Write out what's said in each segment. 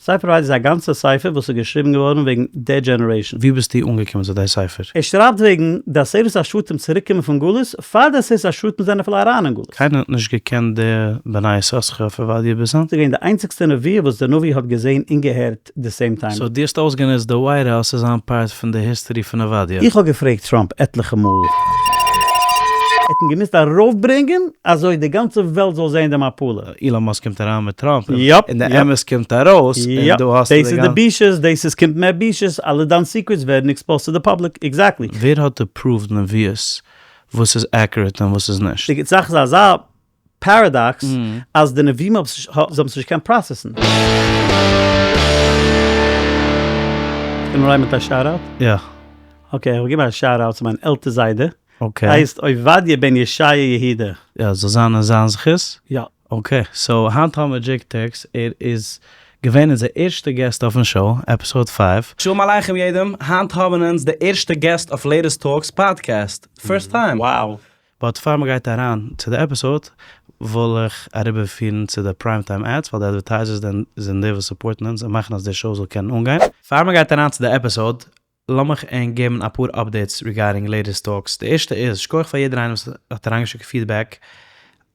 ספר עובדיה איז א גאנצע ספר וואס איז געשריבן געווארן וועגן די generation. ווי ביסטו אנגעקומען צו די ספר? ער שרייבט וועגן די עשרת השבטים צוריק קומען פון גלות, פאר די עשרת השבטים זענען אפילו אריין אין גלות. קיינער האט נישט געקענט די בני יששכר אויף עובדיה ביז היינט? ס'איז געווען די איינציגסטע נבואה וואס די נביא האט געזען און געהערט די same time. so דו האסט אויסגענוצט די White House צו זיין part פון די history פון עובדיה? איך האב געפרעגט טראמפ עטליכע מאל. ער האט אים געמוזט ארויפברענגען אזוי די גאנצע וועלט זאל זען די מפלה. אילאן מאסק קומט אריין מיט טראמפ און די אמת קומט ארויס און דא האסטו דאס איז די בושות, דאס איז קומט מער בושות, אלע דיין secrets ווערן exposed צו די public, exactly. ווער האט approved נביאות וואס איז accurate און וואס איז נישט? די זאך איז אזא paradox אז די נביאים האבן עס נישט געקענט process ן. קען מען אריין מיט א shout out? יא. okay, איך וועל געבן א shout out צו מיין עלטער זיידע. okay. הייסט עובדיה בן ישעיה יהודה. יא, זאל זיין אין זיין זכות. יא. okay, so היינט האמיר דזשעיק טערקס, ער איז געווען אונזער ערשטע guest אויפן show, episode five. שלום עליכם יעדעם, היינט האבן אונז די ערשטע guest אויף Latest Talks podcast, first time! Wow! But פאר מ'גייט אריין צו די episode וויל איך אריבערפירן צו די prime time ads ווייל די advertisers זענען די וואס support ן אונז און מאכן אז די show זאל קענען אנגיין. פאר מ'גייט אריין צו די episode לאמיך ענק געבן אפאר updates regarding Latest Talks, די ערשטע איז, שכוח פאר יעדער איינער וואס האט אריינגעשיקט feedback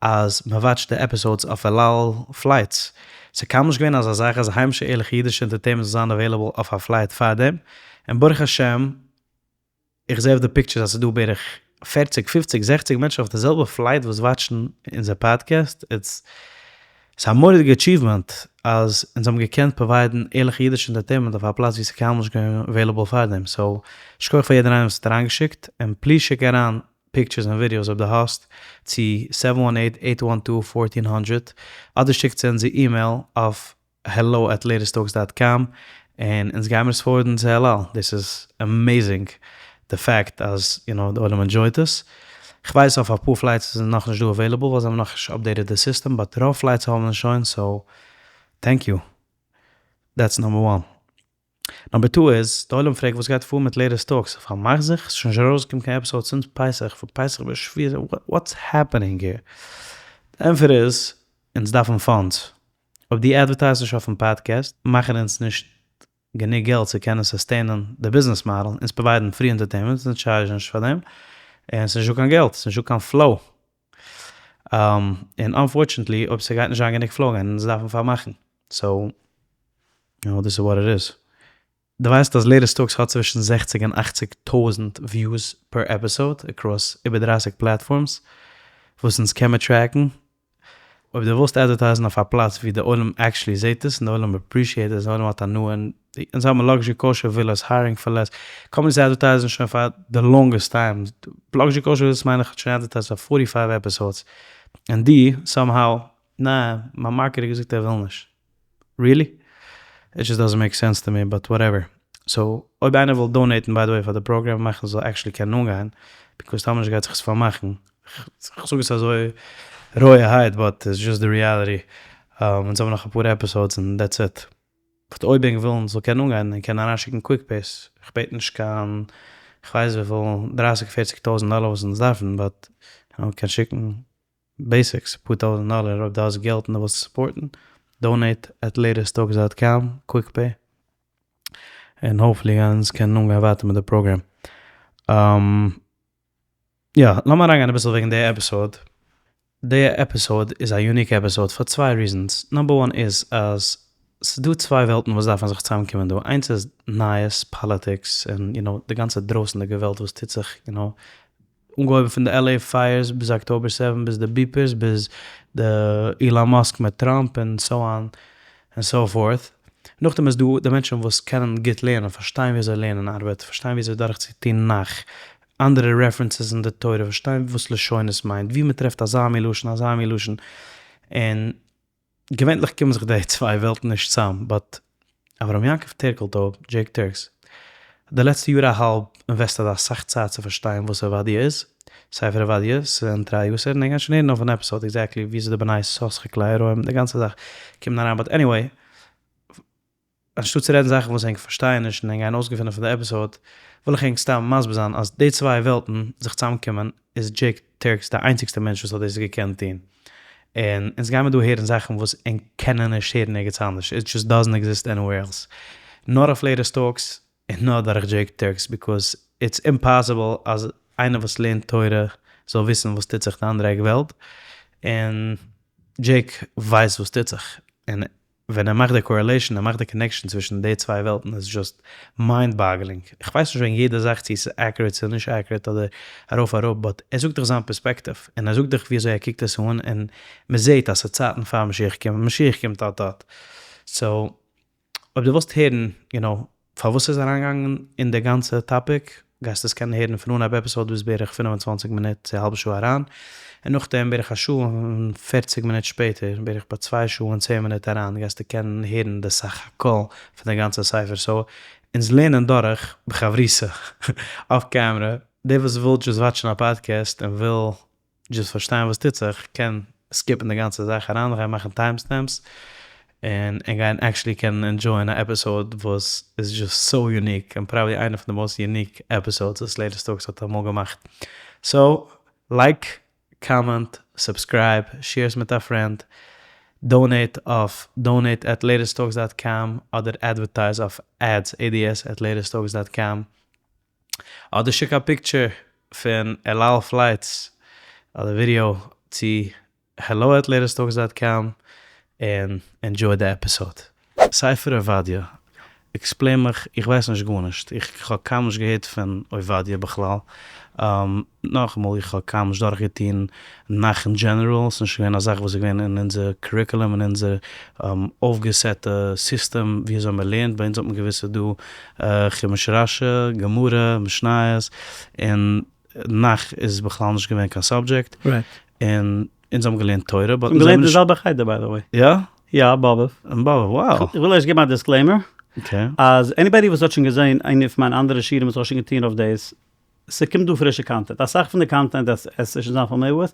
אז מען watch ט די episodes אויף אל על flights, ס'איז קיינמאל נישט געווען אזא זאך אז היימישע ערליכע אידישע entertainment זאל זיין available אויף א flight פארדעם, און ברוך השם איך זעה אויף די pictures אז ס'איז דא בערך פערציג פופציג זעכציג מענטשן אויף די זעלבע flight וואס watch ן אונזער פאדקעסט, it's ס'איז א מורא'דיגע achievement אז אונז האבן געקענט provide ן ערליכע אידישע entertainment אויף א פלאץ ווי ס'איז קיינמאל נישט געווען available פארדעם, so שכוח פאר יעדער איינער וואס האט אריינגעשיקט, און please שיק אריין pictures און videos אויב דו האסט, צו seven one eight eight one two fourteen hundred, אדער שיק צו אונזער אימעיל אויף hello at latesttalks dot com און אונז גיימיר עס forward ן צו אל על, דאס איז amazing די fact אז יו נאו די עולם enjoy ט עס, כ'ווייס אויף אפאר flights איז עס נאכנישט דא available ווייל זיי האבן נאכנישט updated די סיסטעם but רוב flights האבן עס שוין so thank you that's number one. Number two איז, די עולם פרעגט וואס גייט פאר מיט Latest Talks, פארמאך זיך, ס'איז שוין נישט ארויסגעקומען קיין episode since פסח, פון פסח ביז שבועות, what's happening here? די ענטפער איז, אונז דארפן funds. אויב דו advertise סט נישט אויפן פאדקעסט, מאכן אונז נישט גענוג געלט צו קענען sustain ען די business model, אונז provide ן free entertainment, אונז charge ן נישט פאר דעם, און ס'איז נישטא קיין געלט, ס'איז נישטא קיין flow. און unfortunately אויב ס'גייט נישט זיין גענוג flow גייען אונז דארפן פארמאכן. So, you know, this is what it is. דו ווייסט אז Latest Talks האט צווישן זעכציג און אכציג טויזנט views per episode across איבער דרייסיג platforms וואס אונז קען מיר track ן. אויב דו ווילסט advertise ן אויף א פלאץ ווי די עולם actually זעט עס און די עולם appreciate עס און די עולם האט הנאה און אונז האבן luxury kosher villas hiring for less companies advertise ן שוין פאר די longest time luxury kosher villas מיין איך האט שוין advertised פאר forty five episodes און דו somehow ניין מיין marketer האט געזאגט ער וויל נישט. Really? It just doesn't make sense to me but whatever. So אויב איינער וויל donate ן by the way פאר די פראגראם מאכן ס'זאל actually קענען אנגיין, because טאמער נישט גייט זיך עס פארמאכן, כ'זאג עס אזוי רויערהייט but it's just די reality, אונז האבן נאך אפאר episodes און that's it. But אויב ענק ווילן ס'זאל קענען אנגיין און קענען אריינשיקן quick pays, כ'בעט נישט קיין כ'ווייס וויפיל דרייסיג פערציג טויזענט דאלער וואס אונז דארפן but קען שיקן basics, אפאר טויזענט דאלער אויב דו האסט געלט און דו ווילסט support ן, donate at latesttalks dot com, quick pay, און hopefully גייען אונז קענען אנגיין ווייטער מיט די פראגרעם. יא, לאמיר אריינגיין אביסל וועגן די episode. די episode איז א unique episode פאר צוויי reasons. Number one איז אז ס'איז דא צוויי וועלטן וואס דארפן זיך צוזאמקומען דא, איינס איז נייעס, politics, און you know די גאנצע דרויסענדיגע וועלט וואס טוט זיך you know, אנגעהויבן פון די LA fires ביז October seven ביז די beepers ביז די אילאן מאסק מיט טראמפ און so on and so forth. נאכדעם איז דא די מענטשן וואס קענען גוט לערנען, פארשטיין ווי אזוי לערנען ארבעט, פארשטיין ווי אזוי דורך צו טון נאך אנדערע references אין די תורה, פארשטיין וואס לשונות מיינט, ווי מען טרעפט אזא מין לשון אזא מין לשון, און געווענליך קומען זיך די צוויי וועלטן נישט צאם, but אברהם יעקב טערקלטויב, דזשעיק טערקס, די לעצטע יאר א האלב invested אסאך צייט צו פארשטיין וואס עובדיה איז, ספר עובדיה, ס'זענען תרי עשר, און ער גייט שוין הערן אויף אן episode exactly וויאזוי די בני יששכר כלי הרועים, די גאנצע זאך קומען אריין, but anyway, אנשטאט צו רעדן זאכן וואס ענק פארשטייען נישט און ענק גייען אויסגעפינען פון די episode, וויל איך ענק סתם מסביר זיין אז די צוויי וועלטן זיך צוזאמקומען איז דזשעיק טערקס די איינציגסטע מענטש וואס האט דאס געקענט טון. און אונז גיימער דא הערן זאכן וואס ענק קענען נישט הערן ערגעץ אנדערש, איט דזשאסט דאזענט עקזיסט עניוועיר עלס, נאר אויף לעיטעסט טאלקס און נאר דורך דזשעיק טורקס, because it's impossible אז איינער וואס לערנט תורה זאל וויסן וואס טוט זיך די אנדערע עק וועלט, און דזשעיק ווייסט וואס טוט זיך, און ווען ער מאכט די correlation, ער מאכט די connection צווישן די צוויי וועלטן איז just mind boggling, איך ווייס נישט וועגן יעדע זאך צו עס איז accurate צו נישט accurate אדער ארויף אראפ but ער זאגט דיך זיין פערספעקטיוו און ער זאגט דיך ווי אזוי ער קוקט עס אן און מען זעט אז ס'איז צייטן פאר משיח קומט, משיח קומט אט אט, so אויב דו ווילסט הערן יו נאו פארוואס ער איז אריינגעגאנגען אין די גאנצע topic, גייסטו עס קענען הערן פון אנהייב episode ביז בערך 25 מינוט צו א האלבע שעה אריין, און נאכדעם בערך א שעה און 40 מינוט שפעטער, בערך ביי צוויי שעה און 10 מינוט אריין, גייסטו קענען הערן די סך הכל פון די גאנצע ספר, so אונז לערנען דורך בחברותא אויף קעמרע, דער וואס וויל just watch ן א פאדקעסט און וויל just פארשטיין וואס טוט זיך, קען skip ן די גאנצע זאך אריין גיין מאכן time stamps, און און גיין actually קענען enjoy ען א episode וואס איז just so unique, און probably איינע פון די most unique episodes וואס לעיטעסט טאלקס האט אמאל געמאכט. so, like, comment, subscribe, share עס מיט א friend, donate אויף donate at latesttalks dot com אדער advertise אויף ads, ADS, at latesttalks dot com. אדער שיק א picture פון אל על flights אדער ווידיאו צו hello at latesttalks dot com און enjoy די episode. ספר עובדיה, explain מיך, איך ווייס נישט גארנישט, איך האב קיינמאל נישט געהערט פון עובדיה בכלל, נאכאמאל איך האב קיינמאל נישט דורכגעטון נ"ך אין general, ס'איז נישט געווען א זאך וואס איז געווען אין אונזער curriculum אין אונזער אויפגעסעטע סיסטעם ווי אזוי מען לערנט, ביי אונז האט מען געוואוסט ס'איז דא חומש רש"י, גמרא, משניות, און נ"ך איז בכלל נישט געווען קיין subject, און אונז האבן געלערנט תורה, but אונז האבן געלערנט די זעלבע חדר by the way. יא? יא, באבוב. אין באבוב, wow. איך וויל ערשט געבן א disclaimer, אז anybody וואס האט שוין געזען איינע פון מיינע אנדערע שיעורים וואס איך האב שוין געטון אויף דאס, ס'קומט דא פרישע content, אסאך פון די content עס עס איז שוין זיין familiar with,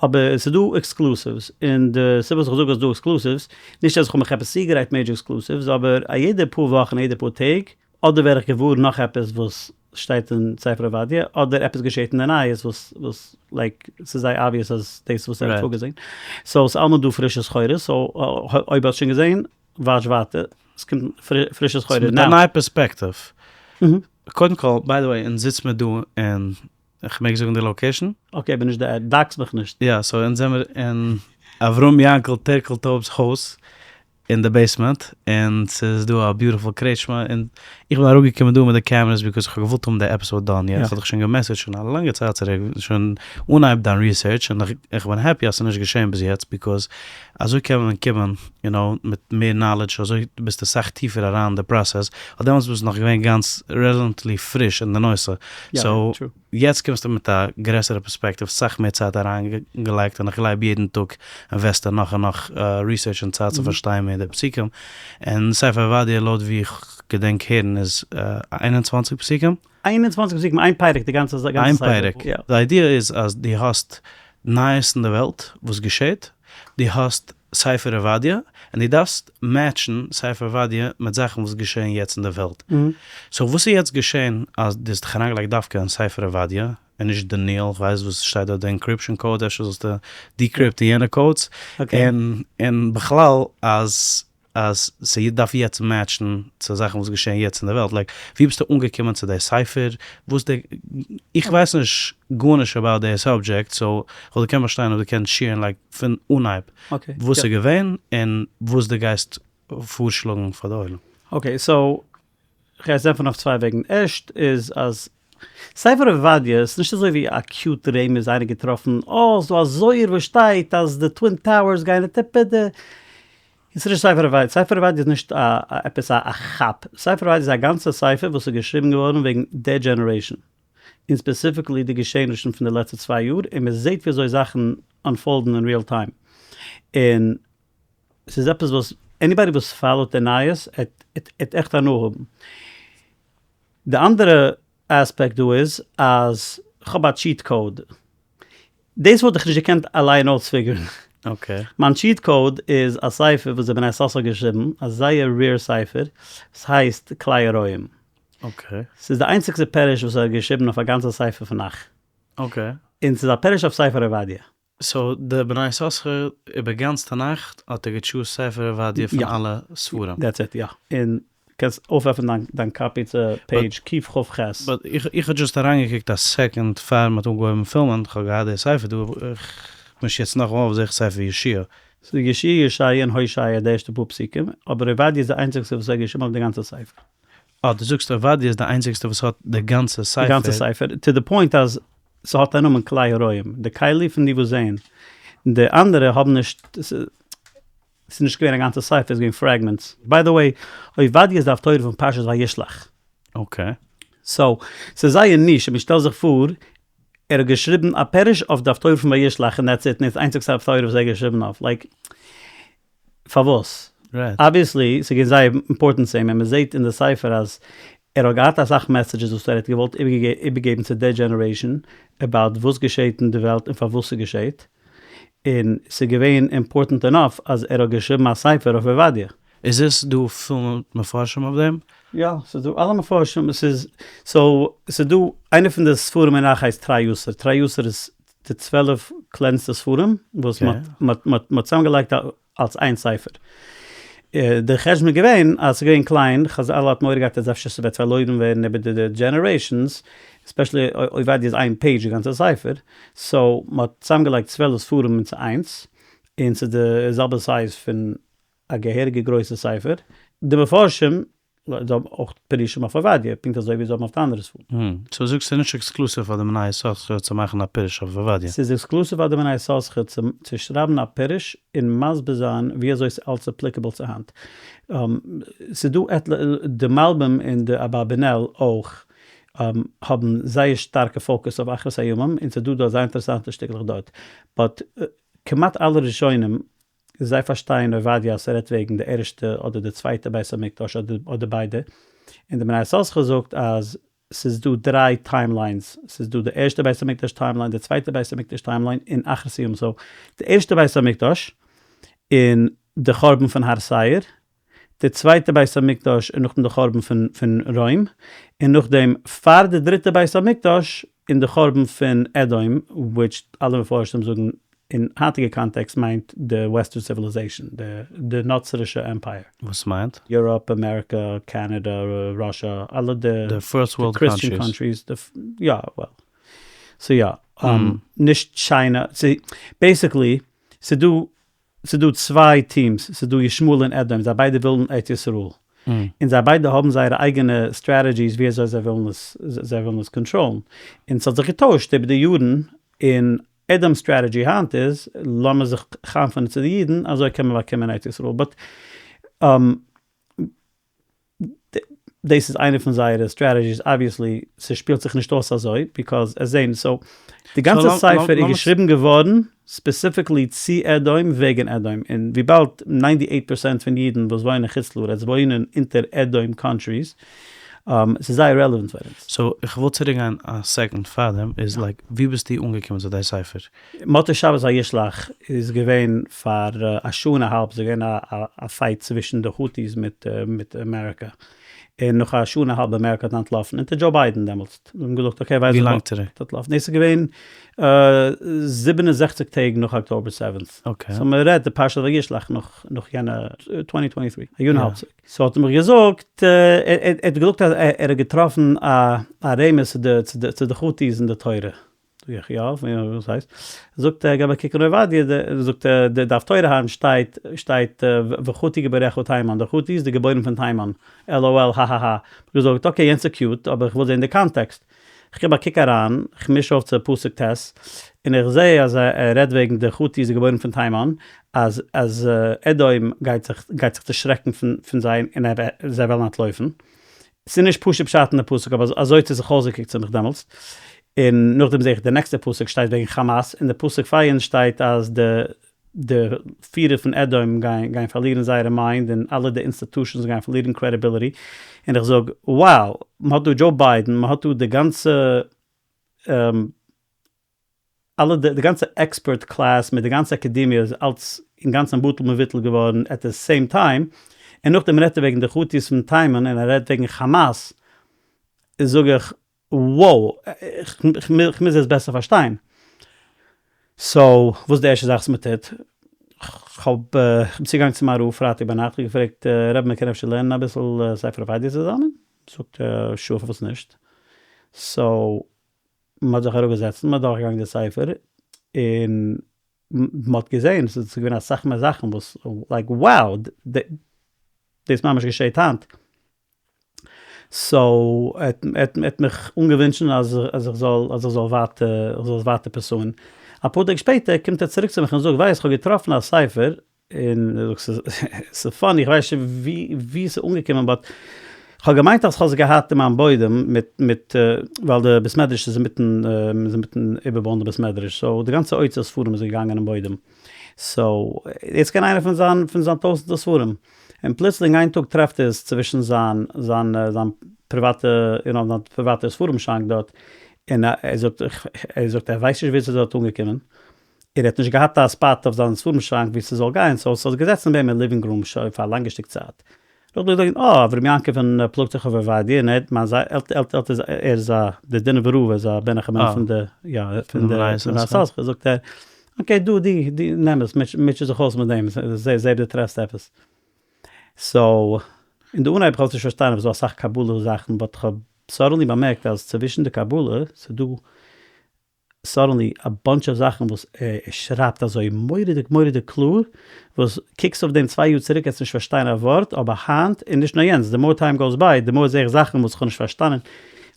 אבער ס'איז דא exclusives, און די סיבה וואס איך זאג אז ס'דא exclusives, נישט אז איך האב מיך עפעס צוגעגרייט major exclusives, אבער א יעדע פאר וואכן יעדע פאר טעג, אדער ווער איך געוואר נאך עפעס וואס שטייט אין ספר עובדיה, אדער עפעס געשעט אין די נייעס וואס וואס like ס'איז זייער obvious אז דאס וואס ער האט פארגעזען, so ס'איז אלעמאל דא פרישע סחורה, so אויב האסט שוין געזען, watch ווייטער, עס קומט פרישע סחורה מיט א נייע פערספעקטיוו. קודם כל, by the way, אונז זיצט מיר דא אין, איך מעג זאגן די location? okay, בין נישט די עד, dox מיך נישט. יא, so אונז זעמיר אין אברהם יענקל טערקלטויב'ס הויז, אין די basement, און ס'איז דא א beautiful קרעטשמע, און איך בין אראפגעקומען דא מיט די cameras because איך האב געוואלט האבן די episode done יעצט, כ'האב דיך שוין געמעסעדזשט שוין א לאנגע צייט צוריק, שוין אנהייב דיין research, און איך בין happy אז ס'איז נישט געשען ביז יעצט, because אזוי קען מען קומען יו נאו מיט מער knowledge, אזוי ביסטו סאך טיפער אריין אין די process, ווייל דעמאלטס ביסטו נאך געווען גאנץ relatively פריש אין די נושא, so יעצט קומסטו מיט א גרעסערע פערספעקטיוו, סאך מער צייט אריינגעלייגט, און איך גלייב יעדן טאג אינוועסטו נאך און נאך research און צייט צו פארשטיין מער די פסוקים, און ספר עובדיה לויט ווי איך געדענק הערן איז 21 פסוקים. 21 פסוקים, איין פרק די גאנצע ספר. איין פרק, די idea איז אז דו האסט נייעס אין די וועלט וואס געשעט, דו האסט ספר עובדיה, און דו דארפסט match ן ספר עובדיה מיט זאכן וואס געשען יעצט אין די וועלט. so וואס איז יעצט געשען אז דו האסט דיך אריינגעלייגט דווקא אין ספר עובדיה, און נישט דניאל, איך ווייס וואס שטייט דארט די encryption code, אפשר זאלסטו decrypt ן יענע codes, און בכלל אז אז ס'דארף יעצט match ן צו זאכן וואס געשען יעצט אין די וועלט, like ווי ביסטו אנגעקומען צו די ספר, וואס די, איך ווייס נישט גארנישט about די subject, so כ'וואלט געקענט באשטיין אויב דו קענסט share ן like פון אנהייב וואס איז געווען און וואס דו גייסט פארשלאגן פאר די עולם. okay so כ'גיי עס ענטפערן אויף צוויי וועגן, ערשט איז אז ספר עובדיה איז נישט אזוי ווי א cute רמז איינער געטראפן, אה ס'דא א זוהר וואס שטייט אז די twin towers גייען ט פ ד, און ס'איז נישט ספר עובדיה, ספר עובדיה איז נישט א עפעס א כאפ, ספר עובדיה איז א גאנצע ספר וואס איז געשריבן געווארן וועגן די generation, און specifically די געשעענישן פון די לעצטע צוויי יאר, און מ'זעט ווי אזוי זאכן unfold ן אין real time, און ס'איז עפעס וואס anybody וואס follow ט די נייעס עט עכט הנאה האבן. די אנדערע aspect דא איז אז כ'האב א cheat code. דאס וואלט איך נישט געקענט אליין אויספיגערן. מיין cheat code איז א ספר וואס דער בני יששכר האט געשריבן, א זייער rare ספר, ס'הייסט כלי הרועים. ס'איז די איינציגסטע פירוש וואס ער האט געשריבן אויף א גאנצע ספר פון נ"ך. און ס'איז א פירוש אויף ספר עובדיה. So די בני יששכר איבער גאנץ תנך האט ער געטשוזט ספר עובדיה פון אלע ספרים. That's it, יא. און קענסט אויפעפענען דיין copy צו page קכ"ח. But איך האב just אריינגעקוקט א second פאר מ'האט אנגעהויבן פילמען, כ'האב געהאט די ספר דא, איך מיש יעצט נאכאמאל אויף זיך ספר יהושע. ס'איז יהושע ישעיה און הושע די ערשטע פאר פסוקים, אבער עובדיה איז די איינציגסטע וואס האט געשריבן אויף די גאנצע ספר. אה, דו זאגסט עובדיה איז די איינציגסטע וואס האט די גאנצע ספר. די גאנצע ספר, to the point אז ס'האט א נאמען כלי הרועים, די כלי פון די וואס זעען, די אנדערע האבן נישט, ס'איז נישט געווען א גאנצע ספר, ס'איז געווען fragments. By the way, עובדיה איז די הפטורה פון פרשת וישלח. Okay. So, ס'איז זייער נישט, און מ'שטעל זיך פאר, ער האט געשריבן א פירוש אויף די הפטורה פון וישלח און that's it, און דאס איז די איינציגסטע הפטורה וואס ער האט געשריבן אויף, like, פארוואס? Obviously, ס'איז געווען זייער important צו אים, און מ'זעט אין די ספר אז ער האט געהאט אסאך messages וואס ער האט געוואלט איבערגעבן צו די generation about וואס געשעט אין די וועלט און פארוואס ס'געשעט, און ס'איז געווען important enough אז ער האט געשריבן א ספר אויף עובדיה. איז עס דא פול מיט מפרשים אויף דעם? יא, ס'איז דא אלע מפרשים, ס'איז, so, ס'איז דא, איינע פון די ספרים אין נך הייסט תרי עשר, תרי עשר איז די 12 קלענסטע ספרים וואס מ'האט צוזאמגעלייגט אלס איין ספר. די חשבון איז געווען אז ס'איז געווען קליין, חזל האט מורא געהאט אז אפשר ס'וועט פארלוירן ווערן איבער די generations, especially עובדיה איז איין page די גאנצע ספר, so מ'האט צוזאמגעלייגט 12 ספרים צו איינס, און ס'איז די זעלבע size פון א געהעריגע גרויסע ספר. די מפרשים זיי האבן אויך פירושים אויף עובדיה, פונקט אזוי ווי זיי האבן אויף די אנדערע ספרים. So זאגסט ס'איז נישט exclusive פאר די בני יששכר צו מאכן א פירוש אויף עובדיה? ס'איז exclusive פאר די בני יששכר צו שרייבן א פירוש און מסביר זיין ווי אזוי ס'איז אלץ applicable צו היינט. ס'איז דא עטליכע, די מלבים און די אברבנאל אויך האבן זייער שטארקע focus אויף אחרית הימים, און ס'איז דא דארט זייער אינטערעסאנטע שטיקלעך דארט. But כמעט אלע ראשונים זיי פארשטייען עובדיה אז ס'רעדט וועגן די ערשטע אדער די צווייטע בית המקדש אדער ביידע, און די בני יששכר זאגט אז ס'איז דא דריי timelines, ס'איז דא די ערשטע בית המקדש timeline, די צווייטע בית המקדש timeline, און אחרית הימים, so די ערשטע בית המקדש און די חורבן פון הר שעיר, די צווייטע בית המקדש און נאכדעם די חורבן פון רוים, און נאכדעם פאר די דריטע בית המקדש און די חורבן פון אדום, which אלע מפרשים זאגן אין היינטיגע context מיינט די western civilization, די נוצרישע empire. וואס מיינט? Europe, אמעריקא, קאנאדא, Russia, אלע די די first world Christian countries, יא, well, so יא, נישט China, basically ס'דא ס'איז דא צוויי teams, ס'איז דא ישמעאל און אדום, זיי ביידע ווילן ארץ ישראל, און זיי ביידע האבן זייערע אייגענע strategies ווי אזוי זיי ווילן עס, זיי ווילן עס קאנטראלן, און ס'האט זיך געטוישט איבער די יארן, און אדום'ס strategy היינט איז, לאמיר זיך חנפ'ענען צו די אידן, אזוי קען מען באקומען ארץ ישראל, but דאס איז איינע פון זייערע strategies, obviously ס'שפילט זיך נישט אויס אזוי, because עס זעהן, so די גאנצע ספר איז געשריבן געווארן specifically צו אדום וועגן אדום, און וויבאלד ninety eight percent פון אידן וואס וואוינען חוץ לארץ וואוינען אונטער אדום countries, ס'איז זייער relevant פאר אונז. So איך וויל צוריק גיין א second פארדעם, איז like ווי ביסטו אנגעקומען צו די ספר? מוצאי שבת וישלח איז געווען פאר א שעה און א האלב, ס'איז געווען א fight צווישן די הוטיס מיט אמעריקא, און נאך א שעה און א האלב אמעריקא האט אנטלאפן, אונטער דזשאו ביידען דעמאלטס, זיי האבן געזאגט okay ווייסט ווי לאנג צוריק? אנטלאפן, דאס איז געווען 67 טעג נאך October seventh, so מען רעדט די פרשת וישלח נאך יענע twenty twenty three, א יאר און א האלב צוריק. So האט ער מיך געזאגט, ער האט געזאגט אז ער האט געטראפן א רמז צו די חוטיס אין די תורה. זאג איך, יא, וואס הייסט? זאגט ער, געב א קוק אין עובדיה, זאגט ער, די הפטורה היינט שטייט, שטייט וחוטי גיבוריך תימן, די חוטי איז די גיבורים פון תימן, LOL האהאהא, האב איך געזאגט, okay יענץ איז cute, אבער איך וויל זען די context. איך געב א קוק אריין, איך מיש אויף צו פסוק ט', און איך זע אז ער רעדט וועגן די חוטי איז די גיבורים פון תימן, אז אז אדום גייט זיך גייט זיך דערשרעקן פון פון זיי און זיי וועלן אנטלויפן. ס'איז נישט פשוט פשט אין די פסוק אבער אזוי האט עס זיך אויסגעקוקט צו מיך דעמאלטס. און נאכדעם זעה איך די נעקסטע פסוק שטייט וועגן חאמאס, און די פסוק פאר יענץ שטייט אז די די פירער פון אדום גייען גייען פארלירן זייערע mind און אלע די institutions גייען פארלירן credibility, און איך זאג wow מ'האט דא דזשאו ביידען, מ'האט דא די גאנצע אלע די גאנצע expert class מיט די גאנצע אקעדעמיע איז אלץ אינגאנצן בטל מבוטל געווארן at the same time, און נאכדעם רעדט ער וועגן די חוטיס פון תימן און ער רעדט וועגן חאמאס, זאג איך wow, כ'מוז עס בעסער פארשטיין. So וואס די ערשטע זאך וואס מען טוט? כ'האב כ'בין צוגעגאנגען צו מיין רב פרייטאג ביינאכט און געפרעגט, רבי מען קען אפשר לערנען אביסל ספר עובדיה צוזאמען? זאגט ער, sure פארוואס נישט? So מען האט זיך אראפגעזעצט און מען האט דורכגעגאנגען די ספר, און מען האט געזען ס'איז געווען אסאך מער זאכן וואס like wow דאס ממש געשעט היינט. So ער האט מיך אנגעווינטשן אז איך זאל אז איך זאל ווייטער איך זאל עס ווייטער pursue ען. אפאר טעג שפעטער קומט ער צוריק צו מיך און זאגט ווייסט כ'האב געטראפן א ספר, און ער זאגט ס'איז funny איך ווייס נישט ווי ווי ס'איז אנגעקומען but כ'האב געמיינט אז כ'האב עס געהאט אין מיין בוידעם מיט מיט ווייל די בית מדרש איז אינמיטן איז אינמיטן איבערבויען די בית מדרש so די גאנצע אוצר ספרים איז געגאנגען אין בוידעם so יעצט קען איינער פון זיין פון זיין טויזענטער ספרים און פלוצלינג איין טאג טרעפט ער עס צווישן זיין זיין זיין פריוואטע יו נאו זיין פריוואטע ספרים שאנק דארט, און ער זאגט ער זאגט ער ווייסט נישט ווי עס איז דארט אנגעקומען, ער האט נישט געהאט א spot אויף זיין ספרים שאנק ווי ס'זאל גיין, so ס'האט געזעצן ביי אים אין living room שוין פאר א לאנגע שטיק צייט. נאכדעם זאגט ער אה אברהם יעקב פון פלאגט זיך אויף עובדיה און ער האט מיין עלטער עלטער ער איז א די דינובער רב ער איז א בן אחר בן פון די יא פון די בני יששכר זאגט ער okay דא די די נעם עס מוטשע זיך אויס מיט דעם זע זע אויב דו טרעפסט עפעס. So אין די אנהייב כ'האב עס נישט פארשטאנען ס'איז דא אסאך קבלה זאכן but כ'האב suddenly באמערקט אז צווישן די קבלה ס'דא suddenly א bunch of זאכן וואס ער שרייבט אזוי מורא'דיג מורא'דיג קלאר, וואס קוקסט אויף דעם צוויי יאר צוריק וועסטו נישט פארשטיין א ווארט, אבער היינט, און נישט נאר יענץ, די more time goes by, די more זעה איך זאכן וואס איך האב נישט פארשטאנען,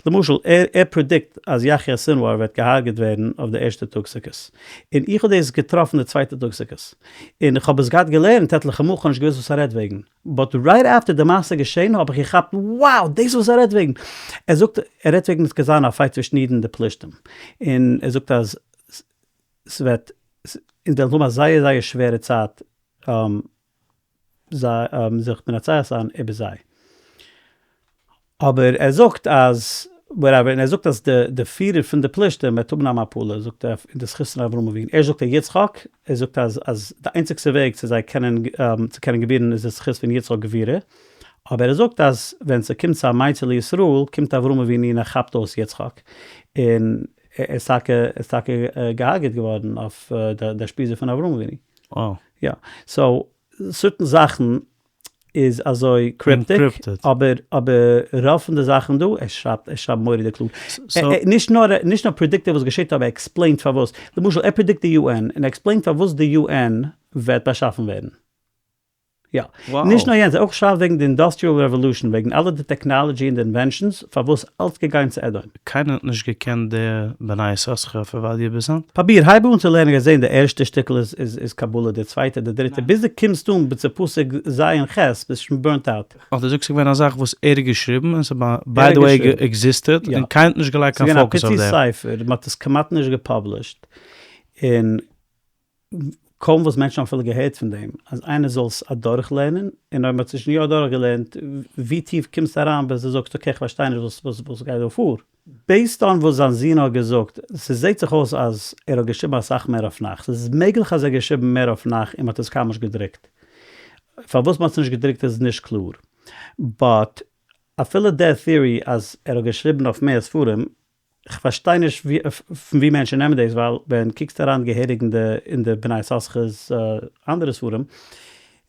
למשל ער ער predict אז יחיא סינוואר וועט געהארגעט ווערן אויף די ערשטע טאג סוכות, און איך האב דאס געטראפן די צווייטע טאג סוכות, און איך האב עס געהאט געלערנט עטליכע מאל, כ'האב נישט געוואוסט וואס ער רעדט וועגן. But right after די מעשה געשען האב איך געכאפט wow דאס איז וואס ער רעדט וועגן! ער זאגט ער רעדט וועגן עס קען זיין א fight צווישן אידן און די פלישתים און ער זאגט אז ס'וועט אונז וועלן האבן א זייער זייער שווערע צייט זיי זיך מנצח זיין איבער זיי. אבער ער זאגט אז whatever, און ער זאגט אז די די פירער פון די פלישתים וועט האבן א מפלה, זאגט ער, אין די זכות פון אברהם אבינו, ערשט זאגט ער יצחק, ער זאגט אז אז די איינציגסטע וועג צו זיי קענען צו קענען געווינען איז די זכות פון יצחק גבורה, אבער ער זאגט אז ווען ס'קומט צו המוציא לישראל קומט אברהם אבינו און ער כאפט אויס יצחק, און ער איז טאקע ער איז טאקע געהארגעט געווארן אויף די אושפיזא פון אברהם אבינו. יא, so certain זאכן איז אזוי cryptic, אבער אבער רוב פון די זאכן דא, ער שרייבט ער שרייבט מורא'דיג קלאר. נישט נאר נישט נאר predict ער וואס געשעט אבער ער explain ט פארוואס. למשל ער predict די UN און ער explain ט פארוואס די UN וועט באשאפן ווערן. יא. נישט נאר יענץ, ער אויך שרייבט וועגן די industrial revolution, וועגן אלע די technology און די inventions, פארוואס אלץ געגיין צו אדום. קיינער האט נישט געקענט די בני יששכר אויף עובדיה ביז היינט? פראביר, הייב אן צו לערנען גייסט זען די ערשטע שטיקל איז איז קבלה די צווייטע די דריטע ביז די קומסט אן צו פסוק ז' און ח' ביסט שוין burnt out. אה דו זאגסט ס'איז געווען א זאך וואס ער האט געשריבן און ס'איז by the way existed און קיינער האט נישט געלייגט קיין focus אויף דעם. ס'איז געווען א פיצי ספר, מ'האט עס כמעט נישט גע publish ט און קוים וואס מענטשן האבן אפילו געהערט פון דעם, אז איינער זאל עס אדורכלערנען, און אויב מ'האט עס שוין יא אדורכגעלערנט, ווי טיף קומסטו אריין ביז דו זאגסט okay איך פארשטיי נישט וואס וואס גייט דא פאר. Based on וואס זיין זון האט געזאגט, ס'זעט זיך אויס אז ער האט געשריבן אסאך מער אויף נ"ך, ס'איז מעגליך אז ער האט געשריבן מער אויף נ"ך און מ'האט עס קיינמאל נישט געדרוקט. פארוואס מ'האט עס נישט געדרוקט איז נישט קלאר. But אפילו די theory אז ער האט געשריבן אויף מער ספרים כ'פארשטיי נישט פון ווי מענטשן נעמען דאס, ווייל ווען קוקסט אריין געהעריג אין די אין די בני יששכר'ס אנדערע ספרים,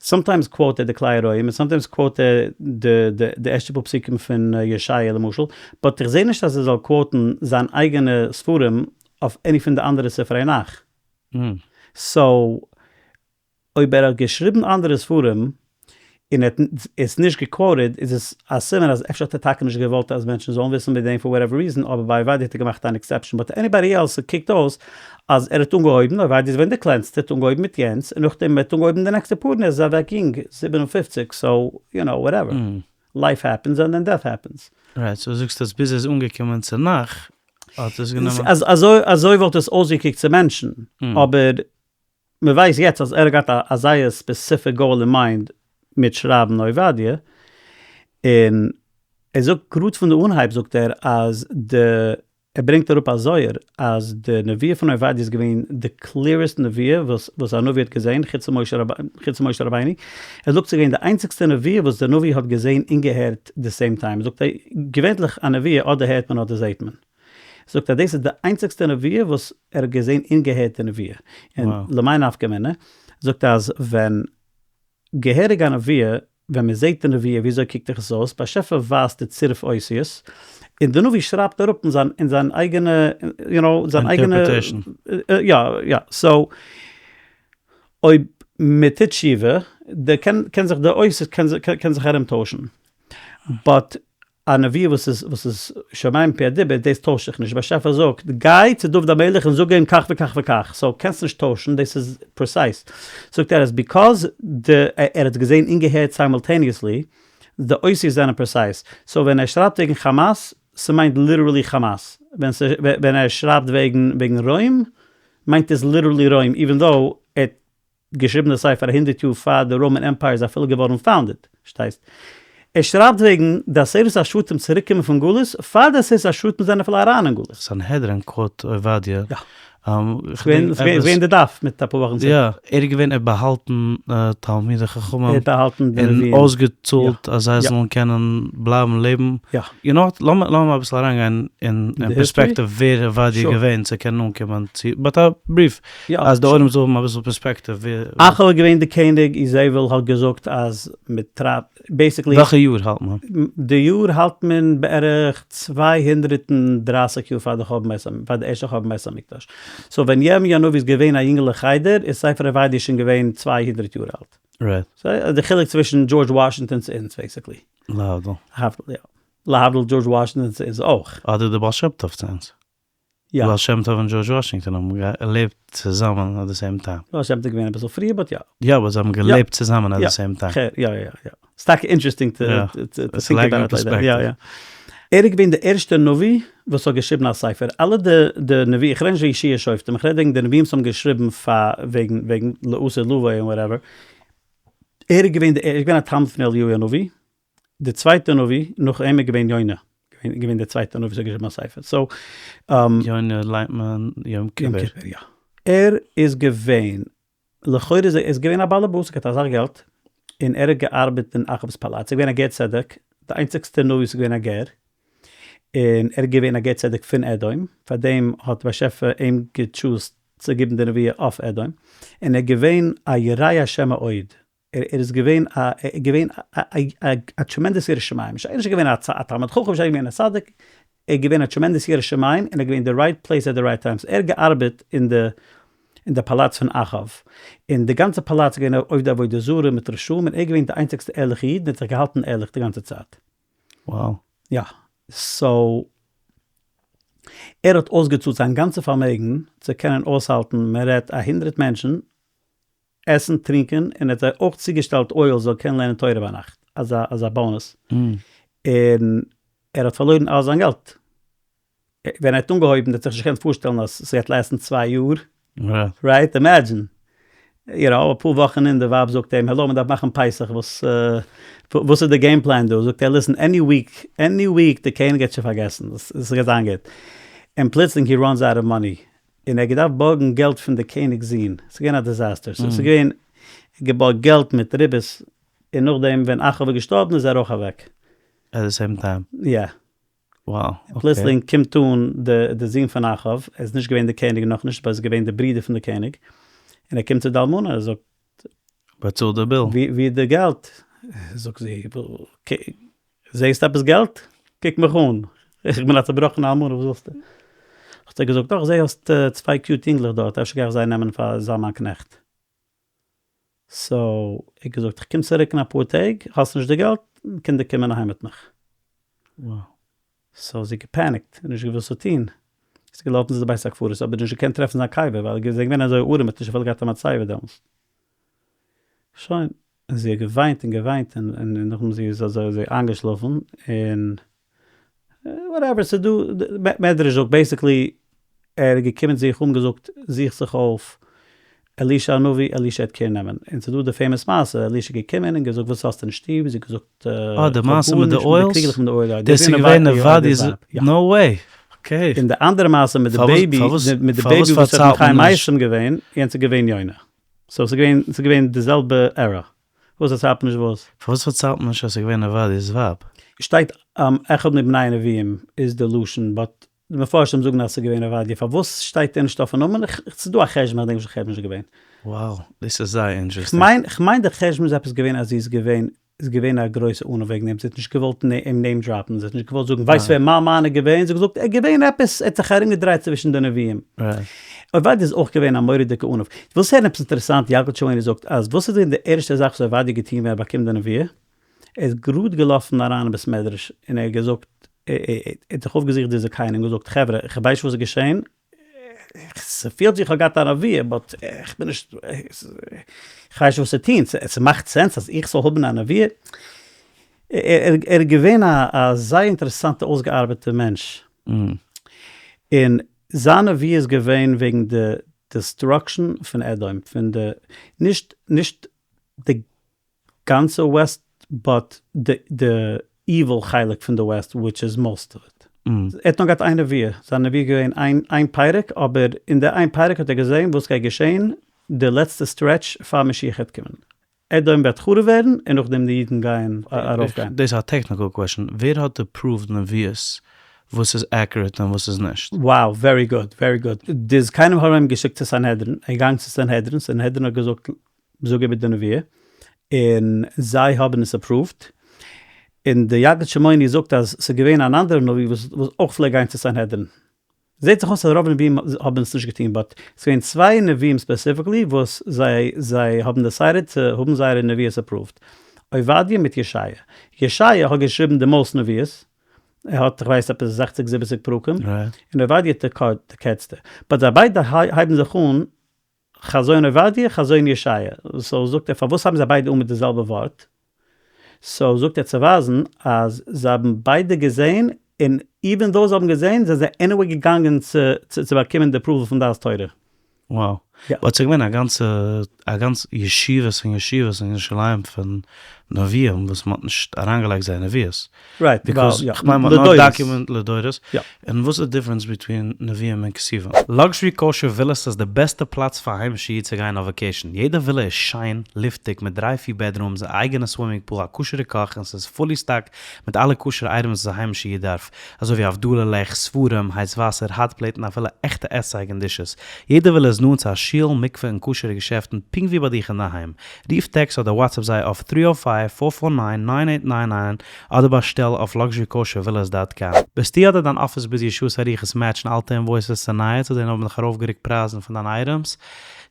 sometimes quote ער די כלי הרועים און sometimes quote ער די די די ערשטע פאר פסוקים פון ישעיה למשל, but איך זעה נישט אז ער זאל quote ן זיין אייגענע ספרים אויף any פון די אנדערע ספרי נ"ך. So אויב ער האט געשריבן אנדערע ספרים און ער האט עס נישט גע quoted איז עס א סימן אז אפשר האט ער טאקע נישט געוואלט אז מענטשן זאלן וויסן מיט דעם for whatever reason אבער ביי עובדיה האט ער געמאכט אן exception but anybody else ס'קוקט אויס אז ער האט אנגעהויבן עובדיה איז געווען די קלענסטע האט אנגעהויבן מיט יענץ און נאכדעם ער האט אנגעהויבן די נעקסטע פאר און ער איז אוועק יונג 57 so you know whatever life happens and then death happens. Right so זאגסט אז ביז ער איז אנגעקומען צו נ"ך האט עס גענומען. אזוי אזוי וואלט עס אויסגעקוקט צו מענטשן אבער מען ווייסט יעצט אז ער האט געהאט א זייער specific goal אין mind מיט שרייבן עובדיה, און ער זאגט גראד פון די אנהייב זאגט ער אז די, ער ברענגט אראפ א זוהר אז די נבואה פון עובדיה איז געווען די clearest נבואה וואס וואס א נביא האט געזען חוץ חוץ משה רבינו, ער זאגט ס'איז געווען די איינציגסטע נבואה וואס די נביא האט געזען און געהערט די same time, זאגט ער געווענליך א נבואה אדער הערט מען אדער זעט מען. זאגט אז דאס איז די איינציגסטע נבואה וואס ער האט געזען און געהערט די נבואה, און למאי נפקא מינה, זאגט אז ווען געהעריג א נבואה, ווען מען זעט די נבואה וויאזוי קוקט זיך עס אויס, באשעפער ווייזט די צירוף אותיות, און די נביא שרייבט אראפ אין זיין אין זיין אייגענע יו נאו זיין אייגענע יא יא so אויב מען טוט תשובה די קען קען זיך די אותיות קען זיך ארום טוישן but א נבואה וואס איז וואס איז שומע מפי הדיבור דאס טוישט זיך נישט, באשעפער זאגט גיי צו דוד המלך און זאג אים כך וכך וכך, so קענסט נישט טוישן דאס איז precise, זאגט ער אז because די ער האט געזען און געהערט simultaneously די אותיות זענען precise, so ווען ער שרייבט וועגן כאמאס ס'מיינט literally כאמאס, ווען ווען ער שרייבט וועגן וועגן רוים מיינט עס literally רוים even though ער האט געשריבן די ספר א הונדרעט יאר פאר די Roman Empire איז אפילו געווארן founded, שטייסט? ער שרייבט וועגן די עשרת השבטים צוריק קומען פון גלות פאר די עשרת השבטים זענען אפילו אריין אין גלות. סנהדרין quote עובדיה. יא. ס'איז געווען די דף מיט אפאר וואכן צוריק. יא, ער איז געווען ער האט באהאלטן תלמידי חכמים. ער האט באהאלטן די נביאים. און אויסגעצאלט אז זיי זאלן קענען בלייבן לעבן. יא. יו נאו וואט, לאמיר אביסל אריינגיין אין פערספעקטיוו ווער עובדיה איז געווען צו קענען אנקומען צו, but א brief, אז די עולם זאל האבן אביסל פערספעקטיוו ווער. אחאב איז געווען די קעניג, איזבל האט געזאגט אז מען טרייבט, basically. וועלכע יאר האלט מען? די יאר האלט מען בערך 230 יאר פאר די חורבן בית פאר די ערשטע חורבן בית המקדש. so ווען ירמי' הנביא איז געווען א יונגעלע חדר איז ספר עובדיה שוין געווען 200 יאר אלט. right. so די חילוק צווישן דזשארדזש וואשינגטאן צו אונז basically. להבדיל. להבדיל יא. להבדיל דזשארדזש וואשינגטאן צו אונז אויך. אדער די בעל שם טוב צו אונז. יא. בעל שם טוב און דזשארדזש וואשינגטאן האבן געלעבט צוזאמען at the same time. בעל שם טוב איז געווען אביסל פריער but יא. יא but זיי האבן געלעבט צוזאמען at the same time. יא יא יא. ס'איז טאקע interesting to think about it like that. יא יא. ער איז געווען די ערשטע נביא וואס האט געשריבן א ספר. אלע די די נביאים, איך רעד נישט וועגן יהושע שופטים, איך רעד וועגן די נביאים וואס האבן געשריבן פאר וועגן וועגן לעתיד לבוא און whatever. ער איז געווען די ער איז געווען א תלמיד פון אליהו הנביא. די צווייטע נביא נאך אים איז געווען יונה, געווען דער צווייטער נביא וואס האט געשריבן א ספר, so. יונה ליינט מען יום כיפור. יום כיפור יא. ער איז געווען, לכאורה איז ער איז געווען א באלעבאס, געהאט אסאך געלט, און ער האט געארבעט אין אחאב'ס פאלאץ, ער איז געווען א גר צדק, די איינציגסטע נביא וואס איז געווען א גר, און ער איז געווען א גר צדק פון אדום, פאר דעם האט באשעפער אים גע choose ט צו גיבן די נבואה אויף אדום, און ער איז געווען א ירא השם מאוד, ער איז געווען א ער איז געווען א tremendous ירא שמים, נישט נישט געווען א תלמיד חכם, נישט געווען א צדיק, ער איז געווען א tremendous ירא שמים און ער איז געווען די right place at the right time, ער האט געארבעט אין די אין די פאלאץ פון אחאב, און די גאנצע פאלאץ איז געווען עובדי עבודה זרה מיט רשעים און ער איז געווען די איינציגסטע ערליכע איד און האט זיך געהאלטן ערליך די גאנצע צייט. Wow. יא, so ער האט אויסגעצאלט זיין גאנצע פארמעגן צו קענען אויסהאלטן מען רעדט א הונדרעט מענטשן עסן טרינקען און ער האט זיי אויך צוגעשטעלט אוהל זאל קענען לערנען תורה ביינאכט אזא אזא bonus און ער האט פארלוירן אלע זיין געלט ווען ער האט אנגעהויבן ער האט זיך נישט געקענט פארשטעלן אז ס'גייט last ן צוויי יאר right imagine you know אפאר וואכן און די ווייב זאגט אים העלא מ'דארף מאכן פסח וואס וואס איז די game plan דא זאגט ער listen any week any week די קעניג גייט שוין פארגעסן ס'גייט זיין גוט און פלוצלינג he runs out of money און ער האט געדארפט בארגן געלט פון די קעניג'ס זון, ס'איז געווען א disaster, ס'איז געווען געבארגט געלט מיט ריבית, און נאכדעם ווען אחאב איז געשטארבן איז ער אויך אוועק. at the same time? יא. Wow, okay. פלוצלינג קומט אן די זון פון אחאב, ער איז נישט געווען די קעניג נאכנישט, אבער ער איז געווען די ברודער פון די קעניג, און ער קומט צו די אלמנה, ער זאגט. באצאל די bill. ווי איז די געלט? זאגט זי, זעסט עפעס געלט? קוק מיך אן, איך בין א צובראכענע אלמנה, וואס ווילסטו? האט ער געזאגט, דאך, זעה האסט צוויי cute יונגלעך דארט, אפשר גיי איך זיי נעמען פאר זיין מיין קנעכט. so, ער האט געזאגט, איך קום צוריק אין אפאר טעג, האסט נישט די געלט, קינדער קומען אהיים מיט מיך. so זי האט גע panic ט און נישט געוואוסט וואס צו טון, איז געלאפן צו די בית הקברות אבער נישט געקענט טרעפן זיין קבר ווייל ער איז געווען אזוי ארעם האט נישט אפילו געהאט א מצבה דעמאלס. שוין, און זי האט געוויינט און געוויינט און און נאכדעם זי איז אזוי אזוי איינגעשלאפן און whatever ס'איז דא מדרש זאגט basically ער איז געקומען צו זיך און געזאגט זוך זיך אויף אלישע הנביא אלישע וועט care נעמען און ס'איז דא די famous מעשה אלישע איז געקומען און געזאגט וואס האסטו אין שטוב זי האט געזאגט אה די מעשה מיט די oils? דאס איז געווען עובדיה'ס no way! Okay. און די אנדערע מעשה מיט די baby מיט די baby וואס האט מחיה מתים געווען יענץ איז געווען יונה. so ס'איז געווען ס'איז געווען די זעלבע era. וואס פארציילט מען נישט וואס? פארוואס פארציילט מען נישט אז ס'איז געווען עובדיה'ס ווייב? שטייט אחד מבני הנביאים איז די לשון but. די מפרשים זאגן אז ס'איז געווען עובדיה, פארוואס שטייט ער נישט אויפן נאמען? ס'איז דא א חשבון, איך דענק נישט די חשבון איז געווען. Wow, דאס איז זייער interesting. כ'מיין די חשבון איז עפעס געווען אז זי איז געווען איז געווען א גרויסע ענו וועגן דעם, זי האט נישט געוואלט אים name drop ן, זי האט נישט געוואלט זאגן ווייסט ווער מיין מאן איז געווען, זי האט געזאגט ער איז געווען עפעס, ער האט זיך ארום געדרייט צווישן די נביאים. עובדיה איז אויך געווען א מורא'דיגע עניו. ווילסט הערן עפעס אינטערעסאנט, ילקוט שמעוני זאגט אז וואס איז געווען די ערשטע זאך וואס עובדיה האט געטון ווען ער באקומט די נבואה? ער איז גראד געלאפן אריין אין בית מדרש און ער האט געזאגט, ער האט זיך אויפגעזוכט די זקנים און געזאגט חברה איך ווייס נישט וואס איז געשען, ס'פילט ווי איך האב געהאט א נבואה but איך בין נישט, איך ווייס נישט וואס צו טון, ס'מאכט sense אז איך זאל האבן א נבואה? ער איז געווען א זייער אינטערעסאנטע אויסגעארבעטע מענטש, און זיין נבואה איז געווען וועגן די destruction פון אדום, פון די, נישט נישט די גאנצע west but די evil חלק פון די west which is most of it. ער האט נאר געהאט איין נבואה, זיין נבואה איז געווען איין איין פרק אבער אין די איין פרק האט ער געזען וואס גייט געשען די לעצטע stretch פאר משיח העט קומען. אדום וועט חרוב ווערן און נאכדעם די אידן גייען ארויפגיין. דאס איז א technical question, ווער האט approved נביאות וואס איז accurate און וואס איז נישט? Wow, very good, very good. די זקנים האבן אים געשיקט צו סנהדרין, ער איז געגאנגען צו סנהדרין, סנהדרין האט געזאגט זאג איבער די נבואה, און זיי האבן עס approved, און די ילקוט שמעוני זאגט אז ס'איז געווען אן אנדערע נביא וואס אויך פלעגט גיין צו סנהדרין, זעט זיך אויס אז רוב נביאים האבן עס נישט געטון, but ס'איז געווען צוויי נביאים specifically וואס זיי זיי האבן decided צו האבן זייערע נביאות approved, עובדיה מיט ישעיה, ישעיה האט געשריבן די most נביאות, ער האט כ'ווייס עפעס זעכציג זיבעציג פרקים, און עובדיה די קערצטע, but זיי ביידע הייבן זיך אן חזון עובדיה, חזון ישעיה. so זאגט ער פארוואס הייבן זיי ביידע אן מיט די זעלבע ווארט? so זאגט ער צו ווייזן אז זיי האבן ביידע געזען און even though זיי האבן געזען זענען זיי anyway געגאנגען צו צו באקומען די approval פון דעת תורה. Wow. But ס'איז געווען א גאנצע א גאנץ ישיבות און ישיבות אין ירושלים פון נביאים וואס מ'האט נישט אריינגעלייגט זייער נביאות. Right, because כ'מיין מ'האט נאר document לדורות. און וואס איז די difference between נביאים און כתובים? Luxury Kosher Villas איז די בעסטע פלאץ פאר א היימישע איד צו גיין אויף vacation, יעדע ווילע איז שיין, לופטיג, מיט דריי פיר bedrooms, א אייגענע swimming pool, א כשר'ע קאך, און ס'איז fully stocked מיט אלע כשר'ע items וואס א היימישע איד דארף, אזוי ווי הבדלה לעכט, ספרים, הייס וואסער, hot plate און אפילו עכטע עסצייג און dishes. יעדע ווילע איז נאנט צו א שול, מקווה און כשר'ע געשעפטן פונקט ווי ביי דיך אינדערהיים. רוף טעקסט אדער WhatsApp זיי אויף three o five, four four nine, nine eight nine nine אדער באשטעל אויף luxurykoshervillas dot com. ביסטו אדער דיין אפיס busy שעות אריכות match ן אלטע invoices צו נייע צו זען אויב מ'האט ארויפגערוקט פרייזן פון דיינע items?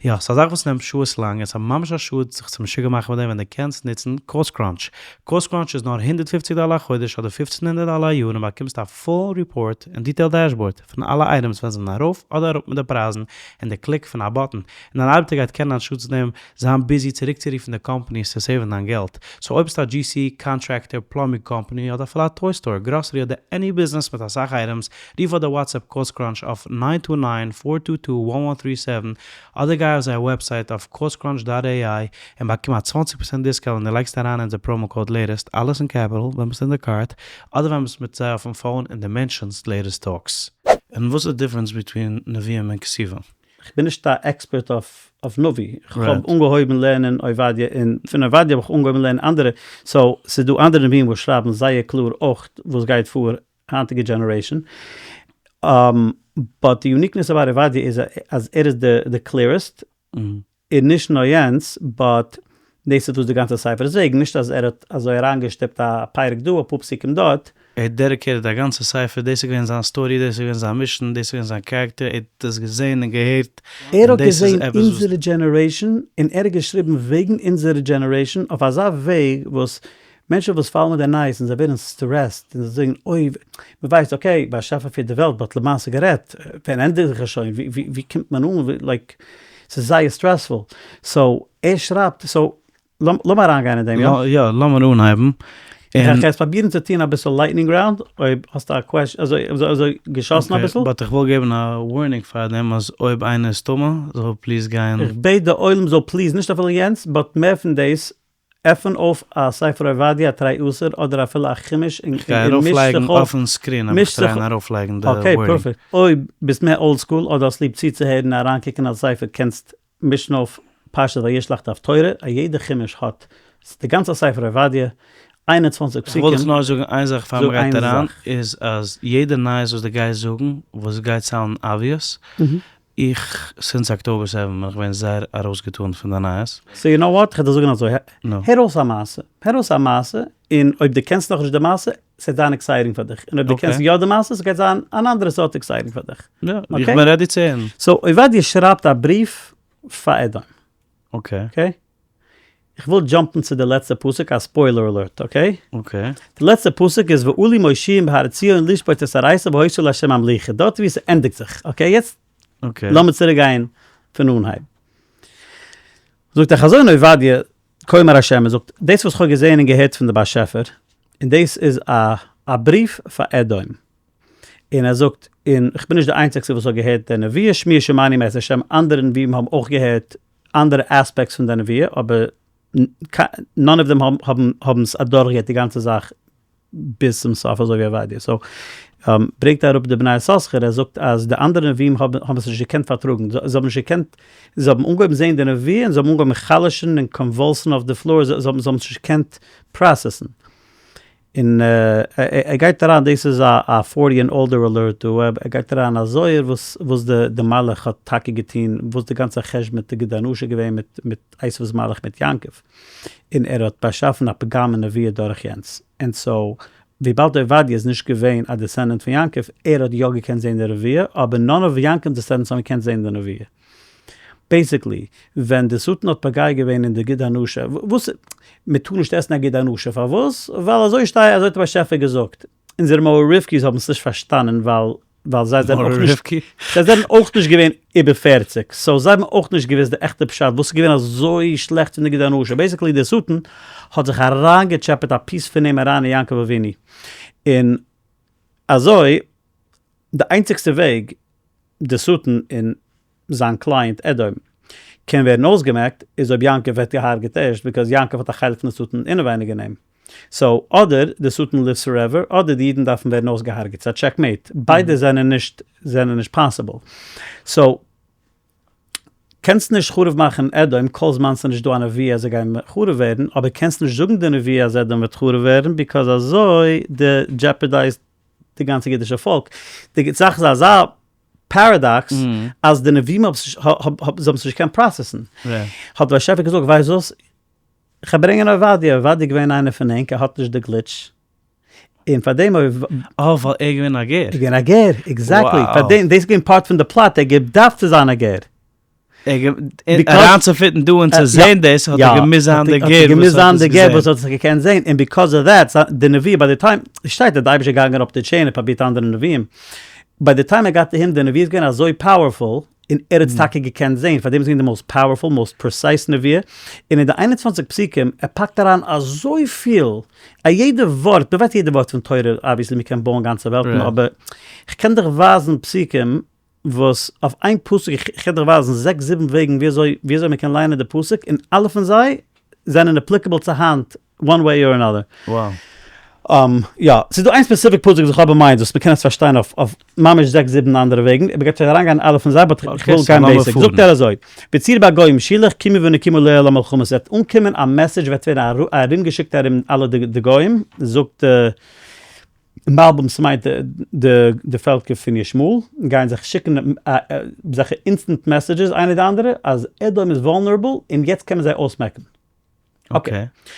יא, ס'איז א זאך וואס נעמט שעות לאנג און ס'איז ממש א שאד זיך צו משוגע מאכן מיט דעם ווען דו קענסט נוצן Quotes Crunch. Quotes Crunch איז נאר 150 דאלער א חודש אדער 1500 דאלער א יאר און באקומסט א full report און detailed dashboard פון אלע items ווען זיי זענען ארויף אדער אראפ מיט די פרייזן און די click פון א button און דיין ארבעטער גייט קענען אנשטאטס דעם זיין busy צוריקצורופן די companies צו save ן דיין געלט. So אויב ביסטו א GC, contractor, plumbing company, אדער אפילו א toy store, גראסערי אדער any ביזנעס מיט אסאך items, רוף אדער WhatsApp Quotes Crunch אויף nine two nine, four two two, one one three seven, אדער גיי אויף זייער website אויף quotescrunch dot AI און באקום א צוואנציג פראצענט discount ווען דו לייגסט אריין אונזער promo code latest, אלעס אין capital, ווען ביסט אין די cart, אדער ווען ביסט מיט זיי אויפן phone און דו mention סט Latest Talks. און וואס איז די difference between נביאים און כתובים? כ'בין נישט א expert אויף נביא, כ'האב אנגעהויבן לערנען עובדיה און פון עובדיה האב איך אנגעהויבן לערנען אנדערע, so ס'איז דא אנדערע נביאים וואס שרייבן זייער קלאר אויך וואס גייט פאר היינטיגע generation, but די uniqueness about עובדיה איז אז ער איז די clearest, און נישט נאר יענץ, but דאס איז וואס די גאנצע ספר איז וועגן, נישט אז ער האט אזוי אריינגעשטופט א פרק דא אפאר פסוקים דארט. ער האט dedicated א גאנצע ספר, דאס איז געווען זיין story, דאס איז געווען זיין mission, דאס איז געווען זיין character, ער האט עס געזען און געהערט, ער און האט דאס איז געזען עפעס וואס. אונזערע generation און ער האט געשריבן וועגן אונזערע generation אויף אזא וועג וואס מענטשן וואס פאלן מיט די נייעס און זיי ווערן stressed און זיי זאגן אוי, מען ווייסט okay באשעפער פירט די וועלט but למעשה גערעדט ווען ענדיגט זיך עס שוין, ווי קומט מען אן, like ס'איז זייער stressful, so ער שרייבט, so לאמיר אריינגיין אין דעם, יא? יא, לאמיר אנהייבן. איך גיי עס פראבירן צו טון אביסל lightning round, אויב האסטו א question, אזוי אזוי געשאסן אביסל. But איך וויל געבן א warning פאר דעם אז אויב איינער איז טמא זאל please גיין. איך בעט די עולם זאל please, נישט אפילו יענץ, but מער פון דאס, עפן אויף א ספר עובדיה א תרי עשר אדער אפילו א חומש און איך גיי מיש זיך ארויפלייגן אויף אויפן screen האב איך מיש זיך try ען ארויפלייגן די okay wording. Perfect. אויב ביסט מער old school אדער האסט ליב צוצוהערן און אריינקוקן א ספר קענסט מישן אויף פרשת וישלח די הפטורה, א יעדע חומש האט די גאנצע ספר עובדיה. 21 פסוקים. כ'וואלט דיך נאר זאגן איין זאך פאר זאג מ'גייט איין אריין, זאך. איז אז יעדע נייעס וואס דו גייסט זאגן וואס גייט sound ן obvious, איך since October 7 בין איך געווען זייער ארויסגעטאן פון די נייעס. So you know what, כ'וועל דיר זאגן אזוי, נו. הער אויס א מעשה, הער אויס א מעשה, און אויב דו קענסט נאכנישט די מעשה, ס'וועט זיין exciting פאר דיך, און אויב דו קענסט יא די מעשה, ס'גייט זיין אן אנדערע סארט exciting פאר דיך. יא, איך בין ready צו הערן. So עובדיה שרייבט א בריוו פאר אדום. Okay. Okay? איך וויל jump ן צו די לעצטע פסוק, א spoiler alert, okay? Okay. די לעצטע פסוק איז ועלו מושיעים בהר ציון לשפוט את הרייסה והיתה לה' המלוכה, דארט ווי ס'ענדיגט זיך, okay? יעצט לאמיר צוריק גיין פון אנהייב. זאגט דער חזון עובדיה, כה אמר השם, ער זאגט, דאס וואס כ'האב געזען און געהערט פון די באשעפער, און דאס איז א א בריוו פאר אדום, און ער זאגט, און כ'בין נישט די איינציגסטע וואס האט געהערט די נבואה, שמועה שמעתי מאת השם, אנדערע נביאים האבן אויך געהערט אנדערע aspects פון די נבואה, אבער none of them האבן האבן עס אדורכגעהערט די גאנצע זאך ביז צום סוף אזוי ווי עובדיה. So ברענגט אראפ די בני יששכר, ער זאגט אז די אנדערע נביאים האבן האבן עס נישט געקענט פארטראגן, זיי האבן נישט געקענט, זיי האבן אנגעהויבן זען די נבואה און זיי האבן אנגעהויבן חלש'ן און convulse ן אויף די floor, זיי האבן עס נישט געקענט process ן. און ער גייט אריין, דאס איז א forty and older alert דא, ער גייט אריין א זוהר וואס וואס די די מלאך האט טאקע געטון, וואס די גאנצע חשבון מיט די גיד הנשה געווען מיט מיט עשו'ס מלאך מיט יעקב, און ער האט באשאפן א פגם אין נבואה דורך יענץ, און so וויבאלד עובדיה איז נישט געווען א descendant פון יעקב, ער האט יא געקענט זען די נבואה, אבער none of יעקב'ס descendants האבן געקענט זען די נבואה. Basically, ווען די שטן האט פוגע געווען אין די גיד הנשה, וואס, מען טאר נישט עסן א גיד הנשה, פארוואס? ווייל אזוי שטיי, אזוי האט דער באשעפער געזאגט. אונזערע מורי רבקי'ס האבן עס נישט פארשטאנען ווייל ווייל זיי זענען אויך נישט, זיי זענען אויך נישט געווען איבער 40, so זיי האבן אויך נישט געוואוסט די עכטע פשט וואס איז געווען אזוי שלעכט פון די גיד הנשה. Basically דער שטן האט זיך אריינגעטשעפעט א piece פון אים אריין אין יעקב אבינו, און אזוי די איינציגסטע וועג די שטן און זיין client אדום קען ווערן אויסגעמעקט איז אויב יעקב ווערט געהארגעט ערשט because יעקב האט א חלק פון די שטן אינעווייניג אין אים. So אדער די שטן lives forever אדער די אידן דארפן ווערן אויסגעהארגעט. ס'איז א checkmate. ביידע זענען נישט זענען נישט possible. So קענסט נישט חרוב מאכן אדום כל זמן ס'איז נישט דא א נבואה אז זיי גייען חרוב ווערן אבער קענסט נישט זאגן די נבואה אז אדום וועט חרוב ווערן because אזוי די jeopardize די גאנצע אידישע פאלק. די זאך איז אזא paradox אז די נביאים האבן עס נישט געקענט process ן. האט דער באשעפער געזאגט, ווייסט וואס, כ'וועל ברענגען עובדיה, עובדיה איז געווען איינער פון ענק, ער האט נישט די glitch, און פאר דעם אויב. אה, ווייל ער איז געווען א גר. ער איז געווען א גר, exactly, פאר דעם, דאס איז געווען part פון די plot, ער האט געדארפט צו זיין א גר. אריינצו fit ן דא און צו זען דאס האט ער געמוזט זיין די גר וואס האט עס געזען. וואס האט עס געקענט זען, און because of that, די נבואה by the time, שטייט אז די אייבערשטער איז געגאנגען up the chain און פרובירט אנדערע נביאים, by the time ער got to him, די נבואה איז געווען אזוי powerful, און ער האט עס טאקע געקענט זען, פארדעם איז געווען די most powerful, most precise נבואה, און אין די 21 פסוקים, ער פאקט אריין אזויפיל, א יעדע ווארט, מען ווייסט יעדע ווארט פון תורה, obviously מען קען בויען גאנצע וועלטן, אבער כ'קען דיך ווייזן פסוקים וואס אויף איין פסוק, איך קען דיך ווייזן זעקס זיבן וועגן ווי אזוי ווי אזוי מען קען ליינען די פסוק, און אלע פון זיי זענען applicable צו היינט one way or another. יא, ס'איז דא איין specific פסוק וואס איך האב אין mind וואס מ'קען עס פארשטיין אויף אויף ממש זעקס זיבן אנדערע וועגן, איך גיי נישט אריינגיין אין אלע פון זיי but איך וויל גיין basic. זאגט ער אזוי, בצור בגוים שילח קימו ונקומה לאל המלחמה, ס'וועט אנקומען א message וועט ווערן ארומגעשיקט ארום אלע די גוים, זאגט מלבים ס'מיינט די פעלקער פון ישמעאל גייען זיך שיקן אזעלכע instant messages איינער די אנדערע אז אדום איז vulnerable און יעצט קען מען זיי אויסמעקן. Okay.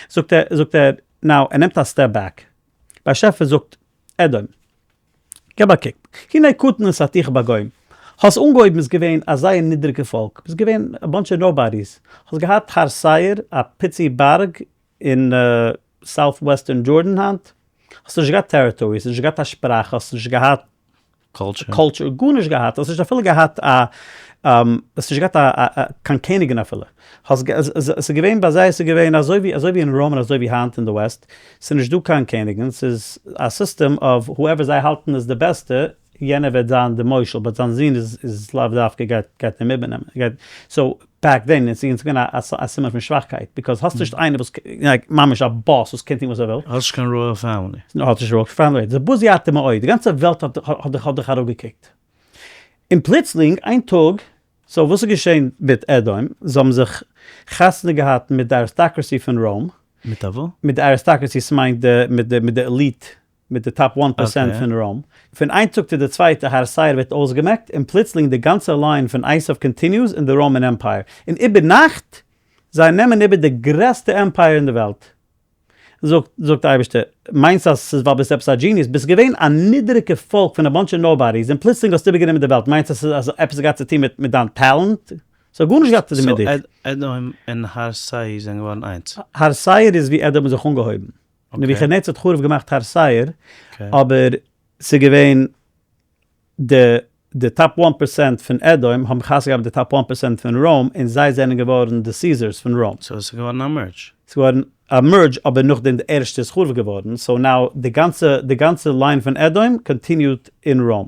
זאגט ער, זאגט ער, now ער נעמט א step back. באשעפער זאגט אדום, געב א קוק, הנה קטן נתתיך בגוים, האסט אנגעהויבן ביסט געווען א זייער נידריגע פאלק, ביסט געווען א bunch of nobodies, האסט געהאט הר שעיר, א פיצי בארג אין south western Jordan היינט, האסט נישט געהאט territory, האסט נישט געהאט א שפראך, האסט נישט געהאט culture, גארנישט געהאט, האסט נישט אפילו געהאט א, האסט נישט געהאט א קיין קעניגן אפילו, האסט ס'איז געווען ביי זיי, ס'איז געווען אזוי ווי אזוי ווי אין Rome און אזוי ווי היינט אין די West, ס'איז נישט דא קיין קעניגן, ס'איז א system of whoever זיי האלטן איז די בעסטע, יענער וועט זיין די מושל, but זיין זון איז איז לאו דווקא גייט גייט אים איבערנעמען, גייט, so back then איז עס געווען א סימן פון שוואכקייט, because האסט נישט איינער וואס like ממש א boss וואס קען טון וואס ער וויל. האסט נישט קיין royal family. האסט נישט royal family, די בוזי אתה מאוד, די גאנצע וועלט האט האט דיך האט דיך אראפגעקוקט. און פלוצלינג איין טאג, so וואס איז געשען מיט אדום, זיי האבן זיך חתונה געהאט מיט די aristocracy פון Rome. מיט א וואו? מיט די aristocracy ס'מיינט די מיט די מיט די elite מיט די top one percent פון רוים. פון איין טאג צו די צווייטע הר שעיר ווערט אויסגעמעקט און פלוצלינג די גאנצע line פון עשיו continues אין די Roman Empire און איבערנאכט זיי נעמען איבער די גרעסטע empire אין די וועלט. זאגט זאגט די אייבערשטער, מיינסט אז ס'איז ווייל ביסט עפעס א genius? ביסט געווען א נידעריגע פאלק פון א bunch of nobodies און פלוצלינג האסטו איבערגענומען די וועלט, מיינסט אז ס'איז אז עפעס געהאט צו טון מיט מיט דיין טאלאנט? ס'האט גארנישט געהאט צו טון מיט דיך. so אדום און הר שעיר זענען געווארן איינס? הר שעיר איז ווי אדום האט זיך אנגעהויבן. נבוכדנצר האט חרוב געמאכט הר שעיר, אבער ס'איז געווען די די top one percent פון אדום האבן חתונה געהאט מיט די top one percent פון רוים און זיי זענען געווארן די Caesars פון רוים. so עס איז געווארן א merge. ס'איז געווארן א merge אבער נאכדעם די ערשטע איז חרוב געווארן so now די גאנצע די גאנצע line פון אדום continued אין רוים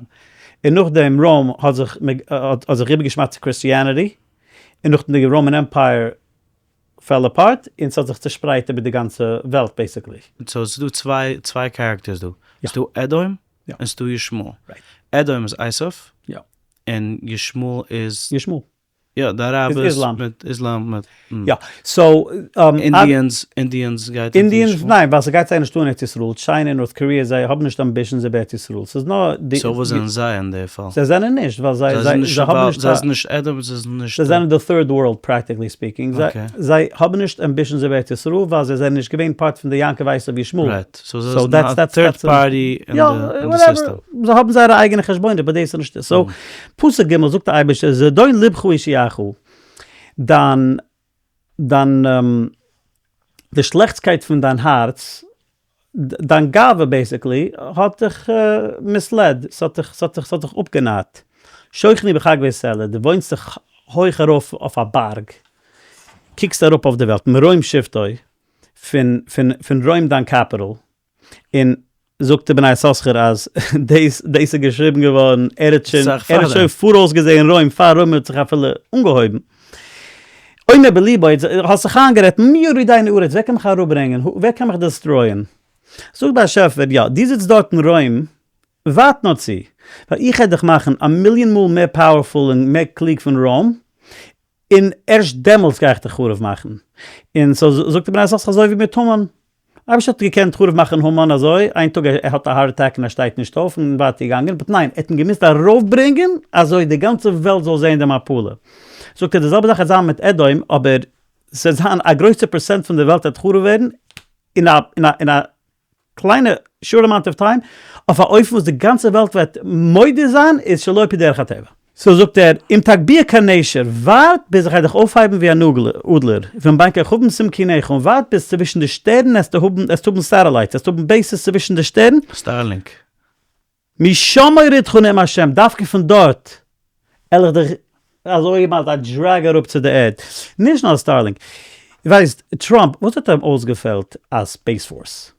און נאכדעם רוים האט זיך האט זיך איבערגעשמדט צו Christianity און נאכדעם די Roman Empire fell apart און ס'האט זיך צושפרייט איבער די גאנצע וועלט basically. so ס'איז דא צוויי צוויי characters דא. ס'איז דא אדום און ס'איז דא ישמעאל. אדום איז עשיו. און ישמעאל איז. ישמעאל. יא, די אראבערס מיט איסלאם מיט. יא, so. Indians, Indians גייט אונטער ישמעאל? Indians, ניין, ווייל ס'גייט זיי נישט אן ארץ ישראל, טשיינע, North Korea, זיי האבן נישט ambitions איבער ארץ ישראל, ס'איז נאר די. so וואס זענען זיי אין די פאל? זיי זענען נישט, ווייל זיי זיי האבן נישט. זיי זענען נישט אדום, זיי זענען נישט. זיי זענען די third world practically speaking, זיי האבן נישט ambitions איבער ארץ ישראל ווייל זיי זענען נישט געווען part פון די יעקב עשיו ישמעאל. right, so זיי זענען א third party אין די סיסטעם. זיי האבן זייערע אייגענע חשבונות but דאס איז נישט, so פסוק ג' זאגט דער אייבערשטער זדון לבך השיאך, דיין דיין די שלעכטסקייט פון דיין הארץ, דיין גאווה basically, האט דיך misled, ס'האט דיך ס'האט דיך ס'האט דיך אפגענארט. שוכני בחגוי סלע, דו וואוינסט זיך הויך ארויף אויף א בארג, קוקסט אראפ אויף די וועלט, מרום שבתו, פון פון פון רוים דיין capital, און זאגט די בני יששכר אז דאס דאס איז געשריבן געווארן, ער האט שוין ער האט שוין פאראויס געזעהן רוים פאר רוים האט זיך אפילו אנגעהויבן. אומר בליבו, האסט זיך איינגערעדט, מי יורידני ארץ, ווער קען מיך אראפברענגען, ווער קען מיך destroy ען? זאגט באשעפער, יא, דו זיצט דארט אין רוים, ווארט נאר צו, ווייל איך העט דיך מאכן א מיליאן מאל מער powerful און מער קלוג פון רוים, און ערשט דעמאלטס גיי איך דיך חרוב מאכן. און so זאגט דער בני יששכר אזוי ווי מיט המן. אייבערשטער האט געקענט חרוב מאכן המן אזוי, איין טאג ער האט א heart attack און ער שטייט נישט אויף און ווייטער געגאנגען, but ניין, ער האט אים געמוזט ארויפברענגען אזוי די גאנצע וועלט זאל זען די מפלה. זאגט ער די זעלבע זאך וועט זיין מיט אדום, אבער ס'וועט זיין א גרויסע פערסענט פון די וועלט וועט חרוב ווערן אין א אין א אין א קליינע short amount of time, אויף א אופן וואס די גאנצע וועלט וועט מודה זיין איז שלא על פי דרך הטבע. so זאגט ער, אם תגביה כנשר, ווארט ביז איך גיי דיך אויפהייבן ווי אן אדלער, ואם בין כוכבים שים קינך, און ווארט ביז צווישן די שטערן עסטו האבן, עסטו האבן satellites, עסטו האבן bases צווישן די שטערן, Starlink. משם אורידך נאם השם, דווקא פון דארט על איך דיך אזוי געמאכט א drag אראפ צו די ערד. נישט נאר Starlink. ווייסט, טראמפ, וואס האט אים אויסגעפעלט א space force?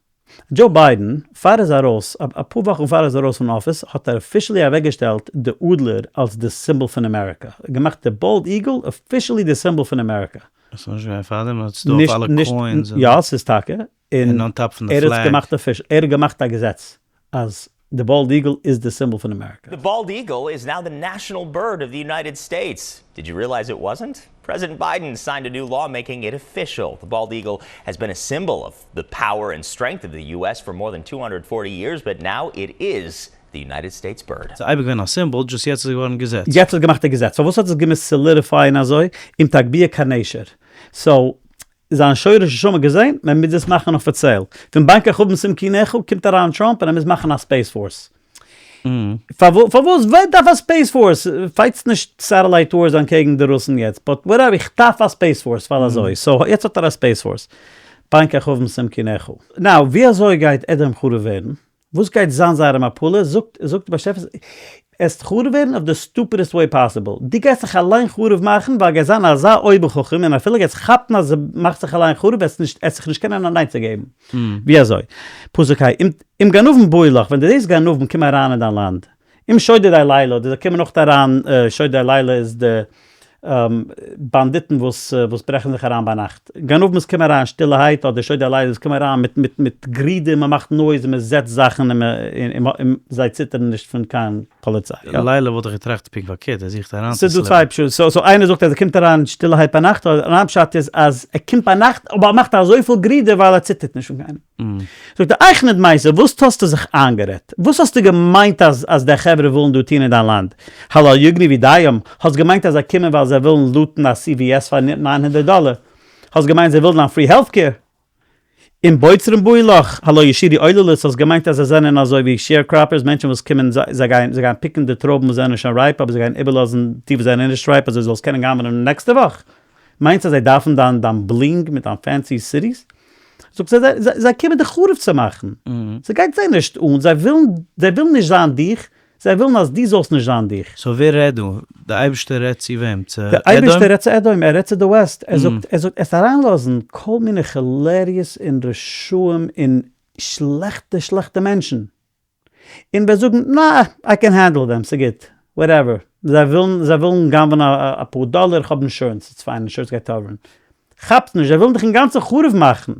דזשאו ביידען, פאר ער איז ארויס, אפאר וואכן פאר ער איז ארויס פון אפיס, האט ער officially אוועקגעשטעלט די אדלער אלס די symbol פון אמעריקא. געמאכט די bald eagle officially די symbol פון אמעריקא. עס איז נישט געווען פארדעם? עס איז דא אויף אלע coins? יא, ס'איז טאקע. און on top פון די ער האט flag. געמאכט official, ער האט געמאכט א געזעץ אז די bald eagle איז די symbol פון אמעריקא. The bald eagle is now the national bird of the United States. Did you realize it wasn't? President Biden signed a new law making it official. The bald eagle has been a symbol of the power and strength of the U.S. for more than 240 years, but now it is the United States bird. ס'איז אייביג געווען א symbol, just יעצט איז געווארן געזעץ. יעצט איז געמאכט א געזעץ. פארוואס האט עס געמוזט solidify ען אזוי? אם תגביה כנשר. so, זיין שורש נשמה געזען, מען מוז עס מאכן אפיציעל. פון בין כוכבים שים קינך קומט אריין טראמפ און ער מוז מאכן א space force. פארוואס? ווער דארף א space force? fight סט נישט satellite wars אנטקעגן די רוסן יעצט, but whatever, איך דארף א space force ווייל אזוי, so יעצט האט ער א space force. בין כוכבים שים קינך. now, ווי אזוי גייט אדום חרוב ווערן? וואס גייט זיין זייערע מפלה? זאגט זאגט די באשעפער, עסט חרוב ווערן אויף די stupidest way possible, דו גייסט זיך אליין חרוב מאכן ווייל גייסט זיין אזא אויבער חכם און אפילו גייסט כאפן אז מאכסט זיך אליין חרוב וועסט נישט עסט זיך נישט קענען אן עצה געבן. ווי אזוי? פסוק ה', אם גנבים באו לך, ווען דו זעסט גנבים קומען אריין אין דיין לאנד, אם שודדי לילה, די זיי קומען אויך אריין, שודדי לילה איז די. באנדיטן וואס וואס ברעכן זיך אריין ביינאכט, גנבים וואס קומען אריין שטילערהייט אדער שודדי לילה וואס קומען אריין מיט מיט מיט גרידער, מען מאכט noise און מען זעצט זאכן און און זיי ציטערן נישט פון קיין פאליציי. לילה וואלט איך געטראכט פונקט פארקערט, ער זוכט אריין צו ס'איז דא צוויי פשטים, so איינער זאגט אז ער קומט אריין שטילערהייט ביינאכט, אדער אן אנדער פשט איז אז ער קומט ביינאכט אבער ער מאכט אזויפיל גרידער ווייל ער ציטערט נישט פון קיינעם. זאגט ער, איך נדמית, וואס האסטו זיך איינגערעדט? וואס האסטו געמיינט אז אז די חברה ווילן דא טון אין דיין לאנד? הלא יגנבו דים, האסט געמיינט אז זיי קומען ווייל זיי ווילן loot ן א CVS פאר 900 דאלער? האסט געמיינט זיי ווילן דיין free health care? אם בוצרים באו לך, הלא ישירו עוללות, האסט געמיינט אז זיי זענען אזוי ווי sharecroppers, מענטשן וואס קומען זיי גייען זיי גייען pick ן די טרויבן וואס זענען שוין ripe אבער זיי גייען איבערלאזן די וואס זענען נישט ripe אזוי זאלסט קענען גנב'נען נעקסטע וואך? מיינסט אז זיי דארפן דיין דיין bling מיט דיין fancy cities? זאגט זיי זיי זיי קומען דיך חרוב צו מאכן, ס'גייט זיי נישט אן, זיי ווילן זיי ווילן נישט זיין דיך, זיי ווילן אז דו זאלסט נישט זיין דיך. so ווער רעדט דא? די אייבערשטער רעדט צו וועם? צו אדום? די אייבערשטער רעדט צו אדום, ער רעדט צו די West, ער זאגט ער זאגט עסט אריינלאזן כל מיני חולריות און רשעים און שלעכטע שלעכטע מענטשן, און וועסט זאגן נא I can handle them ס'גוט whatever, זיי ווילן זיי ווילן גנב'ן אפאר דאלער איך האב אינשורענס it's fine אינשורענס גייט cover ן, כאפסט נישט זיי ווילן דיך אינגאנצן חרוב מאכן,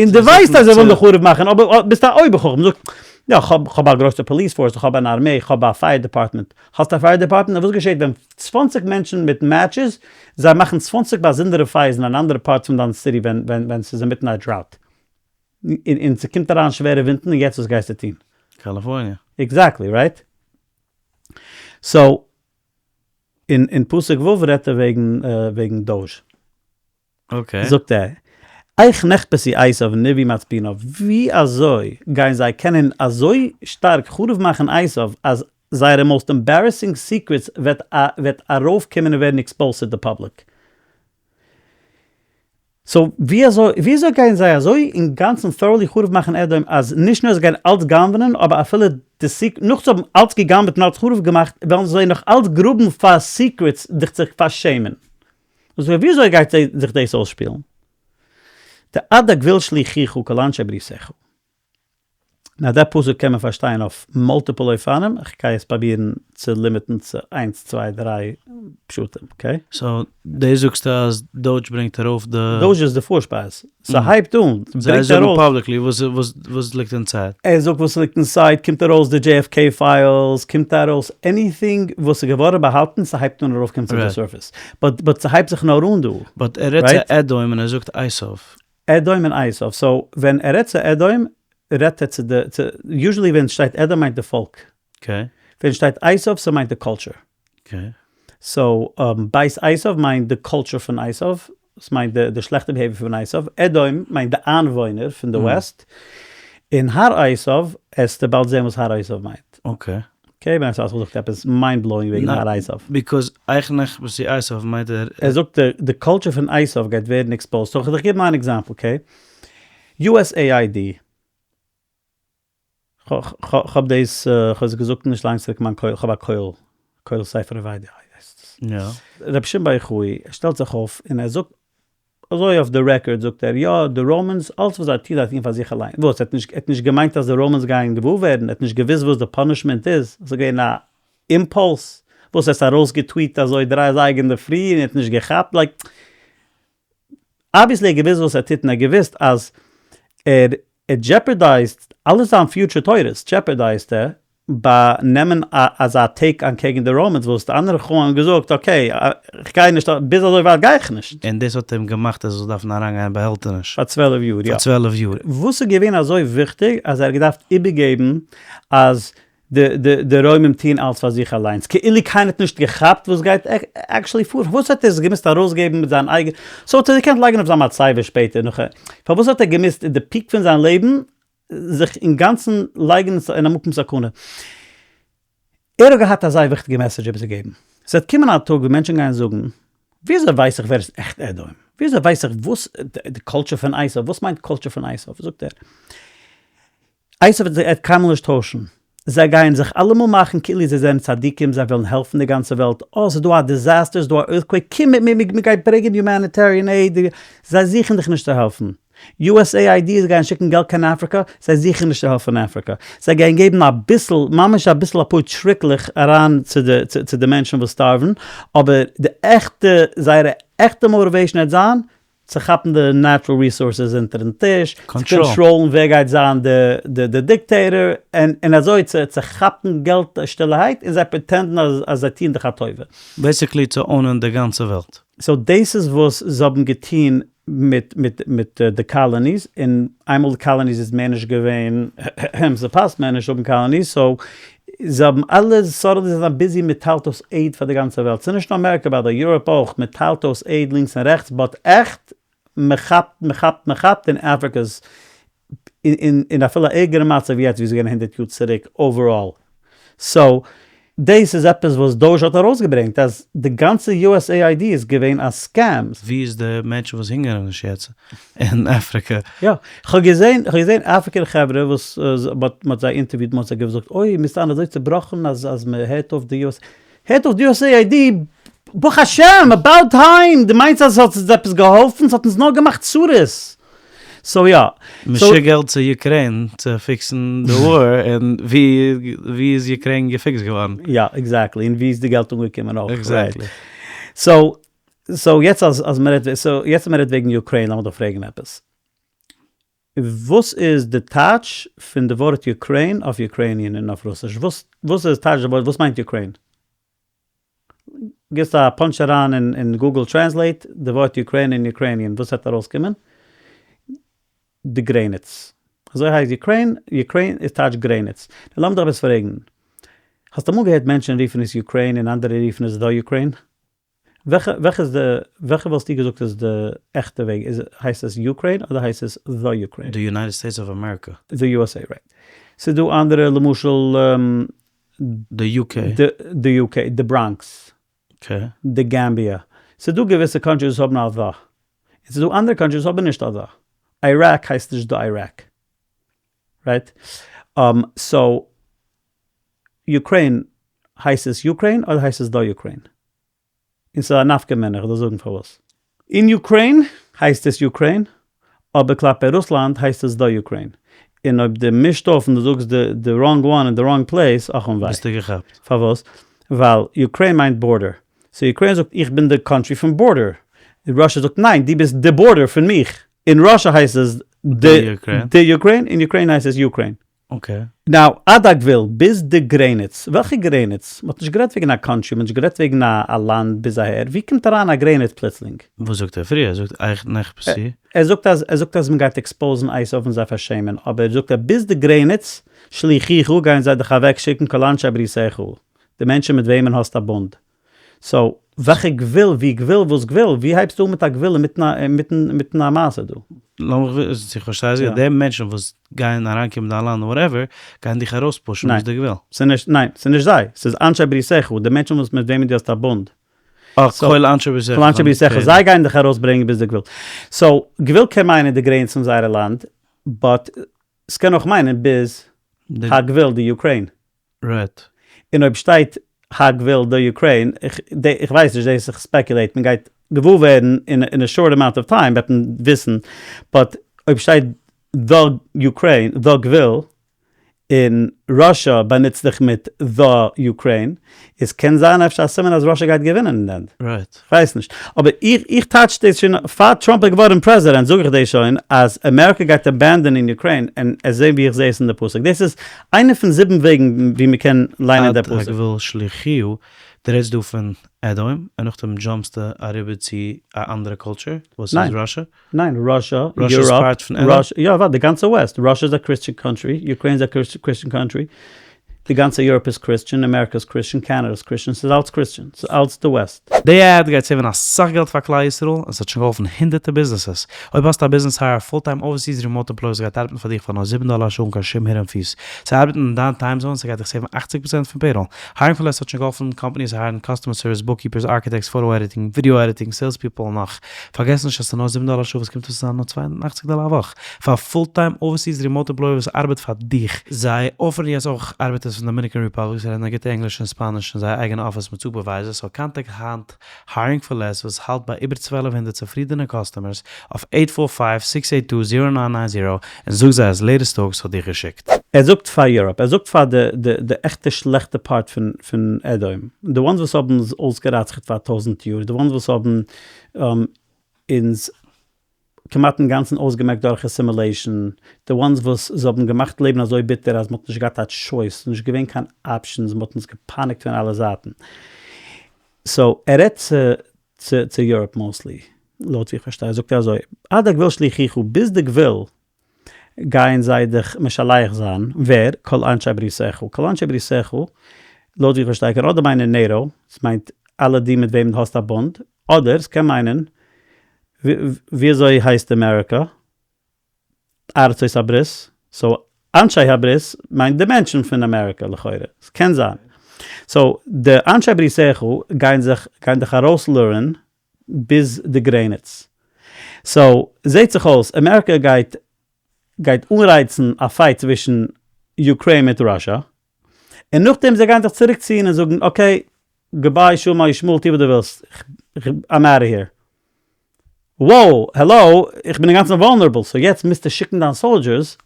און דו ווייסט אז זיי ווילן דיך חרוב מאכן אבער ביסט א אויבער חכם זאגסט יא כ'האב כ'האב א גרויסע police force איך האב אן ארמעי איך האב א fire department, האסט א fire department און וואס געשעט ווען 20 מענטשן מיט matches זיי מאכן 20 באזונדערע fires אין אן אנדערע part פון דיין city ווען ווען ווען ס'איז אינמיטן א drought? און ס'קומט אריין שווערע ווינטן און יעצט וואס גייסטו טון? קאליפארניע. Exactly right? So אין פסוק ו' רעדט ער וועגן וועגן דאוזש. Okay. זאגט ער, איך נחפשו עשיו ונבעו מצפוניו, ווי אזוי גייען זיי קענען אזוי שטארק חרוב מאכן עשיו אז זייערע most embarrassing secrets וועט וועט ארויפקומען און ווערן exposed צו די public? So ווי אזוי ווי אזוי גייען זיי אזוי אינגאנצן thoroughly חרוב מאכן אדום אז נישט נאר זיי גייען אלץ גנב'נען אבער אפילו די secret נאך צו האבן אלץ געגנב'ט און אלץ חרוב געמאכט וועלן זיי נאך אלץ גראבן פאר secrets דיך צו פארשעמען. אזוי ווי אזוי גייט זיך דאס אויסשפילן? די עד הגבול שלוחך כל אנשי בריתך. נאר דער פסוק קען מען פארשטיין אויף multiple אופנים, איך גיי עס פראבירן צו limit ן צו איינס צוויי דריי פשטים, okay? So דאס זאגסטו אז דאוזש ברענגט ארויף די. דאוזש איז די פארשפייז, ס'הייבט אן, זיי ברענגט זאגן ארויס. publicly וואס ליגט inside. ער זאגט וואס ליגט inside, קומט ארויס די JFK files, קומט ארויס anything וואס איז געווארן באהאלטן, ס'הייבט אן ארויפקומען צו די surface, but ס'הייבט זיך נאר אן דא. But ער רעדט צו אדום און ער זאגט עשיו. אדום און עשיו, so ווען ער רעדט צו אדום רעדט ער צו די, צו, usually ווען שטייט אדום מיינט די פאלק, ווען שטייט עשיו ס'מיינט די culture, so בית עשיו מיינט די culture פון עשיו, ס'מיינט די שלעכטע behavior פון עשיו, אדום מיינט די איינוואוינער פון די West, און הר עשיו, עסטו באלד זען וואס הר עשיו מיינט. Okay. Okay, ווען עשיו זאגט עפעס mind blowing וועגן הר עשיו. Because איך נחפשו עשיו מיינט ער. ער זאגט די culture פון עשיו גייט ווערן exposed, so כ'וועל דיך געבן איין example okay, USAID, כ'האב דאס, כ'האב עס געזאגט נישט לאנג צוריק אין מיין כולל, כ'האב א כולל, כולל ספר עובדיה הייסט עס. רבי שמעון בר יוחאי שטעלט זיך אויף און ער זאגט אזוי אויף די record זאגט ער, יא, די Romans, אלץ וואס זיי טוהן זיי טוהן פאר זיך אליין. וואס? ער האט נישט, ער האט נישט געמיינט אז די Romans גייען געוואר ווערן? ער האט נישט געוואוסט וואס די punishment איז? עס איז געווען א impulse? וואס? ער האט ארויסגעטוויט אזוי דריי אזייגער אינדערפרי און ער האט נישט געכאפט? Like, obviously ער האט געוואוסט וואס ער טוט און ער האט געוואוסט אז ער ער jeopardize ט אלע זיין future תורות jeopardize ט ער ביי נעמען אזא take אנטקעגן די Romans וואס די אנדערע חכמים האבן געזאגט okay איך גיי נישט ביז אזוי ווייט גיי איך נישט. און דאס האט אים געמאכט ער זאל דארפן אריינגיין אין באהעלטעניש. פאר 12 יאר יא. פאר 12 יאר. וואס איז געווען אזוי וויכטיג אז ער האט געדארפט איבערגעבן אז די רוימים טוען אלץ פאר זיך אליינס, כאילו קיינער האט נישט געכאפט וואס גייט actually פאר, פארוואס האט ער עס געמוזט ארויסגעבן מיט זיין אייגענע, so האט ער געקענט לייגן אויף זיין מצבה שפעטער נאך, פארוואס האט ער געמוזט אין די peak פון זיין לעבן זיך אינגאנצן לייגן אין א מקום סכנה? ער האט געהאט א זייער וויכטיגע message איבערצוגעבן, ס'וועט קומען א טאג ווי מענטשן גייען זאגן, וויאזוי ווייס איך ווער איז עכט אדום? וויאזוי ווייס איך וואס די culture פון עשיו, וואס מיינט culture פון עשיו? זאגט ער, עשיו וועט זיך קיינמאל נישט טוישן, זיי גייען זיך אלעמאל מאכן כאילו זיי זענען צדיקים, זיי ווילן העלפן די גאנצע וועלט, אה ס'איז דא א disaster, ס'איז דא א earthquake, קום מיט מיר, מ'גייט ברענגען humanitarian aid, זיי זוכן דיך נישט צו העלפן. USAID זיי גייען שיקן געלט קיין אפריקא, זיי זוכן נישט צו העלפן אפריקא, זיי גייען געבן אביסל, ממש אביסל אפאר טשריקלעך אריין צו די צו די מענטשן וואס starve ן, אבער די עכטע, זייערע עכטע motivation וועט זיין צו כאפן די natural resources אונטערן טיש, צו control ן ווער גייט זיין די די dictator, און אזוי צו צו כאפן געלט שטילערהייט, און זיי pretend ן אז זיי טוען דיך א טובה. Basically צו own ען די גאנצע וועלט. So דאס איז וואס זיי האבן געטון מיט מיט מיט די colonies, און איינמאל די colonies איז מער נישט געווען, ס'פאסט מער נישט האבן colonies, so זיי האבן אלע suddenly זיי זענען busy מען טיילט אויס aid פאר די גאנצע וועלט, ס'איז נישט נאר אמעריקע by the way, Europe אויך, מען טיילט אויס aid לינקס און רעכטס, but עכט מען כאפט מען כאפט מען כאפט, און אפריקע איז אין אפילו א ערגערע מצב יעצט ווי ס'איז געווען 100 יאר צוריק overall. So דאס איז עפעס וואס דאזש האט ארויסגעברענגט אז די גאנצע USAID איז געווען א scam. ווי איז די מענטשן וואס הונגערן נישט יעצט אין אפריקע? יא, כ'האב געזען, כ'האב געזען African חברה וואס מ'האט זיי אינטערוויוט, מ'האט זיי געזאגט אוי מיר זענען אזוי צובראכן אז אז מ'הערט אויף די יו עס, הערט אויף די USAID, ברוך השם, about time, דו מיינסט אז ס'האט אונז עפעס געהאלפן? ס'האט אונז נאר געמאכט צרות. So יא. מען שיקט געלט צו Ukraine צו fix ן די war, און ווי איז Ukraine געפיקסט געווארן? יא, exactly, און ווי איז די געלט אנגעקומען אויך. Exactly. So, so יעצט אז אז מען רעדט, so יעצט אז מען רעדט וועגן Ukraine לאמיר דיך פרעגן עפעס. וואס איז די טייטש פון די ווארט Ukraine אויף Ukrainian און אויף רוסיש? וואס וואס איז טייטש די ווארט, וואס מיינט Ukraine? גיבסט א punch אריין אין Google Translate די ווארט Ukraine אין Ukrainian וואס וועט ארויסקומען? די גרעניץ. אזוי הייסט Ukraine, Ukraine איז טייטש גרעניץ. נו לאמיר דיך עפעס פרעגן, האסט אמאל געהערט מענטשן רופן עס Ukraine און אנדערע רופן עס the Ukraine? וועלכע וועלכע איז די וועלכע וואלסטו געזאגט איז די עכטע וועג? איז הייסט עס Ukraine אדער הייסט עס the Ukraine? די United States of America. The USA, right. ס'איז דא אנדערע למשל. די יו קעי. די יו קעי, די בראנקס. Okay. די גאמביע. ס'איז דא געוויסע countries וואס האבן א the. און ס'איז דא אנדערע countries וואס האבן נישט א the. איראק הייסט נישט the Iraq. Right? So Ukraine הייסט עס Ukraine אדער הייסט עס the Ukraine? און ס'איז א נפקא מינה, כ'וועל דיר זאגן פארוואס. אין Ukraine הייסט עס Ukraine, אבער כלפי רוסלאנד הייסט עס the Ukraine. און אויב דו מישט אויף און דו זאגסט די wrong one אין די wrong place, אך און וויי. ביסטו געכאפט. פארוואס? ווייל Ukraine מיינט border. So Ukraine זאגט איך בין די country פון border. Russia זאגט ניין דו ביסט די border פון מיך. אין Russia הייסט עס the Ukraine, אין Ukraine הייסט עס Ukraine. Okay. Now, עד הגבול, ביז די גרעניץ, וועלכע גרעניץ? מ'האט נישט גערעדט וועגן א country, מ'האט נישט גערעדט וועגן א לאנד ביז אהער, ווי קומט אריין א גרעניץ פלוצלינג? וואס זאגט ער פריער? ער זאגט אייך נחפשי. ער זאגט אז ער זאגט אז מ'גייט expose ן עשיו און זיי פארשעמען, אבער זאגט ער ביז די גרעניץ, שלוחך גייען זיי דיך אוועקשיקן כל אנשי בריתך, די מענטשן מיט וועמען האסט א בונד. So, וועלכע גבול, ווי גבול, וואס גבול, ווי הייבסטו אן מיט א גבול אינמיטן א, אינמיטן, אינמיטן א מעשה דא? לאמיך וויסן צו איך פארשטיי זיך, די מענטשן וואס גייען אריינקומען אין דיין לאנד whatever, גייען דיך ארויספושן ביז די גבול. ס'איז נישט, ניין, ס'איז נישט זיי, ס'איז אנשי בריתך, די מענטשן וואס מיט וועמען דו האסט א בונד. אה, כל אנשי בריתך. כל אנשי בריתך, זיי גייען דיך ארויסברענגען ביז די גבול. So, גבול קען מיינען די גרעניץ פון זייערע לאנד, but ס'קען אויך מיינען ביז הגבול, די Ukraine. Right. און אויב שטייט הגבול די Ukraine, איך ווייס נישט, דאס איך speculate, מען גייט געוואר ווערן אין א short amount of time וועט מען וויסן, but אויב שטייט the Ukraine, the גבול, און Russia באנוצט זיך מיט the Ukraine, איז קען זיין אפשר א סימן אז Russia גייט געווינען אין די end. Right. כ'ווייס נישט. אבער איך איך טייטש דאס שוין פאר טראמפ איז געווארן פרעזידענט זאג איך דאס שוין אז אמעריקא גייט abandon ען Ukraine און עס זעהן ווי איך זעה עס אין די פסוק. דאס איז איינע פון זיבן וועגן ווי מען קען ליינען די עד פסוק. הגבול שלוחך, דו רעדסט דא פון אדום, און נאכדעם jump סטו אריבער צו א אנדערע culture וואס איז Russia. ניין, Russia, Russia איז Europe, part פון אדום? Russia, יא ווארט, די גאנצע West, Russia איז א Christian country, Ukraine איז א Christian country, די גאנצע Europe איז Christian, אמעריקא איז Christian, קאנאדע איז Christian, ס'איז אלץ Christian, ס'איז אלץ די West. די ad גייט save ן אסאך געלט פאר כלל ישראל, און ס'האט שוין געהאלפן הונדערטער ביזנעסעס. אויב האסטו א ביזנעס hire א full time overseas remote employee וואס גייט ארבעטן פאר דיך פאר נאר 7 דאלער א שעה אן קיין שום hidden fees. זיי ארבעטן אין דיין time zone, ס'גייט דיך save ן 80% פון payroll. Hiring for Less האט שוין געהאלפן companies hire ן customer service, bookkeepers, architects, photo editing, video editing, sales people און נאך. פארגעס נישט אז ס'איז נאר 7 דאלער א שעה וואס קומט אויס צו זיין נאר 82 דאלער א וואך פאר א full time overseas remote employee וואס ארבעט פאר דיך. זיי offer ן יעצט אויך ארבעטערס. פון Dominican Republic, זיי רעדן א גוטע ענגליש און ספאניש אין זייער אייגענע אפיס מיט supervisors, so contact היינט Hiring for Less וואס האלט ביי איבער 1200 צופרידענע customers אויף eight four five, six eight two, zero nine nine zero און זאג זיי אז Latest Talks האט דיך געשיקט. ער זאגט פאר Europe, ער זאגט פאר די די די עכטע שלעכטע part פון פון אדום, די ones וואס האבן אונז אויסגערצח'ט פאר טויזענט יאר, די ones וואס האבן אונז כמעט אינגאנצן אויסגעמעקט דורך assimilation, די ones וואס זיי האבן געמאכט לעבן אזוי ביטער אז מ'האט נישט געהאט א choice, נישט געווען קיין options, מ'האט אונז געפייניגט פון אלע זייטן. so ער רעדט צו צו צו Europe mostly, לויט ווי איך פארשטיי זאגט ער אזוי, עד הגבול שלחוך, ביז די גבול גייען זיי דיך משלח זיין, ווער? כל אנשי בריתך, כל אנשי בריתך, לויט ווי איך פארשטיי קען אדער מיינען NATO, ס'מיינט אלע די מיט וועם דו האסט א בונד, אדער ס'קען מיינען ווי אזוי הייסט אמעריקא? ארצות הברית, so אנשי הברית מיינט די מענטשן פון אמעריקא לכאורה, ס'קען זיין. so די אנשי בריתך גייען זיך גייען דיך ארויסלורען ביז די גרעניץ. so זעהט זיך אויס אמעריקא גייט גייט אנרייצן א fight צווישן Ukraine מיט Russia, און נאכדעם זיי גייען זיך צוריק ציען און זאגן okay goodbye שלום ישמעאל טו וואס דו ווילסט, I'm outta here. Wow, hello, איך בין אינגאנצן vulnerable, so יעצט מוזטו שיקן דיין soldiers,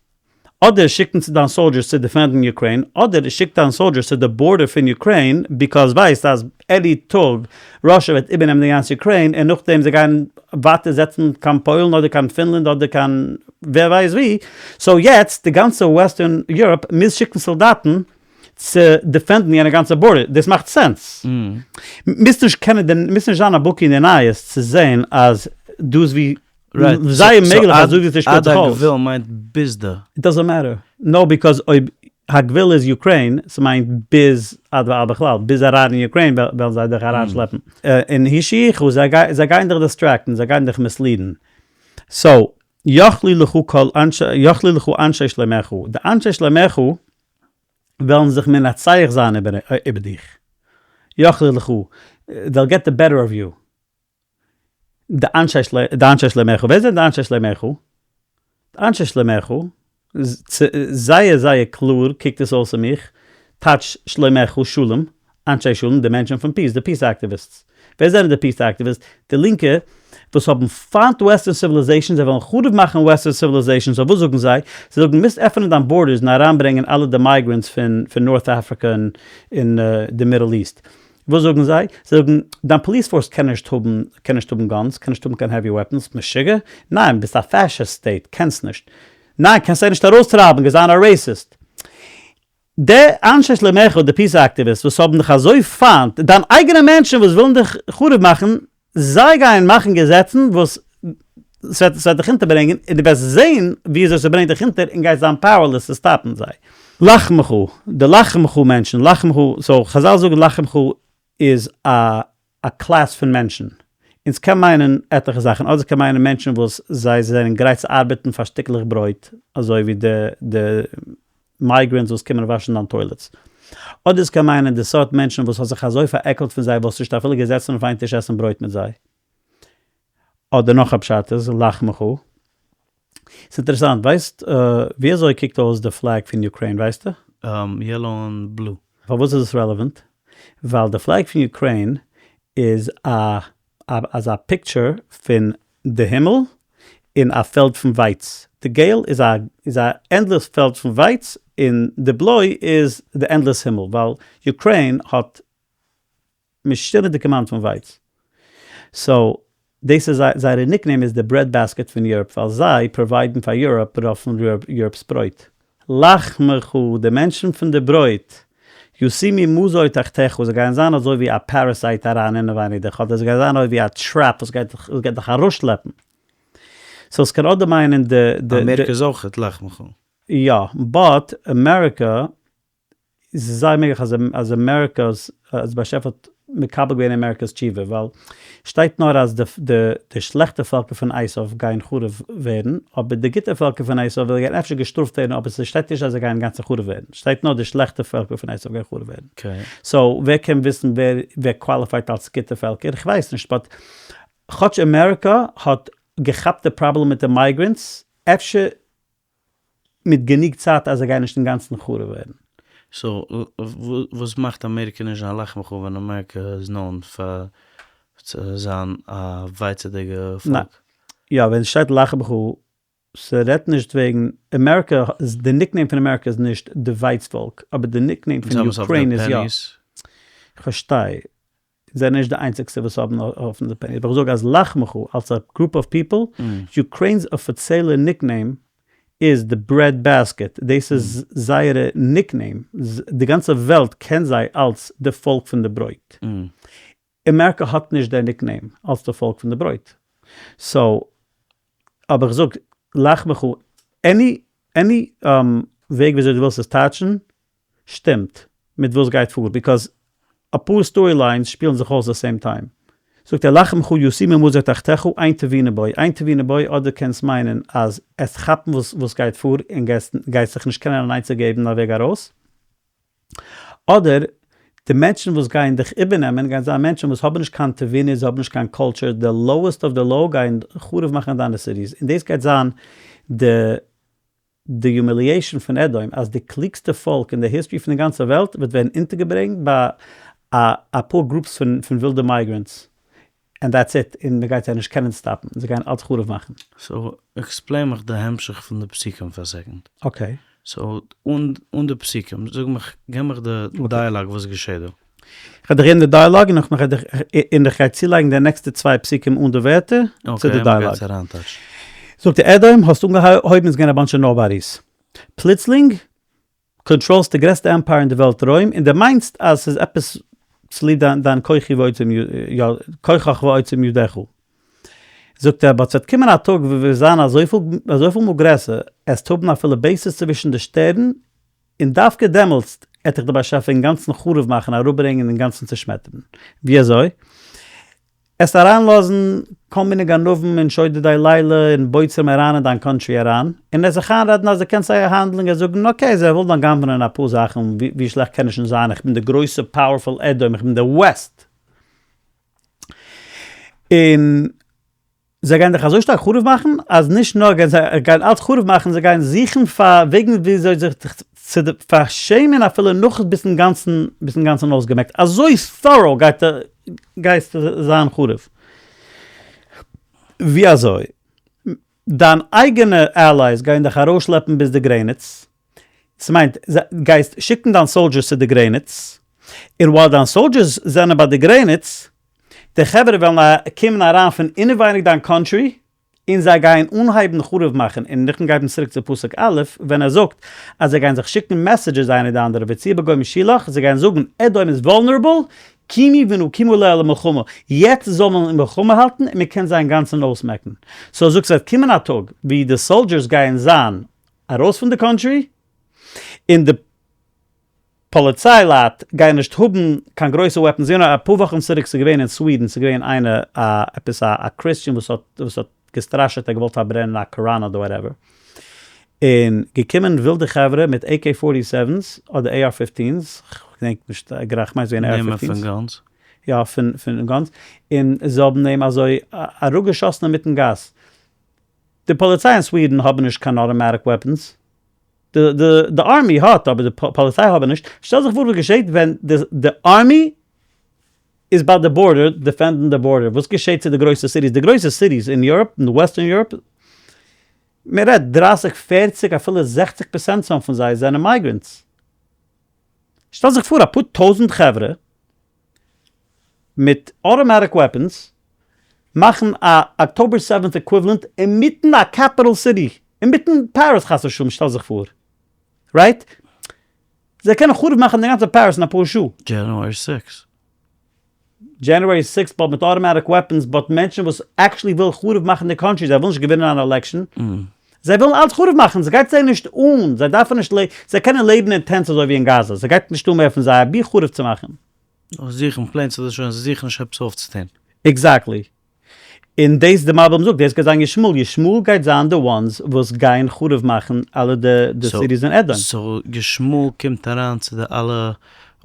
אדער שיקן צו דיין soldiers צו defend ן Ukraine, אדער שיק דיין soldiers צו די border פון Ukraine, because ווייסט אז any טאג Russia וועט איבערנעמען די גאנצע Ukraine, און נאכדעם זיי גייען ווייטער זעצן קיין פוילן אדער קיין פינלאנד אדער קיין ווער ווייסט ווי, so יעצט די גאנצע Western Europe מוז שיקן סאלדאטן צו defend ן יענע גאנצע border, דאס מאכט sense. מוזט נישט קענען די, מוזט נישט זיין א בקי אין די נייעס צו זען אז דא איז ווי זייער מעגליך אז אזוי ווי ס'שפילט זיך אויס. עד הגבול מיינט ביז די. It doesn't matter. No because אויב הגבול איז Ukraine, ס'מיינט ביז עד ועד בכלל, ביז אריין אין Ukraine וועלן זיי דיך אריינשלעפן. און השיחו, זיי גייען דיך distract ן, זיי גייען דיך mislead ן. So, יכלו לך כל אנשי, יכלו לך אנשי שלומך, די אנשי שלומך וועלן זיך מנצח זיין איבער דיך. יכלו לך, they'll get the better of you. די אנשי שלומך, ווער זענען די אנשי שלומך? די אנשי שלומך, זייער זייער קלאר קוקט עס אויס צו מיך, טייטש שלומך שלום, אנשי שלום, די מענטשן פון peace, די peace activists. ווער זענען די peace activists? די לינקע וואס האבן פיינט Western civilization, זיי ווילן חרוב מאכן Western civilization, so וואס זאגן זיי? זיי זאגן מוזט עפענען דיין borders און אריינברענגען אלע די migrants פון North Africa און די Middle East. וואס זאגן זיי? זיי זאגן, דיין police force קען נישט האבן, קען נישט האבן guns, קען נישט האבן קיין heavy weapons, משוגע? ניין, ביסט א fascist state, קענסט נישט. ניין, קענסט זיי נישט ארויסטרייבן, גייסט זיין א racist. די אנשי שלומך, די peace activists וואס האבן דיך אזוי פיינט, דיין אייגענע מענטשן וואס ווילן דיך חרוב מאכן, זיי גייען מאכן געזעצן וואס ס'וועט ס'וועט דיך אונטערברענגען, און דו וועסט זען ווי אזוי ס'ברענגט דיך אונטער און גייסט זיין powerless צו stop ן זיי. לחמך, די לחמך מענטשן, לחמך, so חזל זאגן לחמך איז א א class פון מענטשן, און ס'קען מיינען עטליכע זאכן, אדער ס'קען מיינען מענטשן וואס זיי זענען גרייט צו ארבעטן פאר שטיקלעך ברויט, אזוי ווי די די migrants וואס קומען וואשן דיין toilets. אדער ס'קען מיינען די סארט מענטשן וואס האט זיך אזוי פארעקלט פון זיי וואלסט נישט אפילו געזעצן אויף איין טיש עסן ברויט מיט זיי. אדער נאך א פשט איז לחמך. ס'אינטערעסאנט, ווייסט ווי אזוי קוקט אויס די flag פון Ukraine ווייסטו? Yellow און blue. פארוואס איז עס relevant? ווייל די flag פון Ukraine איז א אזא picture פון די הימל און א פעלד פון ווייץ, די געל איז א איז א endless פעלד פון ווייץ און די בלוי איז די endless הימל ווייל Ukraine האט משונה'דיגע amount פון ווייץ. So דאס איז זייערע nickname איז די bread basket פון Europe ווייל זיי provide ן פאר Europe רוב פון Europe 'ס ברויט. לחמך, די מענטשן פון די ברויט, ישימו מזור תחתיך, זיי גייען זיין אזוי ווי א parasite אריין אינעווייניג דיך, אדער זיי גייען זיין אזוי ווי א trap וואס גייט דיך וואס גייט דיך ארויסשלעפן. So ס'קען אדער מיינען די די. אמעריקע איז אויכעט לחמך. יא, but אמעריקע ס'איז זייער מעגליך אז אז אמעריקא'ס אז באשעפער האט מקבל געווען אמעריקא'ס תשובה ווייל שטייט נאר אז די די די שלעכטע פעלקער פון עשיו גייען חרוב ווערן אבער די גוטע פעלקער פון עשיו וועלן גייען אפשר געשטראפט ווערן אבער ס'שטייט נישט אז זיי גייען אינגאנצן חרוב ווערן שטייט נאר די שלעכטע פעלקער פון עשיו גייען חרוב ווערן so ווער קען וויסן ווער ווער qualified אלס גוטע פעלקער איך ווייס נישט but כאטש אמעריקא האט געכאפט די פראבלעם מיט די migrants אפשר מיט גענוג צייט אז זיי גייען נישט אינגאנצן חרוב ווערן. So וואס מאכט אמעריקע נישט זיין לחמך ווען אמעריקע איז known פאר צו זיין א ווייצעדיגע פאלק? יא, ווען ס'שטייט לחמך ס'רעדט נישט וועגן אמעריקע, די nickname פון אמעריקע איז נישט די ווייץ פאלק, אבער די nickname פון Ukraine איז יא. כ'פארשטיי, זיי זענען נישט די איינציגסטע וואס האבן אויפן די pennies, אבער איך זאג אז לחמך אלס א group of people, Ukraine's אפיציעלע nickname איז די bread basket, דאס איז זייערע nickname, די גאנצע וועלט קען זיי אלס די פאלק פון די ברויט. אמעריקע האט נישט די nickname אלס די פאלק פון די ברויט. So, אבער איך זאג לחמך, any any וועג וויאזוי דו ווילסט עס טייטשן, שטימט מיט וואס גייט פאר, because אפאר story lines שפילן זיך אויס די same time. זאגט ער לחמך ישימו מזור תחתיך אין תבונה בו, אין תבונה בו אדער קענסט מיינען אז עסט כאפן וואס גייט פאר און גייסט זיך נישט קענען אן עצה געבן א וועג ארויס, אדער די מענטשן וואס גייען דיך איבערנעמען גייען זיין מענטשן וואס האבן נישט קיין תבונה, זיי האבן נישט קיין culture, די lowest of the low גייען חרוב מאכן דיינע cities, און דאס גייט זיין די די humiliation פון אדום, אז די קלוגסטע פאלק אין די history פון די גאנצע וועלט וועט ווערן אונטערגעברענגט ביי א אפאר groups פון ווילדע migrants, and that's it, און מען גייט זיי נישט קענען stop ן, זיי גייען אלץ חרוב מאכן. So explain מיך די המשך פון די פסוקים פאר א second. Okay. So אן די פסוקים, זאג מיך, געב מיך די dialogue וואס געשעט דא. כ'וועל דיך געבן די dialogue און נאכדעם און איך גיי צולייגן די נעקסטע צוויי פסוקים אן די ווערטער צו די dialogue. זאגט ער אדום האסט אנגעהויבן איז געווען א bunch of nobodies. פלוצלינג control סט די גרעסטע empire אין די וועלט רוים און די מיינסט אז ס'איז עפעס צוליב דיין כוחי ועוצם כוחך ועוצם ידך. זאגט ער but ס'וועט קומען א טאג ווען וועסט זיין אזויפיל מאל גרעסער עסט האבן אפילו bases צווישן די שטערן און דווקא דעמאלטס עט דיך דער באשעפער אינגאנצן חרוב מאכן, אראפברענגען און אינגאנצן צעשמעטערן. ווי אזוי? עסט אריינלאזן כל מיני גנבים און שודדי לילה און בוצרים אריין אין דיין קאנטרי אריין, און עסט זיך איינרעדן אז דו קענסט זיי האנדלן, גייסט זאגן okay זיי ווילן דאך גנב'נען אפאר זאכן, ווי שלעכט קען עס שוין זיין, איך בין די גרויסע powerful אדום, איך בין די West. און זיי גייען דיך אזוי שטארק חרוב מאכן, אז נישט נאר גייען זיי גייען אלץ חרוב מאכן, זיי גייען זוכן פאר וועגן וויאזוי זיך צו פארשעמען אפילו נאך ביסט אינגאנצן ביסט אינגאנצן אויסגעמעקט, אזוי thorough גייט גייסטו זיין חרוב. ווי אזוי? דיין אייגענע allies גייען דיך ארויסשלעפן ביז די גרעניץ, ס'מיינט גייסט שיקן דיין soldiers צו די גרעניץ, און while דיין soldiers זענען ביי די גרעניץ, די חברה וועלן קומען אריין פון אינעווייניג דיין קאנטרי, און זיי גייען אנהייבן חרוב מאכן, און נאכדעם גייט מען צוריק צו פסוק א', ווען ער זאגט אז זיי גייען זיך שיקן messages איינער די אנדערע, והוציאה בגוים שלח, זיי גייען זאגן אדום איז vulnerable, קומו ונקומה עליה למלחמה, יעצט זאל מען מלחמה האלטן און מען קען זיי אינגאנצן אויסמעקן. So ער זאגט ס'וועט קומען א טאג ווי די soldiers גייען זיין ארויס פון די קאנטרי, און די פאליציי לייט גייען נישט האבן קיין גרויסע weapons, you know אפאר וואכן צוריק ס'איז געווען אין סווידן ס'איז געווען איינער א עפעס א Christian וואס האט וואס האט געסטראשעט ער האט געוואלט פארברענען א קאראן אדער whatever, און געקומען ווילדע חברה מיט AK forty sevens אדער AR fifteens, כ'געדענק נישט גראד כ'מיין ס'איז געווען AR נעמען fifteens. פון guns. יא פון פון guns, און זיי האבן אים אזוי אראפגעשאסן אינמיטן גאס. די פאליציי אין סווידן האבן נישט קיין automatic weapons, די די די army האט אבער די פאליציי האבן נישט, שטעל זיך פאר וואס געשעט ווען די די army איז ביי די border defend ן די border, וואס געשעט צו די גרויסע cities, די גרויסע cities אין Europe, אין Western Europe, מען רעדט דרייסיג פערציג אפילו זעכציג פערסענט some פון זיי זענען migrants, שטעל זיך פאר אפאר טויזענט חברה מיט automatic weapons מאכן א October seventh equivalent אינמיטן א capital city, אינמיטן פאריס חס ושלום שטעל זיך פאר, right? זיי קענען חרוב מאכן די גאנצע פאריס אין אפאר שעה. January six. January six but מיט automatic weapons but מענטשן וואס actually ווילן חרוב מאכן די קאנטרי זיי ווילן נישט געווינען אן election זיי ווילן אלץ חרוב מאכן ס'גייט זיי נישט אן זיי דארפן נישט זיי קענען לעבן אין tents אזוי ווי אין גאזא ס'גייט נישט אן מער פון זיי אבי חרוב צו מאכן. זיי זוכן plain צו דאס שוין זיי זוכן נישט עפעס אויפצוטון. Exactly. און דאס די מלבי"ם זאגט דאס גייט זיין ישמעאל, ישמעאל גייט זיין די ones וואס גייען חרוב מאכן אלע די cities אין אדום. So ישמעאל קומט אריין צו די אלע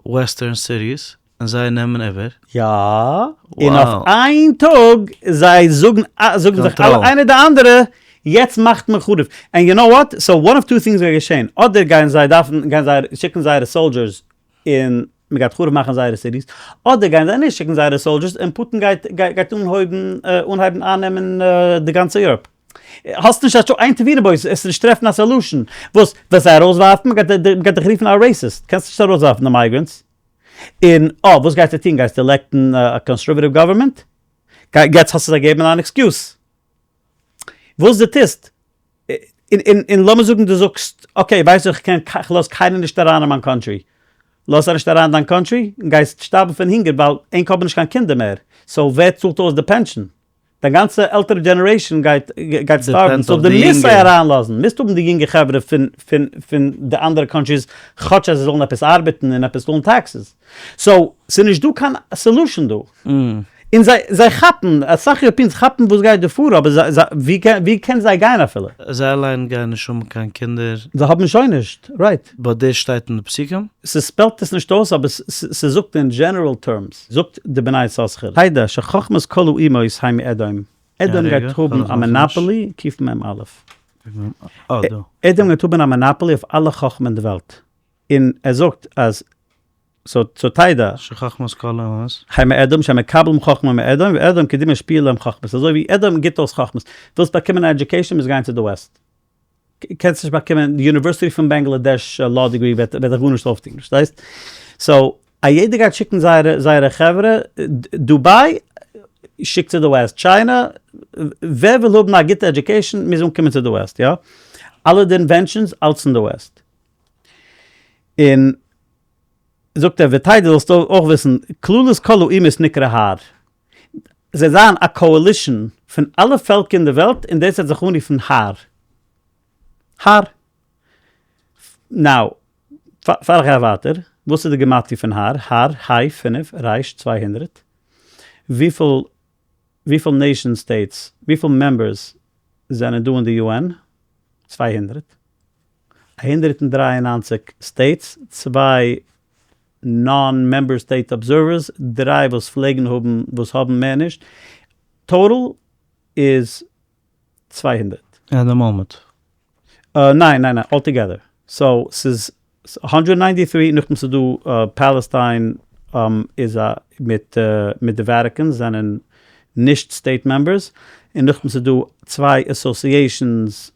western cities און זיי נעמען איבער. יא, און אויף איין טאג זיי זאגן זאגן זיך אלע איינער די אנדערע. יעצט מאכט מען חרוב, and you know what, so one of two things גייט געשען, אדער גייען זיי דארפן, גייען זיי שיקן זייערע soldiers און מען גייט חרוב מאכן זייערע cities, אדער גייען זיי נישט שיקן זייערע soldiers און פוטין גייט גייט אנהויבן אנהייבן אייננעמען די גאנצע Europe. האסט נישט א טשו אין תבונה בו, עס נישט טרעפן א solution, וואס וועסט זיי ארויסווארפן? מען גייט דיך רופן א racist, קענסט נישט ארויסווארפן די migrants, און אה וואס גייסטו טון, גייסטו elect ן א conservative government? יעצט האסטו זיי געגעבן אן excuse וואס דו טוסט, און לאמיר זאגן דו זאגסט okay ווייסט איך קען איך לאז קיינעם נישט אריין אין מיין country, לאז זיי נישט אריין אין דיין country און גייסט שטארבן פון הונגער ווייל ענק האבן נישט קיין קינדער מער, so ווער צאלט אויס די pension? דיין גאנצע עלטערע generation גייט גייט שטארבן, so דו מוזט זיי אריינלאזן, מוזט האבן די יונגע חברה פון פון פון די אנדערע countries כאטש אז זיי זאלן עפעס ארבעטן און עפעס צאלן taxes, so ס'איז נישט דא קיין solution דא. און זיי זיי כאפן, אסאך Europeans כאפן וואס גייט דא פאר, אבער זיי זיי ווי קען ווי קען זיי גיין אפילו? זיי אליין גייען נישט האבן קיין קינדער. זיי האבן שוין נישט, right. But דאס שטייט אין די פסוקים? ס' spell ט עס נישט אויס אבער ס'זאגט אין general terms. זאגט די בני יששכר, תדע שחכמת כל האומות היא מאדום, אדום גייט האבן א monopoly, קמ א. אדום גייט האבן א monopoly אויף אלע חכמה אין די וועלט, און ער זאגט אז so תדע. שחכמת כל האומות. היא מאדום שמקבלים חכמה מאדום ואדום כדין משפיע להם חכמות, אזוי ווי אדום גיבט אויס חכמות, ווילסט באקומען א education מוזט גיין צו די West. קענסט נישט באקומען די University פון בענגלאדעש law degree וועט דיך גארנישט אויפטון, פארשטייסט? So א יעדער גייט שיקן זייערע זייערע חברה, דובאי שיקט צו די West, China, ווער וויל האבן א גוטע education מוז אנקומען צו די West, יא? אלע די inventions אלץ אין די West. און זאגט ער ותדע זאלסטו אויך וויסן, כללות כל האומות נקרא הר. זיי זיין א coalition פון אלע פעלקער אין די וועלט און דאס וועט זיך אנרופן הר. הר. Now, פאר איך גיי ווייטער, וואס איז די גימטריא פון הר? הר, היי, פינף, רייש, 200. וויפיל וויפיל nation states, וויפיל members זענען דא אין די UN? 200. 193 states, צוויי non member state observers, דריי וואס פלעגן האבן וואס האבן מער נישט, total איז 200. At the moment. ניין ניין ניין, all together. So ס'איז 193, נאכדעם ס'איז דא Palestine איז א מיט מיט די Vatican זענען נישט state members, און נאכדעם ס'איז דא צוויי associations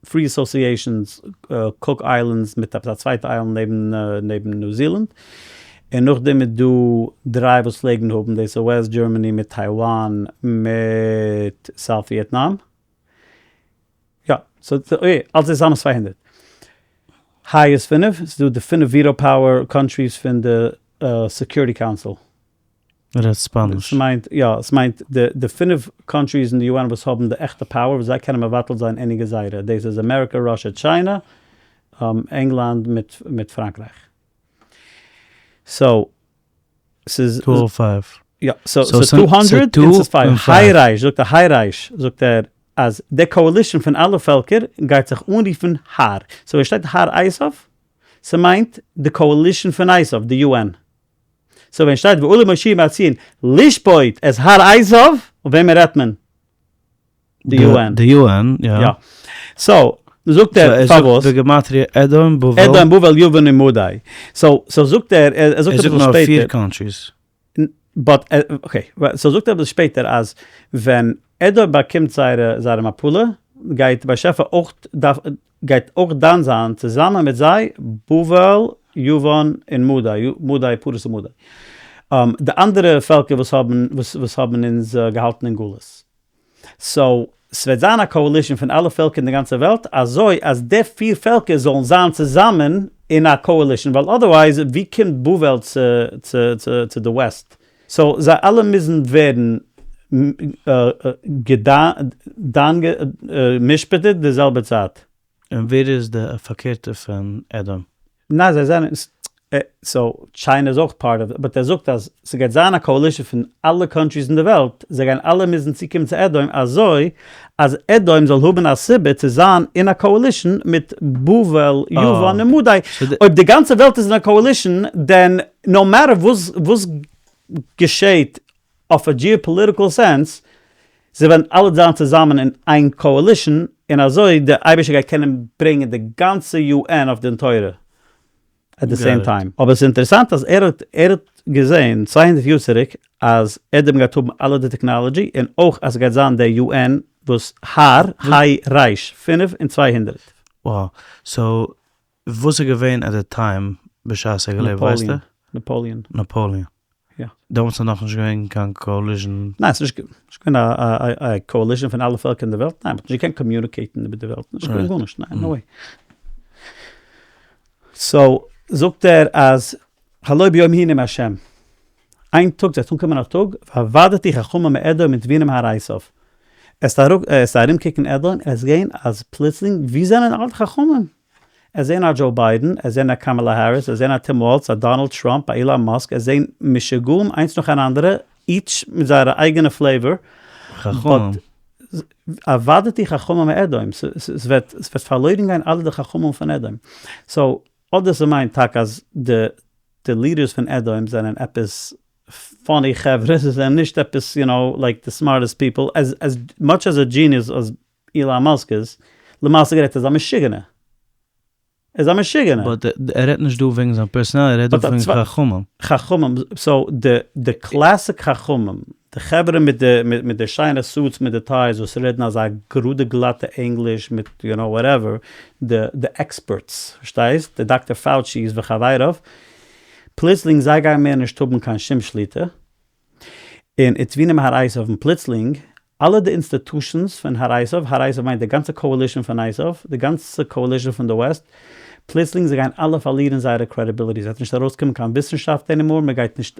free associations, Cook Islands מיט עפעס א צווייטע island נעבן נעבן ניו זילאנד, און נאכדעם איז דא דריי וואס פלעגן האבן, דאס איז West Germany מיט טייוואן מיט South Vietnam, יא, so אלס איז צוזאמען 200. היי איז פינף, ס'איז דא די פינף veto power countries פון די Security Council. רעדט ספאניש. ס'מיינט, יא, ס'מיינט די די פינף countries אין די UN וואס האבן די עכטע power וואס זיי קענען מבטל זיין any גזירה, דאס איז אמעריקא, Russia, China, ענגלאנד מיט מיט פראנקרייך. So ס'איז. Two oh five. יא, so ס'איז 200 און ס'איז five. היי רייש, זאגט ער, היי רייש, זאגט ער אז די coalition פון אלע פעלקער גייט זיך אנרופן הר. So ווען שטייט הר עשיו, ס'מיינט די coalition פון עשיו, די UN. So ווען שטייט ועלה מושיע מהציון לשפוט את הר עשיו, אויף וועמען רעדט מען? די UN. די UN, יא. יא. So, זאגט ער, פארוואס? בגימטריא אדום, בבל. אדום, בבל, יוון און מדי. So, so זאגט ער, ער זאגט אביסל שפעטער. ער זאגט נאר פיר countries. But, okay, so זאגט ער אביסל שפעטער אז ווען אדום באקומט זייערע זייערע מפלה, גייט באשעפער אויך דארף גייט אויך דן זיין צוזאמען מיט זיי בבל, יוון און מדי, מדי פרס ומדי. די אנדערע פעלקער וואס האבן וואס האבן אונז געהאלטן אין גלות. So ס'וועט זיין א coalition פון אלע פעלקער אין די גאנצע וועלט אזוי אז די פיר פעלקער זאלן זיין צוזאמען אין א coalition ווייל otherwise ווי קומט בבל צו צו צו די West? So זיי אלע מוזן ווערן געדן גע'משפט'ט די זעלבע צייט. און ווער איז די פארקערטע פון אדום? ניין זיי זענען, so China איז אויך part of, but ער זאגט אז ס'גייט זיין א coalition פון אלע countries אין די וועלט, זיי גייען אלע מוזן צוקומען צו אדום אזוי אז אדום זאל האבן א סיבה צו זיין אין א coalition מיט בבל, יוון און מדי, אויב די גאנצע וועלט איז אין א coalition then no matter וואס וואס געשעהט אויף א geopolitical sense. זיי וועלן אלע זיין צוזאמען אין איין coalition, און אזוי די אייבערשטער גייט קענען ברענגען די גאנצע UN אויף דין תורה at the same time. אבער ס'איז אינטערעסאנט אז ער האט ער האט געזען 200 יאר צוריק אז אדום גייט האבן אלע די technology און אויך אז ס'גייט זיין די UN וואס הר היי רייש 205. Wow. So וואס איז געווען at the time בשעת ער געלעבט ווייסטו? Napoleon. Napoleon. יא. דעמאלטס איז נאכנישט געווען קיין coalition. ניין, ס'איז נישט געווען א coalition פון אלע פעלקער אין די וועלט, ניין, מ'האט נישט געקענט communicate ן איבער די וועלט, נישט געווען גארנישט, ניין, no way. So זאגט ער אז הלא ביום ההוא נאם השם, איין טאג ס'וועט אנקומען א טאג, ואבדתי חכמים מאדום ותבונים מהר עשו, עסט ארומקוקן אדום און עסט זען אז פלוצלינג וואו זענען אלע די חכמים? עס זעהן א דזשאו ביידען, עס זעהן א קאמאלא העריס, עס זעהן א טים וואלץ, א דאנעלד טראמפ, א אילאן מאסק, עס זעהן משוגעים איינס נאך אן אנדערע, each מיט זייערע אייגענע flavor, חכמים. ואבדתי חכמים מאדום, ס'וועט פארלוירן גיין אלע די חכמים פון אדום. So, אדער ס'מיינט טאקע אז די leaders פון אדום זענען עפעס funny חברה, זיי זענען נישט עפעס you know like די smartest people, as much as a genius as אילאן מאסק איז, למעשה גערעדט איז א משוגענער. ער איז א משוגענער. But ער רעדט נישט דא וועגן זיין personality, ער רעדט דא פון חכמים. חכמים, so די די classic חכמים, די חברה מיט די מיט די שיינע suits מיט די ties וואס רעדן אזא גראדע גלאטע ענגליש מיט you know whatever, די די experts, פארשטייסט? די דאקטער פאוטשי'ס וחביריו, פלוצלינג זיי גייען מער נישט האבן קיין שום שליטה, און ותבונים מהר עשו און פלוצלינג אלע די institutions פון הר עשו, הר עשו מיינט די גאנצע coalition פון עשו, די גאנצע coalition פון די West, פלוצלינג זיי גייען אלע פארלירן זייערע credibility, ס'וועט נישט ארויסקומען קיין וויסנשאפט anymore, מען גייט נישט,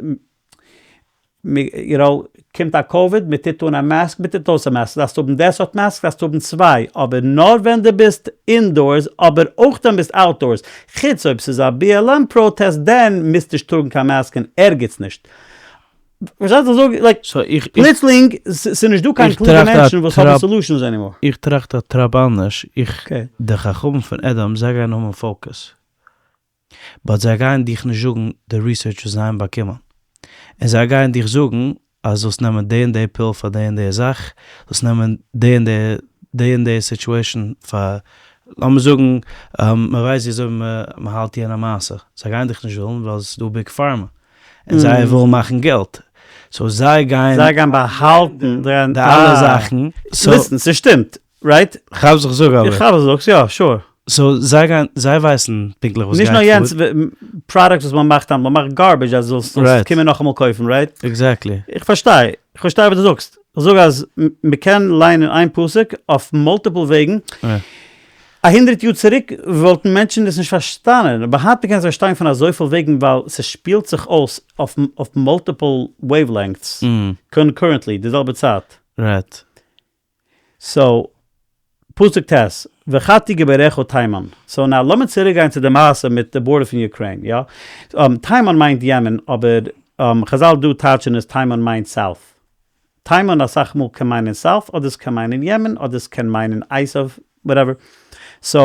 you know, קומט א קאוויד, מען טוט אן א מאסק, מען טוט אויס א מאסק, דארפסט האבן די סארט מאסק, דארפסט האבן צוויי, אבער נאר ווען דו ביסט indoors, אבער אויך ווען ביסט outdoors, חוץ אויב ס'איז א BLM protest דען מוזט נישט טראגן קיין מאסק אין ערגעץ נישט. פארשטייסט וואס איך זאג? Like, פלוצלינג ס'איז נישט דא קיין קלוגע מענטשן וואס האבן solutions anymore. איך טראכט א טראפ אנדערש, איך, די חכמים פון אדום זיי גייען האבן focus, but זיי גייען דיך נישט זאגן די research וואס זיי האבן באקומען, און זיי גייען דיך זאגן אז זאלסט נעמען די און די pill פאר די און די זאך, זאלסט נעמען די און די די און די situation פאר, לאמיר זאגן מען ווייסט ווי אזוי מען האלט יענע מעשה, זיי גייען דיך נישט ווילן ווייל עס איז דא big pharma, און זיי ווילן מאכן געלט, so זיי גייען. זיי גייען באהאלטן די אלע זאכן. Listen, ס'שטימט, right? כאפסט וואס איך זאג אבער. איך כאפ וואס דו זאגסט, יא, sure. So זיי גייען, זיי ווייסן פונקטליך וואס גייט פאר. נישט נאר יענץ, products וואס מען מאכט היינט, מען מאכט garbage אז זאלסט קומען נאכאמאל קויפן, right? Exactly. איך פארשטיי, איך פארשטיי וואס דו זאגסט. איך זאג אז מען קען ליינען איין פסוק אויף multiple וועגן. א הונדרעט יאר צוריק וואלטן מענטשן עס נישט פארשטאנען, אבער היינט מ'קען עס פארשטיין פון אזויפיל וועגן ווייל ס'שפילט זיך אויס אויף multiple wavelengths concurrently די זעלבע צייט. Right. So, פסוק ט', וחטאו גבוריך תימן. So now לאמיר צוריק גיין צו די מעשה מיט די border פון אוקריין, יא? תימן מיינט יעמען, אבער חזל דא טייטשן עס תימן מיינט south. תימן אסאך מאל קען מיינען south אדער עס קען מיינען יעמען אדער עס קען מיינען עשיו whatever. So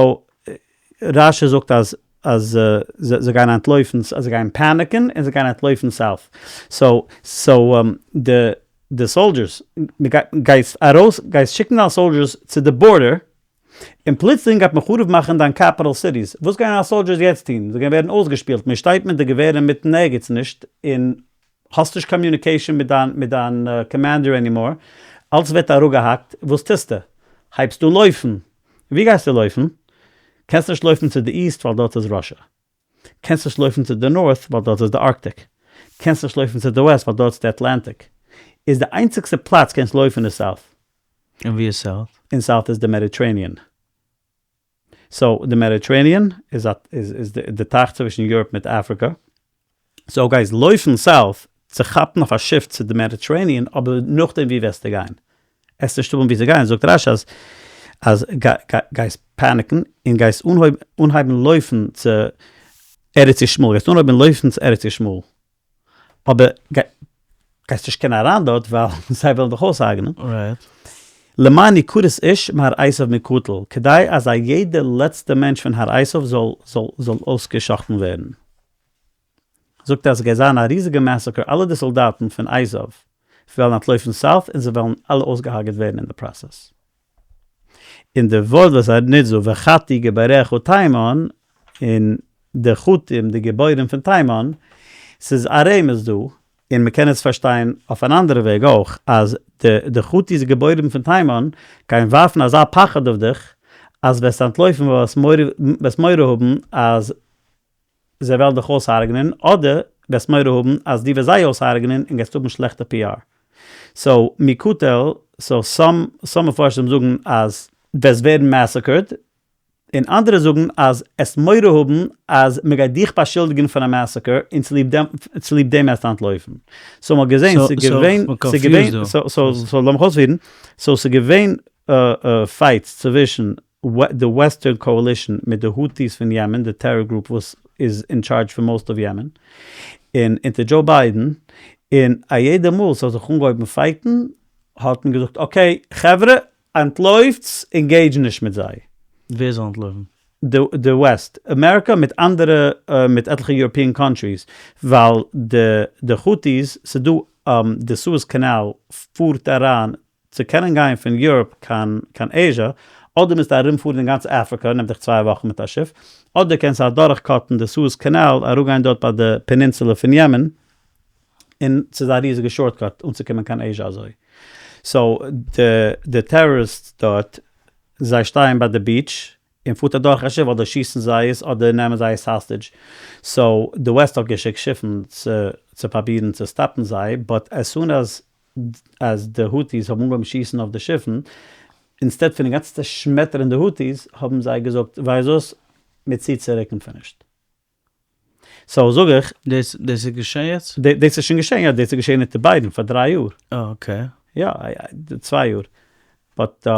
רשי זאגט אז אז זיי גייען אנטלויפן אז זיי גייען panic ן און זיי גייען אנטלויפן south. So so די די soldiers גייסט ארויס גייסט שיקן דיין soldiers צו די border און פלוצלינג גייט מען חרוב מאכן דיין capital cities. וואס גייען דיין soldiers יעצט טון? זיי גייען ווערן אויסגעשפילט מען שטייט מיט די געווער אינמיטן ערגעץ נישט און האסט נישט communication מיט דיין מיט דיין commander anymore, אלס ווערט אראפגעהאקט, וואס טוסטו? הייבסט אן לויפן, ווי גייסטו לויפן? קענסט נישט לויפן צו די east ווייל דארט איז Russia, קענסט נישט לויפן צו די north ווייל דארט איז די Arctic, קענסט נישט לויפן צו די west ווייל דארט איז די Atlantic, איז די איינציגסטע פלאץ קענסט לויפן איז south. און ווי איז south? אין south איז די Mediterranean. So די Mediterranean איז א איז די טייך צווישן Europe מיט אפריקע, so גייסט לויפן south צו כאפן אויף א שיף צו די Mediterranean, אבער נאכדעם ווי וועסטו גיין? עסט נישט האבן ווי צו גיין, זאגט רשי אז אז גייסט panic ן און גייסט אנהייבן לויפן צו ארץ ישמעאל, גייסט אנהויבן לויפן צו ארץ ישמעאל, אבער גייסט נישט קענען אריין דארט ווייל זיי וועלן דיך אויסהרג'נען. למען יכרת איש מהר עשיו מקטל, כדי אז א יעדע לעצטע מענטש פון הר עשיו זאל זאל אויסגע'שחט'ן ווערן. זאגט ער אז ס'גייט זיין א ריזיגע massacre אלע די סאלדאטן פון עשיו. וועלן אנטלויפן south און זיי וועלן אלע אויסגעהארגעט ווערן אין די process. און די ווארט וואס ער נוצט דא וחטי גיבוריך תימן, און די חוטים די גיבורים פון תימן, ס'איז א רמז דא, און מ'קען עס פארשטיין אויף אן אנדערע וועג אויך, אז די די חוטי'ס גיבורים פון תימן גייען ווארפן אזא פחד אויף דיך, אז וועסט אנטלויפן ווייל וועסט מורא האבן אז זיי וועלן דיך אויסהרג'נען, אדער וועסט מורא האבן אז דו וועסט זיי אויסהרג'נען און גייסט האבן שלעכטע PR. so מקטל, so some some מפרשים זאגן אז וועסט ווערן massacred, און אנדערע זאגן אז עסט מורא האבן אז מען גייט דיך באשולדיגן פון א massacre און צוליב דעם צוליב דעם עסטו אנטלויפן. so מ'האט געזען ס'איז געווען ס'איז געווען so so לאמיך אויספירן, so ס'איז געווען fights צווישן די western coalition מיט די הוטיס פון יעמען, די טעראר group וואס איז אין טשארדזש פון most of יעמען, און אונטער דזשאו ביידען, און א יעדע מאל ס'האט זיך אנגעהויבן fight ן האט מען געזאגט okay חברה אנטלויפטס engage נישט מיט זיי. ווער זאל אנטלויפן? די west, אמעריקא מיט אנדערע מיט עטליכע European countries, ווייל די די הוטיס, ס'דא די סועז קאנאל פארט אריין צו קענען גיין פון Europe קיין קיין Asia, אדער מוזטו ארום פארן אין גאנץ אפריקא, נעמט דיך צוויי וואכן מיט א שיף, אדער קענסטו אדורך cut ן די סועז קאנאל, אראפגיין דארט ביי די peninsula פון יעמען, און ס'איז א ריזיגע shortcut אנצוקומען קיין Asia אזוי. so די די טעראריסטס דארט, זיי שטייען ביי די beach, און פארט אדורך א שיף אדער שיסן זיי עס אדער נעמען זיי עס hostage, so די west האט געשיקט שיפן צו צו פראבירן צו stop ן זיי, but as soon as אז די הוטיס האבן אנגעהויבן שיסן אויף די שיפן, instead פון אינגאנצן צעשמעטערן די הוטיס, האבן זיי געזאגט ווייסט וואס, מען ציט צוריק און finished. so זאג איך. דאס דאס איז געשען יעצט? דאס איז שוין געשען יא, דאס איז געשען אונטער ביידען פאר דריי יאר. אה okay. יא, צוויי יאר. but.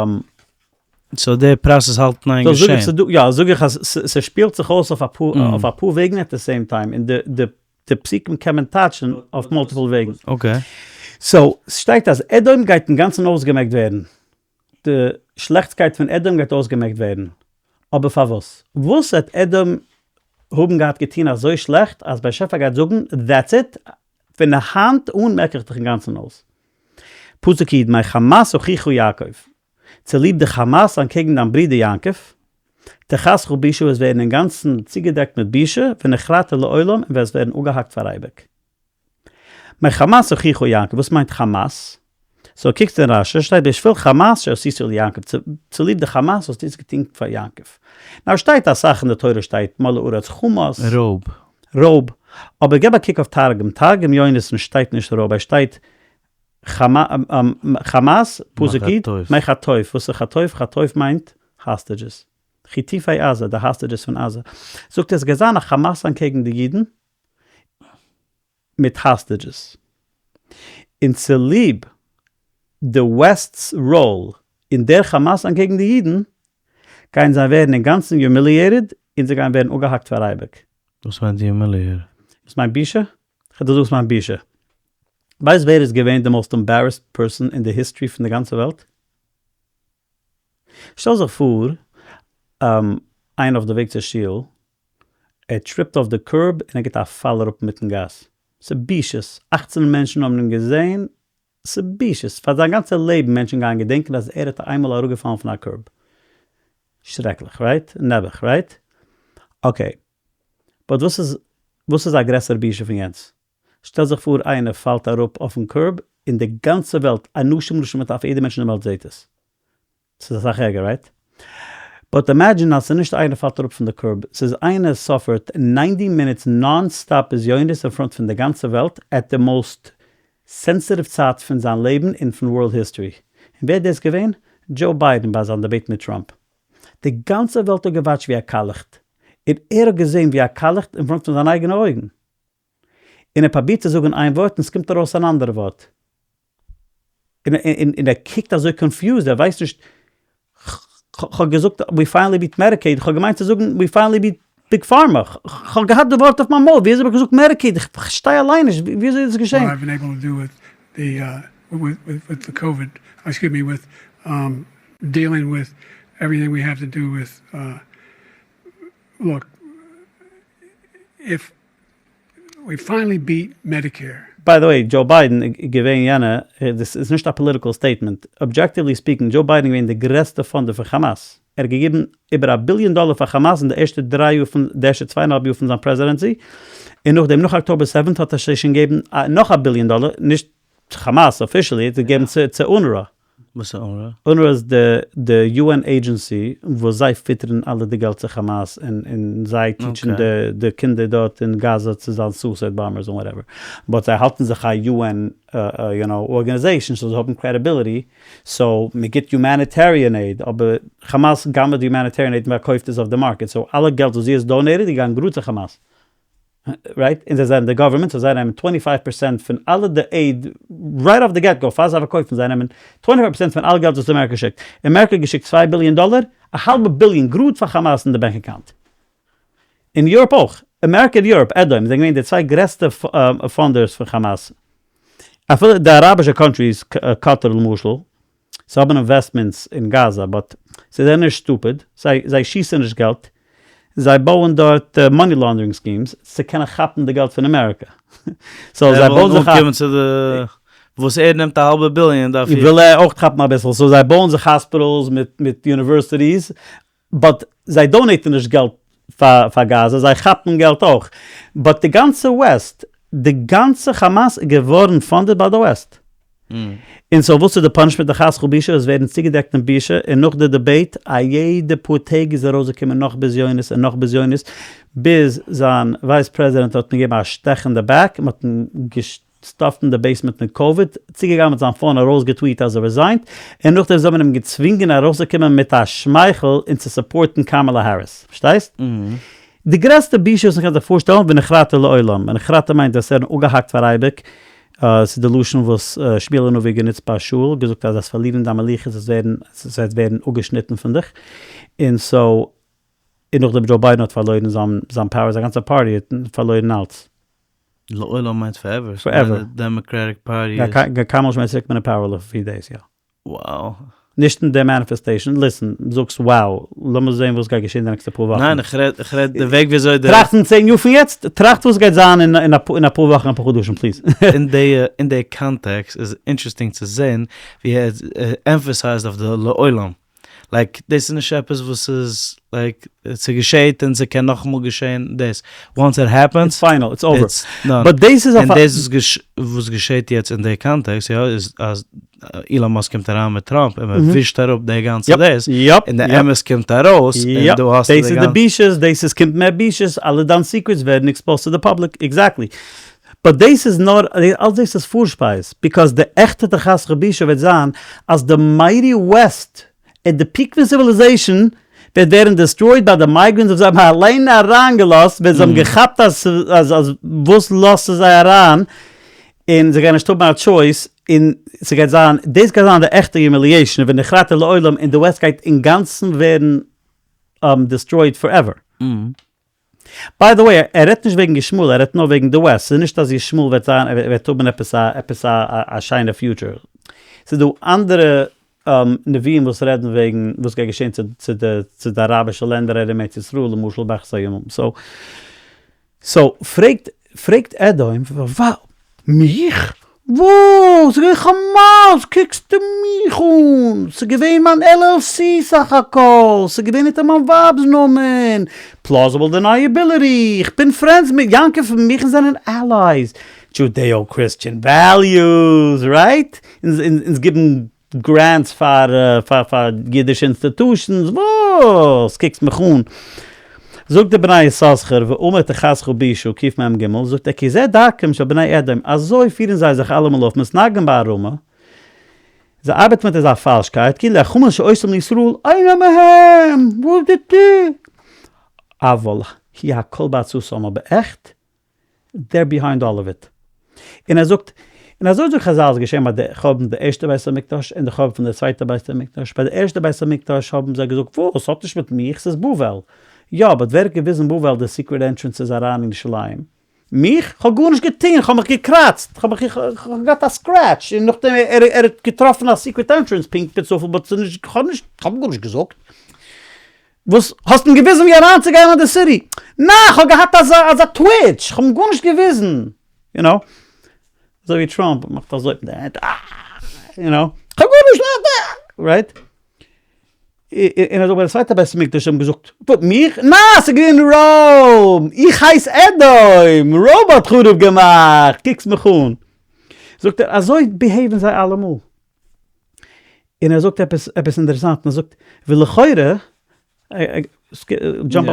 so די process האלט אין איין געשען. יא, זאג איך אז ס'שפילט זיך אויס אויף אפאר אויף אפאר וועגן at the same time, און די די די פסוקים קען מען טייטשן אויף multiple וועגן. okay. so, ס'שטייט אז אדום גייט אינגאנצן אויסגעמעקט ווערן. די שלעכטקייט פון אדום גייט אויסגעמעקט ווערן. אבער פארוואס? וואס האט אדום האבן געהאט געטון אזוי שלעכט אז באשעפער גייט זאגן that's it, פון היינט אן מעק איך דיך אינגאנצן אויס? פסוק י' מחמת אחיך יעקב, צוליב די חמס אנטקעגן דיין ברודער יעקב, תכסך בושה וועסט ווערן אינגאנצן צוגעדעקט מיט בושה, ונכרתה לעולם און וועסט ווערן אפגעהאקט פאר אייביג. מחמת אחיך יעקב, וואס מיינט חמס? so קוקסט אין רשי שטייט בשביל חמס שעשית ליעקב, צוליב די חמס וואס דו האסט געטון פאר יעקב. now שטייט אסאך אין די תורה שטייט מלאה הארץ חמס. רויב. רויב. אבער געב א קוק אויף תרגום, תרגום יונתן שטייט נישט רויב, ער שטייט חמס, פסוק י', מחטוף, וואס איז חטוף? חטוף מיינט hostages. חטופי עזה, די hostages פון עזה. זאגט ער עס גייט זיין א חמס אנטקעגן די אידן מיט hostages. און צוליב די west's role אין דער חמס אנטקעגן די אידן, גייען זיי ווערן אינגאנצן humiliated און זיי גייען ווערן אפגעהאקט פאר אייביג. וואס מיינט humiliated? וואס מיינט בושה? כ'וועל דיר זאגן וואס מיינט בושה. ווייסט ווער איז געווען די most embarrassed person אין די history פון די גאנצע וועלט? שטעל זיך פאר איינער אויף די וועג צו שול, ער tripped אויף די curb און ער גיבט א פאל אראפ אינמיטן גאס. ס'בושות! אכצן מענטשן האבן אים געזען, ס'בושות! פאר זיין גאנצע לעבן מענטשן גייען געדענקען אז ער האט איינמאל אראפגעפאלן פון א curb. שרעקליך, right? נעבעך, right? okay. but וואס איז וואס איז א גרעסערע בושה פון יענץ? שטעל זיך פאר איינער פאלט אראפ אויפן curb און די גאנצע וועלט, אנשים נשים וטף יעדער מענטש אין די וועלט זעהט עס. ס'איז אסאך ערגער right? but imagine אז ס'איז נישט איינער פאלט אראפ פון די curb, ס'איז איינער suffer ט ninety minutes non stop בזיונות אין front פון די גאנצע וועלט at די most sensitive צייט פון זיין לעבן און פון world history. און ווער דאס געווען? דזשאו ביידען ביי זיין debate מיט טראמפ. די גאנצע וועלט האט געוואטשט ווי ער קאלעכט, און ער האט געזען ווי ער קאלעכט אין front פון זיינע אייגענע אויגן. און ער פראבירט צו זאגן איין ווארט און ס'קומט ארויס אן אנדערע ווארט. און ער קוקט אזוי confused, ער ווייסט נישט, כ'האב געזאגט we finally beat Medicaid, כ'האב געמיינט צו זאגן we finally beat Big Pharma, כ'האב געהאט די ווארט אויף מיין מויל, ווי אזוי האב איך געזאגט Medicaid, איך פארשטיי אליין נישט ווי אזוי איז עס געשען. Look, if we finally beat Medicare. By the way, דזשאו ביידען איז געווען יענע, דאס איז נישט א political statement, objectively speaking, דזשאו ביידען איז געווען די גרעסטע funder פון כאמאס, ער האט געגעבן איבער א ביליאן דאלער פאר כאמאס אין די ערשטע דריי יאר פון, די ערשטע צוויי און א האלב יאר פון זיין presidency, און נאכדעם נאך October seventh האט ער שוין געגעבן נאך א ביליאן דאלער, נישט כאמאס officially, ער האט געגעבן צו אונרא. וואס איז אונרא? אונרא איז די די UN agency וואס זיי פיטערן אלע די געלט צו כאמאס און און זיי טיטשן די די קינדער דארט אין גאזא צו זיין suicide bombers און whatever but זיי האלטן זיך א UN you know organization so זיי האבן credibility so מען גיבט humanitarian aid אבער כאמאס גנב'עט די humanitarian aid און פארקויפט עס אויף די market so אלע געלט וואס זי האט donated איז געגאנגען גראד צו כאמאס. Right? און זיי זענען די government so זיי נעמען twenty five percent פון אלע די aid right off the get go פאר זיי פארקויפן זיי נעמען twenty five percent פון אלע געלט וואס אמעריקא שיקט. אמעריקא האט געשיקט צוויי ביליאן דאלער, א האלבע ביליאן גראד פאר כאמאס אין די bank account. אין Europe אויך. אמעריקא און Europe, אדום, זענען געווען די צוויי גרעסטע funders פון כאמאס. אפילו די אראבישע countries, קאטאר למשל, זיי האבן investments אין גאזא but זיי זענען נישט stupid, זיי זיי שיסן נישט געלט, זיי בויען דארט money laundering schemes צו קענען כאפן די געלט פון אמעריקא, so זיי בויען זיך א. אנקומען צו די וואס ער נעמט א האלבע ביליאן דארף איך. וויל ער אויך כאפן אביסל, so זיי בויען זיך hospitals מיט מיט universities, but זיי donate ן נישט געלט פאר פאר גאזא, זיי כאפן געלט אויך, but די גאנצע West, די גאנצע כאמאס איז געווארן funded ביי די West. און so וואס איז די punishment תכסך בושה עס ווערן צוגעדעקט אין בושה און נאך די debate א יעדע פאר טעג איז ארויסגעקומען נאך בזיונות און נאך בזיונות ביז זיין vice president האט אים געגעבן א שטעך אין די back מען האט אים געסטאפט אין די basement מיט קאוויד צוגעגאנגען מיט זיין phone ארויסגעטוויט אז ער resign ט און נאכדעם זיי האבן אים געצווינגען ארויסצוקומען מיט א שמייכל און צו support ן קאמאלא העריס פארשטייסט? די גרעסטע בושה וואס מען קען זיך פארשטעלן ונחרטה לעולם ונחרטה מיינט וועסט ווערן אפגעהאקט פאר אייביג ס'איז די לשון וואס שמואל הנביא האט גענוצט ביי שאול, געזאגט אז וועסט פארלירן דיין מלוכה, עס וועט עס וועט ווערן אפגעשניטן פון דיך, און so, און נאכדעם דזשאו ביידען האט פארלוירן זיין זיין power, זיין גאנצע party האט פארלוירן אלץ. לעולם מיינט forever. Forever. Democratic Party איז. גייט קיינמאל נישט מער צוריק מיט די power לפי דאס, יא. Wow. נישט אין די manifestation, listen, זאגסט wow, לאמיר זעהן וואס גייט געשעהן די נעקסטע פאר וואכן. ניין איך רעד איך רעד די וועג וויאזוי די. טראכט אין צען יאר פון יעצט, טראכט וואס גייט זיין אין אין אפאר וואכן אפאר חדשים please. אין די אין די context איז interesting צו זעהן ווי ער emphasize ט אויף די לעולם, like דאס איז נישט עפעס וואס איז like ס'געשעהט און ס'קען נאכאמאל געשעהן דאס once it happens it's final it's over but דאס איז און דאס וואס געשעהט יעצט אין די context יא איז אז אילאן מאסק קומט אריין מיט טראמפ און מען ווישט אראפ די גאנצע דאס און די אמת קומט ארויס און דא האסטו דאס איז די בושות דאס איז קומט מער בושות אלע דיין secrets ווערן exposed צו די public exactly but דאס איז נאר אלס דאס איז פארשפייז because די עכטע תכסך בושה וועט זיין אז די mighty West at the peak פון civilization וועט ווערן destroyed ביי די migrants וואס זיי האבן אליין אריינגעלאזט ווען זיי האבן געכאפט אז אז וואס לאזטו זיי אריין און זיי גייען נישט האבן א choice און ס'גייט זיין דאס גייט זיין די עכטע humiliation ונחרטה לעולם און די West גייט אינגאנצן ווערן destroyed forever. By the way, ער רעדט נישט וועגן ישמעאל, ער רעדט נאר וועגן די West, ס'איז נישט אז ישמעאל וועט זיין, ער וועט האבן עפעס א עפעס א א שיינע future. ס'איז דא אנדערע נביאים וואס רעדן וועגן וואס גייט געשען צו צו די צו די אראבישע לענדער ארום ארץ ישראל למשל באחרית הימים. So so פרעגט פרעגט אדום, וואו? מיך? וואס? ס'איז געווען כאמאס! קוקסטו מיך אן? ס'איז געווען מיין LLC סך הכל! ס'איז געווען אונטער מיין ווייב'ס נאמען! Plausible deniability! איך בין friends מיט יעקב און מיכן זענען allies! Judeo-Christian values! Right? אונז גיבן grants פאר פאר אידישע institutions, וואס? קוקסט מיך אן? זאגט די בני יששכר ואמר תכסך בושה קמ ג, זאגט ער כי זה דרכם של בני אדום, אזוי פירן זיי זיך אלעמאל אויף, מתנהגים בערמה, זיי ארבעטן מיט אזא פאלשקייט, כאילו החמאס שעושים לישראל אינו מהם, וואס די ט. אבל היא הכל בעצתם, אבער עכט they're behind all of it. און ער זאגט, און אזוי זאגט חזל איז געשען ביי די חורבן די ערשטע בית המקדש און די חורבן פון די צווייטע בית המקדש, ביי די ערשטע בית המקדש האבן זיי געזאגט וואס? ס'האט נישט מיט מיך, ס'איז בבל. יא, but ווער האט געוויזן בבל די secret entrances אריין אין ירושלים? מיך? כ'האב גארנישט געטון, כ'האב מיך געקראצט, כ'האב מיך כ'האב געהאט א scratch, און נאכדעם ער ער האט געטראפן א secret entrance פונקט בצופאל but ס'איז נישט, כ'האב נישט, כ'האב גארנישט געזאגט. וואס? האסט אים געוויזן ווי אריינצוגיין אין די city? ניין, כ'האב געהאט אזא אזא twitch, כ'האב אים גארנישט געוויזן, you know. אזוי ווי טראמפ מאכט אזוי מיט די הענט, אה! יו נאו, כ'האב גארנישט, right? און אזוי ביי די צווייטע בית המקדש האבן געזאגט, וואט מיך? נעה ס'איז געווען רוים! איך הייס אדום! רוים האט חרוב געמאכט! קוקטס מיך אן! זאגט ער, אזוי behave ן זיי אלעמאל. און ער זאגט עפעס עפעס אינטערעסאנט, און ער זאגט, ולכאורה, jump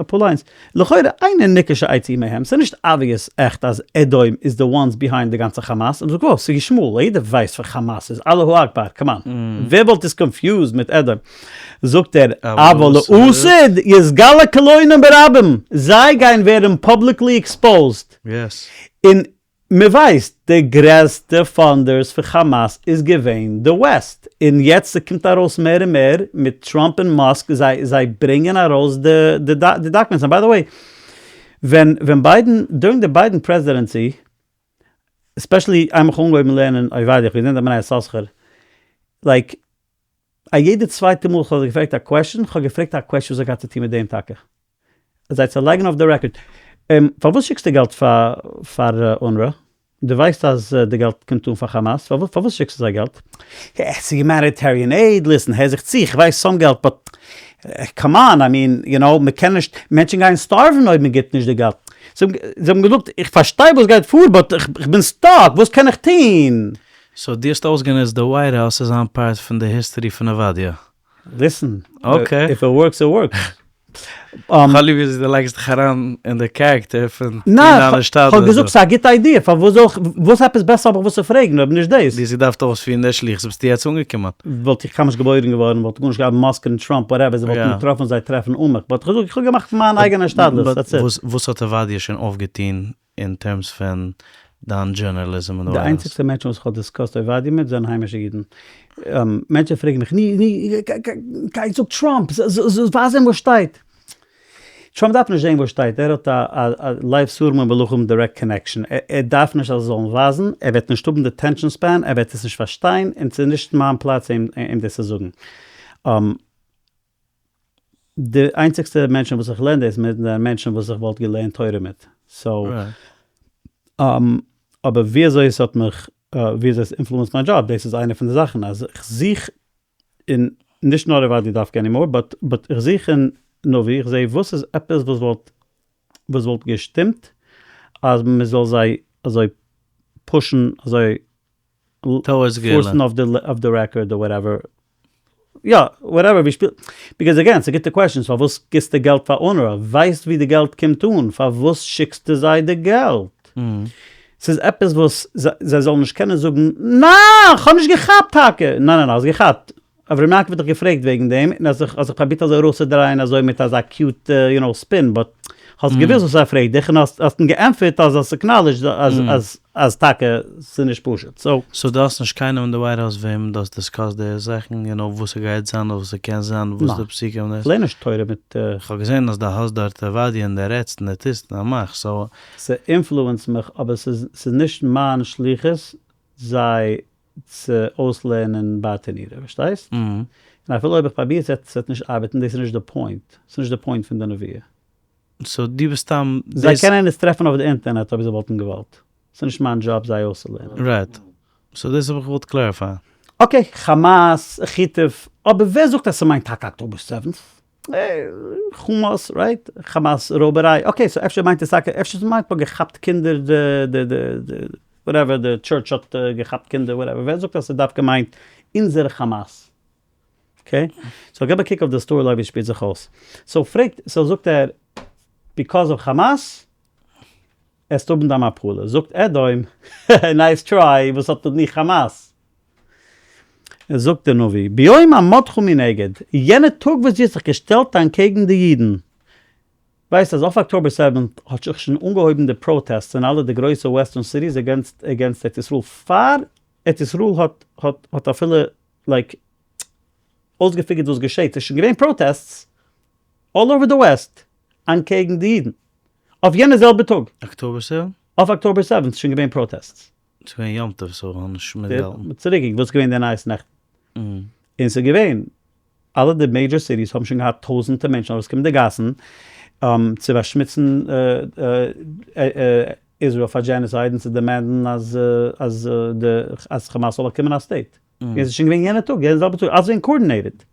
אפאר lines, לכאורה אינו ניכר שאצאו מהם, ס'איז נישט obvious עכט אז אדום איז די ones behind די גאנצע כאמאס, און מ'זאגט וואס, ס'איז ישמעאל, יעדער ווייסט ווער כאמאס איז, אללאהו אקבאר, come on, ווער וואלט עס confused מיט אדום? זאגט ער, אבל לעתיד יתגלה קלונם ברבים, זיי גייען ווערן publicly exposed, און מען ווייסט די גרעסטע funders פון כאמאס איז געווען די West, און יעצט ס'קומט ארויס מער און מער מיט טראמפ און מאסק זיי זיי ברענגען ארויס די די documents, און by the way ווען ווען ביידען during די ביידען presidency especially איינמאל כ'האב אנגעהויבן לערנען עובדיה כ'האב געזען די בני יששכר like א יעדע צווייטע מאל כ'האב זיי געפרעגט א question כ'האב געפרעגט א question וואס האט געהאט צו טון מיט דעם טאקע. זיי צו לייגן אויף די record. פארוואס שיקסטו געלט פאר אונרא? דו ווייסט אז די געלט קומט אן פאר כאמאס, פארוואס שיקסטו זיי געלט? ס'איז humanitarian aid, listen, הער זיך צו, כ'ווייס some געלט, but come on, I mean, you know, מ'קען נישט, מענטשן גייען starve ן אויב מ'גיבט נישט די געלט. זיי האבן געזאגט, איך פארשטיי וואס גייט פאר, but כ'בין stuck, וואס קען איך טון? so דו האסט אויסגענוצט די ווייט האוז צו זיין part פון די history פון עובדיה? listen, if it works it works. כ'האב ליב וויאזוי דו לייגסט דיך אריין אין די character פון טון דיינע השתדלות דא. כ'האב געזאגט ס'איז א גוטע idea, פארוואס זאל איך, וואס עפעס בעסער האב איך וואס צו פרעגן אויב נישט דאס? דו האסט געדארפט אויספירן די שליחות ביסטו יעצט אנגעקומען. וואלט איך קיינמאל נישט געבוירן געווארן, וואלט גארנישט געהאט מאסק און טראמפ whatever, זיי וואלטן געטראפן זיי טרעפן אן מיך, but כ'האב געזאגט איך האב געמאכט מיין אייגענע השתדלות, that's it. וואס האט עובדיה שוין אויפגעטון אין terms פון דיין journalism און די איינציגסטע מענטשן וואס איך האב discussed עובדיה מיט זענען היימישע אידן. מענטשן פרעגן מיך, ני ני, גיי זאג טראמפ, ווייז אים וואס שטייט. טראמפ דארף נישט זען וואס שטייט, ער האט א לב שרים ומלכים direct connection, ער דארף נישט אז זיי זאלן ווייזן, ער וועט נישט האבן די attention span, ער וועט עס נישט פארשטיין, און ס'איז נישט מיין פלאץ אים דאס צו זאגן. די איינציגסטע מענטשן וואס איך לערן דאס מיט זענען מענטשן וואס איך וואלט געלערנט תורה מיט, so אבער ווי אזוי עס האט מיך, ווי אזוי עס influence ט מיין דזשאב, דאס איז איינע פון די זאכן, אז איך זוך אין, נישט נאר עובדיה דווקא anymore, but but איך זוך אין נביא, איך זע וואס איז עפעס וואס וואלט וואס וואלט געשטימט אז מען זאל זיי אזוי push ן אזוי force ן אויף די record אדער whatever, יא whatever ווי שפילט, because again ס'איז גוטע questions פארוואס גיבסטו געלט פאר אונרא, ווייסט ווי די געלט קומט אן, פארוואס שיקסטו זיי די געלט? ס'איז עפעס וואס זיי זאלן נישט קענען זאגן ניין כ'האב נישט געכאפט טאקע, ניין ניין ניין האסט געכאפט, אברהם יעקב האט דיך געפרעגט וועגן דעם און האסט זיך האסט זיך פראבירט אזוי ארויסצודרייען אזוי מיט אזא cute you know spin but האסט געוואוסט וואס ער פרעגט דיך און האסט האסט אים געענטפערט אז האסט acknowledged אז אז אז טאקע ס'איז נישט פשוט so. so דו האסט נישט קיינעם אין די ווייט האוז וועם דו האסט discussed די זאכן you know וואס ס'גייט זיין אדער וואס ס'קען זיין וואס די פסוקים דאס? כ'לערן נישט תורה מיט. כ'האב געזען אז דו האסט דארט עובדיה און דו רעדסט און דו טוסט און דו מאכסט so. ס'אינפלוענסט מיך אבער ס'איז ס'איז נישט מיין שליחות זיי צו אויסלערנען ברטנורא, פארשטייסט? און אפילו אויב איך פראביר עס וועט נישט ארבעטן, דאס איז נישט די point, ס'איז נישט די point פון די נבואה. so דו ביסט סתם. זיי קענען עס טרעפן אויף די אינטערנעט אויב זיי וואלטן געוואלט, ס'איז נישט מיין דזשאב זיי אויסצולערנען. right, so דאס האב איך געוואלט clarify ען. okay, כאמאס, אחיטוב, אבער ווער זאגט אז ס'מיינט טאקע October seventh? כאמאס, right? כאמאס רויבעריי, okay so אפשר מיינט עס טאקע, אפשר מיינט מען געכאפט קינדער די די די whatever די טשורטש האט געכאפט קינדער whatever, ווער זאגט אז ס'דווקא מיינט אונזערע כאמאס? okay? so געב א קוק אויף די story line ווי ס'שפילט זיך אויס. so פרעגט, so זאגט ער because of כאמאס עסט האבן דיין מפלה. זאגט אדום, nice try, וואס האט מיט מיר כאמאס? זאגט דער נביא, ביום עמדך מנגד, יענע טאג וואס דו האסט זיך געשטעלט אנטקעגן די אידן, ווייסט אז אויף October seventh האט זיך שוין אנגעהויבן די protests אין אלע די גרויסע western cities against against ארץ ישראל, פאר ארץ ישראל האט האט האט אפילו like אויסגעפיגערט וואס געשעט, ס'איז שוין געווען protests all over the west אנטקעגן די אידן, אויף יענע זעלבע טאג. October seven? אויף October seventh איז שוין געווען protests. ס'איז געווען יום טוב so כ'האב נישט מיטגעהאלטן. צוריק וואס איז געווען די נייעס נעכטן? און ס'איז געווען, אלע די major cities האבן שוין געהאט טויזענטער מענטשן ארויסגעקומען אין די גאסן צו באשמוצן. איזראעל פאר genocide און צו demand ן אז אז די אז חאמאס זאל באקומען א state. און ס'איז שוין געווען יענע טאג, יענע זעלבע טאג, אלעס געווען coordinated.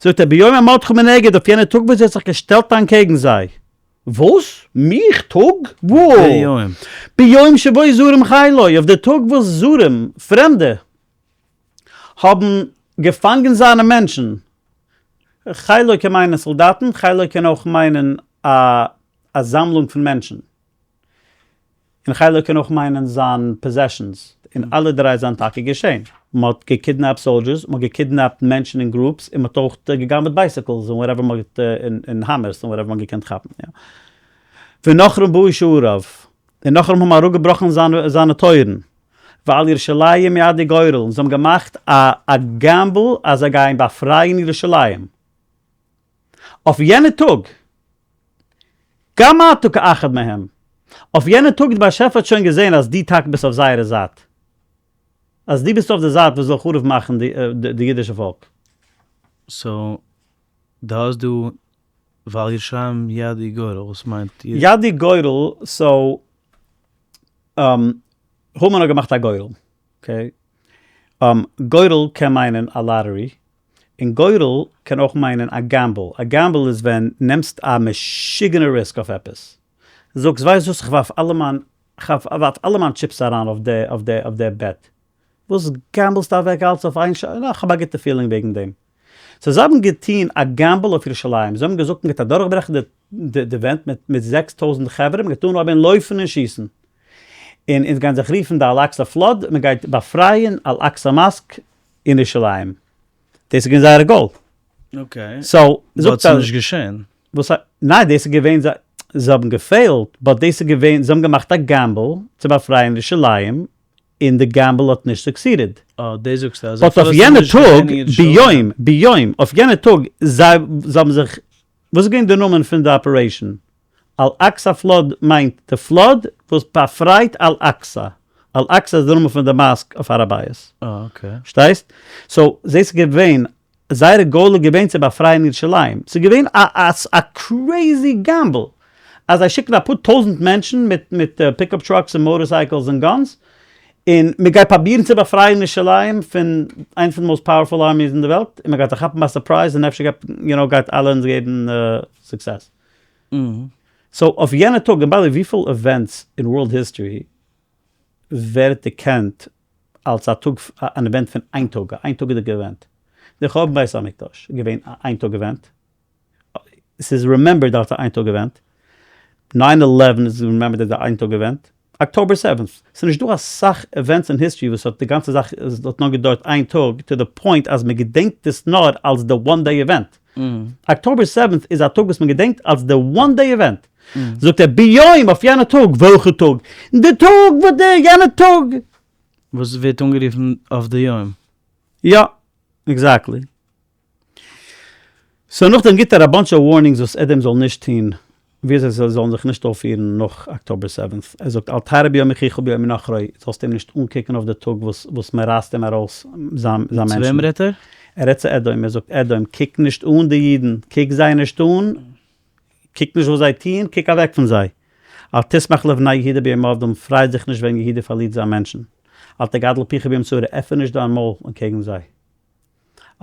זאגט ער ביום עמדך מנגד אויף יענע טאג וואס ער האט זיך געשטעלט אנטקעגן זיי. וואס? מיך? טאג? וואו? ביום. ביום שבו זרים חילו, אויף די טאג וואס זרים, פרעמדע, האבן געפאנגען זיינע מענטשן. חילו קען מיינען סאלדאטן, חילו קען אויך מיינען א א זאמלונג פון מענטשן. און חילו קען אויך מיינען זיין possessions, און אלע דריי זענען טאקע געשען. מען האט געקידנעפט soldiers, מען האט געקידנעפט מענטשן אין groups, און מען האט אויך גע'גנב'עט bicycles און whatever מען האט, און האמערס און whatever מען האט געקענט כאפן. יא. ונכרים באו שעריו, און נכרים האבן אראפגעבראכן זיינע טויערן. ועל ירושלים ידעו גורל, און זיי האבן געמאכט א gamble אז זיי גייען באפרייען ירושלים. אויף יענע טאג, גם אתה כאחד מהם, אויף יענע טאג די באשעפער האט שוין געזען אז דו טאקע ביסט אויף זייערע זייט, אז דו ביסט אויף די זייט וואס זאל חרוב מאכן די אידישע פאלק. so דו האסט דא ועל ירושלים ידעו גורל, וואס מיינט? ידעו גורל, so המן האט געמאכט א גורל, okay, גורל קען מיינען א lottery, און גורל קען אויך מיינען א gamble, א gamble איז ווען נעמסט א משוגענע risk אויף עפעס, זאגסט ווייסט וואס כ'ווארף אלע מיין כ'ווארף אלע מיין טשיפס אריין אויף די אויף די אויף די bet, וואס gamble סטו אוועק אלץ אויף איין ש, נא כ'האב א גוטע feeling וועגן דעם. so זיי האבן געטון א gamble אויף ירושלים, זיי האבן געזאגט מ'גייט אדורכברעכן די די ווענט מיט מיט 6000 חברה, מ'גייט אנהויבן לויפן און שיסן, און אונז גייען זיך רופן די אל-אקסא flood, מ'גייט באפרייען אל-אקסא mosque אין ירושלים. דאס איז געווען זייערע goal. okay. so, זאגט אז. ס'איז נישט געשען. וואס א. ניין דאס איז געווען זיי. זיי האבן געפעילט, but דאס איז געווען, זיי האבן געמאכט א gamble צו באפרייען ירושלים, און די gamble האט נישט succeeded. אה, דאס זאגסטו אז but אויף יענע טאג, ביום, ביום, אויף יענע טאג, זיי, זיי האבן זיך, וואס איז געווען די נאמען פון די operation? אל אקסא flood מיינט די flood וואס באפרייט אל אקסא. אל אקסא איז די נאמען פון די mosque אויף הר הבית. אה okay. פארשטייסט? so זעהסט ס'איז געווען, זייערע גאול איז געווען צו באפרייען ירושלים. ס'איז געווען א א א crazy gamble אז זיי שיקן אפאר טויזנט מענטשן מיט מיט pickup trucks און motorcycles און guns און מ'גייט פראבירן צו באפרייען ירושלים פון איינס פון די most powerful armies אין די וועלט און מ'גייט זיי כאפן ביי surprise און אפשר גייט יו נאו גייט אללה אונז געבן success. so אויף יענע טאג, און by the way וויפיל events אין world history ווערט דערקענט אלס א טאג אן event פון איין טאג, א איין טאגעדיגע event? די חורבן בית המקדש איז געווען א איין טאג event, ס'איז remembered אלס א איין טאג event, nine eleven איז remembered אלס א איין טאג event, October seventh, ס'איז נישט דא אסאך events אין history וואס האט די גאנצע זאך האט נאר געדויערט איין טאג to the point אז מען געדענקט עס נאר אלס די one day event. October seventh איז א טאג וואס מען געדענקט אלס די one day event. זאגט ער ביום אויף יענע טאג, וועלכע טאג? די טאג וואס די יענע טאג. וואס ווערט אנגערופן אויף די יום. יא, exactly. so נאכדעם גיבט ער א bunch of warnings וואס אדום זאל נישט טון, ווי אזוי זיי זאלן זיך נישט אויפפירן נאך October seventh. ער זאגט אל תרא ביום מחיך וביום נכרו, זאלסט אים נישט אנקוקן אויף די טאג וואס וואס מען רייסט אים ארויס זיין זיין צו וועם מענטשן. רעדט ער? ער רעדט צו אדום, ער זאגט אדום קוק נישט אן די אידן, קוק זיי נישט אן, קוק נישט וואס זיי טוען, קוק אוועק פון זיי. אל תשמח לבני יהודה ביום אבדם, פריי זיך נישט ווען יהודה פארלירט זיין מענטשן. אל תגדל פיך ביום צרה, עפן נישט דיין מויל אנטקעגן זיי.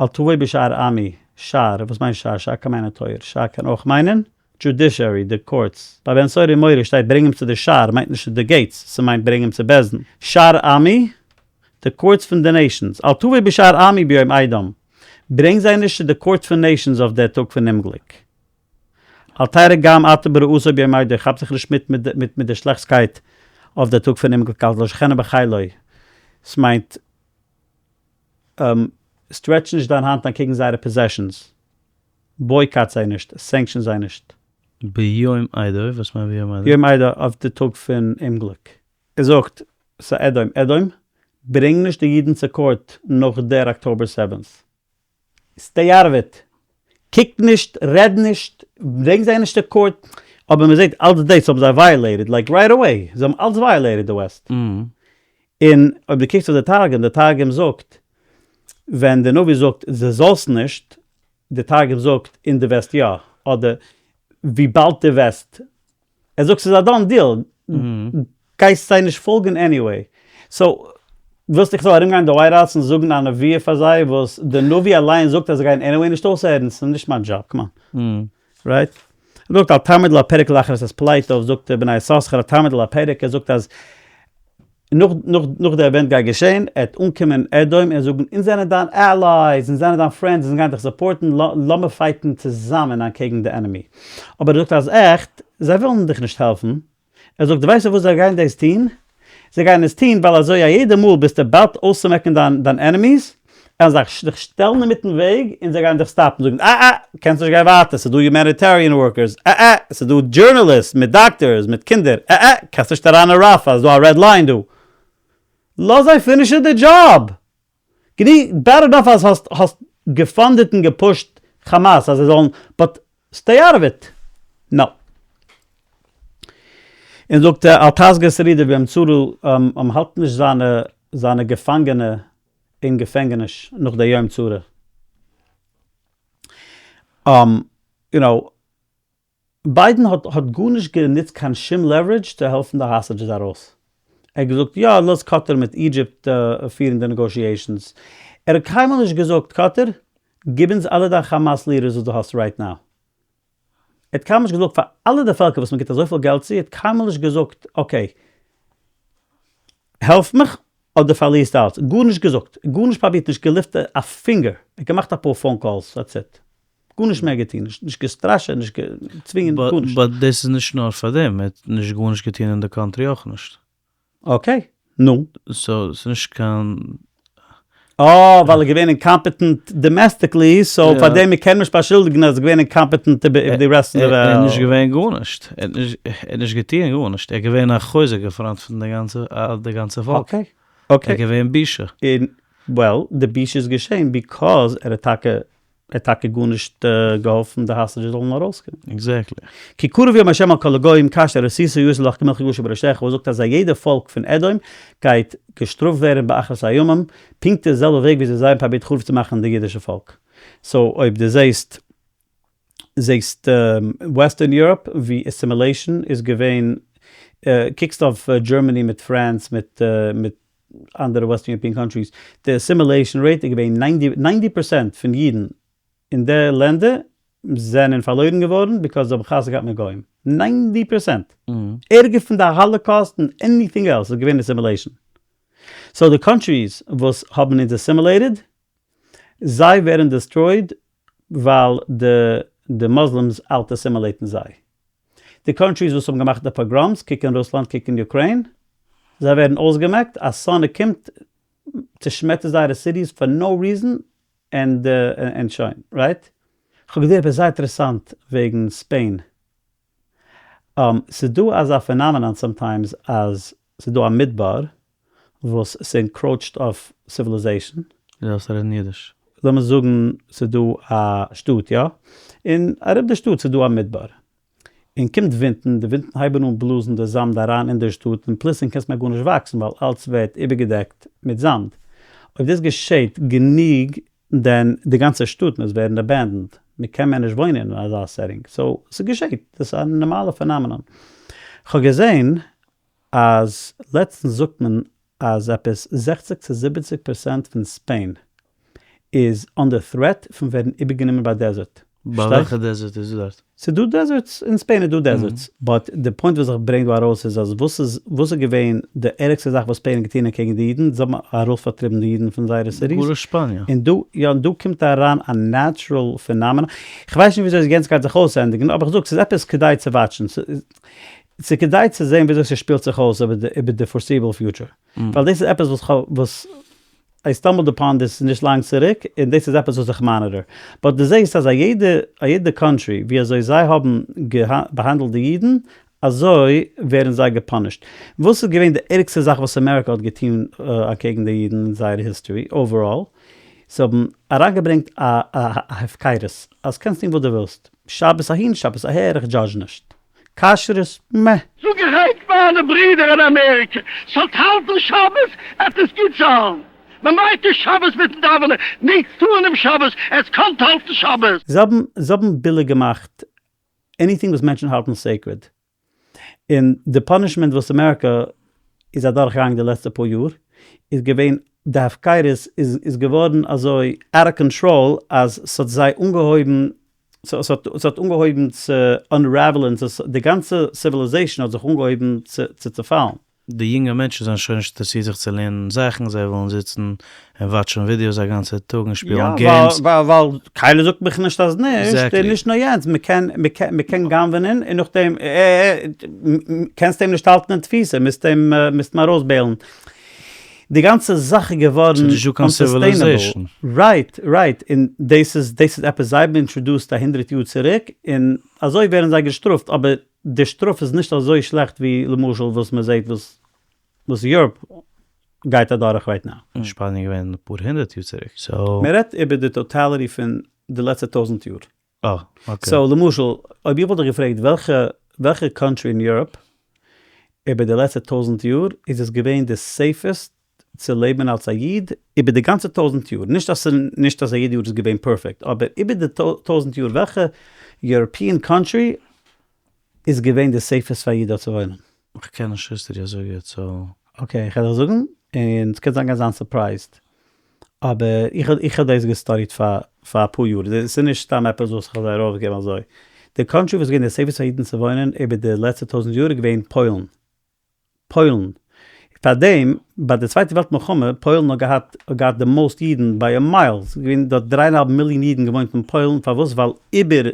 אל תבוא בשער עמי, שער, וואס מיינט שער? שער קען מיינען טויער, שער קען אויך מיינען judiciary, די courts. ביי בן סורר ומורה שטייט ברענג אים צו די שער, מיינט נישט צו די gates, ס'מיינט ברענג אים צו בית דין. שער עמי, די courts פון די nations. אל תבוא בשער עמי ביום אידם, ברענג זיי נישט צו די court פון nations אויף דער טאג פון אומגליק. אל תרע גם אתה ברעתו ביום אידו, כאפ זיך נישט מיט מיט מיט די שלעכטסקייט אויף דער טאג פון אומגליק, אל תלשכנו בחילו, ס'מיינט stretch נישט דיין האנט אנטקעגן זייערע possessions, boycott זיי נישט, sanction זיי נישט. ביום אידו, וואס מיינט ביום אידו? ביום אידו אויף די טאג פון אומגליק. ער זאגט, ס'איז אדום, אדום, ברענג נישט די אידן צו court נאך דער October seventh. stay out of it. קוק נישט, רעד נישט, ברענג זיי נישט צו court, אבער מען זעט אלץ דאס האבן זיי violated, like right away, זיי האבן אלץ violated די West. און אויב דו קוקסט אויף די תרגום, די תרגום זאגט, ווען די נביא זאגט דו זאלסט נישט, די תרגום זאגט און דו וועסט יא, אדער וויבאלד דו וועסט, ער זאגט ס'איז א done deal. גייסט זיי נישט פאלגן anyway, so ווילסט איך זאל ארום גיין אין די ווייט האוז און זאגן א נבואה פאר זיי וואס די נביא אליין זאגט אז זיי גייען anyway נישט אויסהערן, ס'איז נישט מיין דזשאב, come on. Right? ער זאגט אל תעמוד על הפרק להכרית את פליטיו, זאגט דער בני יששכר אל תעמוד על הפרק, ער זאגט אז נאך נאך נאך די event גייט געשען, ער וועט אנקומען אדום און זאגן אונז זענען דיין allies, אונז זענען דיין friends, אונז גייען דיך support ן, לאמיר fight ן צוזאמען אנטקעגן די enemy. אבער ער זאגט אז עכט, זיי ווילן דיך נישט העלפן, ער זאגט, דו ווייסט פארוואס זיי גייען דאס טון? זיי גייען עס טון ווייל אזוי א יעדע מאל ביסטו באלד אויסצומעקן דיין דיין enemies, וועלן זיי דיך שטעלן אינמיטן וועג און זיי גייען דיך stop ן, זאגן אה אה, קענסט נישט גיין ווייטער, ס'איז דא humanitarian workers, אה אה, ס'איז דא journalists מיט דאקטארס מיט קינדער, אה אה, קענסט נישט אריין אין ראפא, ס'איז דא א red line דא. לאז זיי finish ן די דזשאב! גענוג bad enough אז האסט האסט גע funded און גע push ט כאמאס אז זיי זאלן but stay out of it. No. און זאגט ער אל תסגיר שרידיו ביום צרה האלט נישט זיינע זיינע געפאנגענע אין געפענגעניש נאך די יום צרה. You know. ביידען האט האט גארנישט גענוצט קיין שום leverage צו העלפן די hostages ארויס. ער האט געזאגט יא לאז קאטאר מיט Egypt פירן די negotiations. ער האט קיינמאל נישט געזאגט קאטאר גיב אונז אלע דיין כאמאס leaders וואס דו האסט right now. ער האט קיינמאל נישט געזאגט פאר אלע די פעלקער וואס מען גיבט אזויפיל געלט צו, ער האט קיינמאל נישט געזאגט okay העלף מיך אדער פארלירסט אלץ. גארנישט געזאגט, גארנישט פראבירט, נישט געלופט א פינגער. ער האט געמאכט אפאר phone calls that's it. גארנישט מער געטון, נישט געסטראשעט, נישט געצווינגען, גארנישט. But דאס איז נישט נאר פאר דעם, ער האט נישט גארנישט געטון אין די country אויך נישט. Okay, נו. So ס'איז נישט קיין. אה, ווייל ער איז געווען incompetent domestically, so פאר דעם מ'קען נישט באשולדיגן אז ער איז געווען incompetent איבער די rest פון די וועלט. ער איז נישט געווען גארנישט, ער האט נישט געטון גארנישט, ער איז געווען א חוזק אין front פון די גאנצע פאלק. Okay, okay. ער איז געווען בושה. און, well, די בושה איז געשען because ער האט טאקע ער האט טאקע גארנישט געהאלפן די hostages זאלן ארויסקומען. Exactly. כי קרוב יום השם על כל הגוים כאשר עשית יעשו לך כמלכי גשם בראשך וואס זאגט אז א יעדע פאלק פון אדום גייט געשטראפט ווערן באחרית הימים פונקט די זעלבע וועג וויאזוי זיי האבן פראבירט חרוב צו מאכן די אידישע פאלק. So אויב די זעהסט זעהסט Western Europe ווי assimilation איז געווען קוקסט אויף Germany מיט France מיט מיט אנדערע Western European countries, די assimilation rate איז געווען 90 פראצענט פון אידן אין די לענדער זענען פארלוירן געווארן because זיי האבן חתונה געהאט מיט גוים, 90 פראצענט! ערגער פון די Holocaust און anything else איז געווען assimilation. So די countries וואס האבן אונז assimilated, זיי ווערן destroyed ווייל די מוסלימס out assimilate ן זיי. די countries וואס האבן געמאכט די pogroms, קוק אין רוסלאנד קוק אין Ukraine, זיי ווערן אויסגעמעקט, א שונא קומט צושמעטערט זייערע cities for no reason און שוין, right? כ'האב געזעהן עפעס זייער אינטערעסאנט וועגן Spain. ס'איז דא אזא phenomenon sometimes אז ס'איז דא א מדבר וואס ס' encroached אויף civilization. דו דארפסט רעדן אידיש. לאמיר זאגן ס'איז דא א שטאט יא? און ארום די שטאט ס'איז דא א מדבר. און קומט ווינטן, די ווינטן הייבן אן בלאזן די זאמד אריין אין די שטאט און פלוצלינג קענסט מער גארנישט וואקסן ווייל אלץ ווערט איבערגעדעקט מיט זאמד. אויב דאס געשעט גענוג then די גאנצע שטאט מוז ווערן abandoned, מען קען מער נישט וואוינען אין אזא setting. So ס'געשעט, דאס איז א נארמאלע phenomenon. כ'האב געזען אז לעצטנס זאגט מען אז עפעס 60 צו 70 פערסענט פון Spain איז under threat פון ווערן איבערגענומען ביי desert. ביי וועלכע desert איז דארט? ס'איז דא deserts, אין Spain איז דא deserts. But די point וואס איך ברענג דא ארויס איז אז וואס איז וואס איז געווען די ערגסטע זאך וואס Spain האט געטון אקעגן די אידן? זיי האבן ארויספארטריבן די אידן פון זייערע cities. גאר שפאניע. און דא יא און דא קומט אריין א natural phenomenon. כ'ווייס נישט וויאזוי יענץ גייט זיך אויסענדיגן אבער כ'זאג ס'איז עפעס כדאי צו watch ן. ס'איז כדאי צו זען וויאזוי ס'שפילט זיך אויס איבער די foreseeable future. ווייל דאס איז עפעס וואס כ'האב וואס I stumbled upon this נישט לאנג צוריק, און דאס איז עפעס וואס איך monitor. But דו זעסט אז א יעדע א יעדע country ווי אזוי זיי האבן באהאנדלט די אידן, אזוי ווערן זיי גע punish ט. וואס איז געווען די ערגסטע זאך וואס אמעריקא האט געטון אקעגן די אידן אין זייער history overall? זיי האבן אריינגעברענגט א א הפקרות, אז קענסט טון וואס דו ווילסט, שבת אהין שבת אהער איך judge נישט. כשרות, מע. זאג איך אייך מיינע ברידער אין אמעריקע, זאלט האלטן שבת, עט עס גוט זיין. מ'מייט נישט שבת מיטן דאווענען, נישט טוען אום שבת, עטס קאנט האלטן שבת. זיי האבן זיי האבן ביליג געמאכט anything וואס מענטשן האלטן sacred. און די punishment וואס אמעריקא איז אדורך געגאנגען די לעצטע פאר יאר איז געווען די הפקרות איז איז געווארן אזוי out of control אז ס'האט זיי אנגעהויבן ס'האט אנגעהויבן צו unravel ען, די גאנצע civilization האט זיך אנגעהויבן צו צופאלן. די יונגע מענטשן זענען שוין נישט אינטערעסירט זיך צו לערנען זאכן, זיי ווילן זיצן און watch ן ווידיאוס א גאנצע טאג און שפילן games. יא, ווייל קיינער זאגט מיך נישט אז נישט, און נישט נאר יענץ, מ'קען גנב'ענען און נאכדעם קענסט אים נישט האלטן אין תפיסה, מוזט אים ארויס bail ן. די גאנצע זאך איז געווארן unsustainable. Right, right, און דאס איז דאס איז עפעס זיי האבן introduced א הונדרעט יאר צוריק, און אזוי ווערן זיי געשטראפט, אבער די שטראף איז נישט אזוי שלעכט ווי למשל וואס מען זעט וואס וואס Europe גייט אדורך right now. אין שפאניע געווען אפאר הונדערט יאר צוריק, so. מען רעדט איבער די totality פון די לעצטע טויזענט יאר. אה, okay. So למשל אויב איך וואלט דיך געפרעגט וועלכע וועלכע country אין Europe איבער די לעצטע טויזענט יאר איז עס געווען די safest צו לעבן אלס א איד איבער די גאנצע טויזענט יאר, נישט אז נישט אז א יעדע יאר איז געווען perfect, אבער איבער די טויזענט יאר וועלכע European country איז געווען די safest פאר א איד דארט צו וואוינען? איך קען נישט history אזוי גוט so. Okay איך וועל דיך זאגן, און ס'קען זיין גייסט זיין surprised, אבער איך איך האב דאס גע study ט פאר פאר אפאר יאר, ס'איז נישט סתם עפעס וואס איך האב זיי ארויפגעגעבן אזוי, די country וואס איז געווען די safest פאר אידן צו וואוינען איבער די לעצטע טויזענט יאר איז געווען פוילן. פוילן. פארדעם ביי די צווייטע וועלט מלחמה, פוילן האט געהאט האט געהאט די most אידן by a mile, ס'איז געווען דארט דריי און א האלב מיליאן אידן געוואוינט אין פוילן, פארוואס? ווייל איבער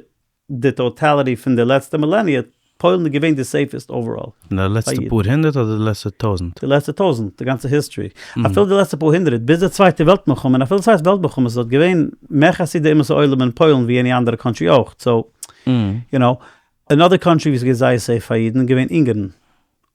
די totality פון די לעצטע millennia, פוילן איז געווען די safest overall. אין די לעצטע פאר הונדערט אדער די לעצטע טויזענט? די לעצטע טויזענט, די גאנצע history. אפילו די לעצטע פאר הונדרעט, ביז די צווייטע וועלט מלחמה, און אפילו די צווייטע וועלט מלחמה, ס'איז דארט געווען מער חסידי אומות העולם אין פוילן ווי any אנדערע country אויך, so, you know. Another country ווי ס'איז געווען זייער safe פאר אידן איז געווען אונגערן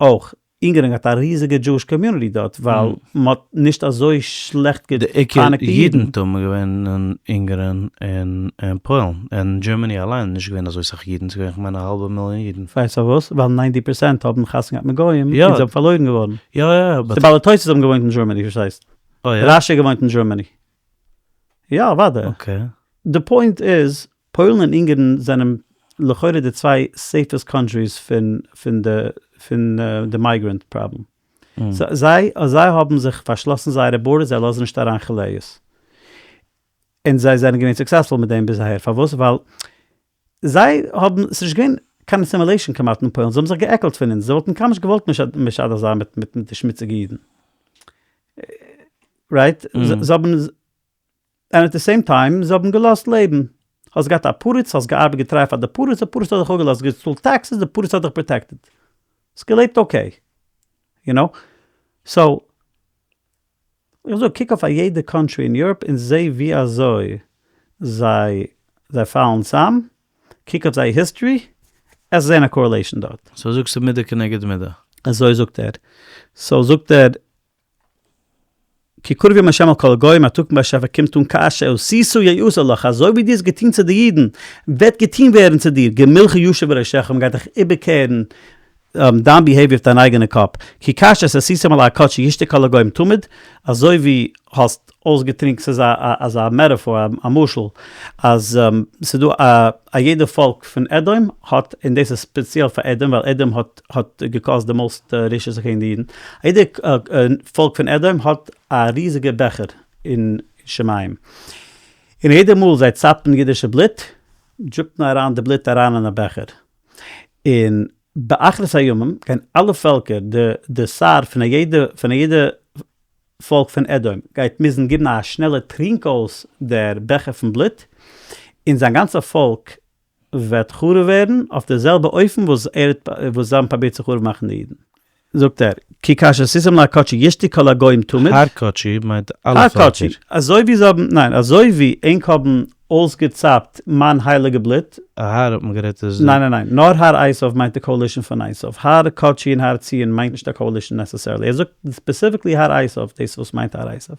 אויך. אונגערן האט א ריזיגע Jewish community דארט ווייל מ'האט נישט אזוי שלעכט די עיקר געפייניגט די אידן. אידנטום איז געווען אין אונגערן און אין פוילן. אין Germany אליין איז נישט געווען אזוי סאך אידן, ס'איז געווען כ'מיין א האלבע מיליאן אידן. ווייסט פארוואס? ווייל ninety percent האבן חתונה געהאט מיט גוים און זיי האבן פארלוירן געווארן. יא יא די בעלי תוספות האבן געוואוינט אין Germany פארשטייסט? אה יא? רשי האט געוואוינט אין Germany. יא אוודאי. Okay. די point איז, פוילן און אונגערן זענען לכאורה די צוויי safest countries פון פון די פון די migrant problem. זיי זיי האבן זיך פארשלאסן זייערע borders זיי לאזן נישט אריין חיליות. און זיי זענען געווען successful מיט דעם ביז אהער. פארוואס? ווייל זיי האבן, ס'איז נישט געווען קיין assimilation כמעט אין פוילן, זיי האבן זיך געעקלט פון אונז, זיי וואלטן קיינמאל נישט געוואלט משדך זיין מיט מיט די שמוציגע אידן. Right? זיי האבן, and at the same time, זיי האבן געלאזט לעבן. האסט געהאט א פריץ, האסט געארבעט געטריי פאר די פריץ, די פריץ האט דיך אפגעלאזט, געצאלט taxes, די פריץ האט דיך protected. האסט געלעבט okay. You know? So, איך זאג, קוק אויף א יעדע country אין Europe און זע ווי אזוי זיי זיי פאלן צאם, קוק אויף זייער history, עסט זען א correlation דארט. So זאגסטו מידה כנגד מידה. אזוי זאגט ער. So זאגט ער, כי קרוב יום השם על כל הגוים, א טאג פון באשעפער קומט אן כאשר עשית יעשה לך, אזוי ווי דו האסט געטון צו די אידן, וועט געטון ווערן צו דיר, גמולך ישוב בראשך, מען גייט דיך איבערקערן דיין behavior אויף דיין אייגענע קאפ, כי כאשר עשיתם אל הר קדשי ישתו כל הגוים תמיד, אזוי ווי האסט אויסגעטרינקט, ס'איז אזא metaphor, א משל, אז ס'איז דא א א יעדע פאלק פון אדום האט, און דאס איז ספעציעל פאר אדום ווייל אדום האט האט גע cause ט די most רשעות אקעגן די אידן, א יעדע פאלק פון אדום האט א ריזיגע בעכער אין שמים, און יעדע מאל זיי צאפן אידישע בלוט, drip ט מען אריין די בלוט אריין אין א בעכער, און באחרית הימים גייען אלע פעלקער, די די שר פון א יעדע פון א יעדע פאלק פון אדום גייט מוזן גיבן א שנעלע טרינק אויס דער בעכער פון בלוט, און זיין גאנצע פאלק וועט חרוב ווערן אויף די זעלבע אופן וואס ער האט וואס זיי האבן פראבירט צו חרוב מאכן די אידן. זאגט ער, כי כאשר עשיתם להר קדשי ישתו כל הגוים תמיד. הר קדשי מיינט אלע פעלקער. הר קדשי, אזוי ווי זיי האבן, ניין, אזוי ווי ענק האבן אויסגעצאפט מיין הייליגע בלוט. א הר האט מען גערעדט איז. ניין ניין ניין, נאר הר עשיו מיינט די coalition פון עשיו, הר קדשי און הר ציון מיינט נישט א coalition necessarily, ער זאגט specifically הר עשיו, דאס וואס מיינט הר עשיו.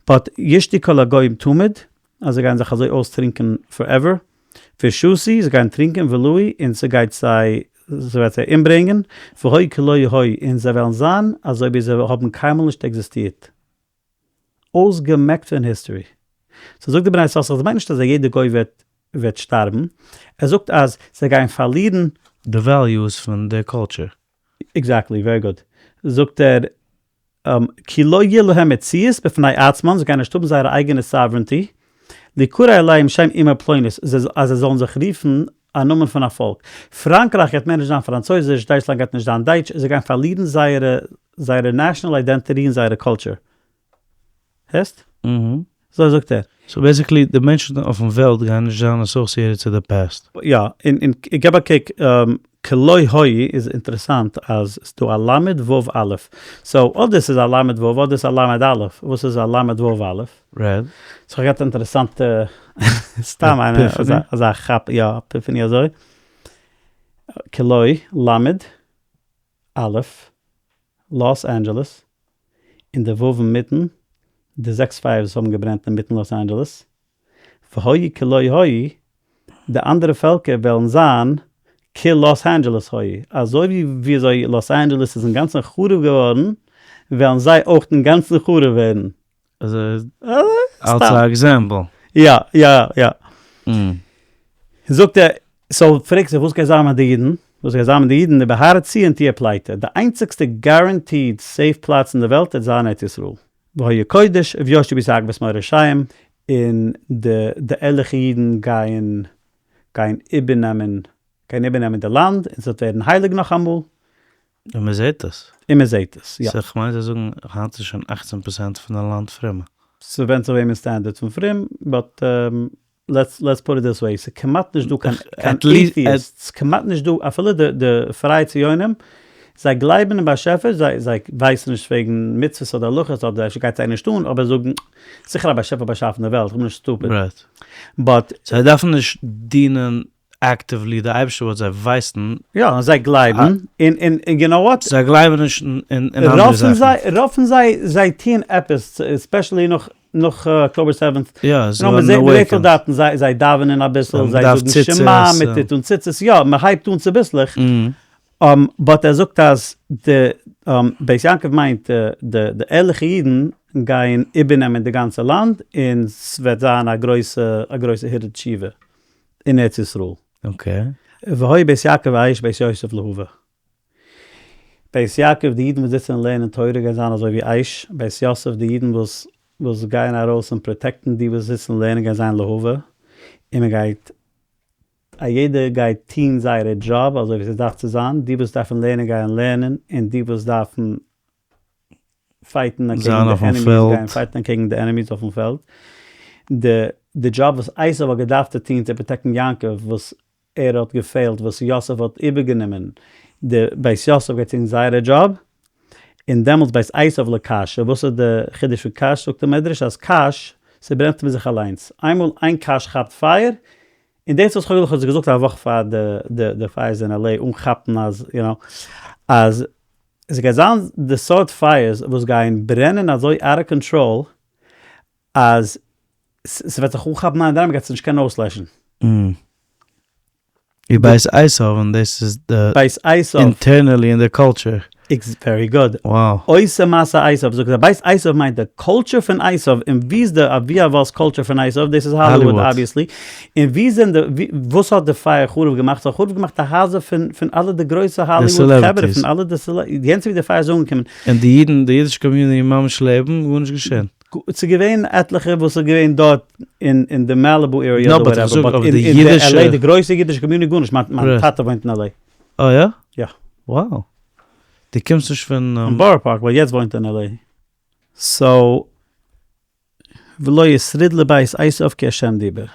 But ישתו כל הגוים תמיד, אז זיי גייען זיך אזוי אויסטרינקען forever, ושתו, זיי גייען טרינקען ולעו, און ס'גייט זיי, ס'וועט זיי אומברענגען, והיו כלא היו, און זיי וועלן זיין אזוי ווי זיי האבן קיינמאל נישט עקזיסטירט. אויסגעמעקט פון history. So זאגט די בני יששכר, דאס מיינט נישט אז א יעדע גוי וועט וועט שטארבן, ער זאגט אז זיי גייען פארלירן. די values פון די culture. Exactly, very good. זאגט ער, כי לא יהיה להם מציאות בפני עצמן, זיי גייען נישט האבן זייערע אייגענע sovereignty, ליקרא עליהם שם אומה פלונית, אז זיי זאלן זיך רופן א נאמען פון א פאלק. פראנקרייך גייט מער נישט זיין פראנצויזיש, דייטשלאנד גייט נישט זיין דייטש, זיי גייען פארלירן זייערע זייערע national identity און זייערע culture. הערסט? אזוי זאגט ער. So basically די מענטשן אויפן וועלט גייען נישט זיין associated צו די past. יא, און און געב א קוק, כלא היו איז אינטערעסאנט אז ס'דא א למד ו' א', so אדער ס'איז א למד ו' אדער ס'איז א למד א', וואס איז א למד ו' א'? רעד. So כ'האב געהאט א אינטערעסאנטע, סתם איינער, אזא כאפ, יא, epiphany אזוי, כלא, למד, א', לאס אנדזשעלעס, און די ו' אינמיטן, די זעקס פייערס וואס האבן געברענט אינמיטן לאס אנדזשעלעס, והיו כלא היו, די אנדערע פעלקער וועלן זיין כלאס אנדזשעלעס היו, אזוי ווי וויאזוי לאס אנדזשעלעס איז אינגאנצן חרוב געווארן, וועלן זיי אויך אינגאנצן חרוב ווערן. אלס א example. יא יא יא. זאגט ער, so פרעגט זיך וואס גייט זיין מיט די אידן? וואס גייט זיין מיט די אידן? די בהר ציון תהיה פליטה, די איינציגסטע guaranteed safe פלאץ אין די וועלט וועט זיין ארץ ישראל. והיה קודש וישבו בית יעקב את מוראשיהם, און די די ערליכע אידן גייען גייען איבערנעמען גייען איבערנעמען די לאנד, און ס'וועט ווערן הייליג נאכאמאל. און מען זעט עס. און מען זעט עס, יא. So כ'מיין זיי זאגן היינט איז שוין 18 פראצענט פון די לאנד פרומע. ס'ווענדט זיך וועמענס standard פון פרום, but let's let's put it this way, ס'איז כמעט נישט דא קיין קיין atheists, ס'איז כמעט נישט דא אפילו די די פרייע ציונים, זיי גלייבן אין באשעפער, זיי זיי ווייסן נישט וועגן מצוות אדער הלכות אדער אפשר גייט זיי נישט אן, אבער זאגן, זיכער א באשעפער באשאפן די וועלט, איך בין נישט stupid. But. זיי דארפן נישט דינען actively די אייבערשטער וואס זיי ווייסן. יא, זיי גלייבן, און און you know what? זיי גלייבן נישט אין אנדערע זאכן. רוב פון זיי, זיי טוען עפעס, especially נאך נאך October seventh. יא, זיי ווערן awakened. דארטן, זיי זיי דאווענען אביסל, זיי זאגן שמע, מען טוט אן ציצית, יא, מען הייבט אן צוביסלעך. But ער זאגט אז די בית יעקב מיינט די די ערליכע אידן גייען איבערנעמען די גאנצע לאנד, און ס'וועט זיין א גרויסע א גרויסע הרהור תשובה. אין ארץ ישראל. Okay. והיה בית יעקב אש בית יוסף להבה. בית יעקב די אידן וואס זיצן און לערנען תורה גייען זיין אזוי ווי אש, בית יוסף די אידן וואס וואס גייען ארויס און protect ן די וואס זיצן און לערנען גייען זיין להבה, און מען גייט א יעדער גייט טוהן זייערע דזשאב אזוי ווי ס'דארף צו זיין, די וואס דארפן לערנען גייען לערנען, און די וואס דארפן fight ן אקעגן די enemies גייען fight ן אקעגן די enemies אויפן פעלד, די די דזשאב וואס עשו האט געדארפט צו טון צו protect ן יעקב וואס ער האט געפעלט וואס יוסף האט איבערגענומען, די בית יוסף גייט טון זייערע דזשאב, און דעמאלטס בית עשו לקש, וואס איז די חידוש פון קש, זאגט די מדרש אז קש ס'ברענט מיט זיך אליינס, איינמאל איין קש כאפט פייער, און דאס וואס כ'האב געזאגט א וואך פאר די די פייערס אין LA אן כאפן אז יו נאו אז עס גייט זיין די סארט פייערס וואס גייען ברענען אזוי out of control אז ס'וועט זיך אנכאפן איינער מ'גייט עס נישט קענען אויסלעשן. ווי בית עשו און דאס איז די בית עשו internally אין די culture. Very good. Wow. עושה מעשה עשו זאגט ער בית עשו מיינט די culture פון עשו און ווי איז די אבי אבות culture פון עשו דאס איז האליוואד obviously און ווי זענען די וואס האט די פייער חרוב געמאכט ס'האט חרוב געמאכט די הייזער פון פון אלע די גרויסע האליוואד חברה פון אלע די יענץ ווי די פייער איז אנגעקומען. און די אידן די אידישע community ממש לעבן גארנישט געשען. ס'איז געווען עטליכע וואס איז געווען דארט אין אין די מעליבו area אדער whatever but אין די LA די גרויסע אידישע community גארנישט מיין טאטע וואוינט אין LA. אה יא? יא. Wow. דו קומסט נישט פון. פון בארא פארק but יעצט וואוינט ער אין LA. So ולא ישריד לבית עשיו כי השם דיבר.